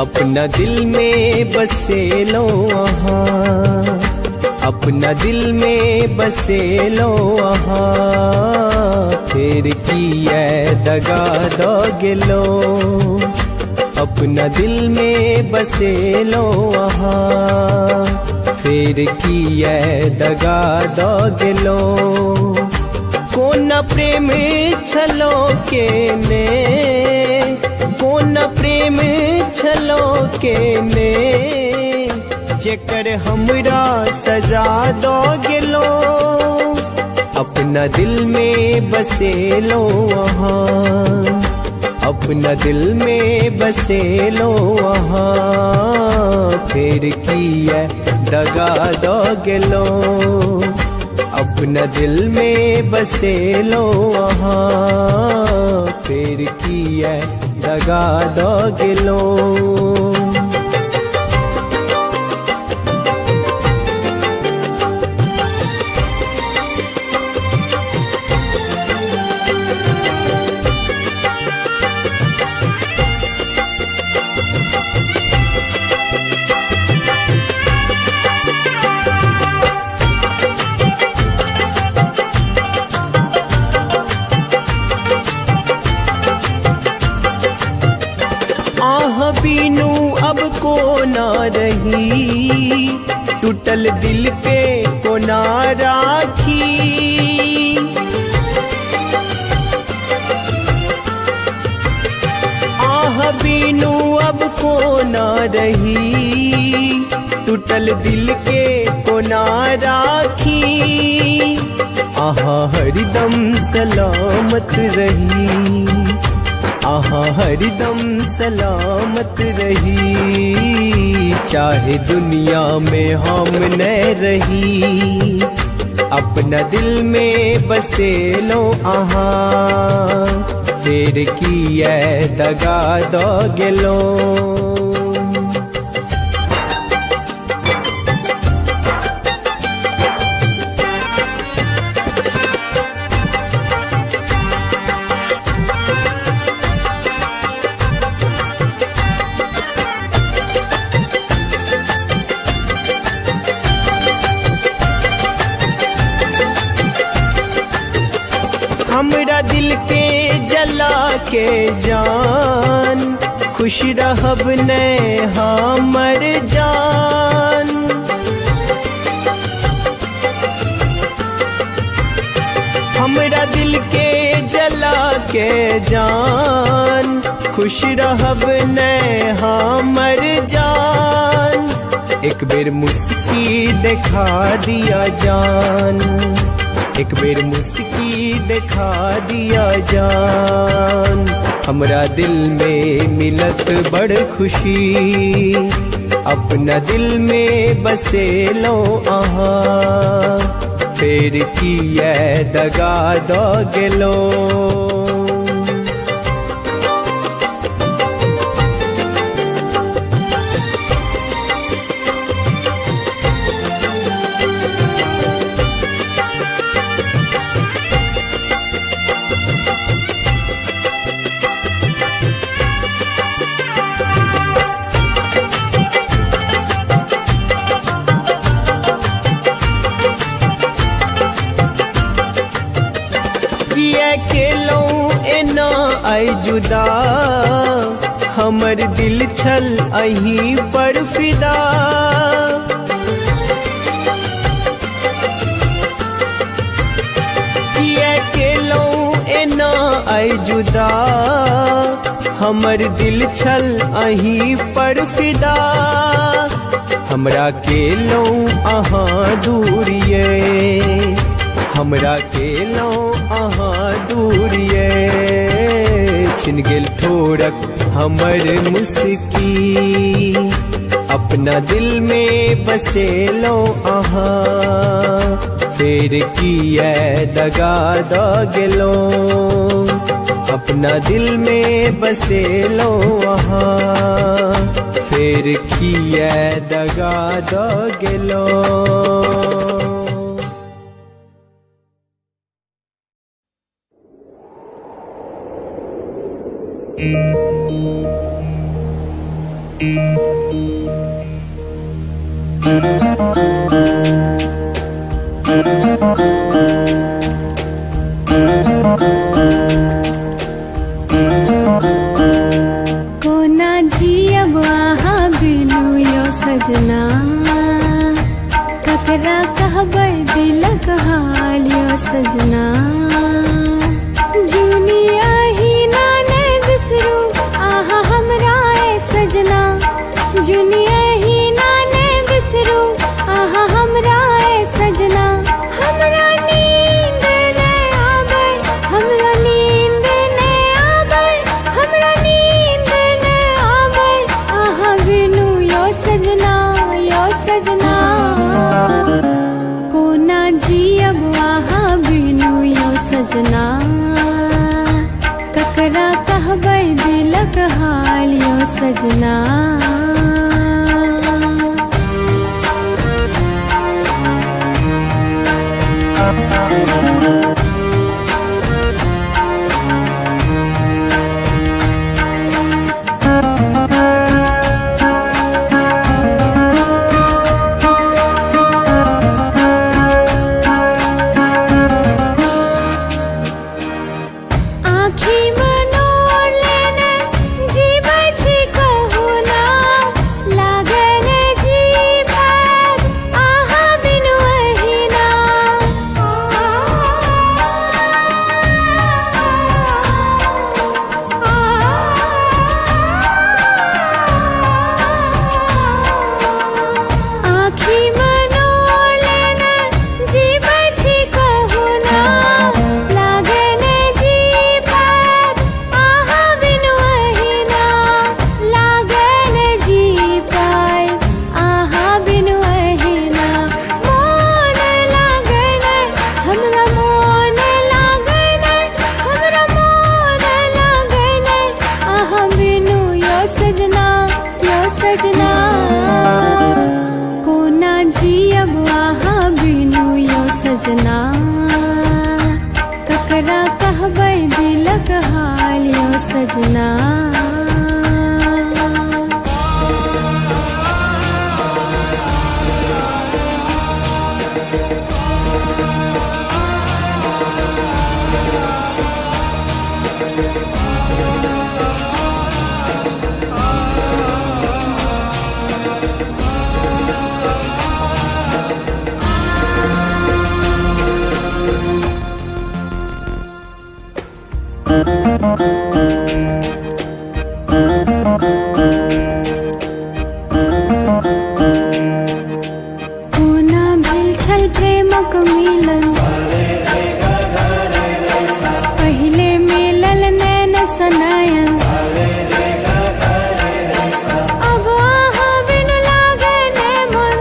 अपना दिल में बसे लो आहा, अपना दिल में बसे लो आहा, फिर किया दगा दो गेलो। अपना दिल में बसे लो आहा, फिर किया दगा दो गेलो। कोना प्रेम छलो के ने, कोना प्रेम छलो के ने, जेकर हमरा सजा दो गेलो। अपना दिल में बसे लो आहा, अपना दिल में बसे लो आहा, फिर किया दगा दो गेलो। अपना दिल में बसे लो आहा, फिर किया दगा दो गेलो। आह बीनू अब को ना रही, टूटल दिल के को ना राखी। आह बीनू अब को ना रही, टूटल दिल के को ना राखी। आहा हरदम सलामत रही, आहा हरदम सलामत रही, चाहे दुनिया में हम न रही। अपना दिल में बसे लो आहा, फिर किया दगा दो गेलो। हमरा दिल के जला के जान, खुश रहब ने हमर जान। हमरा दिल के जला के जान, खुश रहब ने हमर जान। एक बेर मुस्की दिखा दिया जान, एक बेर मुस्की दिखा दिया जान। हमरा दिल में मिलत बड़ खुशी, अपना दिल में बसे लो आहा, फिर किया दगा दो गेलो। किया खेलो एना आइ जुदा, हमर दिल छल अहीं पर फिदा। किया केलहुँ एना आइ जुदा, हमर दिल छल अहीं पर फिदा। हमरा केलहुँ अहाँ दूर ये, हमरा केलहुँ अहाँ दूर ये। छिन गेल ठोरक हमर मुस्की, अपना दिल में बसेलहुँ अहाँ। फेर किया दगा द गेलहुँ, अपना दिल में बसेलहुँ अहाँ। फेर किया दगा द गेलहुँ। कोना जियब अहाँ बिनु यो सजना, ककरा कहबै दिलक हाल यो सजना। जुनिया ही ना ने बिसरू आहा हमरा ए सजना, जुनिया ही ना ने बिसरू आहा हमरा ए सजना। हमरा नींद ने आबै, हमरा नींद ने आबै, हमरा नींद ने आबै आहा बिनु यो सजना, यो सजना। कोना जियब आहा बिनु यो सजना, ककरा कहबै दिलक हाल यो सजना। आँखि मनोर लेने जीबै छी कहू ना, लागै ने जीवब आहा बिनु अहिना। आँखि मनोर लेने जीबै छी कहू ना, लागै ने जीवब आहा बिनु अहिना। लागै ने जीवब आहा बिनु अहिना। मोन लागै ने हमरा, मोन लागै ने हमरा, मोन लागै ने आहा बिनु यो सजना, यो सजना। कोना जियब आहा बिनु यो सजना, ककरा कहबै दिलक हाल यो सजना। कोना भेल छल प्रेमक मिलन, पहिले मिलल नैन सनयन। अब आहा बिनु लागै ने मन,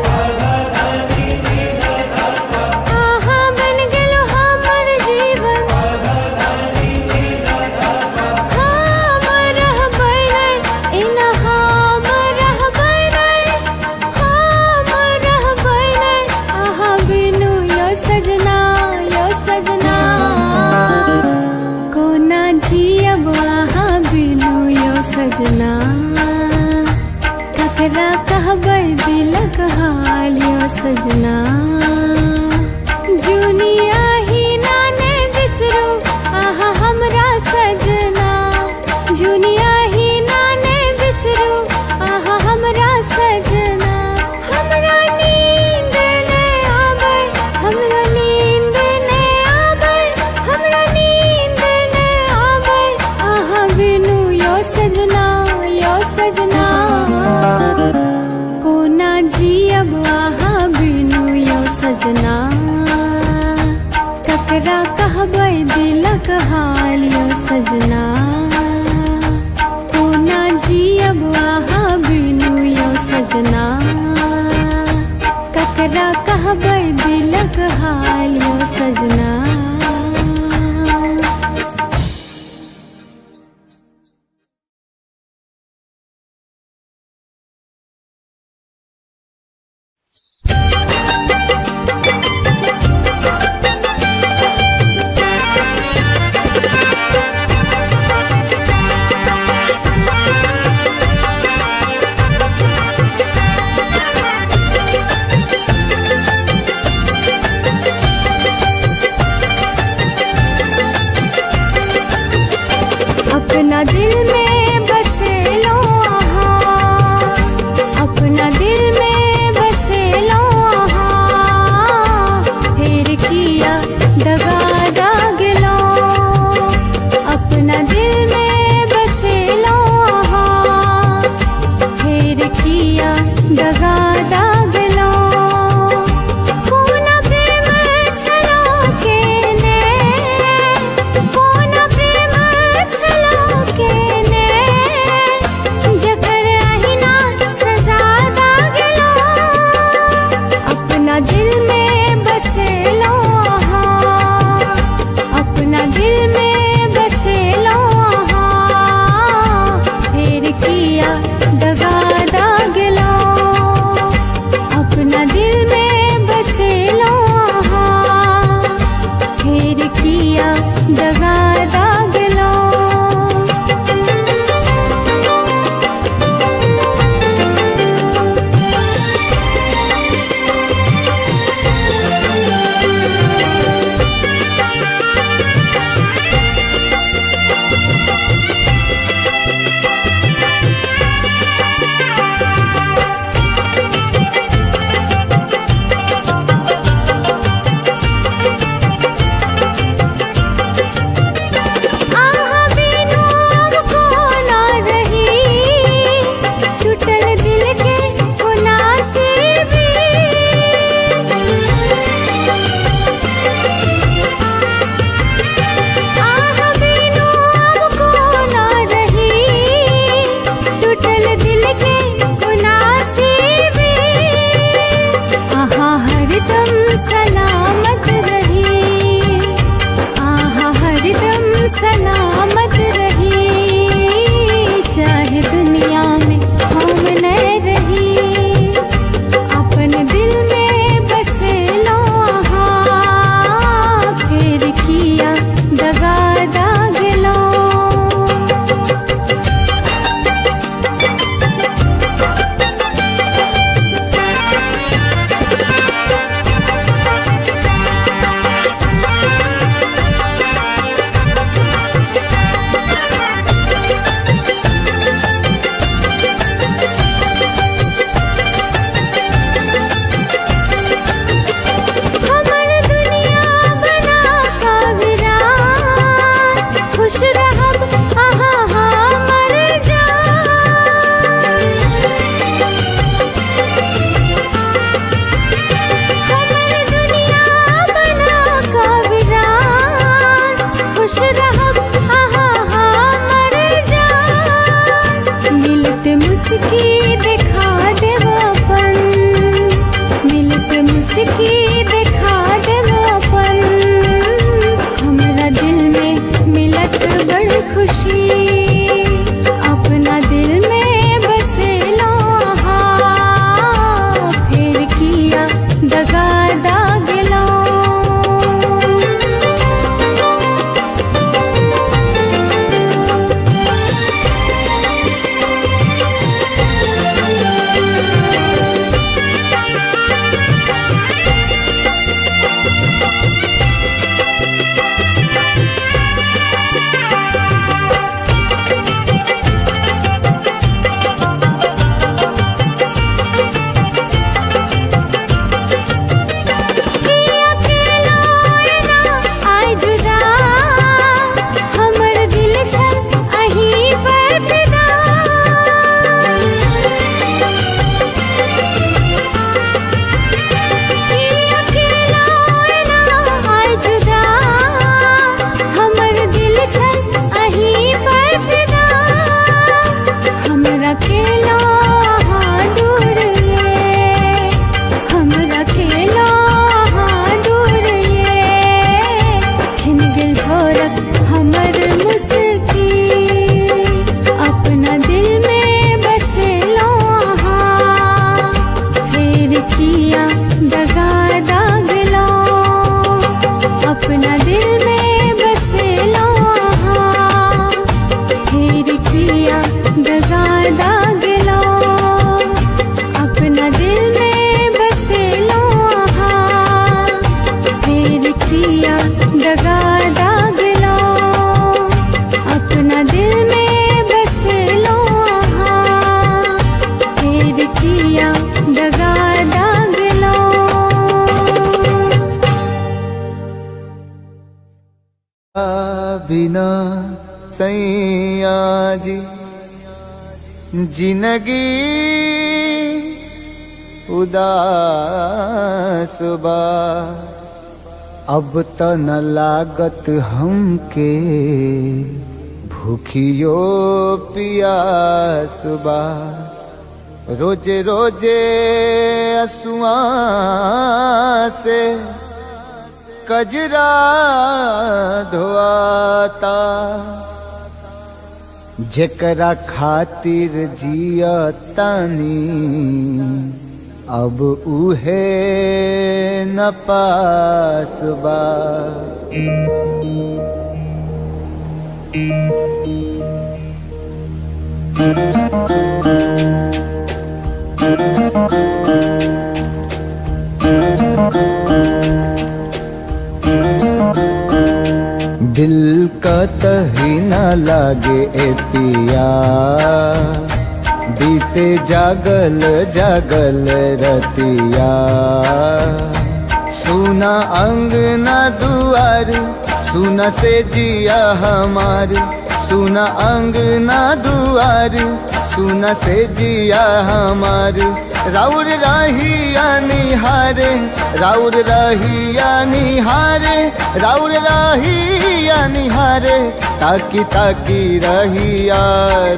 आहा बन गेलो हमर जीवन। हम रहबै नै एना, हम रहबै नै, हम रहबै नै आहा बिनु यो सजना, यो सजना। कोना जियब आहा बिनु यो सजना, ककरा कहबै दिलक हाल यो सजना। जुनिया ही ना ने बिसरू आहा हमरा सजना। दिलक हाल यो सजना। कोना जियब आहा बिनु यो सजना, ककरा कहबै दिलक हाल यो सजना। अपना दिल में बसेलो आहा, अपना दिल में बसेलो आहा, फिर किया दगा दागलो। अपना दिल में बसेलो आहा, फिर किया दगा दागलो। कोना प्रेम छलो के ने, कोना प्रेम छलो के ने, जकर अहिना सजा दागलो। अपना दिल में बसेलो आहा, दगा दागलो, अपना दिल में बस लो आहा, फिर किया दगा दागलो। बिना सैया जी जिंदगी उदास बा, अब त न लागत हमके भूखियो पियास बा। रोजे रोजे असुआ से कजरा धोआता, जेकरा खातिर जियतानी अब उहे न पास बा। दिल कतही न लागे ए पिया, बीते जागल जागल रतिया। सुना अंगना दुआर, सुना से जिया हमार, सुना अंगना दुआर, सुना से जिया हमार। राउर रहिया निहारे, राउर रहिया निहारे, राउर रहिया निहारे, ताकी ताकी रहिया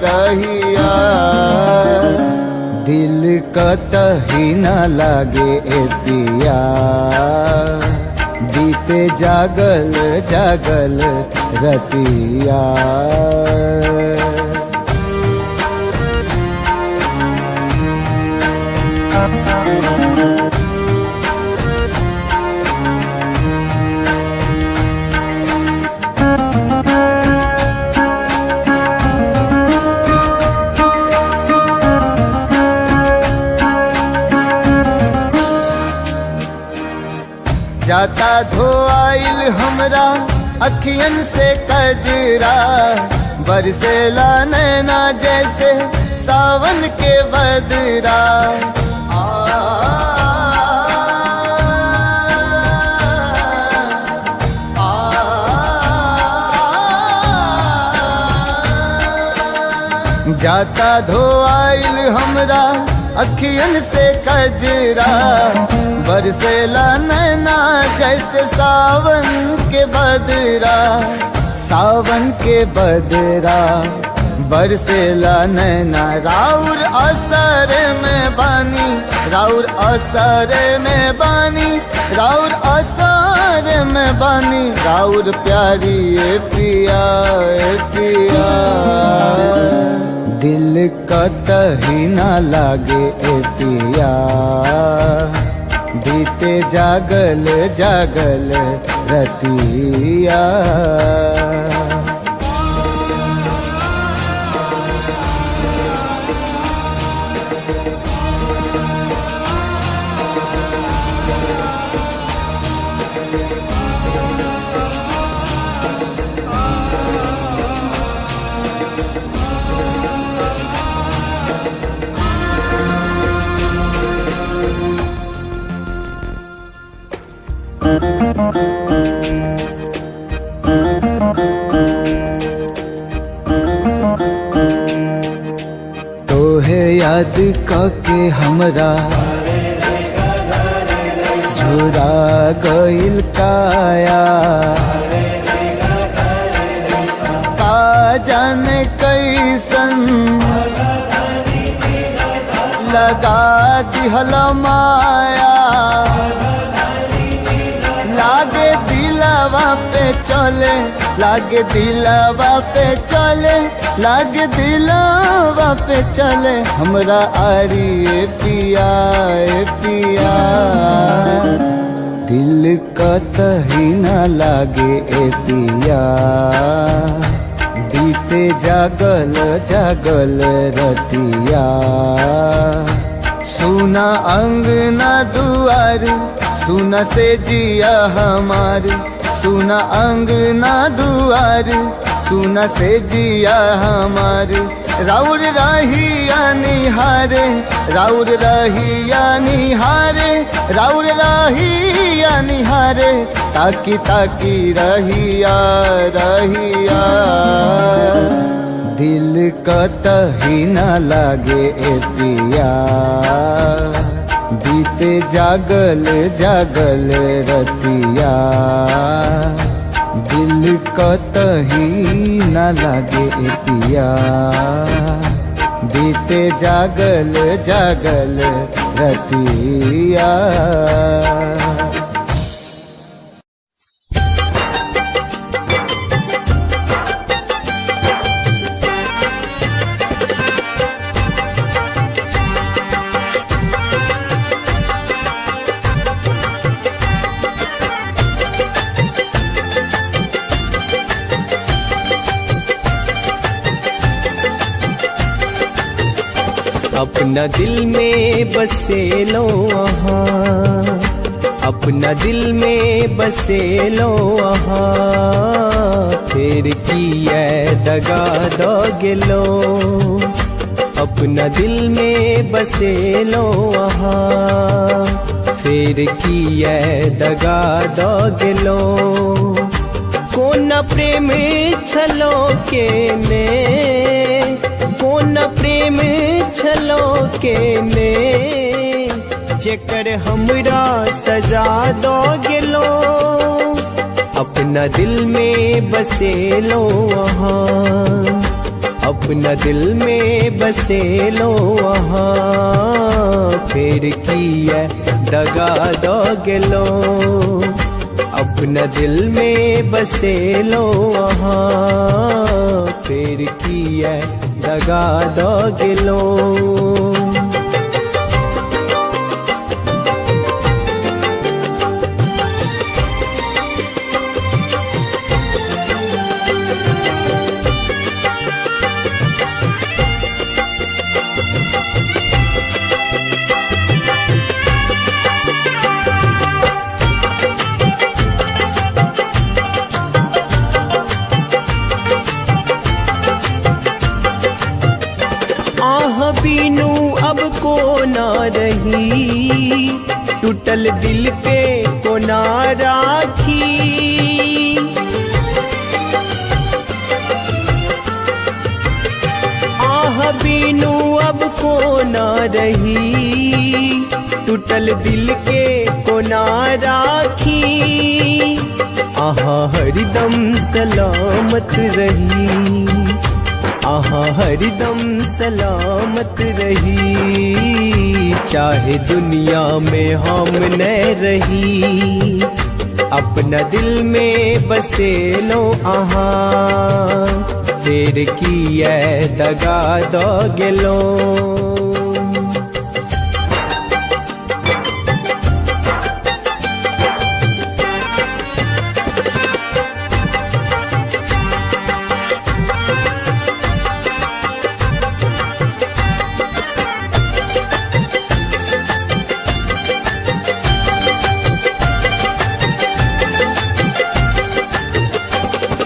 रहिया। दिल कतही न लागे ए पिया, बीते जागल जागल रतिया। जाता धोआइल हमरा अखियन से कजरा, बरसेला नैना जैसे सावन के बदरा। आ, आ, जाता धोआइल हमरा अखियन से कजरा, बरसेला नैना जैसे सावन के बदरा, सावन के बदरा। बरसेला नैना राउर असर में बानी, राउर असर में बानी, राउर असर में बानी, राउर प्यारी ए पिया ए पिया। दिल कतही न लागे ए पिया, बीते जागल जागल रतिया। तोहे याद काके हमरा झुरा गइल काया, का जाने कैसन लगा दिहल माया। लागे दिलवा पे चले, लागे दिलवा पे चले, लागे दिलवा पे चले, हमरा आरी ए पिया ए पिया। दिल कतही न लागे ए पिया, बीते जागल जागल रतिया। सुना अंगना दुआर, सुना से जिया हमार, सुना अंगना दुआर, सुना से जिया हमार। राउर रहिया निहारे, राउर रहिया निहारे, राउर रहिया निहारे, ताकी ताकी रहिया रहिया। दिल कतही न लागे ए पिया, बीते जागल जागल रतिया। दिल कतही न लागे ए पिया, बीते जागल जागल रतिया। अपना दिल में बसे लो आहा, अपना दिल में बसे लो आहा, फिर किया दगा दो गेलो। अपना दिल में बसे लो आहा, फिर किया दगा दो गेलो। कोना प्रेम छलो के ने, कोना प्रेम छलो के ने, जेकर हमरा सजा दो गेलो। अपना दिल में बसे लो आहा, अपना दिल में बसे लो आहा, फिर किया दगा दो गेलो। अपना दिल में बसे लो आहा, फिर किया दगा दो गेलो। आह बीनू अब को ना रही, टूटल दिल पे को ना राखी। आह बीनू अब को ना रही, टूटल दिल के को ना राखी। आहा हरदम सलामत रही, आहा हरदम सलामत रही, चाहे दुनिया में हम न रही। अपना दिल में बसे लो आहा, फिर किया दगा दो गेलो।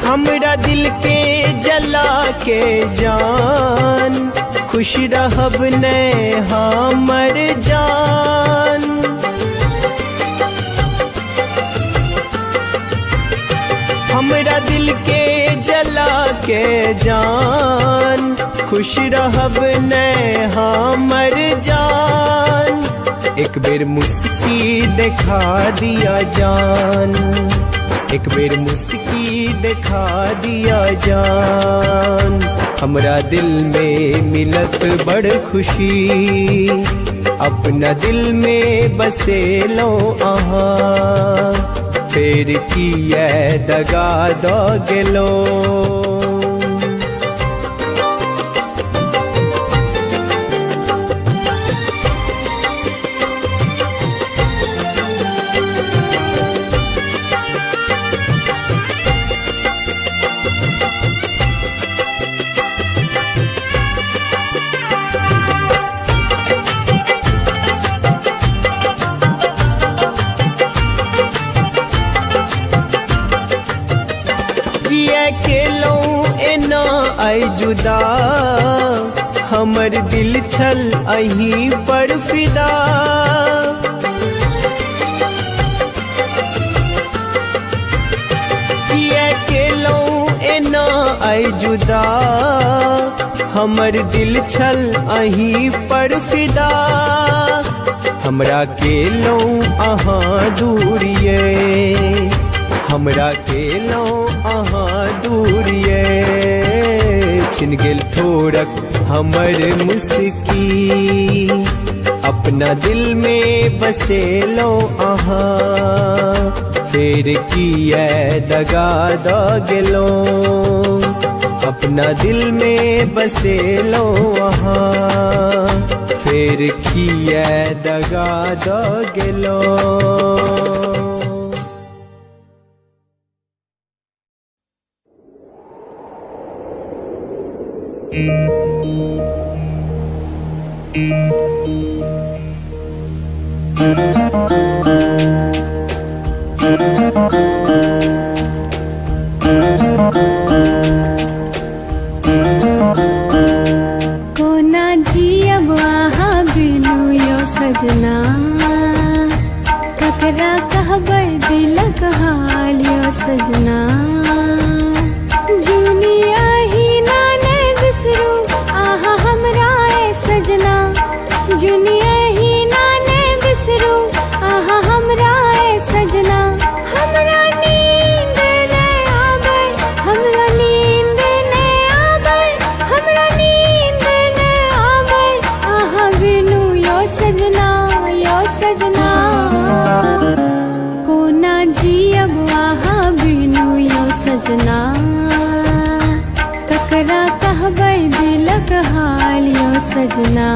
हमरा दिल के जला के जान, खुश रहब ने हमर जान। हमरा दिल के जला के जान, खुश रहब ने हमर जान। एक बेर मुस्की दिखा दिया जान, एक बेर मुस्की दिखा दिया जान। हमरा दिल में मिलत बड़ खुशी, अपना दिल में बसे लो आहा, फिर किया दगा दो गेलो। किया केलहुँ एना आइ जुदा, हमर दिल छल अहीं पर फिदा। किया केलहुँ एना आइ जुदा, हमर दिल छल अहीं पर फिदा। हमरा केलहुँ अहाँ दूरिये, हमरा केलहुँ अहाँ दूरिये। छिन गेल ठोरक हमर मुस्की, अपना दिल में बसेलहुँ अहाँ। फेर किया दगा द गेलहुँ, अपना दिल में बसेलहुँ अहाँ। फेर किया दगा द गेलहुँ। कोना जियब अहाँ बिनु यो सजना, ककरा कहबै दिलक हाल यो सजना। जुनिया ही ना ने बिसरू आहा हमरा ए सजना, जुनिया ही ना ने बिसरू आहा हमरा ए सजना। हमरा नींद ने आबै, हमरा नींद ने आबै, हमरा नींद ने आबै आहा बिनु यो सजना, यो सजना। कोना जियब आहा बिनु यो सजना, ककरा कहबै दिलक हाल यो सजना।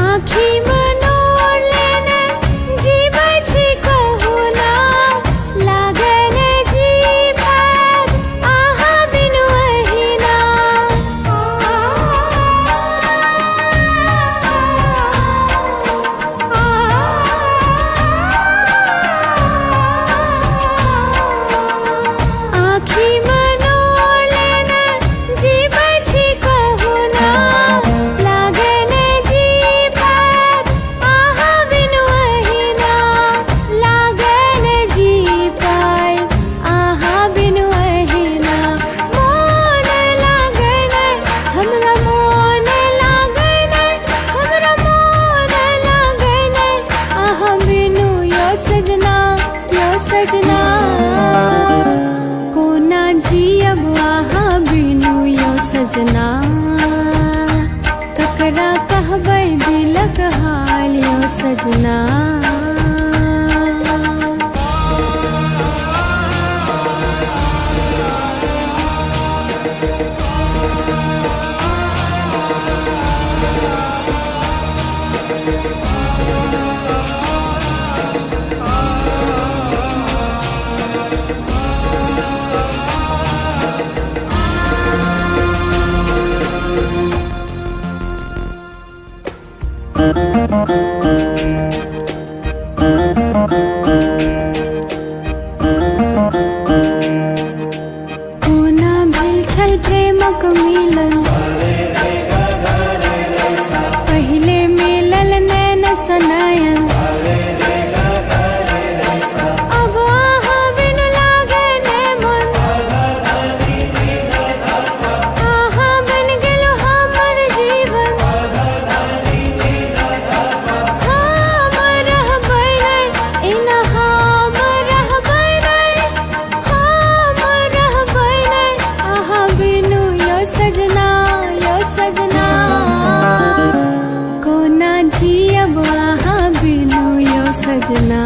आँखि मनोर लेने जीबै छी कहू ना, लागै ने जी पार आहा बिनु अहिना। आँखि मनोर लेने जीबै छी कहू ना, लागै ने जी पार आहा बिनु अहिना। लागै ने जी पार आहा बिनु अहिना। मोन लागै ने हमरा, मोन लागै ने हमरा, मोन लागै ने आहा बिनु यो सजना, यो सजना। कोना जियब आहा बिनु यो सजना, ककरा कहबै दिलक हाल यो सजना। कोना भेल छल प्रेमक मिलन, पहिले मिलल नैन सनयन। अब आहा बिनु लागै ने मन, आहा बन गेलो हमर जीवन। हम रहबै नै एना, हम रहबै नै, हम रहबै नै आहा बिनु यो सजना, यो सजना। कोना जियब आहा बिनु यो सजना,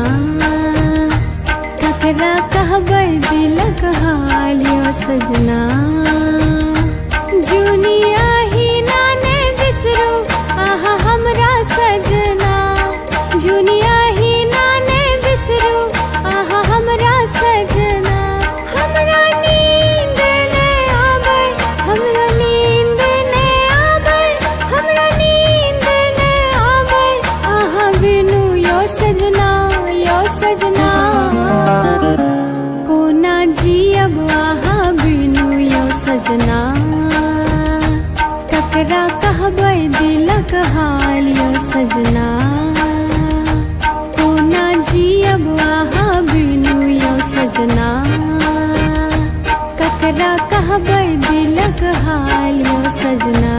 ककरा कहबै दिलक हाल यो सजना। जुनिया ही ना ने बिसरू सजना। ककरा कहबै दिलक हाल यौ सजना। कोना जियब अहाँ बिनु यौ सजना। ककरा कहबै दिलक हाल यौ सजना।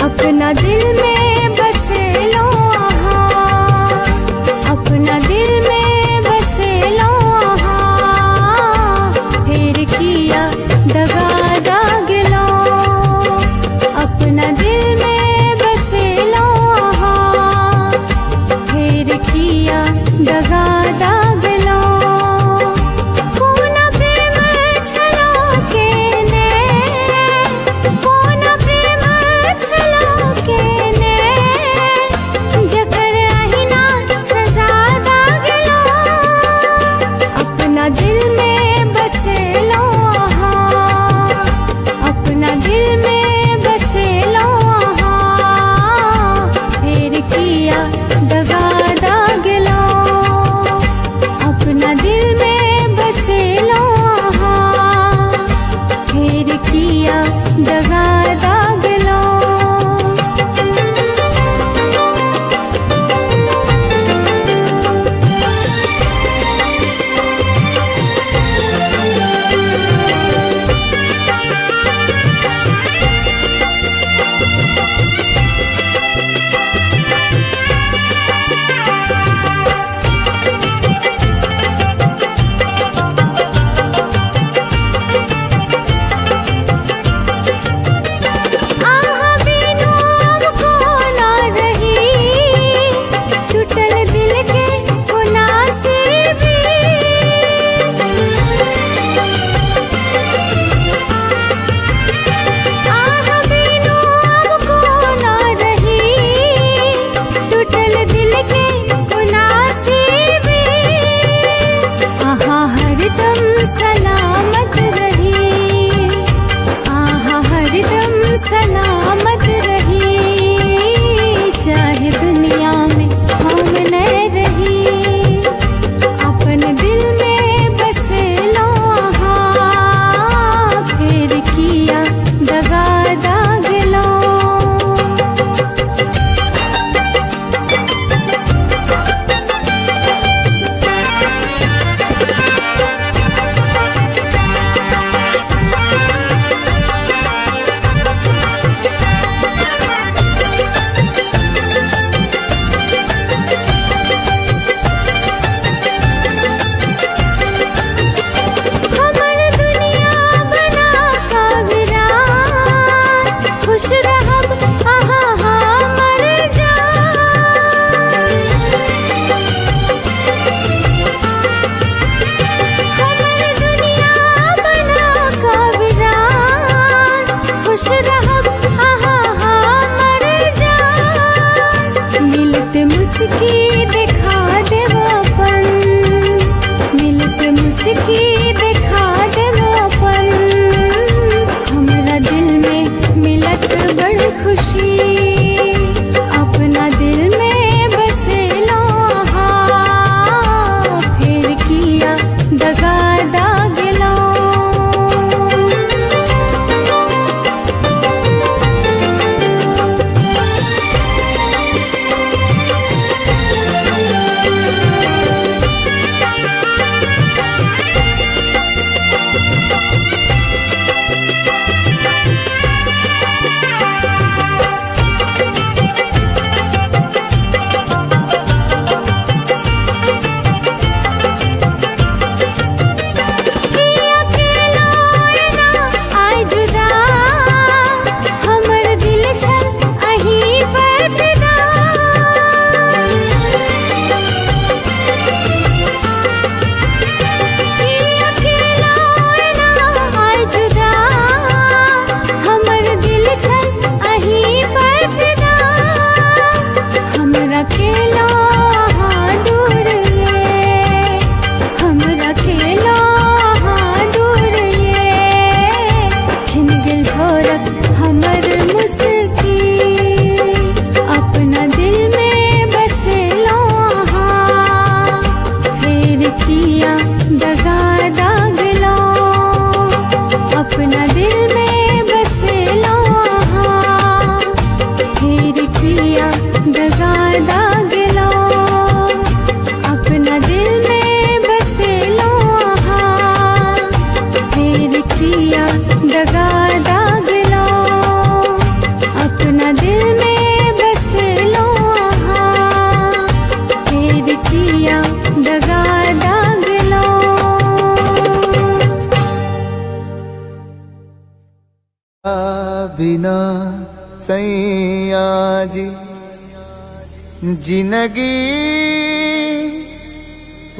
अपना दिल में बसेलो आहाँ, अपना दिल में बसेलो आहाँ, फिर किया दगा दागलो। अपना दिल में बसेलो आहाँ, फिर किया दगा दागलो। कोना प्रेम छलो के ने, कोना प्रेम छलो के ने। बिना सैया जी जिंदगी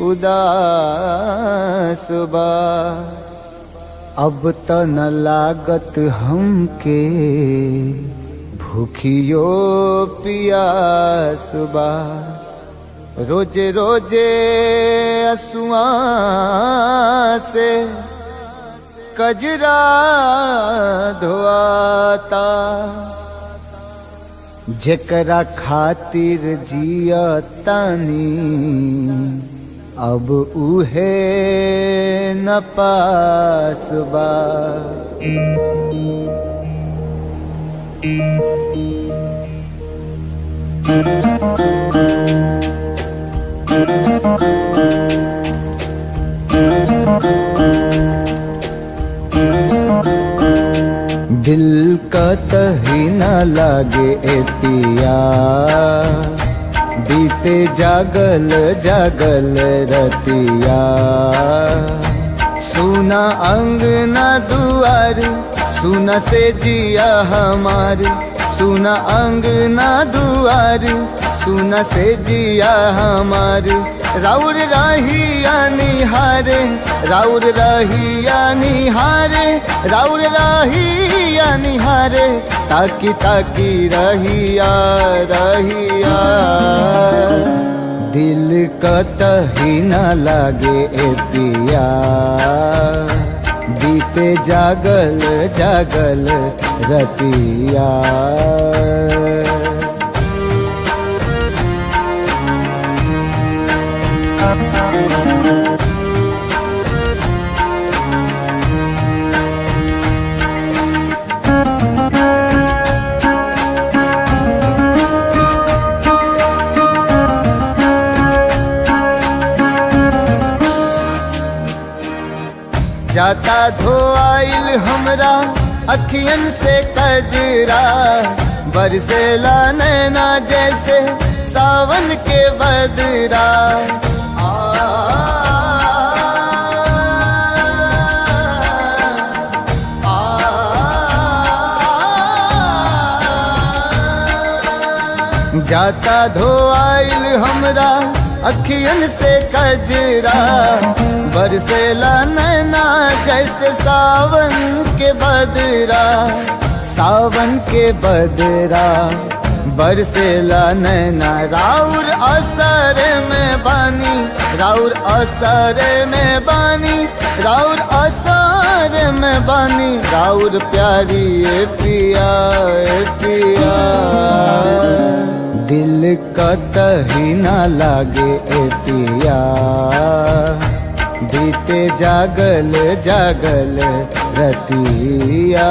उदास बा। अब त न लागत हमके भूखियो पियास बा। रोजे रोजे असुआ से कजरा धोआता। जेकरा खातिर जिया तानी अब उहे न पास बा। दिल का तही न लागे ए पिया, बीते जागल जागल रतिया। सुना अंगना दुआर, सुना से जिया हमार। सुना अंगना दुआर, सुना से जिया हमार। राउर रहिया निहारे, राउर रहिया निहारे, राउर रहिया निहारे। ताकी ताकी रहिया रहिया। दिल का तही न लागे ए पिया, बीते जागल जागल रतिया। जाता धोआइल हमरा अखियन से कजरा, बरसेला नैना जैसे सावन के बदरा। आ, आ, जाता धोआइल हमरा अखियन से कजरा, बरसेला नैना जैसे सावन के बदरा। सावन के बदरा बरसेला नैना। राउर असर में बानी, राउर असर में बानी, राउर असर में बानी। राउर प्यारी ए पिया ए पिया। दिल का तही ना लागे ए पिया, बीते जागल जागल रतिया।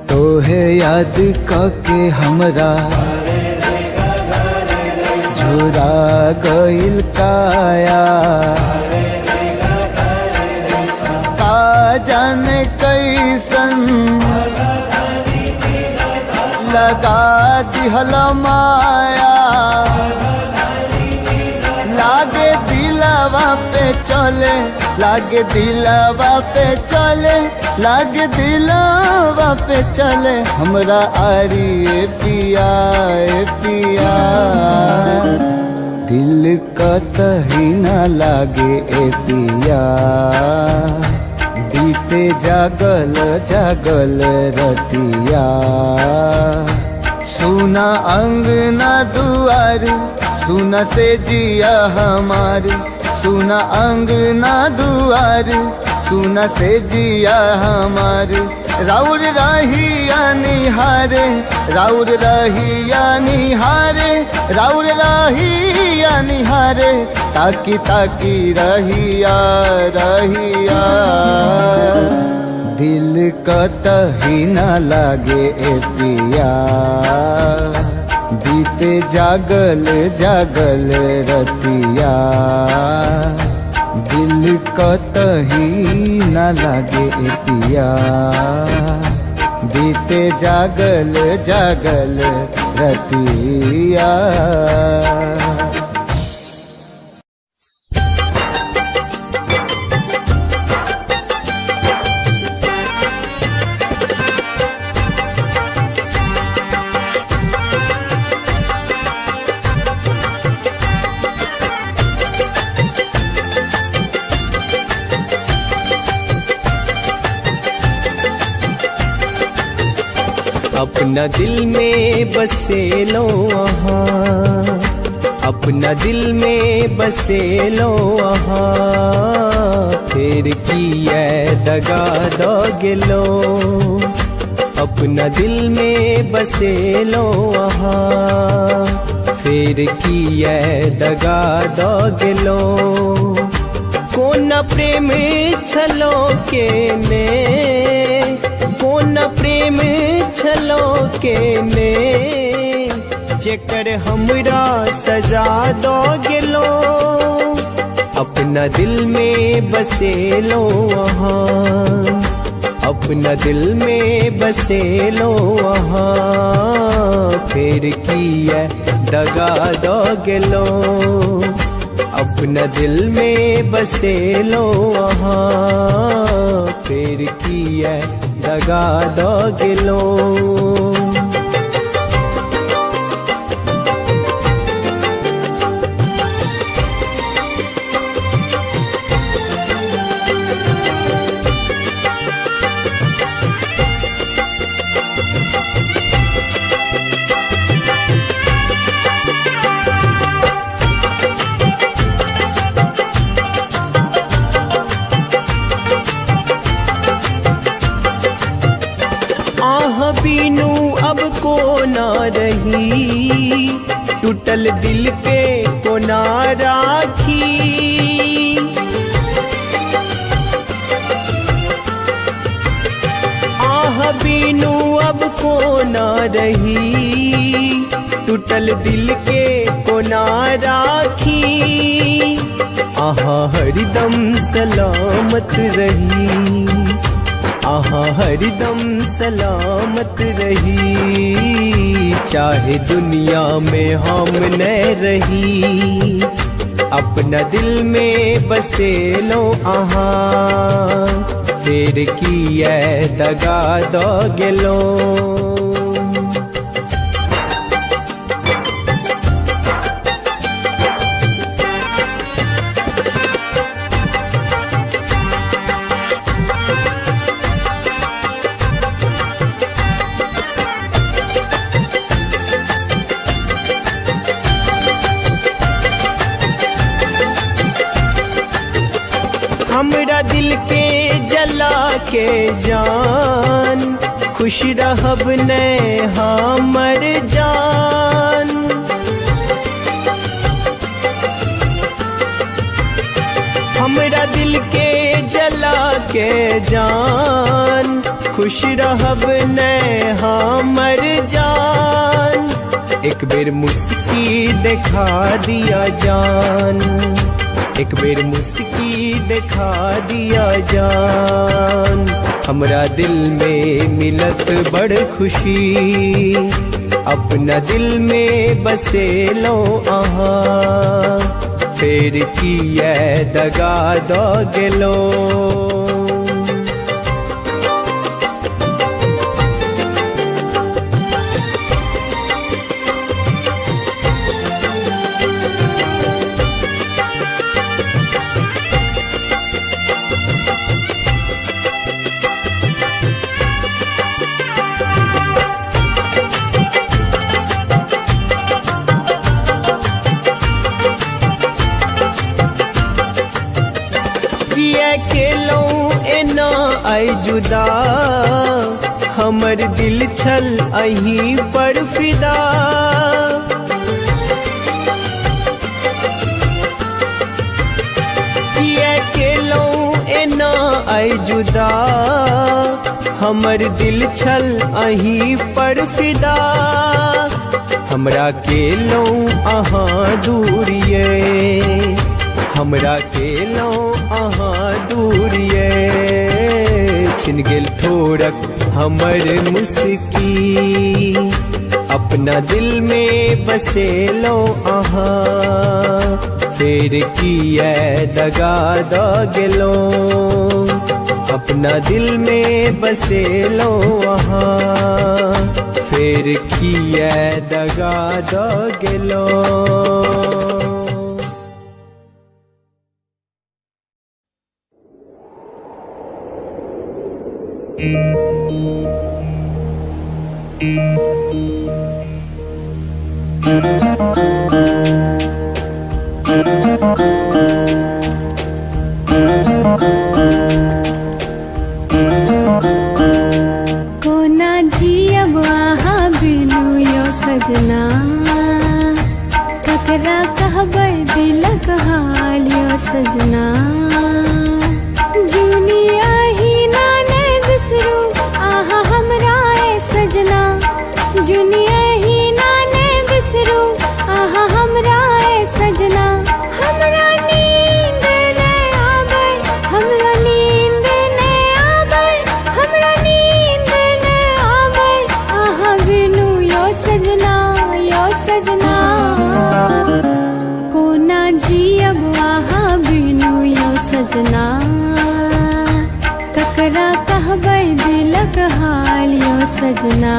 तोहे याद काके हमरा झुरा गइल काया। का जाने कैसन लगा दिहल माया। लागे दिलवा पे चले, लागे दिलवा पे चले, लागे दिलवा पे चले। हमरा आरी ए पिया ए पिया। दिल का तही ना लागे ए पिया, बीते जागल जागल रतिया। सुना अंगना दुआर, सुना से जिया हमार। सुना अंगना दुआर, सुन से जिया हमार। राउर रहिया निहारे, राउर रहिया निहारे, राउर रहिया निहारे, ताकी ताकी रहिया रहिया। दिल कतही न लागे ए पिया, बीते जागल जागल रतिया। दिल कतही न लागे ए पिया, बीते जागल जागल रतिया। अपना दिल में बसे लो आहा, अपना दिल में बसे लो आहा, फिर किया दगा दो गेलो। अपना दिल में बसे लो आहा, फिर किया दगा दो गेलो। कोना प्रेम छलो के ने, कोना प्रेम छलो के ने, जेकर हमरा सजा दो गेलो। अपना दिल में बसे लो आहा, अपना दिल में बसे लो आहा, फिर किया दगा दो गेलो। अपना दिल में बसे लो आहा, फिर किया दगा दो गेलो। आह बीनू अब को ना रही, टूटल दिल के को ना राखी। आह बीनू अब को ना रही, टूटल दिल के को ना राखी। आहा हरदम सलामत रही, आहा हरदम सलामत रही, चाहे दुनिया में हम न रही। अपना दिल में बसे लो आहा, फिर किया दगा दो गेलो। हमरा दिल के जला के जान, खुश रहब ने हमर जान। हमरा दिल के जला के जान, खुश रहब ने हमर जान। एक बेर मुस्की दिखा दिया जान, एक बेर मुस्की दिखा दिया जान। हमरा दिल में मिलत बड़ खुशी, अपना दिल में बसे लो आहा, फिर किया दगा दो गेलो। किया केलहुँ एना आइ जुदा, हमर दिल छल अहीं पर फिदा। किया केलहुँ एना आइ जुदा, हमर दिल छल अहीं पर फिदा। हमरा केलहुँ अहाँ दूर ये, हमरा केलहुँ अहाँ दूर ये। छिन गेल ठोरक हमर मुस्की, अपना दिल में बसेलहुँ अहाँ। फेर किया दगा द गेलहुँ, अपना दिल में बसेलहुँ अहाँ। फेर किया दगा द गेलहुँ। कोना जियब अहाँ बिनु यो सजना, ककरा कहबै दिलक हाल यो सजना। जुनी अहिना नै बिसरू अहाँ हमरा ए सजना, जुनी अहिना नै बिसरू अहाँ हमरा ए सजना। हमरा नींद नै आबै, हमरा नींद नै आबै, हमरा नींद नै आबै अहाँ बिनु यो सजना, यो सजना। कोना जियब अहाँ बिनु यो सजना, ककरा कहबै दिलक हाल यो सजना।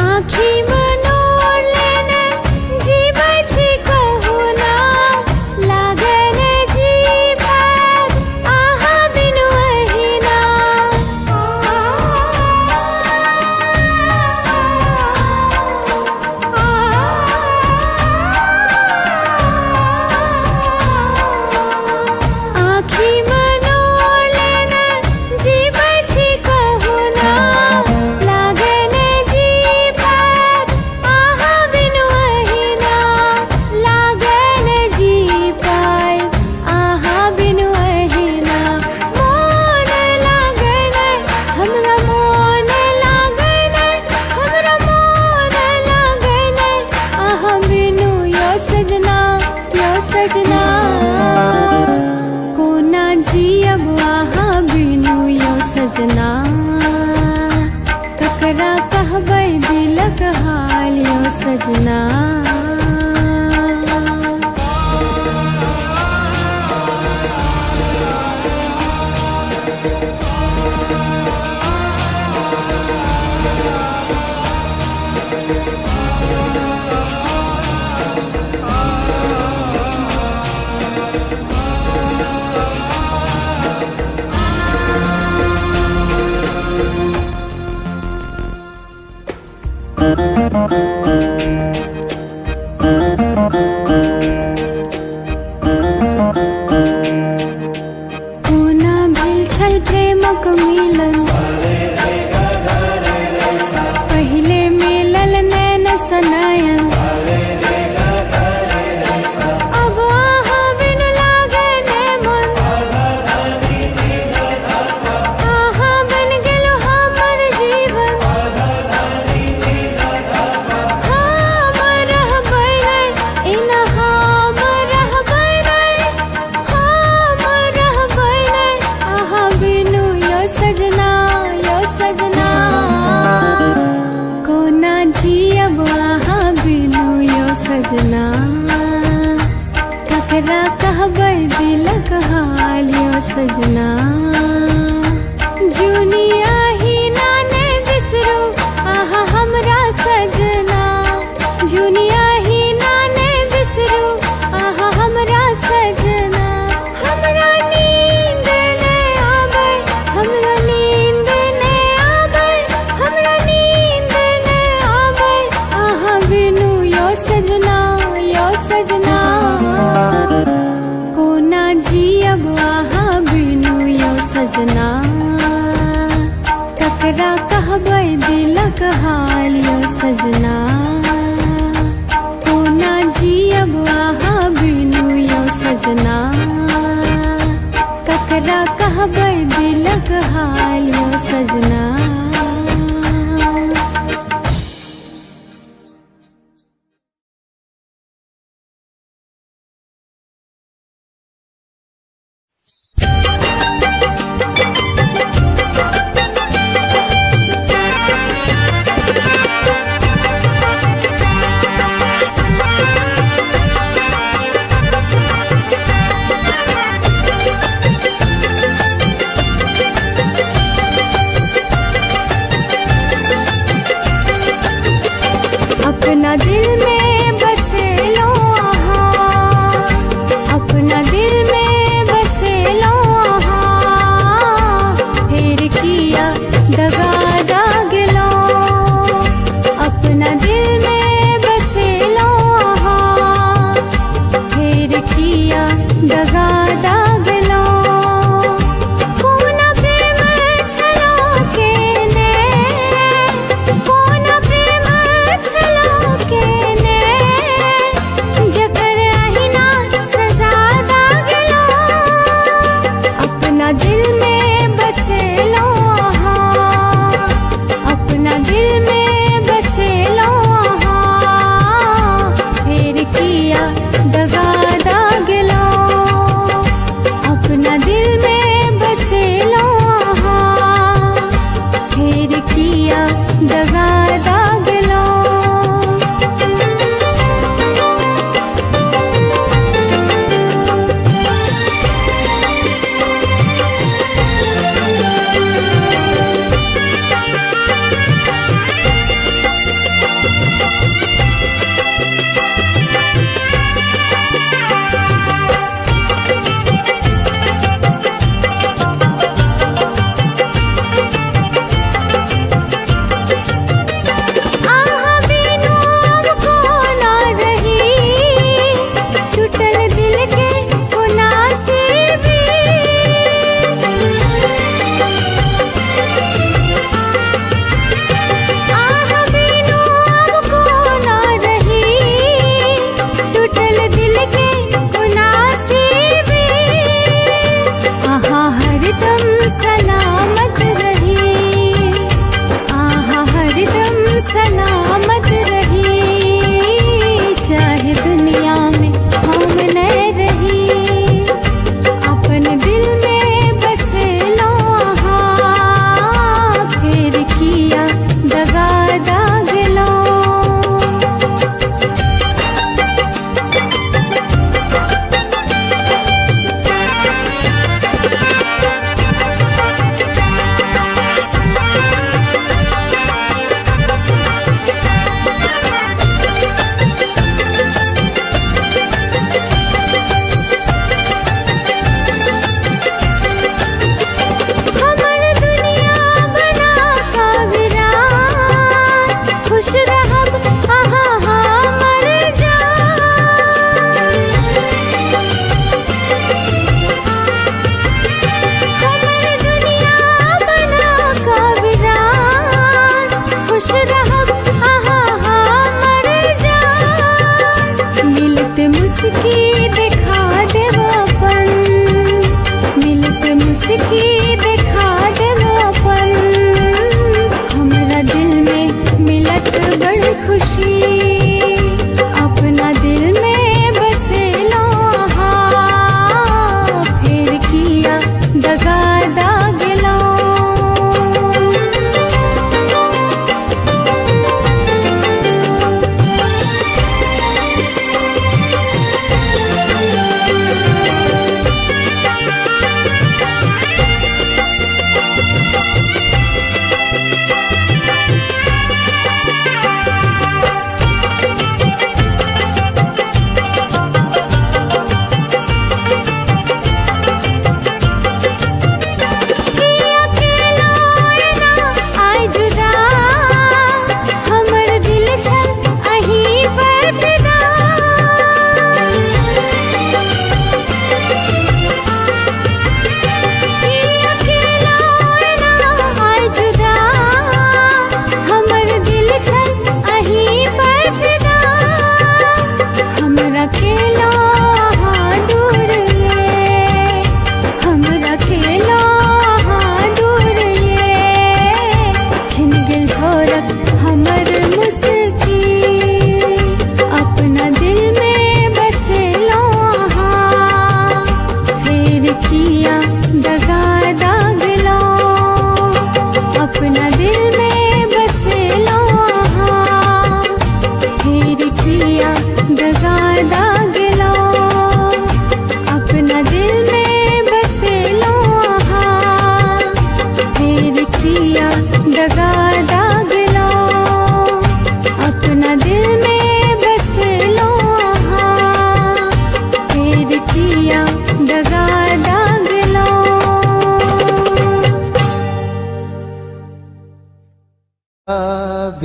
आँखि मनोर लेने जीबै छी कहुना, लागै ने जी पाएब अहाँ बिनु अहिना। आँखि मनोर लेने जीबै छी कहुना, लागै ने जी पाएब अहाँ बिनु अहिना। लागै ने जी पाएब अहाँ बिनु अहिना। मोन लागै नै, हमरा मोन लागै नै, हमरा मोन लागै नै अहाँ बिनु यो सजना, यो सजना। कोना जियब अहाँ बिनु यो सजना, ककरा कहबै दिलक हाल यो सजना। कोना भेल छल प्रेमक मिलन, पहिले मिलल नैन सनयन। अब अहाँ बिनु लागै नै मन, अहाँ बनि गेलहुँ हमर जीवन। हम रहबै नै एना, हम रहबै नै, हम रहबै नै अहाँ बिनु यो सजना, यो सजना। कोना जियब अहाँ बिनु यो सजना, ककरा कहबै दिलक हाल यो सजना। जुनी अहिना नै बिसरू सजना, ककरा कहबै दिलक हाल यो सजना। कोना जियब अहाँ बिनु यो सजना, ककरा कहबै दिलक हाल यो सजना। अपना दिल में बसेलो आहाँ, अपना दिल में बसेलो आहाँ, फिर किया दगा दागलो। अपना दिल में बसेलो आहाँ, फिर किया दगा दागलो। कोना प्रेम छलो केने, कोना प्रेम छलो केने, जकर अहिना सजा दागलो। अपना दिल में बसेलो आहाँ, अपना दिल में बसेलो आहाँ, फिर किया दगा दागलो। अपना दिल में बसेलो आहाँ, फिर किया दगा दागलो। आहा बिनु अब कोना रही, टूटल दिल के कोना से भी। आहा बिनु अब कोना रही, टूटल दिल के कोना से भी। आहा हरदम सलामत रही, आहा हरदम सलामत रही, चाहे दुनिया में हम न रही। अपन दिल में बसेलो आहाँ, फिर किया दगा दागलो। हमर दुनिया बना का वीरान, खुश रहब आहा हमर जान। हमर दुनिया बना का वीरान, खुश रहब आहा हमर जान। मिलत मुस्की दिखा देब अपन, मिलत मुस्की दिखा देब अपन, हमरा दिल में मिलत बड़ खुशी। अपना दिल में बसेलो आहाँ, फिर किया दगा दागलो।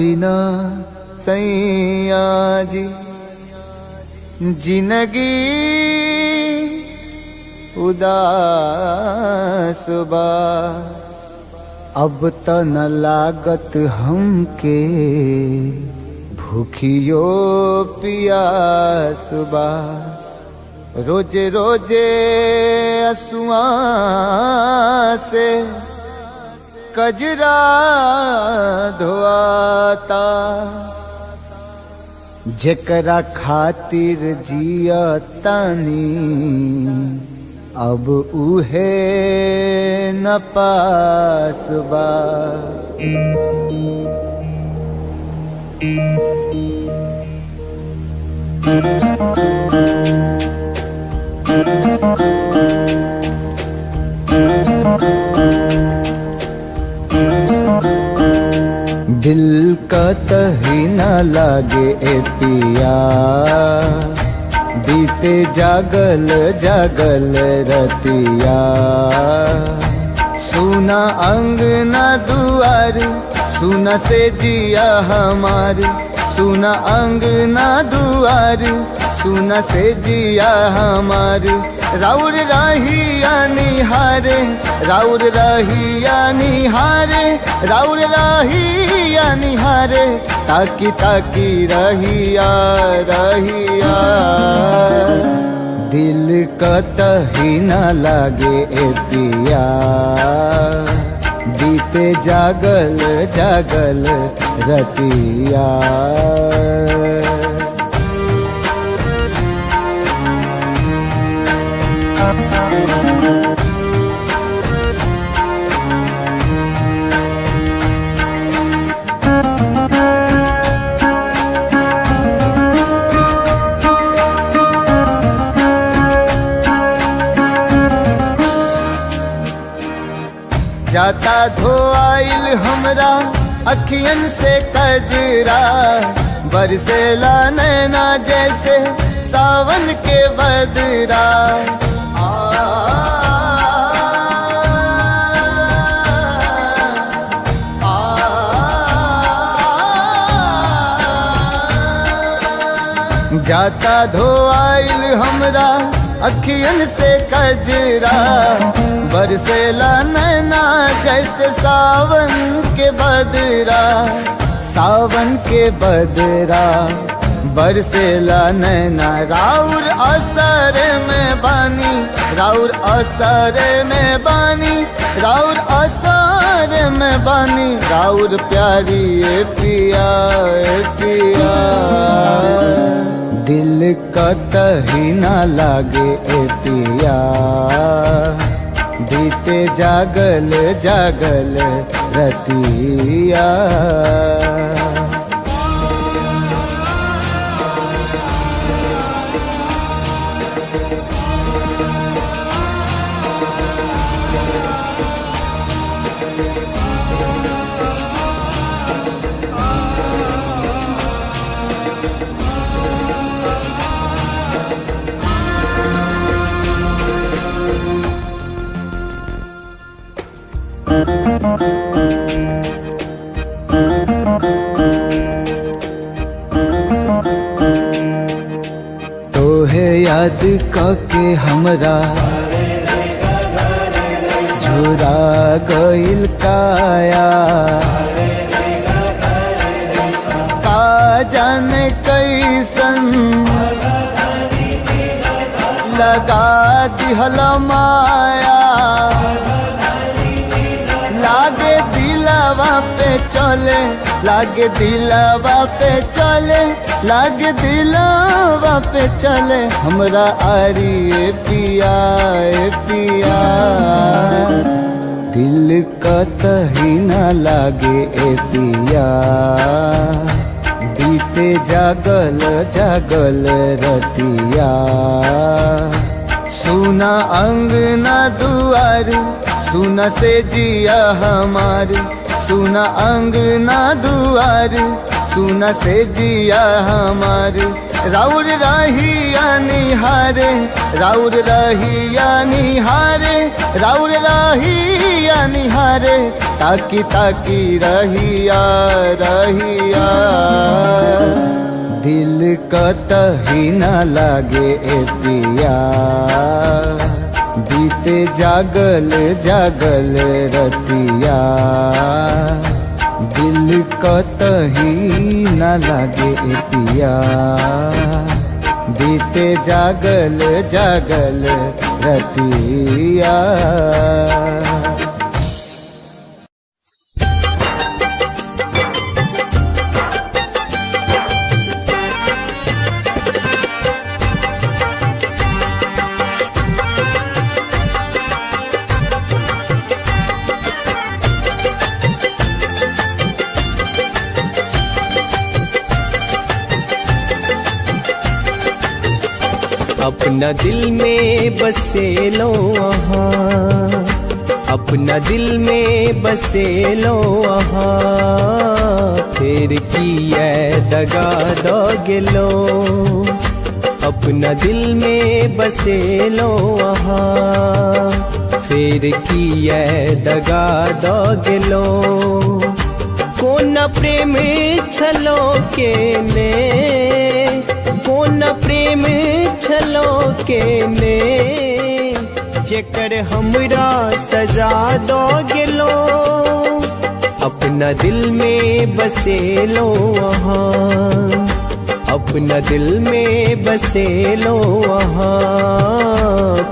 बिना सैया जी जिंदगी उदास बा। अब त न लागत हमके भूखियो पियास बा। रोजे रोजे असुआ से कजरा धोआता। जेकरा खातिर जिया तानी अब उहे न पास बा। दिल का तही न लागे ए पिया, बीते जागल जागल रतिया। सुना अंगना दुआर, सुना से जिया हमार। सुना अंगना दुआर, सुना से जिया हमार। राउर रहिया निहारे, राउर रहिया निहारे, राउर रहिया निहारे। ताकी ताकी रहिया रहिया। दिल का तही न लागे ए पिया, बीते जागल जागल रतिया। जाता धोआइल हमरा अखियन से कजरा, बरसेला नैना जैसे सावन के बदरा। आ, आ, जाता धोआइल हमरा अखियन से कजरा, बरसेला नैना जैसे सावन के बदरा। सावन के बदरा बरसेला नैना। राउर असर में बानी, राउर असर में बानी, राउर असर में बानी। राउर प्यारी ए पिया ए पिया। दिल का तही ना लागे ए पिया, बीते जागल जागल रतिया। तोहे याद काके हमरा झुरा गइल काया। का जाने कैसन लगा दिहल माया। लागे दिलवा पे चले, लागे दिलवा पे चले, लागे दिलवा पे चले। हमरा आरी ए पिया ए पिया। दिल का तही ना लागे ए पिया, बीते जागल जागल रतिया। सुना अंगना दुआर, सुना से जिया हमार। सुना अंगना दुआर, सुन से जिया हमार। राउर रहिया निहारे, राउर रहिया निहारे, राउर रहिया निहारे, ताकी ताकी रहिया रहिया। दिल कतही न लागे ए पिया, बीते जागल जागल रतिया। दिल कतही न लागे ए पिया, बीते जागल जागल रतिया। अपना दिल में बसे लो आहा, अपना दिल में बसे लो आहा, फिर किया दगा दो गेलो। अपना दिल में बसे लो आहा, फिर किया दगा दो गेलो। कोना प्रेम छलो के ने, कोना प्रेम छलो के ने, जेकर हमरा सजा दो गेलो। अपना दिल में बसे लो आहा, अपना दिल में बसे लो आहा,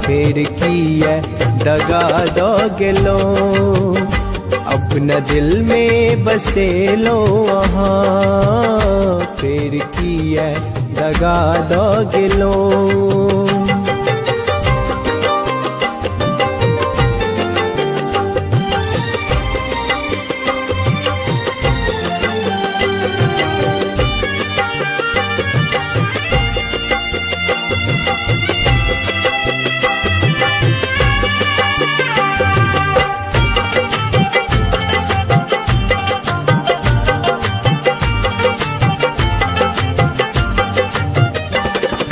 फिर किया दगा दो गेलो। अपना दिल में बसे लो आहा, फिर किया दगा दो गेलो।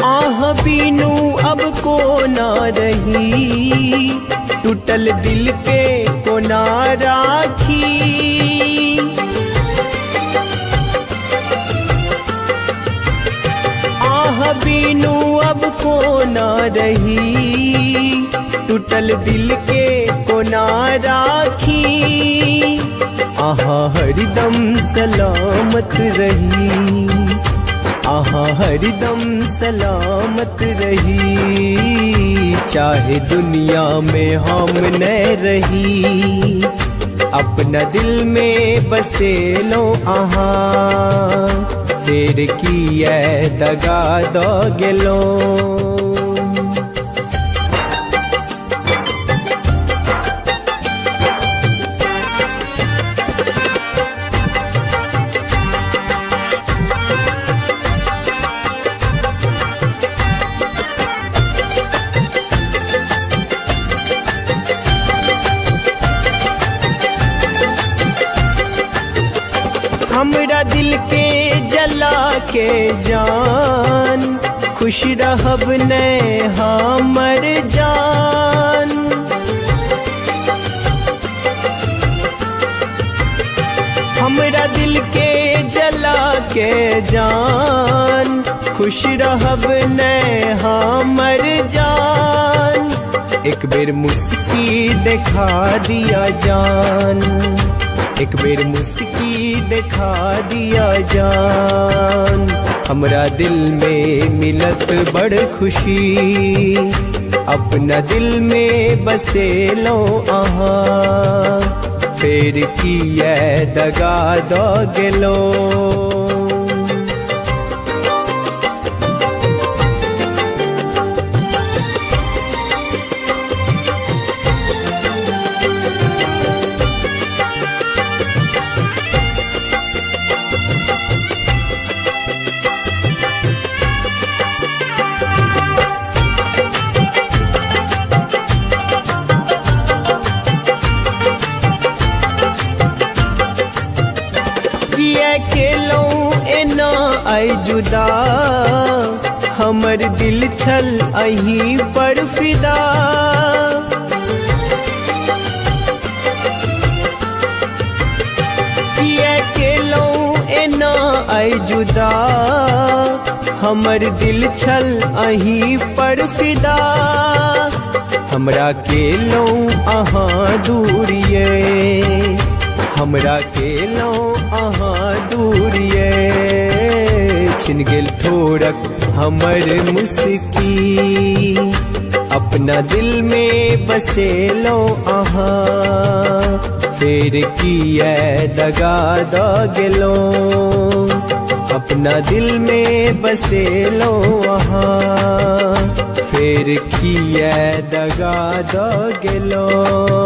आह बीनू अब को ना रही, टूटल दिल के को ना राखी। आह बीनू अब को ना रही, टूटल दिल के को ना राखी। आहा हरदम सलामत रही, आहा हरदम सलामत रही, चाहे दुनिया में हम न रही। अपना दिल में बसे लो आहा, तेरे किया दगा दो गेलो। हमरा दिल के जला के जान, खुश रहब ने हमर जान। हमरा दिल के जला के जान, खुश रहब ने हमर जान। एक बेर मुस्की दिखा दिया जान, एक बेर मुस्की दिखा दिया जान। हमरा दिल में मिलत बड़ खुशी, अपना दिल में बसे लो आहा, फिर किया दगा दो गेलो। किया खेलो एना आइ जुदा, हमर दिल छल अहीं पर फिदा। किया केलहुँ एना आइ जुदा, हमर दिल छल अहीं पर फिदा। हमरा केलहुँ अहाँ दूर ये, हमरा केलहुँ अहाँ दूर ये। छिन गेल ठोरक हमर मुस्की, अपना दिल में बसेलहुँ अहाँ। फेर किया दगा द गेलहुँ, अपना दिल में बसेलहुँ अहाँ। फेर किया दगा द गेलहुँ।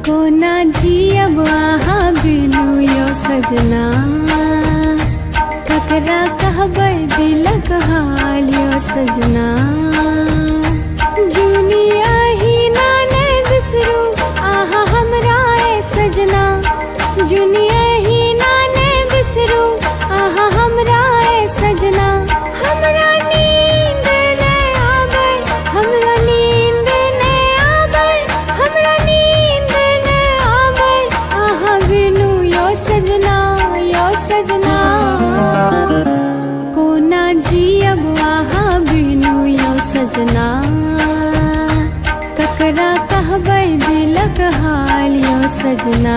कोना जियब अहाँ बिनु यो सजना, ककरा कहबै दिलक हाल यो सजना। जुनी अहिना नै बिसरू अहाँ हमरा ए सजना, जुनी अहिना नै बिसरू अहाँ हमरा ए सजना। हमरा नींद नै आबै, हमरा नींद नै आबै, हमरा नींद नै आबै अहाँ बिनु यो सजना, यो सजना। कोना जियब अहाँ बिनु यो सजना, ककरा कहबै दिलक हाल यो सजना।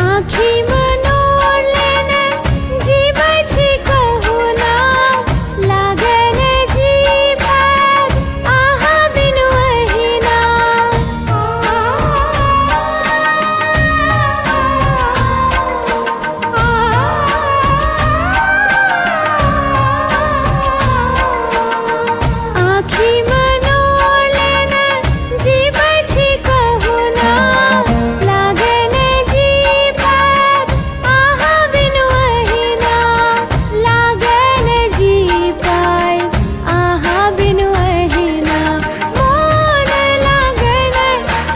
आँखि मनोर लेने जीबै छी कहू ना, लागे ने जी पाब अहाँ बिनु अहिना। आँखि मनोर लेने जीबै छी कहू ना, लागे ने जी पाब अहाँ बिनु अहिना। लागे ने जी पाब अहाँ बिनु अहिना। मोन लागे ने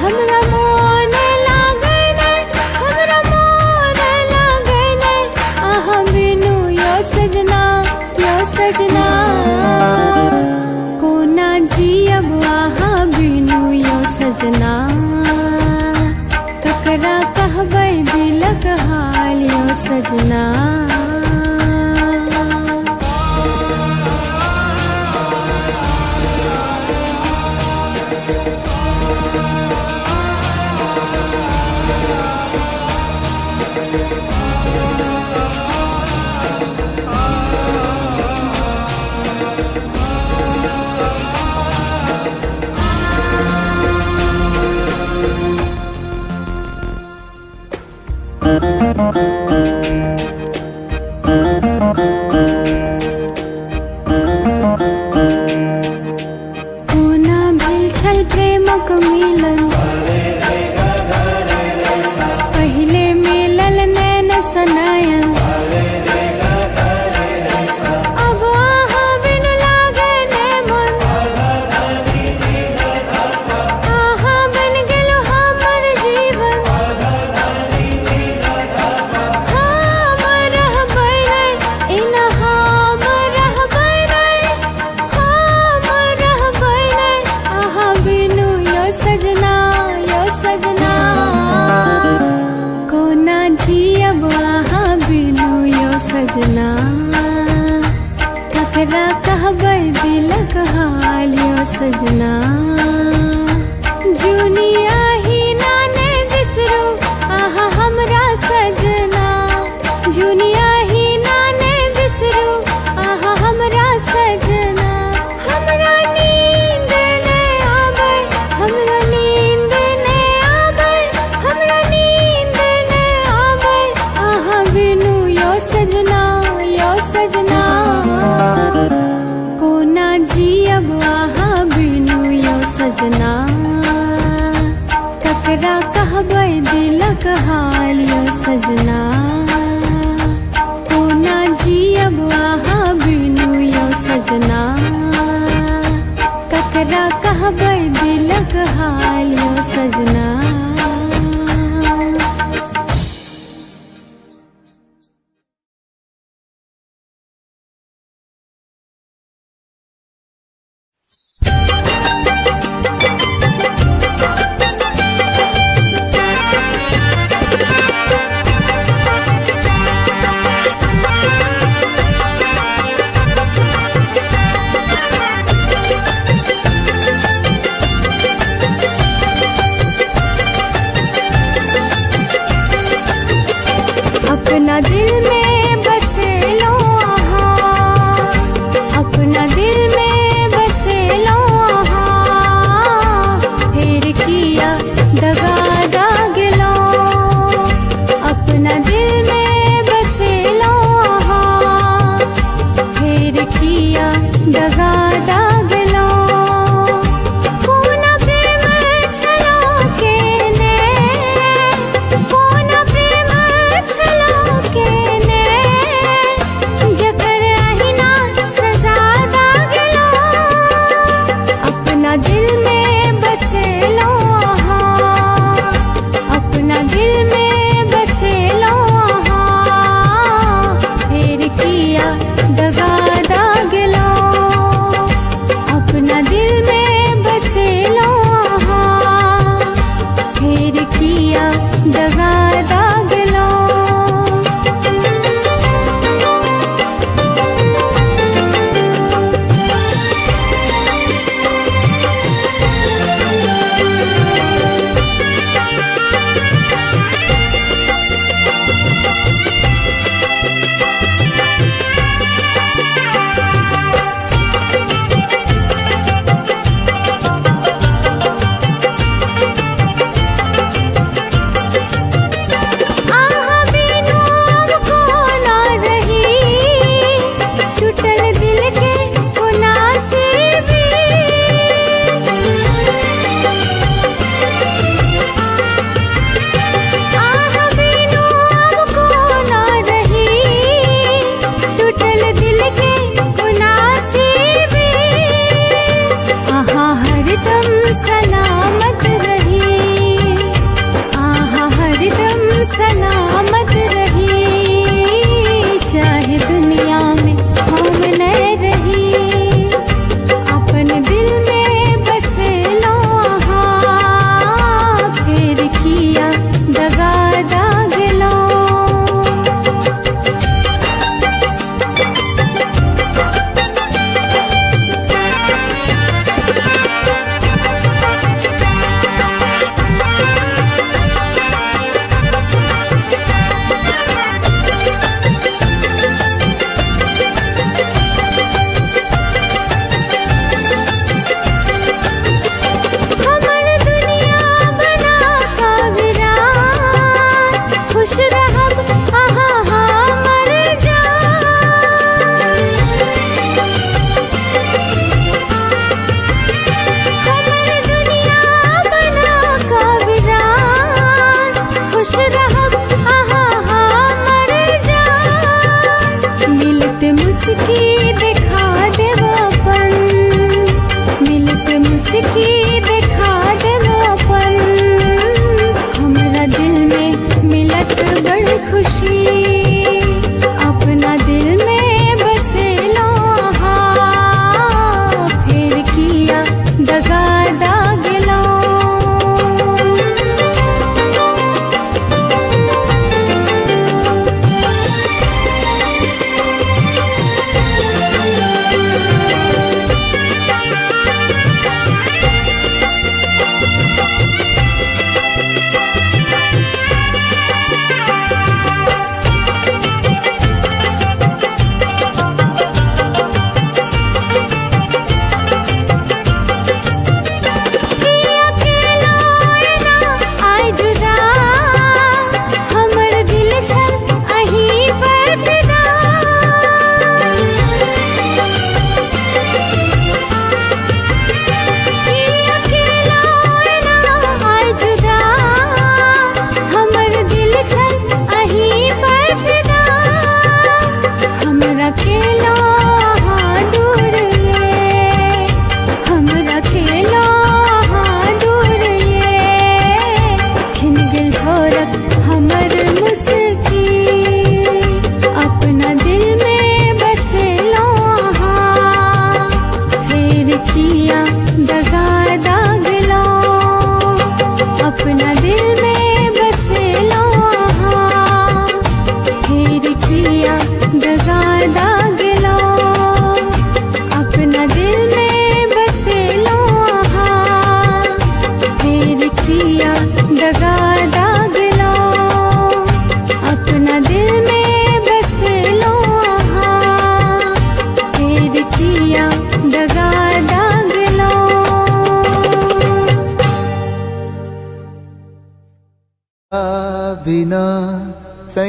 हमरा, मोन लागे ने हमरा, मोन लागे ने अहाँ बिनु यो सजना, यो सजना। कोना जियब अहाँ बिनु यो सजना, ककरा कहबै दिलक हाल यो सजना। कोना भेल छल प्रेमक मिलन, पहिले मिलल नैन सनयन। अब अहाँ बिनु लागे ने मन, अहाँ बन गेलो हमर जीवन। हम रहबै नै एना, हम रहबै नै, हम रहबै नै अहाँ बिनु यो सजना, यो सजना। कोना जियब अहाँ बिनु यो सजना, ककरा कहबै दिलक हाल यो सजना। जुनी अहिना नै बिसरू अहाँ हमरा सजना। सजना, ककरा कहबै दिलक हाल यो सजना। कोना जियब अहाँ बिनु यो सजना, ककरा कहबै दिलक हाल यो सजना। अपना दिल में बसेलो आहाँ, अपना दिल में बसेलो आहाँ, फिर किया दगा दागलो। अपना दिल में बसेलो आहाँ, फिर किया दगा दागलो। कोना प्रेम छलो केने, कोना प्रेम छलो केने, जकर अहिना सजा दागलो। अपना दिल में बसेलो आहाँ, अपना दिल में बसेलो आहाँ, फिर किया दगा दागलो। अपना दिल में बसेलो आहाँ, फिर किया दगा दागलो। आहा बिनु अब कोना रही, टूटल दिल के कोना से भी। आहा बिनु अब कोना रही, टूटल दिल के कोना से भी। आहा हरदम सलामत रही, आहा हरदम सलामत रही, चाहे दुनिया में हम न रही। अपन दिल में बसेलो आहाँ, फिर किया दगा दागलो। हमर दुनिया बना का वीरान, खुश रहब आहा हमर जान। हमर दुनिया बना का वीरान, खुश रहब आहा हमर जान। मिलत मुस्की दिखा देब अपन, मिलत मुस्की दिखा देब अपन, हमरा दिल में मिलत बड़ खुशी। अपना दिल में बसेलो आहाँ, फिर किया दगा दागलो।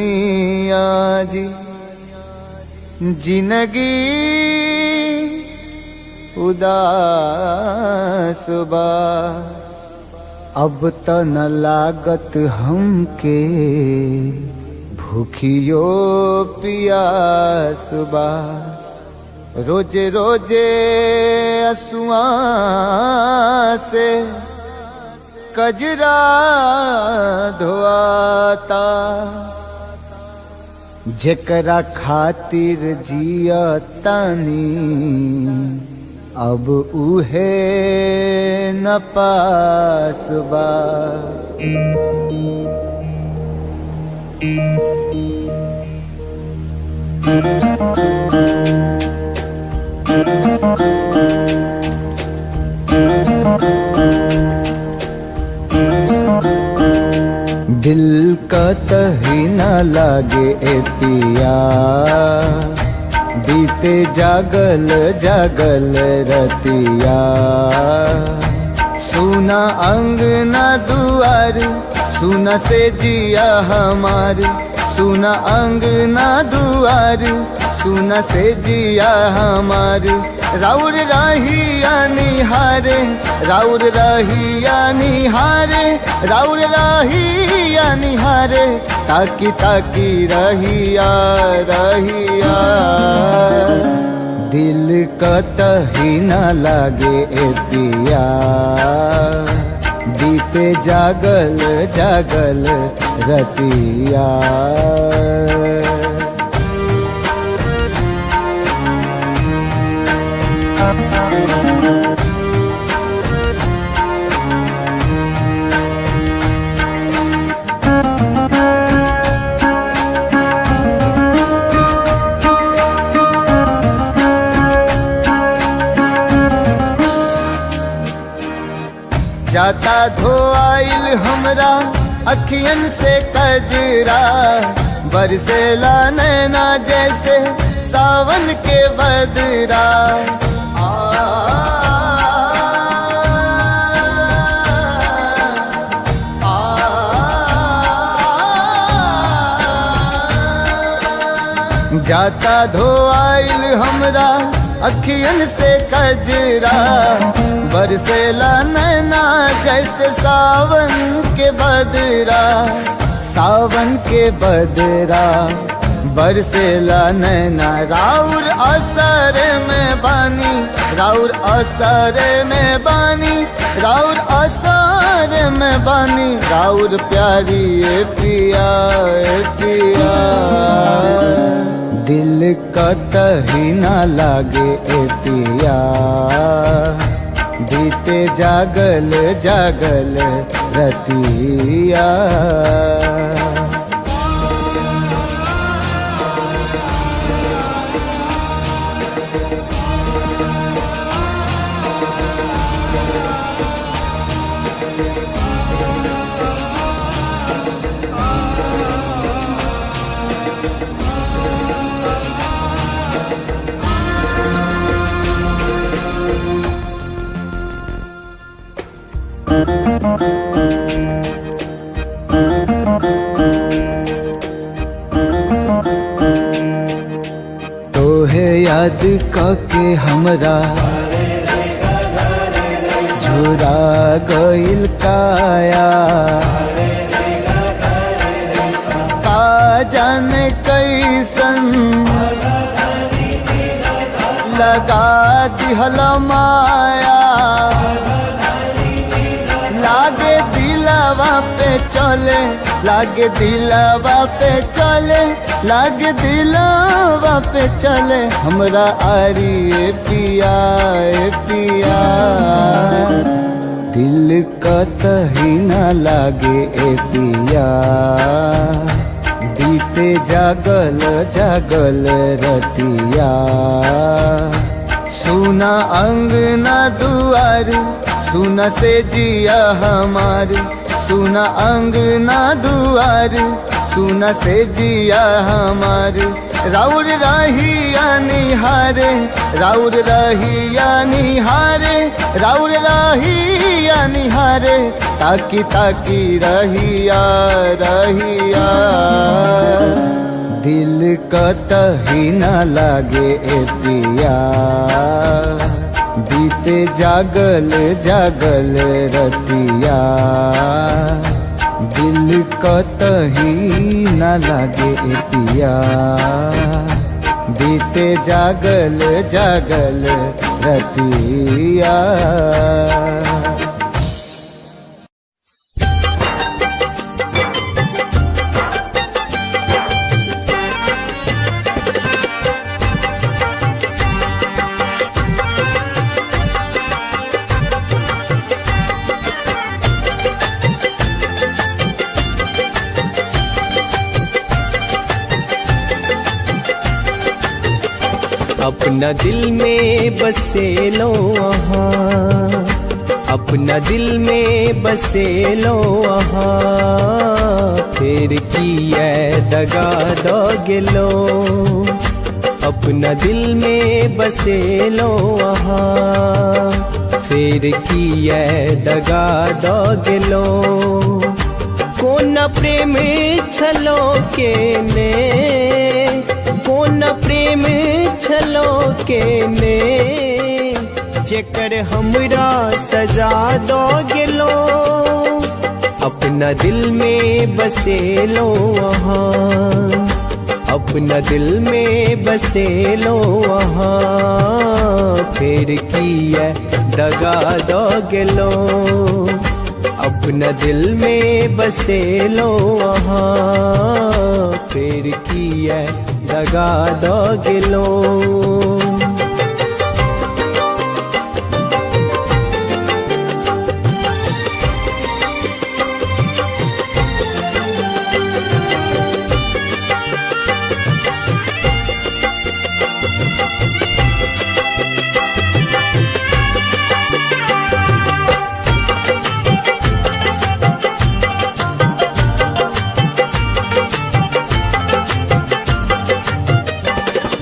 सैया जी। जिंदगी उदास बा, अब त न लागत हमके भूखियो पियास बा। रोजे रोजे असुआ से कजरा धोआता, जेकरा खातिर जिया तानी अब उहे न पास बा। दिल का तही न लागे ए पिया, बीते जागल जागल रतिया। सुना अंगना दुआर, सुना से जिया हमार, सुना अंगना दुआर, सुना से जिया हमार। राउर रहिया निहारे, राउर रहिया निहारे, राउर रहिया निहारे, ताकी ताकी रहिया रहिया। दिल का तही न लागे ए पिया, बीते जागल जागल रतिया। जाता धो आइल हमरा अखियन से कजरा, बरसेला नैना जैसे सावन के बदरा। आ, आ, जाता धो आइल हमरा अखियन से कजरा, बरसेला नैना जैसे सावन के बदरा, सावन के बदरा। बरसेला नैना राउर असर में बानी, राउर असर में बानी, राउर असर में बानी, राउर प्यारी ए पिया ए पिया। दिल का तही न लागे ए पिया, बीते जागल जागल रतिया। तोहे याद काके हमरा झुरा गइल काया, का जाने कैसन लगा दिहल माया। लागे दिलवा पे चले, लागे दिलवा पे चले, लागे दिलवा पे चले, हमरा आरी ए पिया ए पिया। दिल का तही न लागे ए पिया, बीते जागल जागल रतिया। सुना अंगना दुआर, सुना से जिया हमार, सुना अंगना दुआर, सुन से जिया हमार। राउर रहिया निहारे, राउर रहिया निहारे, राउर रहिया निहारे, ताकी ताकी रहिया रहिया। दिल कतही न लागे ए पिया, बीते जागल जागल रतिया। दिल कतही न लागे ए पिया, बीते जागल जागल रतिया। अपना दिल में बसे लो आहा, अपना दिल में बसे लो आहा, फिर किया दगा दो गेलो। अपना दिल में बसे लो आहा, फिर किया दगा दो गेलो। कोना प्रेम छलो के ने, कोना प्रेम छलो के ने, जेकर हमरा सजा दो गेलो। अपना दिल में बसे लो आहा, अपना दिल में बसे लो आहा, फिर किया दगा दो गेलो। अपना दिल में बसे लो आहा, फिर किया दगा दो गेलो।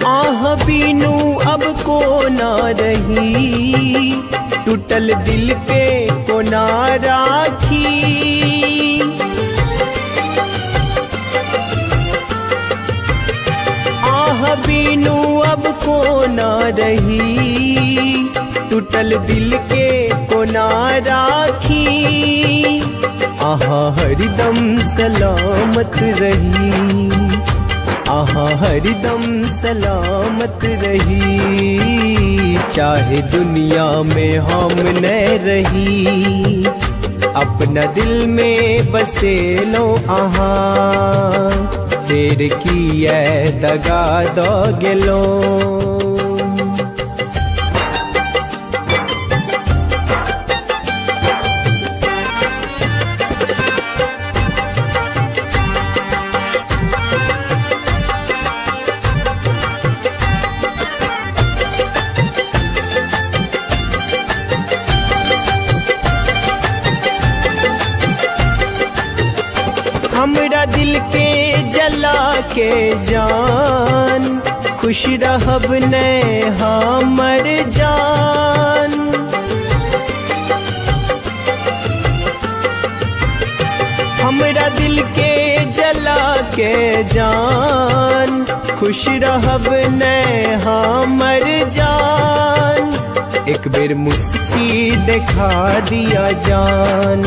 आह बीनू अब को ना रही, टूटल दिल के को ना राखी। आह बीनू अब को ना रही, टूटल दिल के को ना राखी। आहा हरदम सलामत रही, आहा हरदम सलामत रही, चाहे दुनिया में हम न रही। अपना दिल में बसे लो आहा, फिर किया दगा दो गेलो। हमरा दिल के जला के जान, खुश रहब ने हमर जान। हमरा दिल के जला के जान, खुश रहब ने हमर जान। एक बेर मुस्की दिखा दिया जान,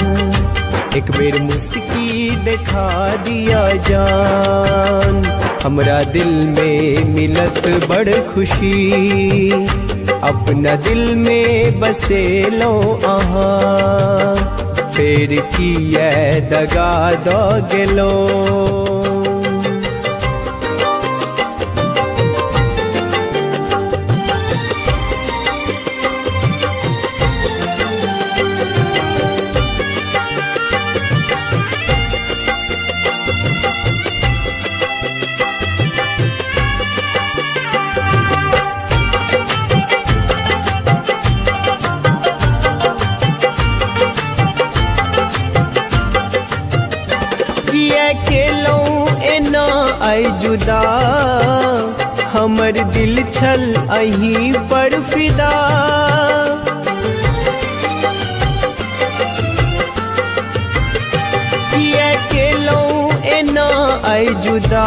एक बेर मुस्की दिखा दिया जान। हमरा दिल में मिलत बड़ खुशी, अपना दिल में बसे लो आहा, फिर किया दगा दो गेलो। किया खेलो आइ जुदा, हमर दिल छल अहीं पर फिदा। किया केलहुँ एना आइ जुदा,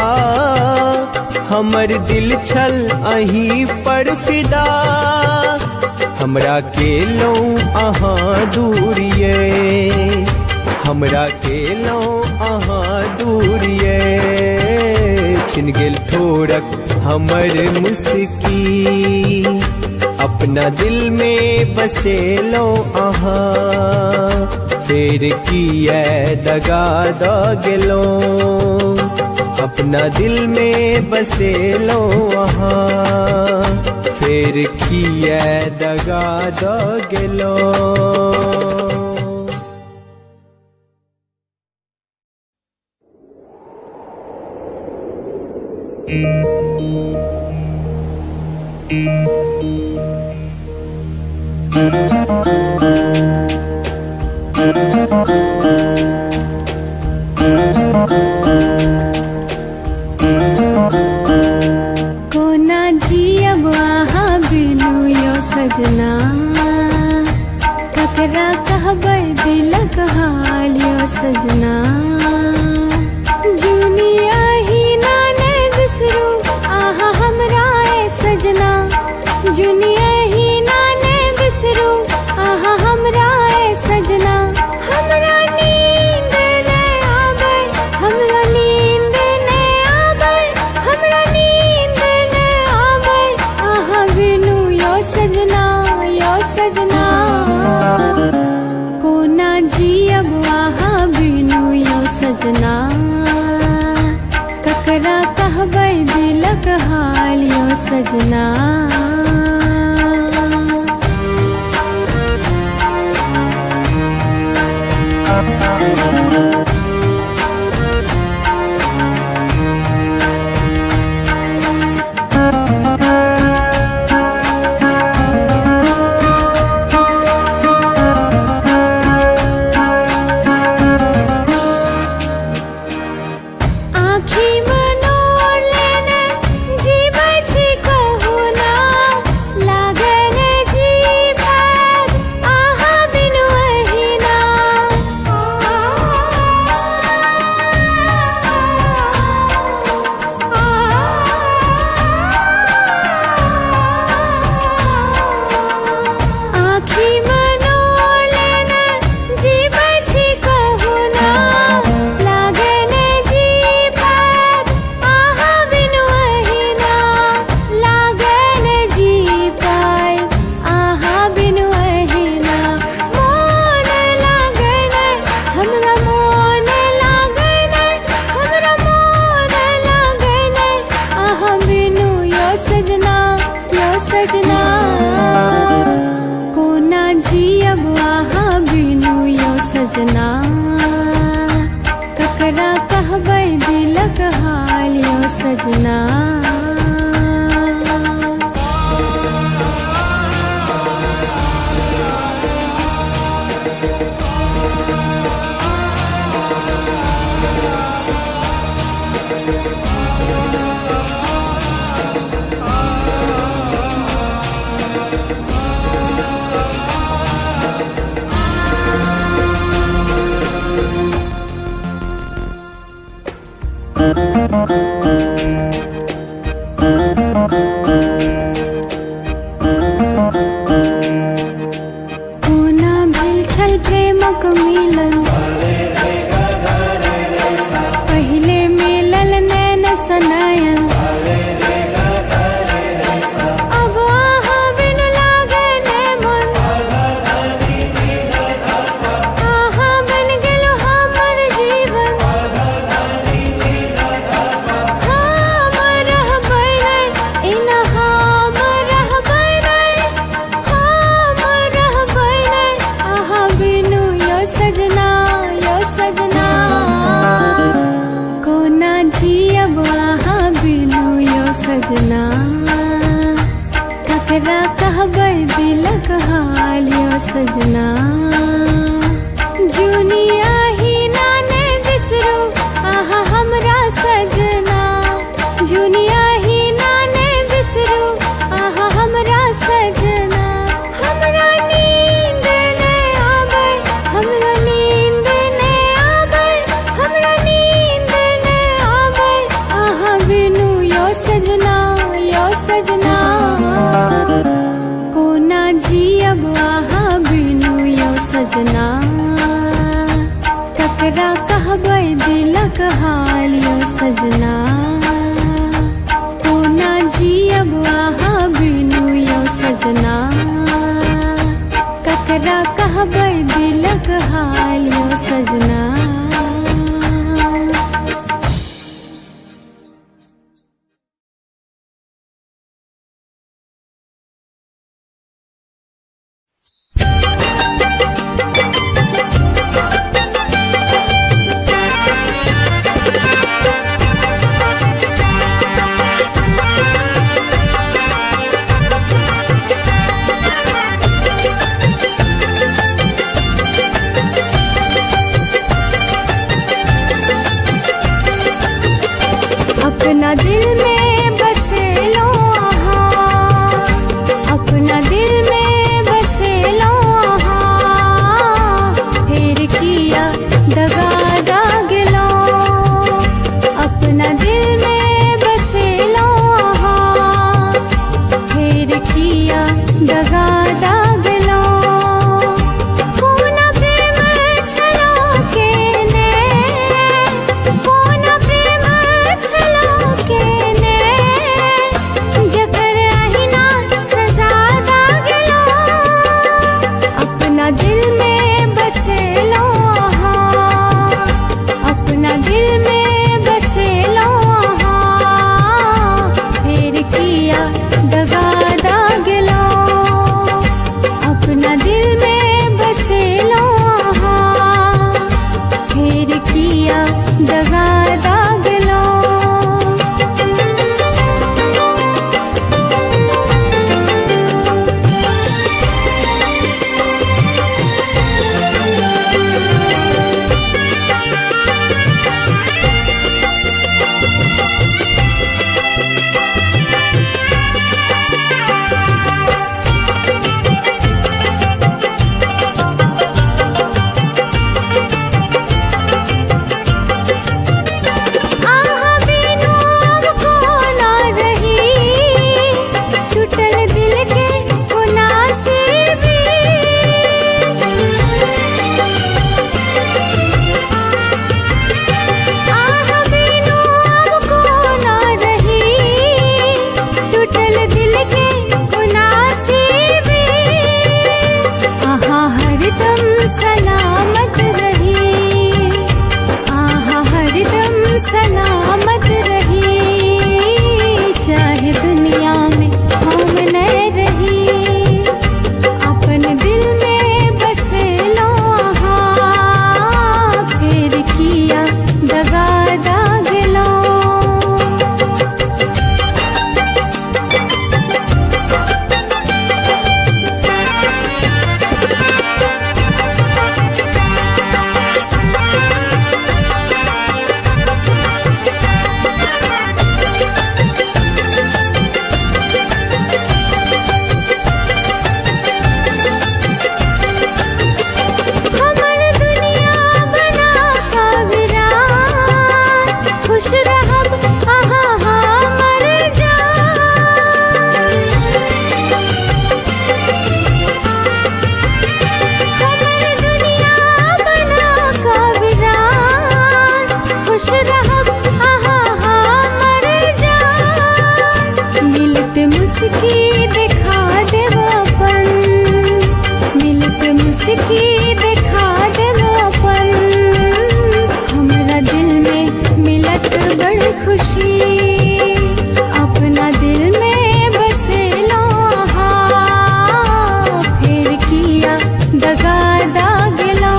हमर दिल छल अहीं पर फिदा। हमरा केलहुँ अहाँ दूर ये, हमरा केलहुँ अहाँ दूर ये। छिन गेल ठोरक हमर मुस्की, अपना दिल में बसेलहुँ अहाँ। फेर किया दगा द गेलहुँ, अपना दिल में बसेलहुँ अहाँ। फेर किया दगा द गेलहुँ। कोना जियब अहाँ बिनु यो सजना, ककरा कहबै दिलक हाल यो सजना। जुनिया ही ना ने बिसरू आहा हमरा ए सजना, जुनिया ही ना ने बिसरू आहा हमरा ए सजना। हमरा नींद ने आबै, हमरा नींद ने आबै, हमरा नींद ने आबै आहा बिनु यो सजना, यो सजना। कोना जियब आहा बिनु यो सजना, ककरा कहबै दिलक हाल यो सजना। आँखि मनोर लेने जीबै छी कहुना, लागै ने जी भर आहा बिनु अहिना। आँखि मनोर लेने जीबै छी कहुना, लागै ने जी भर आहा बिनु अहिना। लागै ने जी पाय आहा बिनु अहिना। मोन लागै ने हमरा, मोन लागै ने हमरा, मोन लागै ने आहा बिनु यो सजना, यो सजना। कोना जियब आहा बिनु यो सजना, ककरा कहबै दिलक हाल यो सजना। कोना भेल छल प्रेमक मिलन, पहिले मिलल नैन सनयन। अब आहा बिनु लागै ने मन, आहा बन गेलो हमर जीवन। हम रहबै नै एना, हम रहबै नै, हम रहबै नै आहा बिनु यो सजना, यो सजना। कोना जियब आहा बिनु यो सजना, ककरा कहबै दिलक हाल यो सजना। जुनिया ही ना ने बिसरू आहा हमरा सजना, सजना यो सजना। कोना जियब आहा बिनु यो सजना, ककरा कहबै दिलक हाल यो सजना। कोना जियब आहा बिनु यो सजना, ककरा कहबै दिलक हाल यो सजना। अपना दिल में बसेलो आहा, अपना दिल में बसेलो आहा, फेर किया दगा दागलो। अपना दिल में बसेलो आहा, फेर किया दगा दागलो। कोना प्रेम छलो केने, कोना प्रेम छलो केने, जकर अहिना सजा दागलो। अपना दिल में बसेलो आहा, अपना दिल में बसेलो आहा, फेर किया दगा दागलो। अपना दिल में बसेलो आहा, फेर किया दगा दागलो। आहा बिनु अब कोना रही, टूटल दिल के कोना से भी। आहा बिनु अब कोना रही, टूटल दिल के कोना से भी। आहा हरदम सलामत रही, आहा हरदम सलामत रही, चाहे दुनिया में हम न रही। अपन दिल में बसेलो आहा, फेर किया दगा दागलो। हमर दुनिया बना का वीरान, खुश रहब आहा हमर जान। हमर दुनिया बना का वीरान, खुश रहब आहा हमर जान। मिलत मुस्की दिखा देब अपन, मिलत मुस्की दिखा देब अपन, हमरा दिल में मिलत बड़ खुशी। अपना दिल में बसेलो आहा, फेर किया दगा दागलो।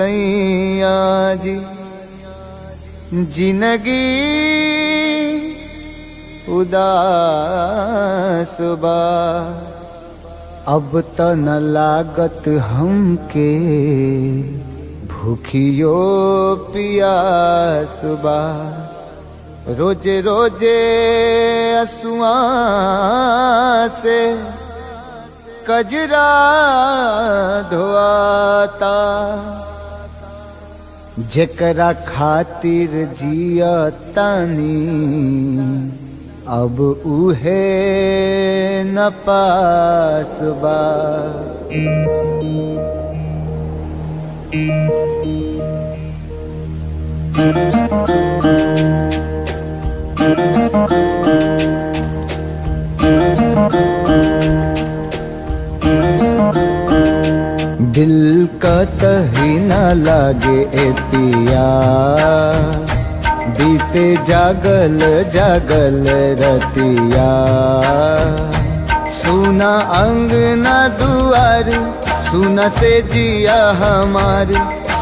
सैया जी। जिंदगी उदास बा, अब त न लागत हमके भूखियो पियास बा। रोजे रोजे असुआ से कजरा धोआता, जेकरा खातिर जियतानी अब उहे न पास बा। दिल कतही न लागे ए पिया, बीते जागल जागल रतिया। सुना अंगना दुआर, सुना से जिया हमार,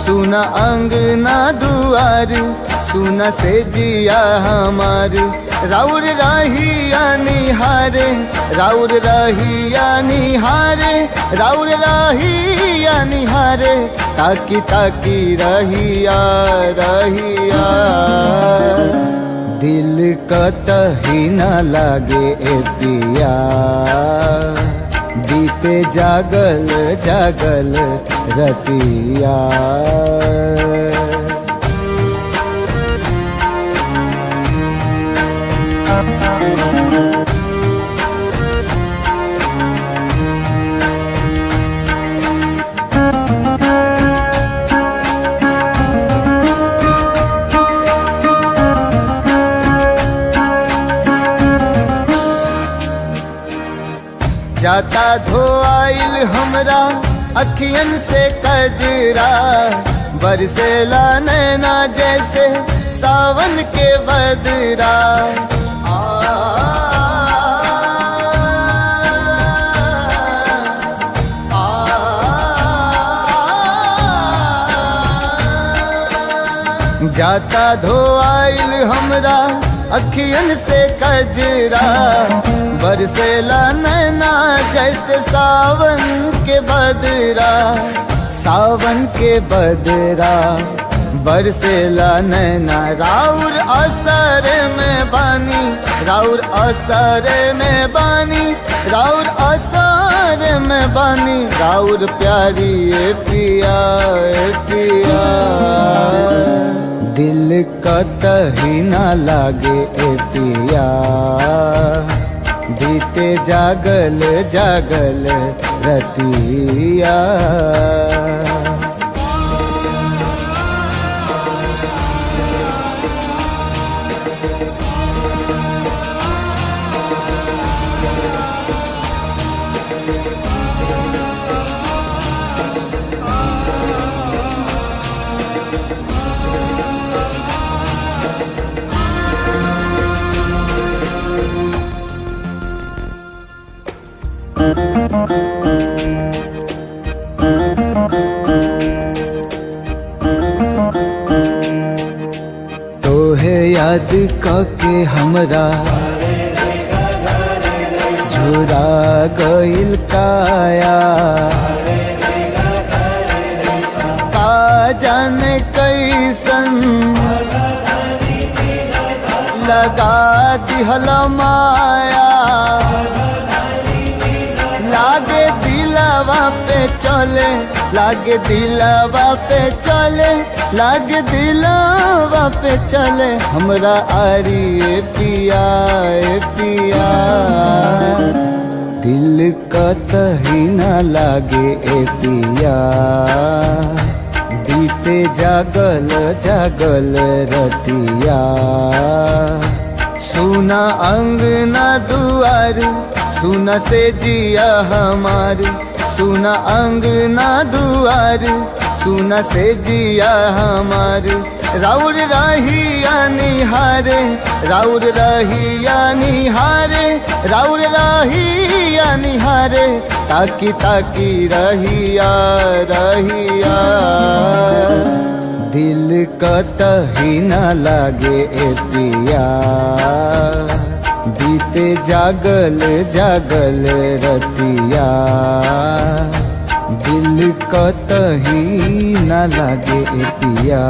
सुना अंगना दुआर, सुना से जिया हमार। राउर रहिया निहारे, राउर रहिया निहारे, राउर रहिया निहारे, ताकी ताकी रहिया रहिया। दिल कतही न लागे ए पिया, बीते जागल जागल रतिया। जाता धो आइल हमरा अखियन से कजरा, बरसेला नैना जैसे सावन के बदरा। आ, आ, जाता धो आइल हमरा अखियन से कजरा, बरसेला नैना जैसे सावन के बदरा, सावन के बदरा। बरसेला नैना राउर असर में बानी, राउर असर में बानी, राउर असर में बानी, राउर प्यारी ए पिया ए पिया। दिल कतही न लागे ए पिया, बीते जागल जागल रतिया। तोहे याद काके हमरा झुरा गइल काया, का जाने कैसन लगा दिहल माया। लागे दिलवा पे चले, लागे दिलवा पे चले, लागे दिलवा पे चले, हमरा आरी ए पिया ए पिया। दिल कतही न लागे ए पिया, बीते जागल जागल रतिया। सुना अंगना दुआर, सुना से जिया हमार, सुना अंगना दुआर, सुना से जिया हमार। राउर रहिया निहारे, राउर रहिया निहारे, राउर रहिया निहारे, ताकी ताकी रहिया रहिया। दिल कतही न लागे ए पिया, बीते जागल जागल रतिया। दिल कतही न लागे ए पिया,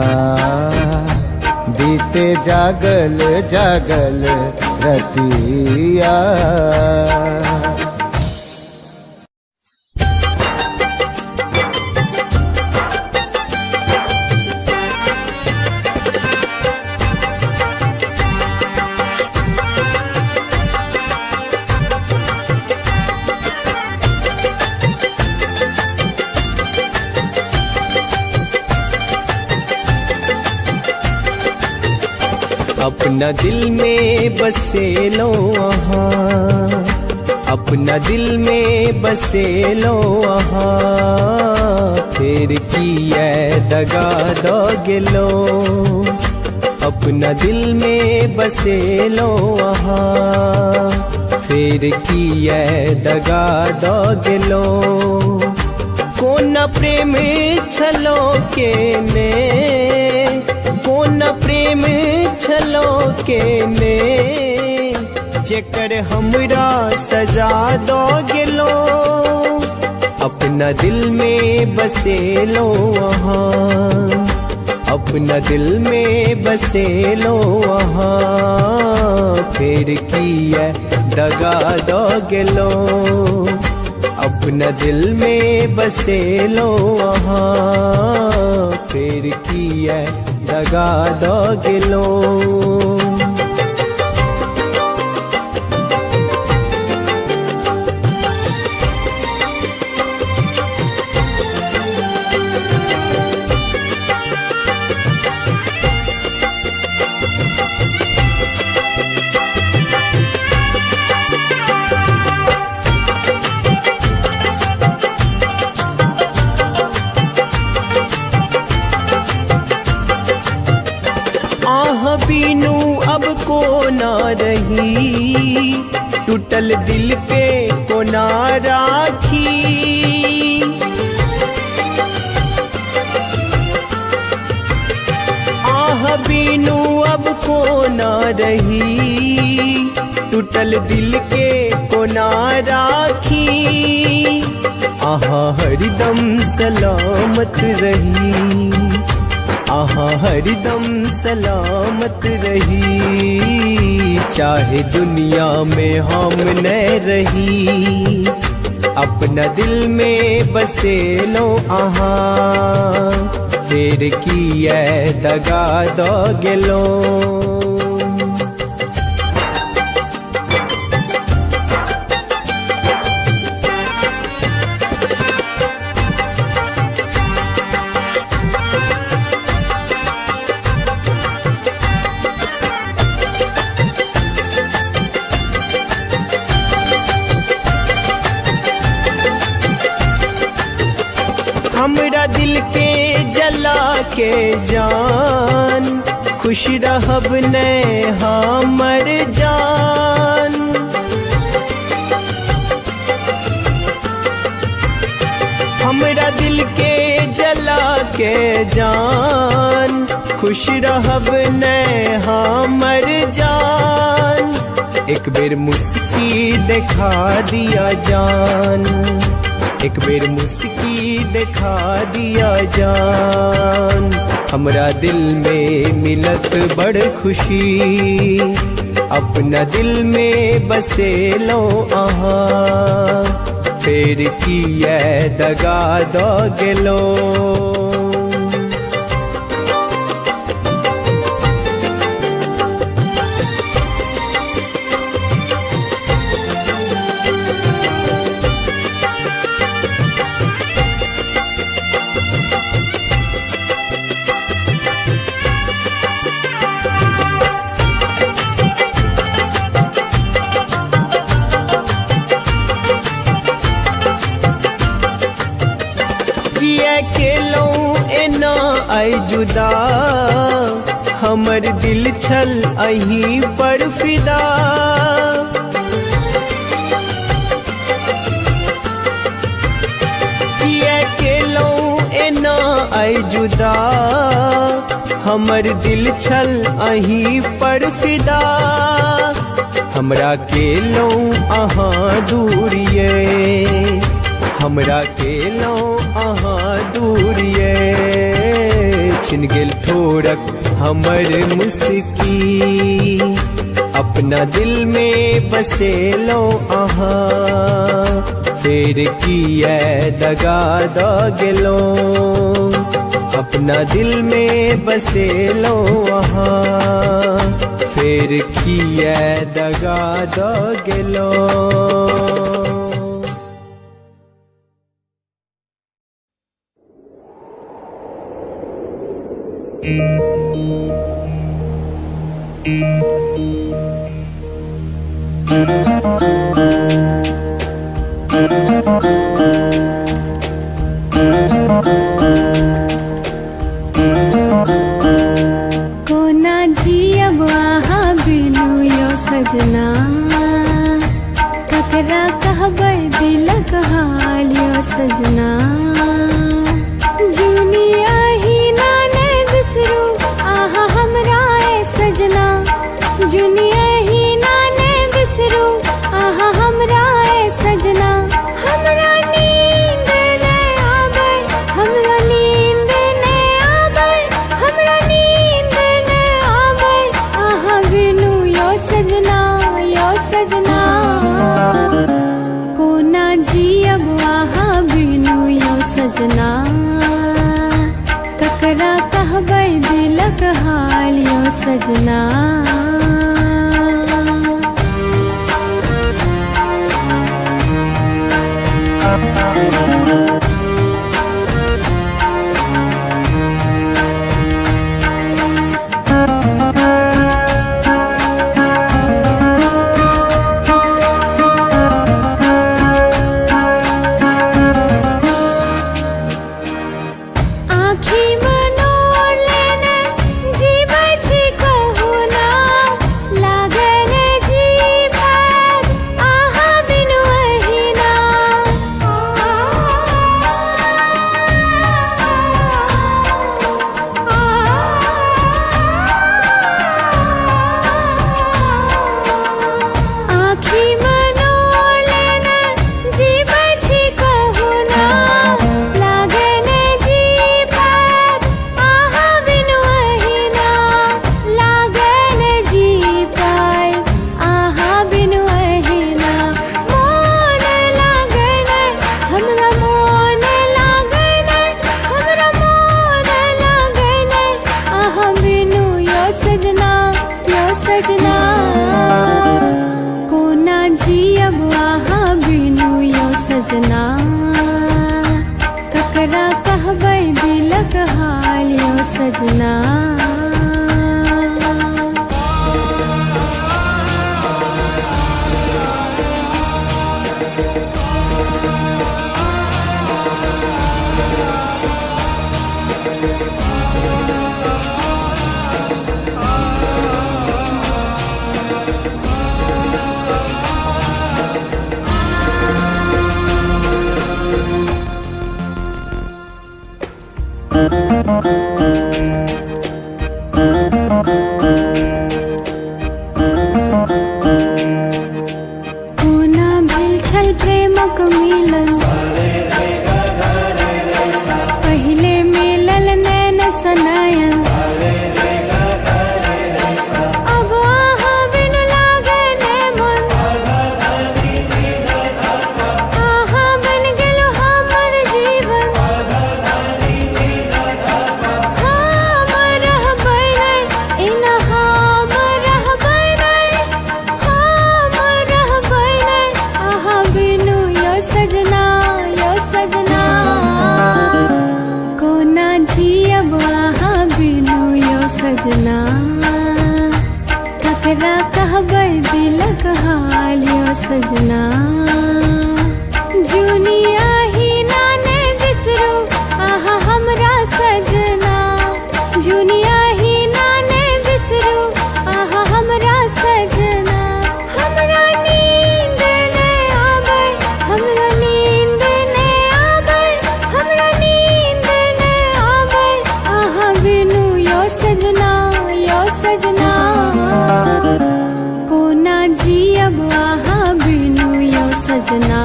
बीते जागल जागल रतिया। अपना दिल में बसे लो आहा, अपना दिल में बसे लो आहा, फिर किया दगा दो गेलो। अपना दिल में बसे लो आहा, फिर किया दगा दो गेलो। कोना प्रेम छलो के ने, कोना प्रेम छलो के ने, जेकर हमरा सजा दो गेलो। अपना दिल में बसे लो आहा, अपना दिल में बसे लो आहा, फिर किया दगा दो गेलो। अपना दिल में बसे लो आहा, फिर किया दगा दो गेलो। आह बीनू अब को ना रही, टूटल दिल के को ना राखी। आह बीनू अब को ना रही, टूटल दिल के को ना राखी। आहा हरदम सलामत रही, आहा हरदम सलामत रही, चाहे दुनिया में हम न रही। अपना दिल में बसे लो आहा, फिर किया दगा दो गेलो। हमरा दिल के जला के जान, खुश रहब ने हमर जान। हमरा दिल के जला के जान, खुश रहब ने हमर जान। एक बेर मुस्की दिखा दिया जान, एक बेर मुस्की दिखा दिया जान। हमरा दिल में मिलत बड़ खुशी, अपना दिल में बसे लो आहा, फिर किया दगा दो गेलो। किया केलो एना आई जुदा, हमर दिल छल अहीं पर फिदा। किया केलहुँ एना आइ जुदा, हमर दिल छल अहीं पर फिदा। हमरा केलहुँ अहाँ दूर ये, हमरा केलहुँ अहाँ दूर ये। छिन गेल ठोरक हमर मुस्की, अपना दिल में बसेलहुँ अहाँ। फेर किया दगा द गेलहुँ, अपना दिल में बसेलहुँ अहाँ। फेर किया दगा द गेलहुँ। कोना जियब अहाँ बिनु यो सजना, ककरा कहबै दिलक हाल यो सजना। जुनी अहिना नै बिसरू अहाँ हमरा ए सजना, जुनी अहिना नै बिसरू अहाँ हमरा ए सजना। हमरा नींद नै आबै, हमरा नींद नै आबै, हमरा नींद नै आबै अहाँ बिनु यो सजना, यो सजना। कोना जियब अहाँ बिनु यो सजना, ककरा कहबै दिलक हाल यो सजना। आँखि मनोर लेने जीबै छी कहुना, लागै ने जीवब अहाँ बिनु अहिना। आँखि मनोर लेने जीबै छी कहुना, लागै ने जीवब अहाँ बिनु अहिना। लागै ने जीवब अहाँ बिनु अहिना। मोन लागै नै हमरा, मोन लागै नै हमरा, मोन लागै नै अहाँ बिनु यो सजना, यो सजना। कोना जियब अहाँ बिनु यो सजना, ककरा कहबै दिलक हाल यो सजना। कोना भेल छल प्रेमक मिलन, पहिले मिलल नैन सनयन। अब अहाँ बिनु लागै नै मन, अहाँ बन गेलहुँ हमर जीवन। हम रहबै नै एना, हम रहबै नै, हम रहबै नै अहाँ बिनु यो सजना, यो सजना। कोना जियब अहाँ बिनु यो सजना, ककरा कहबै दिलक हाल यो सजना। जुनी अहिना नै बिसरू अहाँ हमरा सजना, जुनी अहिना नै बिसरू। सजना।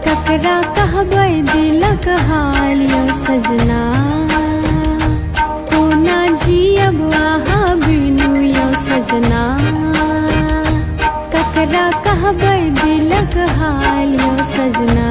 ककरा कहबै दिलक हाल यौ सजना। कोना जियब अहाँ बिनु यौ सजना। ककरा कहबै दिलक हाल यौ सजना।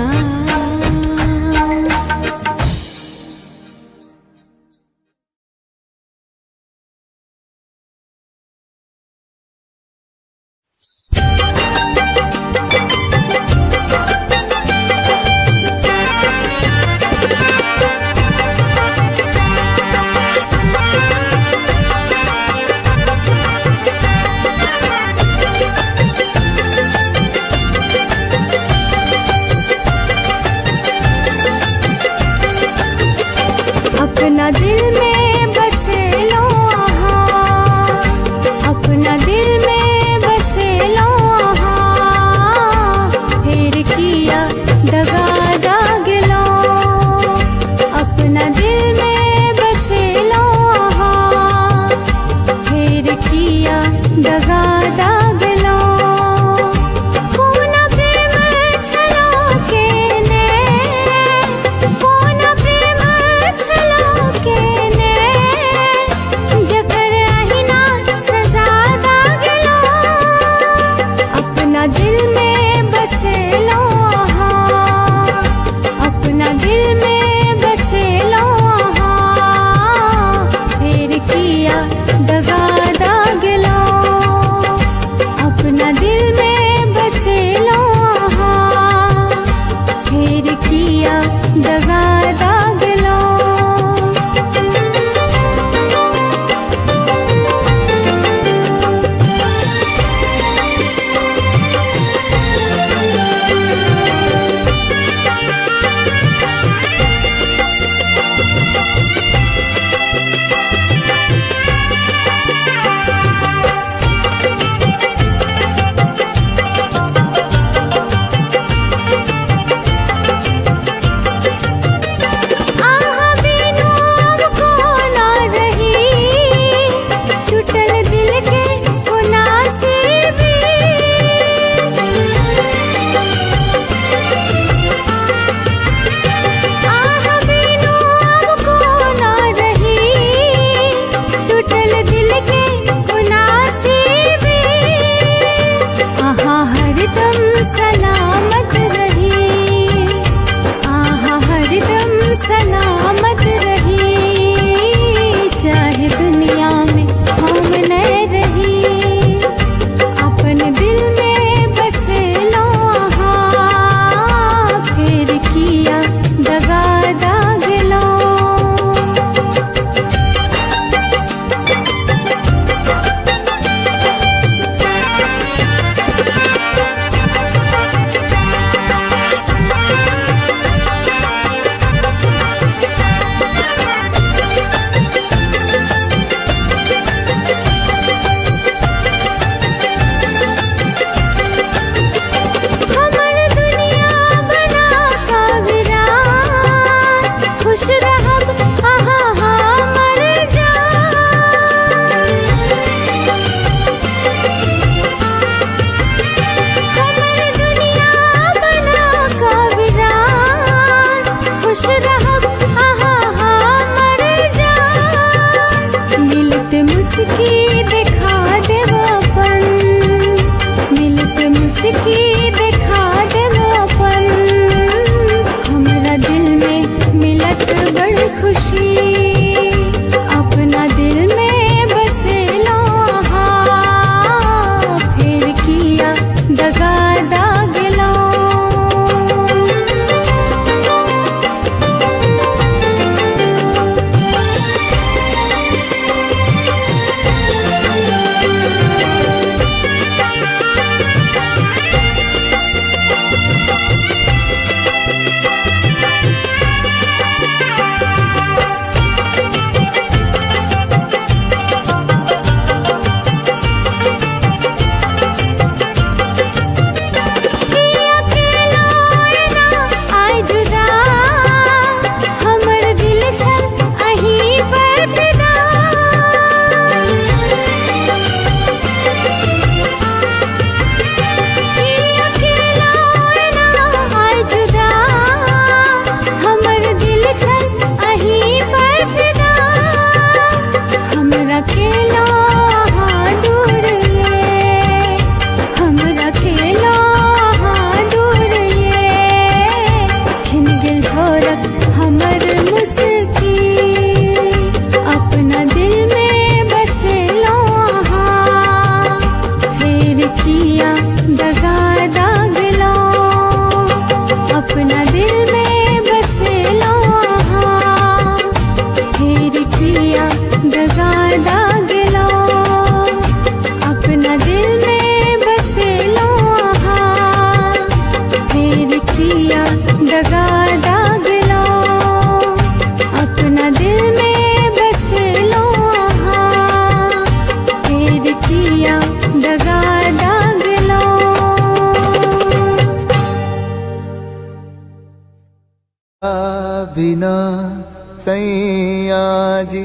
सैया जी।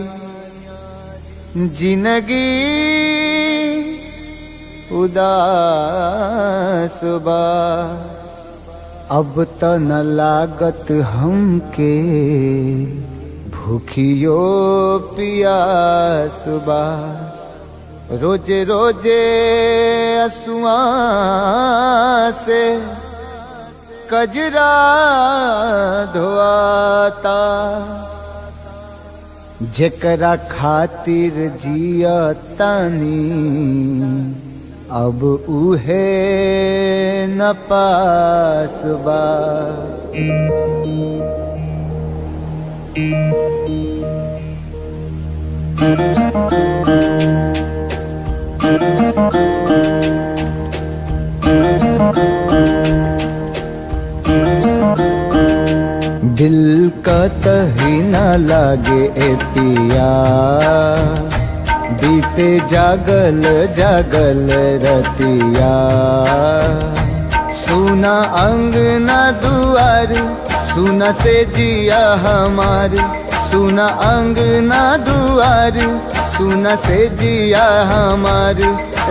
जिंदगी उदास बा, अब त न लागत हमके भूखियो पियास बा। रोजे रोजे असुआ से कजरा धोआता, जेकरा खातिर जियतानी अब उहे न पास बा। दिल कतही न लागे ए पिया, बीते जागल जागल रतिया। सुना अंगना दुआर, सुना से जिया हमार, सुना अंगना दुआर, सुना से जिया हमार।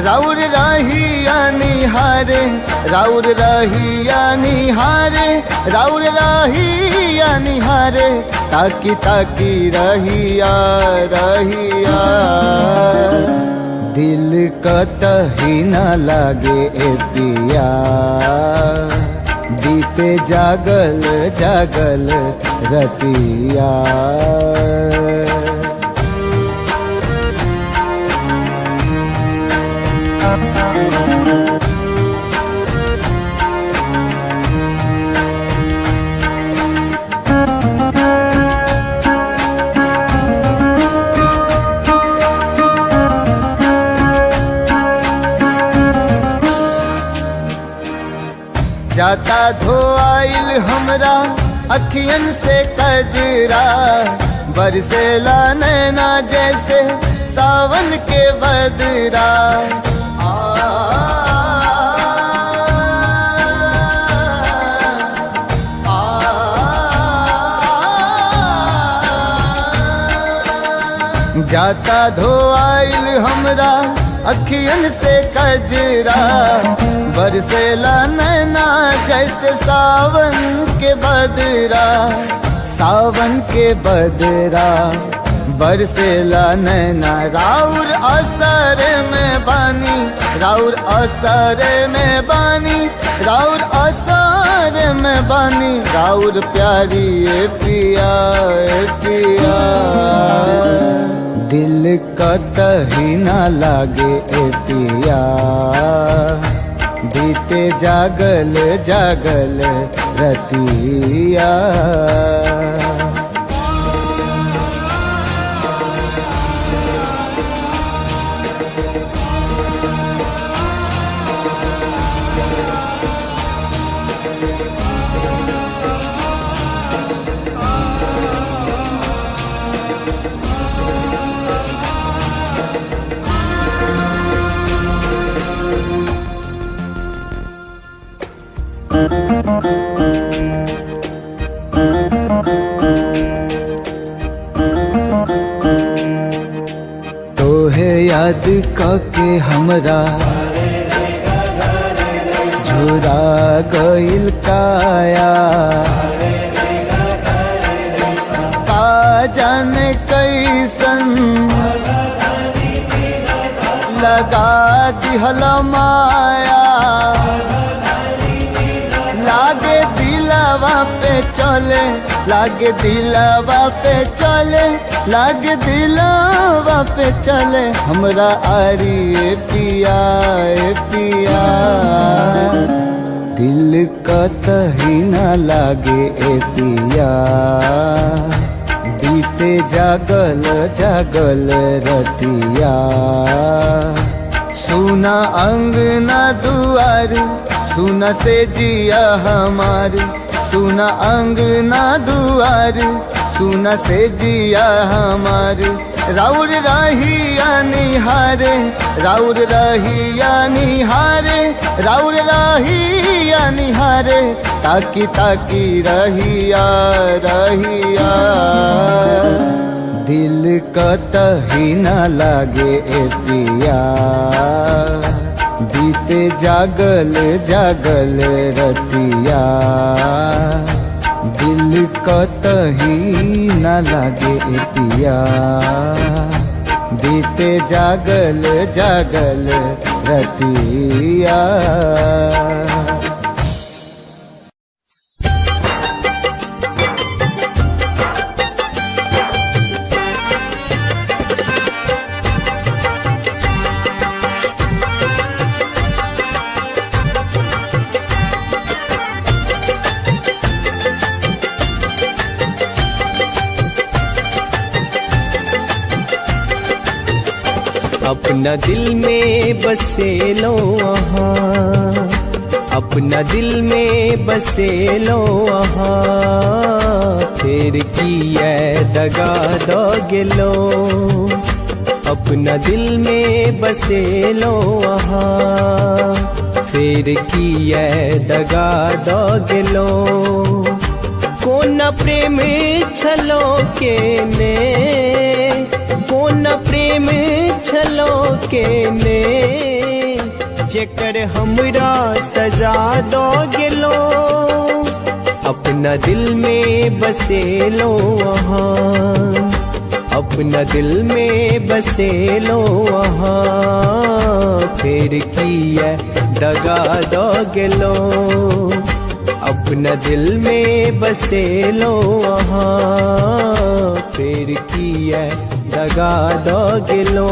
राउर रहिया निहारे, राउर रहिया निहारे, राउर रहिया निहारे, ताकी ताकी रहिया रहिया। दिल कतही न लागे ए पिया, बीते जागल जागल रतिया। जाता धोआइल हमरा अखियन से कजरा, बरसेला नैना जैसे सावन के बदरा। आ, आ, जाता धोआइल हमरा अखियन से कजरा, बरसेला नैना जैसे सावन के बदरा, सावन के बदरा। बरसेला नैना राउर असर में बानी, राउर असर में बानी, राउर असर में बानी, राउर प्यारी ए पिया ए पिया। दिल कतही न लागे ए पिया, बीते जागल जागल रतिया। तोहे याद काके हमरा झुरा गइल काया, का जाने कैसन लगा दिहल माया। लागे दिलवा पे चले, लागे दिलवा पे चले, लागे दिलवा पे चले, हमरा आरी ए पिया ए पिया। दिल कतही न लागे ए पिया, बीते जागल जागल रतिया। सुना अंगना दुआर, सुना से जिया हमार, सुना अंगना दुआर, सुना से जिया हमार। राउर रहिया निहारे, राउर रहिया निहारे, राउर रहिया निहारे, ताकी ताकी रहिया रहिया। दिल कतही न लागे ए पिया, बीते जागल जागल रतिया। दिल कतही न लागे ए पिया, बीते जागल जागल रतिया। अपना दिल में बसे लो अहाँ, अपना दिल में बसे लो अहाँ, फिर किया दगा दो गेलो। अपना दिल में बसे लो अहाँ, फिर किया दगा दो गेलो। कोना प्रेम छलो के ने, कोना प्रेम छलो के ने, जेकर हमरा सजा दो गेलो। अपना दिल में बसे लो अहाँ, अपना दिल में बसे लो अहाँ, फिर किया दगा दो गेलो। अपना दिल में बसे लो अहाँ, फिर किया दगा दो गेलो।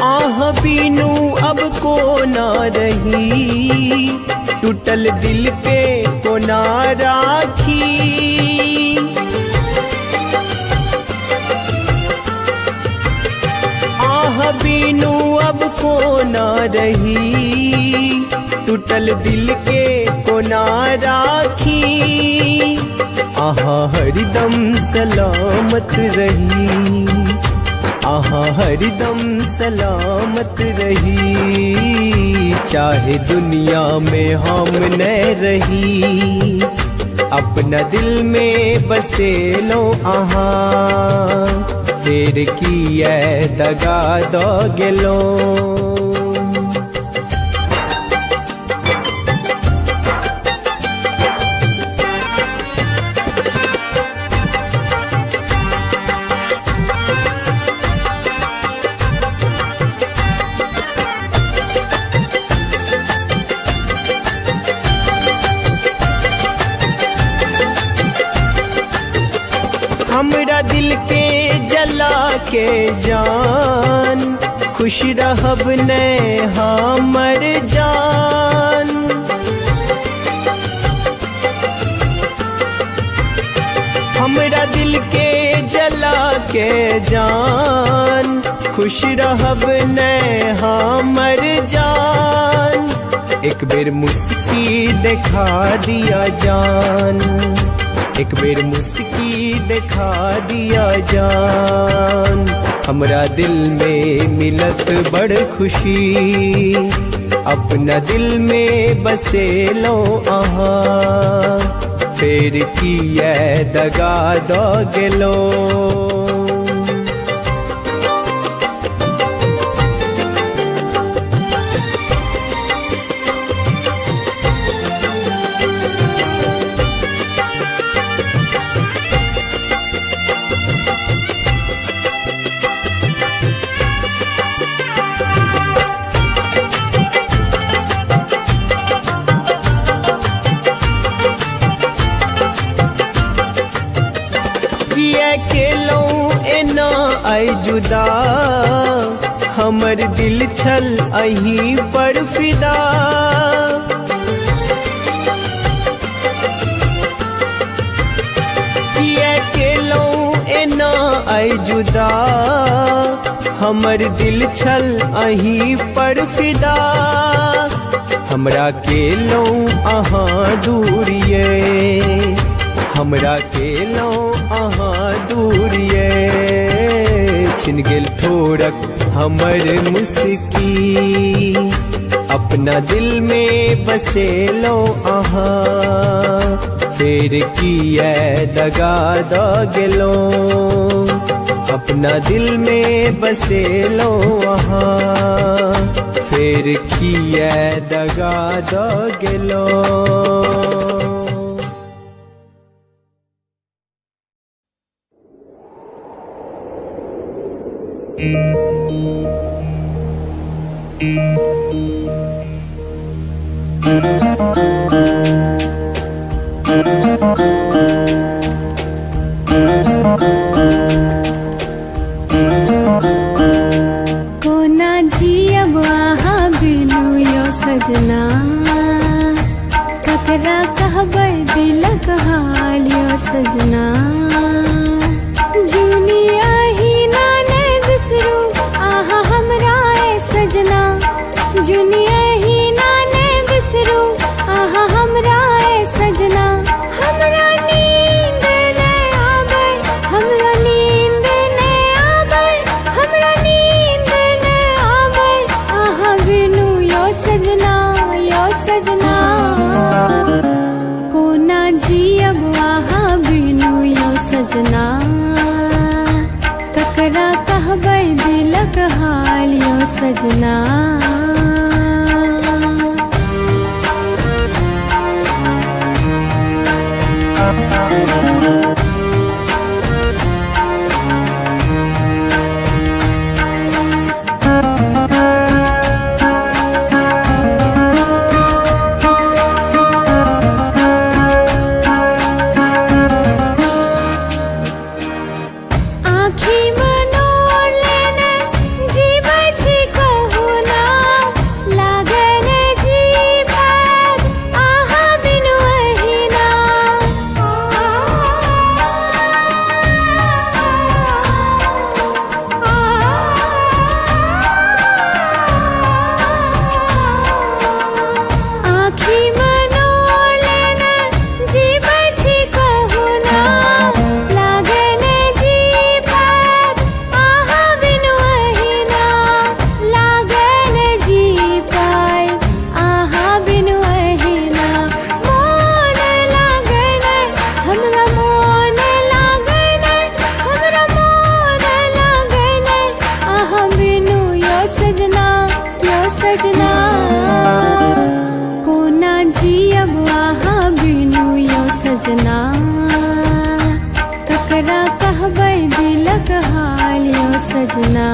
आह बीनू अब को ना रही, टूटल दिल के को ना राखी। आह बीनू अब को ना रही, टूटल दिल के को ना राखी। आहा हरदम सलामत रही, आहा हरदम सलामत रही, चाहे दुनिया में हम न रही। अपना दिल में बसे लो आहा, फिर किया दगा दो गेलो। हमरा दिल के जला के जान, खुश रहब ने हमर जान। हमरा दिल के जला के जान, खुश रहब ने हमर जान। एक बेर मुस्की दिखा दिया जान, एक बेर मुस्की दिखा दिया जान। हमरा दिल में मिलत बड़ खुशी, अपना दिल में बसे लो अहाँ, फिर किया दगा दो गेलो। किया केलौं एना आई जुदा, हमर दिल छल अहीं पर फिदा। किया केलहुँ एना आइ जुदा, हमर दिल छल अहीं पर फिदा। हमरा केलहुँ अहाँ दूर ये, हमरा केलहुँ अहाँ दूर ये। छिन गेल ठोरक हमर मुस्की, अपना दिल में बसेलो अहाँ। फेर किया दगा द गेलो, अपना दिल में बसेलो अहाँ। फेर किया दगा द गेलो। कोना जियब अहाँ बिनु यो सजना, ककरा कहबै दिलक हाल यो सजना। जुनिया ही ना ने बिसरू आहा हमरा ए सजना, जुनिया ही ना ने बिसरू आहा हमरा ए सजना। हमरा नींद ने आबै, हमरा नींद ने आबै, हमरा नींद ने आबै आहा बिनु यो सजना, यो सजना। कोना जियब आहा बिनु यो सजना, ककरा कहबै दिलक हाल यो सजना। आँखि मनोर लेने जीबै छी कहुना, लागै ने जीवत आहाँ बिनु अहिना। आँखि मनोर लेने जीबै छी कहुना, लागै ने जीवत आहाँ बिनु अहिना। लागै ने जी पाय आहाँ बिनु अहिना। मोन लागै ने हमरा, मोन लागै ने हमरा, मोन लागै ने आहाँ बिनु यो सजना, यो सजना। कोना जियब आहाँ बिनु यो सजना, ककरा कहबै दिलक हाल यो सजना।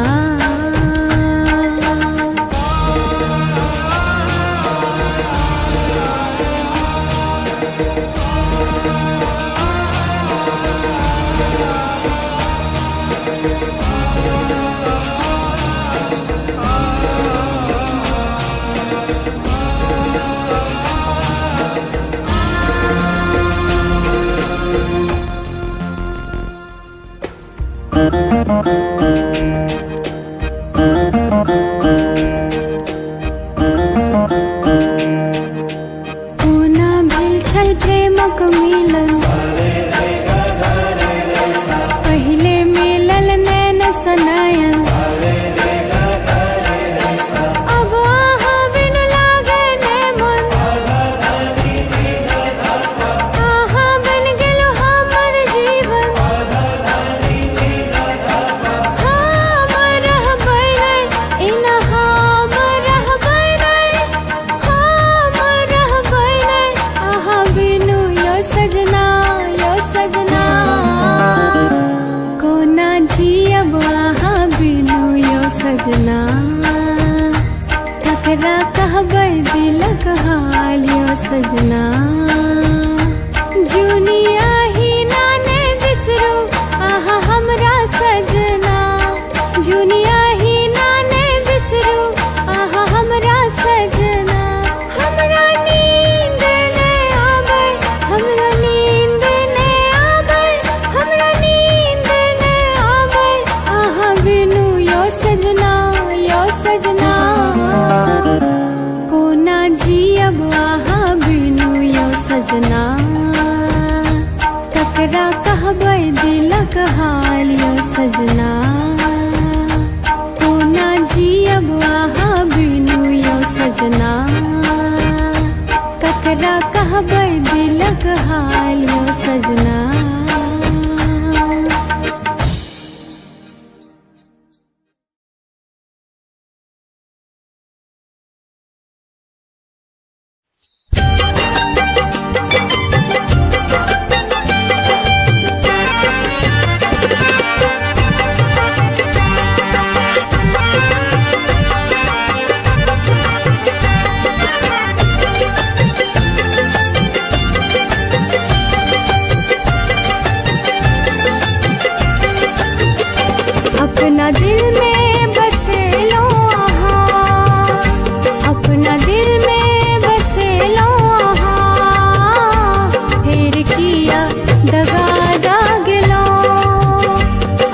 कोना भेल छल प्रेमक मिलन, पहिले मिलल नैन सनयन। अब आहाँ बिनु लागै ने मन, आहाँ बन गेलो हमर जीवन। हम रहबै नै एना, हम रहबै नै, हम रहबै नै आहाँ बिनु यो सजना, यो सजना। कोना जियब आहाँ बिनु यो सजना, ककरा कहबै दिलक हाल यो सजना। जुनिया ही ना ने बिसरू आहा हमरा सजना, जुनिया ही ना ने सजना, ककरा कहबै दिलक हाल यौ सजना। कोना जियब अहाँ बिनु यौ सजना, ककरा कहबै दिलक हाल यौ सजना। अपना दिल में बसेलो आहाँ, अपना दिल में बसेलो आहाँ, फिर किया दगा दागलो।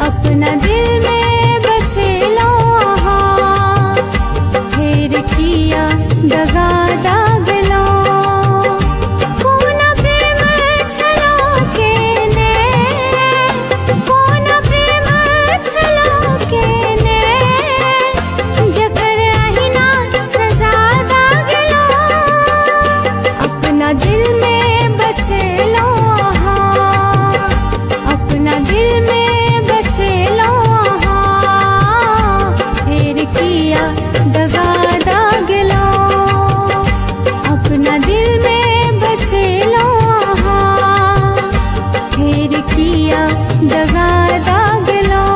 अपना दिल में बसेलो आहाँ, फिर किया दगा दागलो। कोना प्रेम छलो केने, कोना प्रेम छलो केने, जकर अहिना सजा दागलो। अपना दिल में बसेलो आहाँ, अपना दिल में बसेलो आहाँ, फिर किया दगा दागलो। अपना दिल में बसेलो आहाँ, फिर किया दगा दागलो।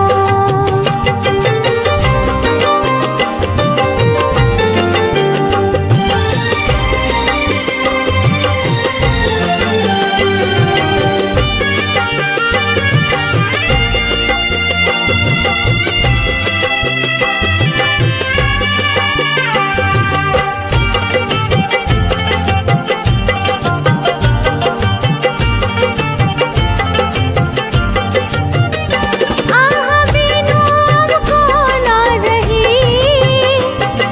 आहा बिनु अब कोना रही,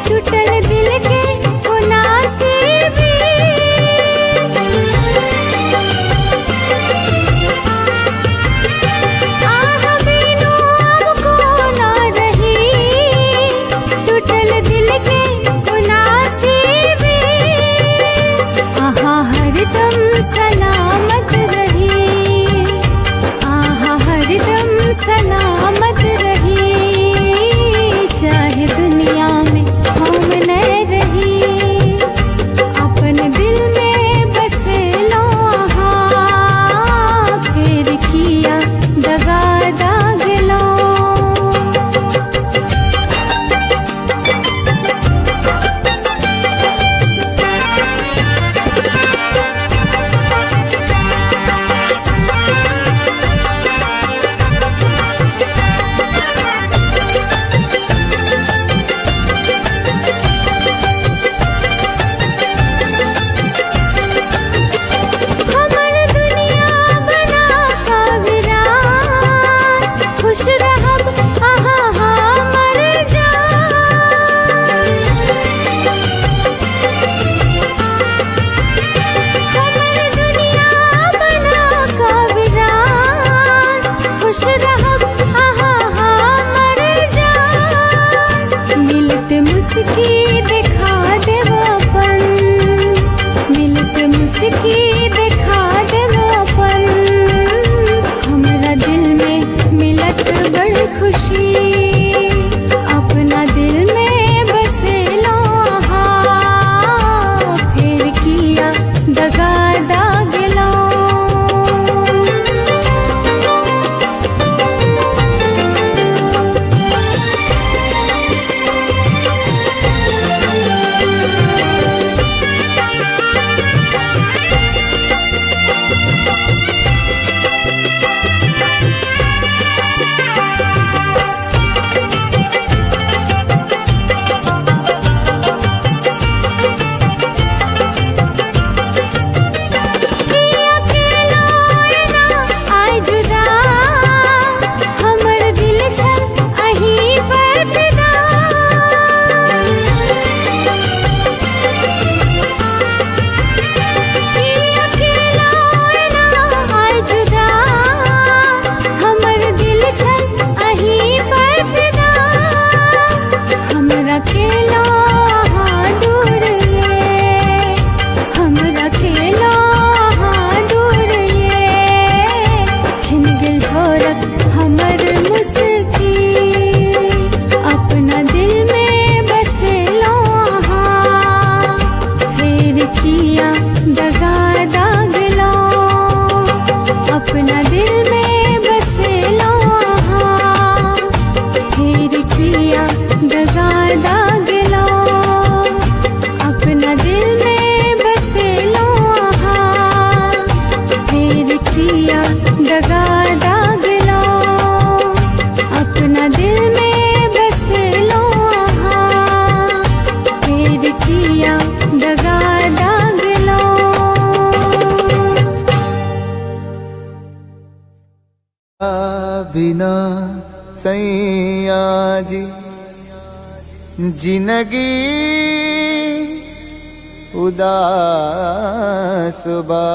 टूटल दिल के कोना से भी। आहा बिनु अब कोना रही, टूटल दिल के कोना से भी। आहा हरदम सलामत रही, आहा हरदम सलामत रही, चाहे दुनिया में हम न रही। अपन दिल में बसेलो आहाँ, फिर किया दगा दागलो। हमर दुनिया बना का वीरान, खुश रहब आहा हमर जान। हमर दुनिया बना का वीरान, खुश रहब आहा हमर जान। मिलत मुस्की दिखा देब अपन, मिलत मुस्की दिखा देब अपन, हमरा दिल में मिलत बड़ खुशी। अपना दिल में बसेलो आहाँ, फिर किया दगा दागलो। दा गेलो, अपना दिल में बसेलो आहा, फिर किया दगा दा गेलो, अपना दिल में बसेलो आहा, फिर किया दगा दा गेलो। बिना सैया जी जिंदगी उदास बा।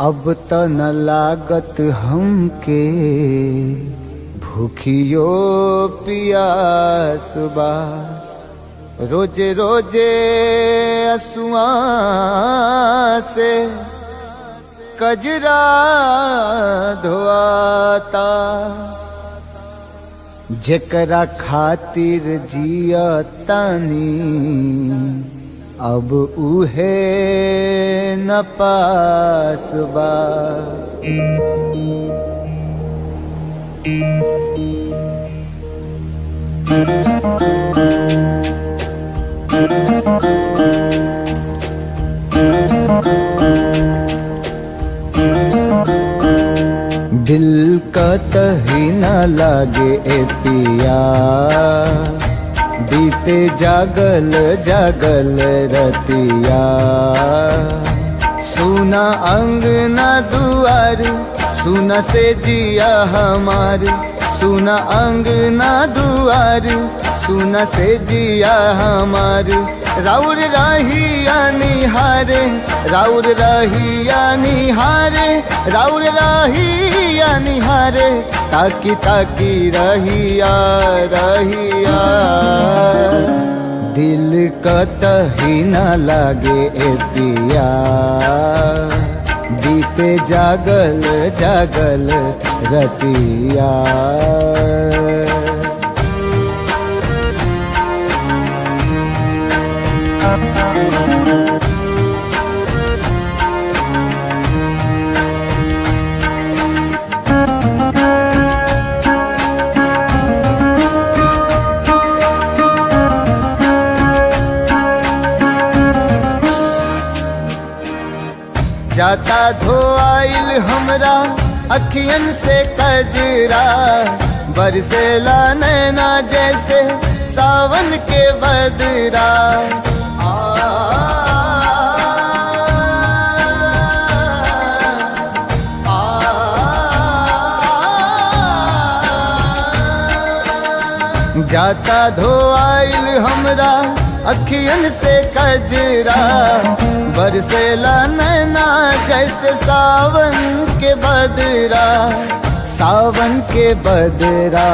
अब त न लागत हमके भूखियो पियास बा। रोजे रोजे असुआ से कजरा धोआता, जेकरा खातिर जिया तानी अब उहे न पास बा। दिल का तही न लागे ए पिया, बीते जागल जागल रतिया। सुना अंगना दुआर, सुना से जिया हमार, सुना अंगना दुआर, सुना से जिया हमार। राउर रहिया निहारे, राउर रहिया निहारे, राउर रहिया निहारे, ताकी ताकी रहिया रहिया। दिल का तही न लागे ए पिया, बीते जागल जागल रतिया। जाता धोआइल हमरा अखियन से कजरा, बरसेला नैना जैसे सावन के बदरा। आ, आ, जाता धोआइल हमरा अखियन से कजरा, बरसेला नैना जैसे सावन के बदरा, सावन के बदरा।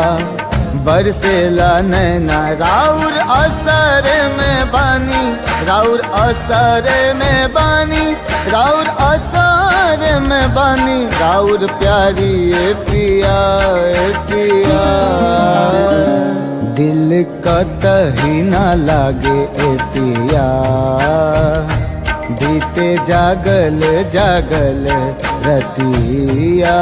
बरसेला नैना राउर असर में बानी, राउर असर में बानी, राउर असर में बानी, राउर प्यारी ए पिया ए पिया। दिल का तही न लागे ए पिया, बीते जागल जागल रतिया।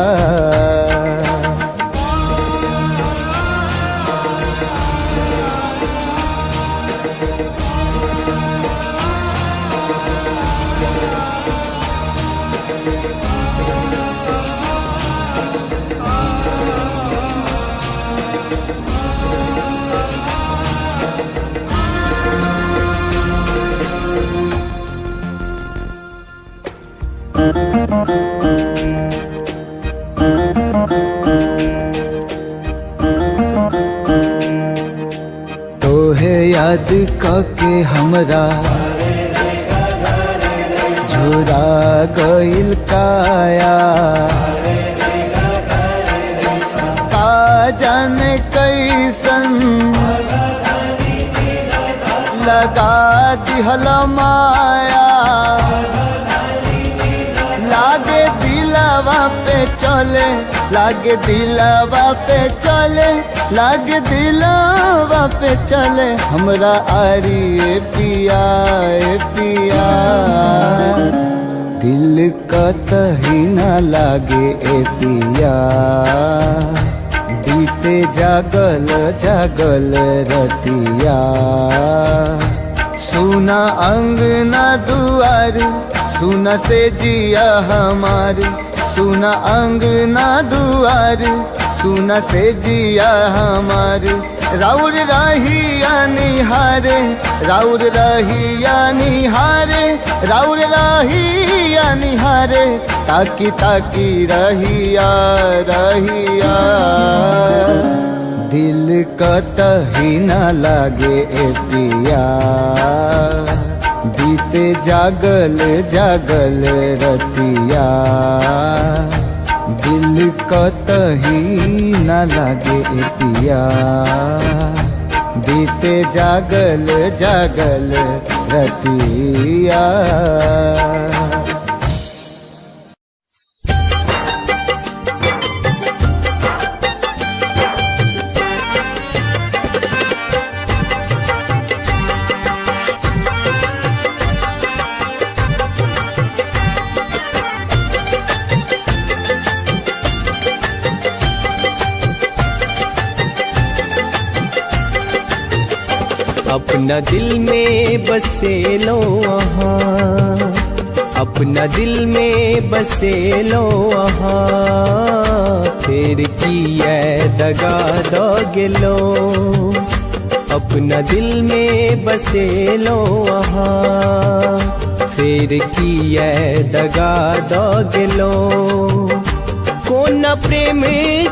तोहे याद काके हमरा झुरा गइल काया, का जाने कैसन लगा दिहल माया। लागे दिलवा पे चले, लागे दिलवा पे चले, लागे दिलवा पे चले, हमरा आरी ए पिया ए पिया। दिल का तही न लागे ए पिया, बीते बीते जागल जागल रतिया। सुना अंगना दुआर, सुना से जिया हमार, सुना अंगना दुआर, सुना से जिया हमार। राउर रहिया निहारे, राउर रहिया निहारे, राउर रहिया निहारे, ताकी ताकी रहिया रहिया। दिल कतही न लागे ए पिया, बीते जागल जागल रतिया। दिल कतही न लागे ए पिया, बीते जागल जागल रतिया। अपना दिल में बसे लो अहाँ, अपना दिल में बसे लो अहाँ, फिर किया दगा दो गेलो। अपना दिल में बसे लो अहाँ, फिर किया दगा दो गेलो। कोन प्रेम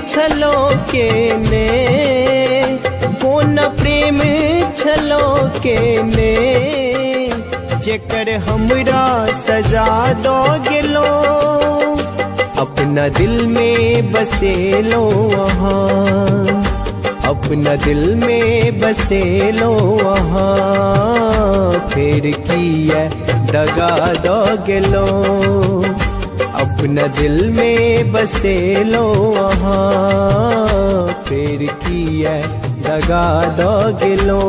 छलो के ने, कोन प्रेम छलो के ने, जेकर हमरा सजा दो गेलो। अपना दिल में बसे लो अहाँ, अपना दिल में बसे लो अहाँ, फिर किया दगा दो गेलो। अपना दिल में बसे लो अहाँ, फिर किया दगा दो गेलो।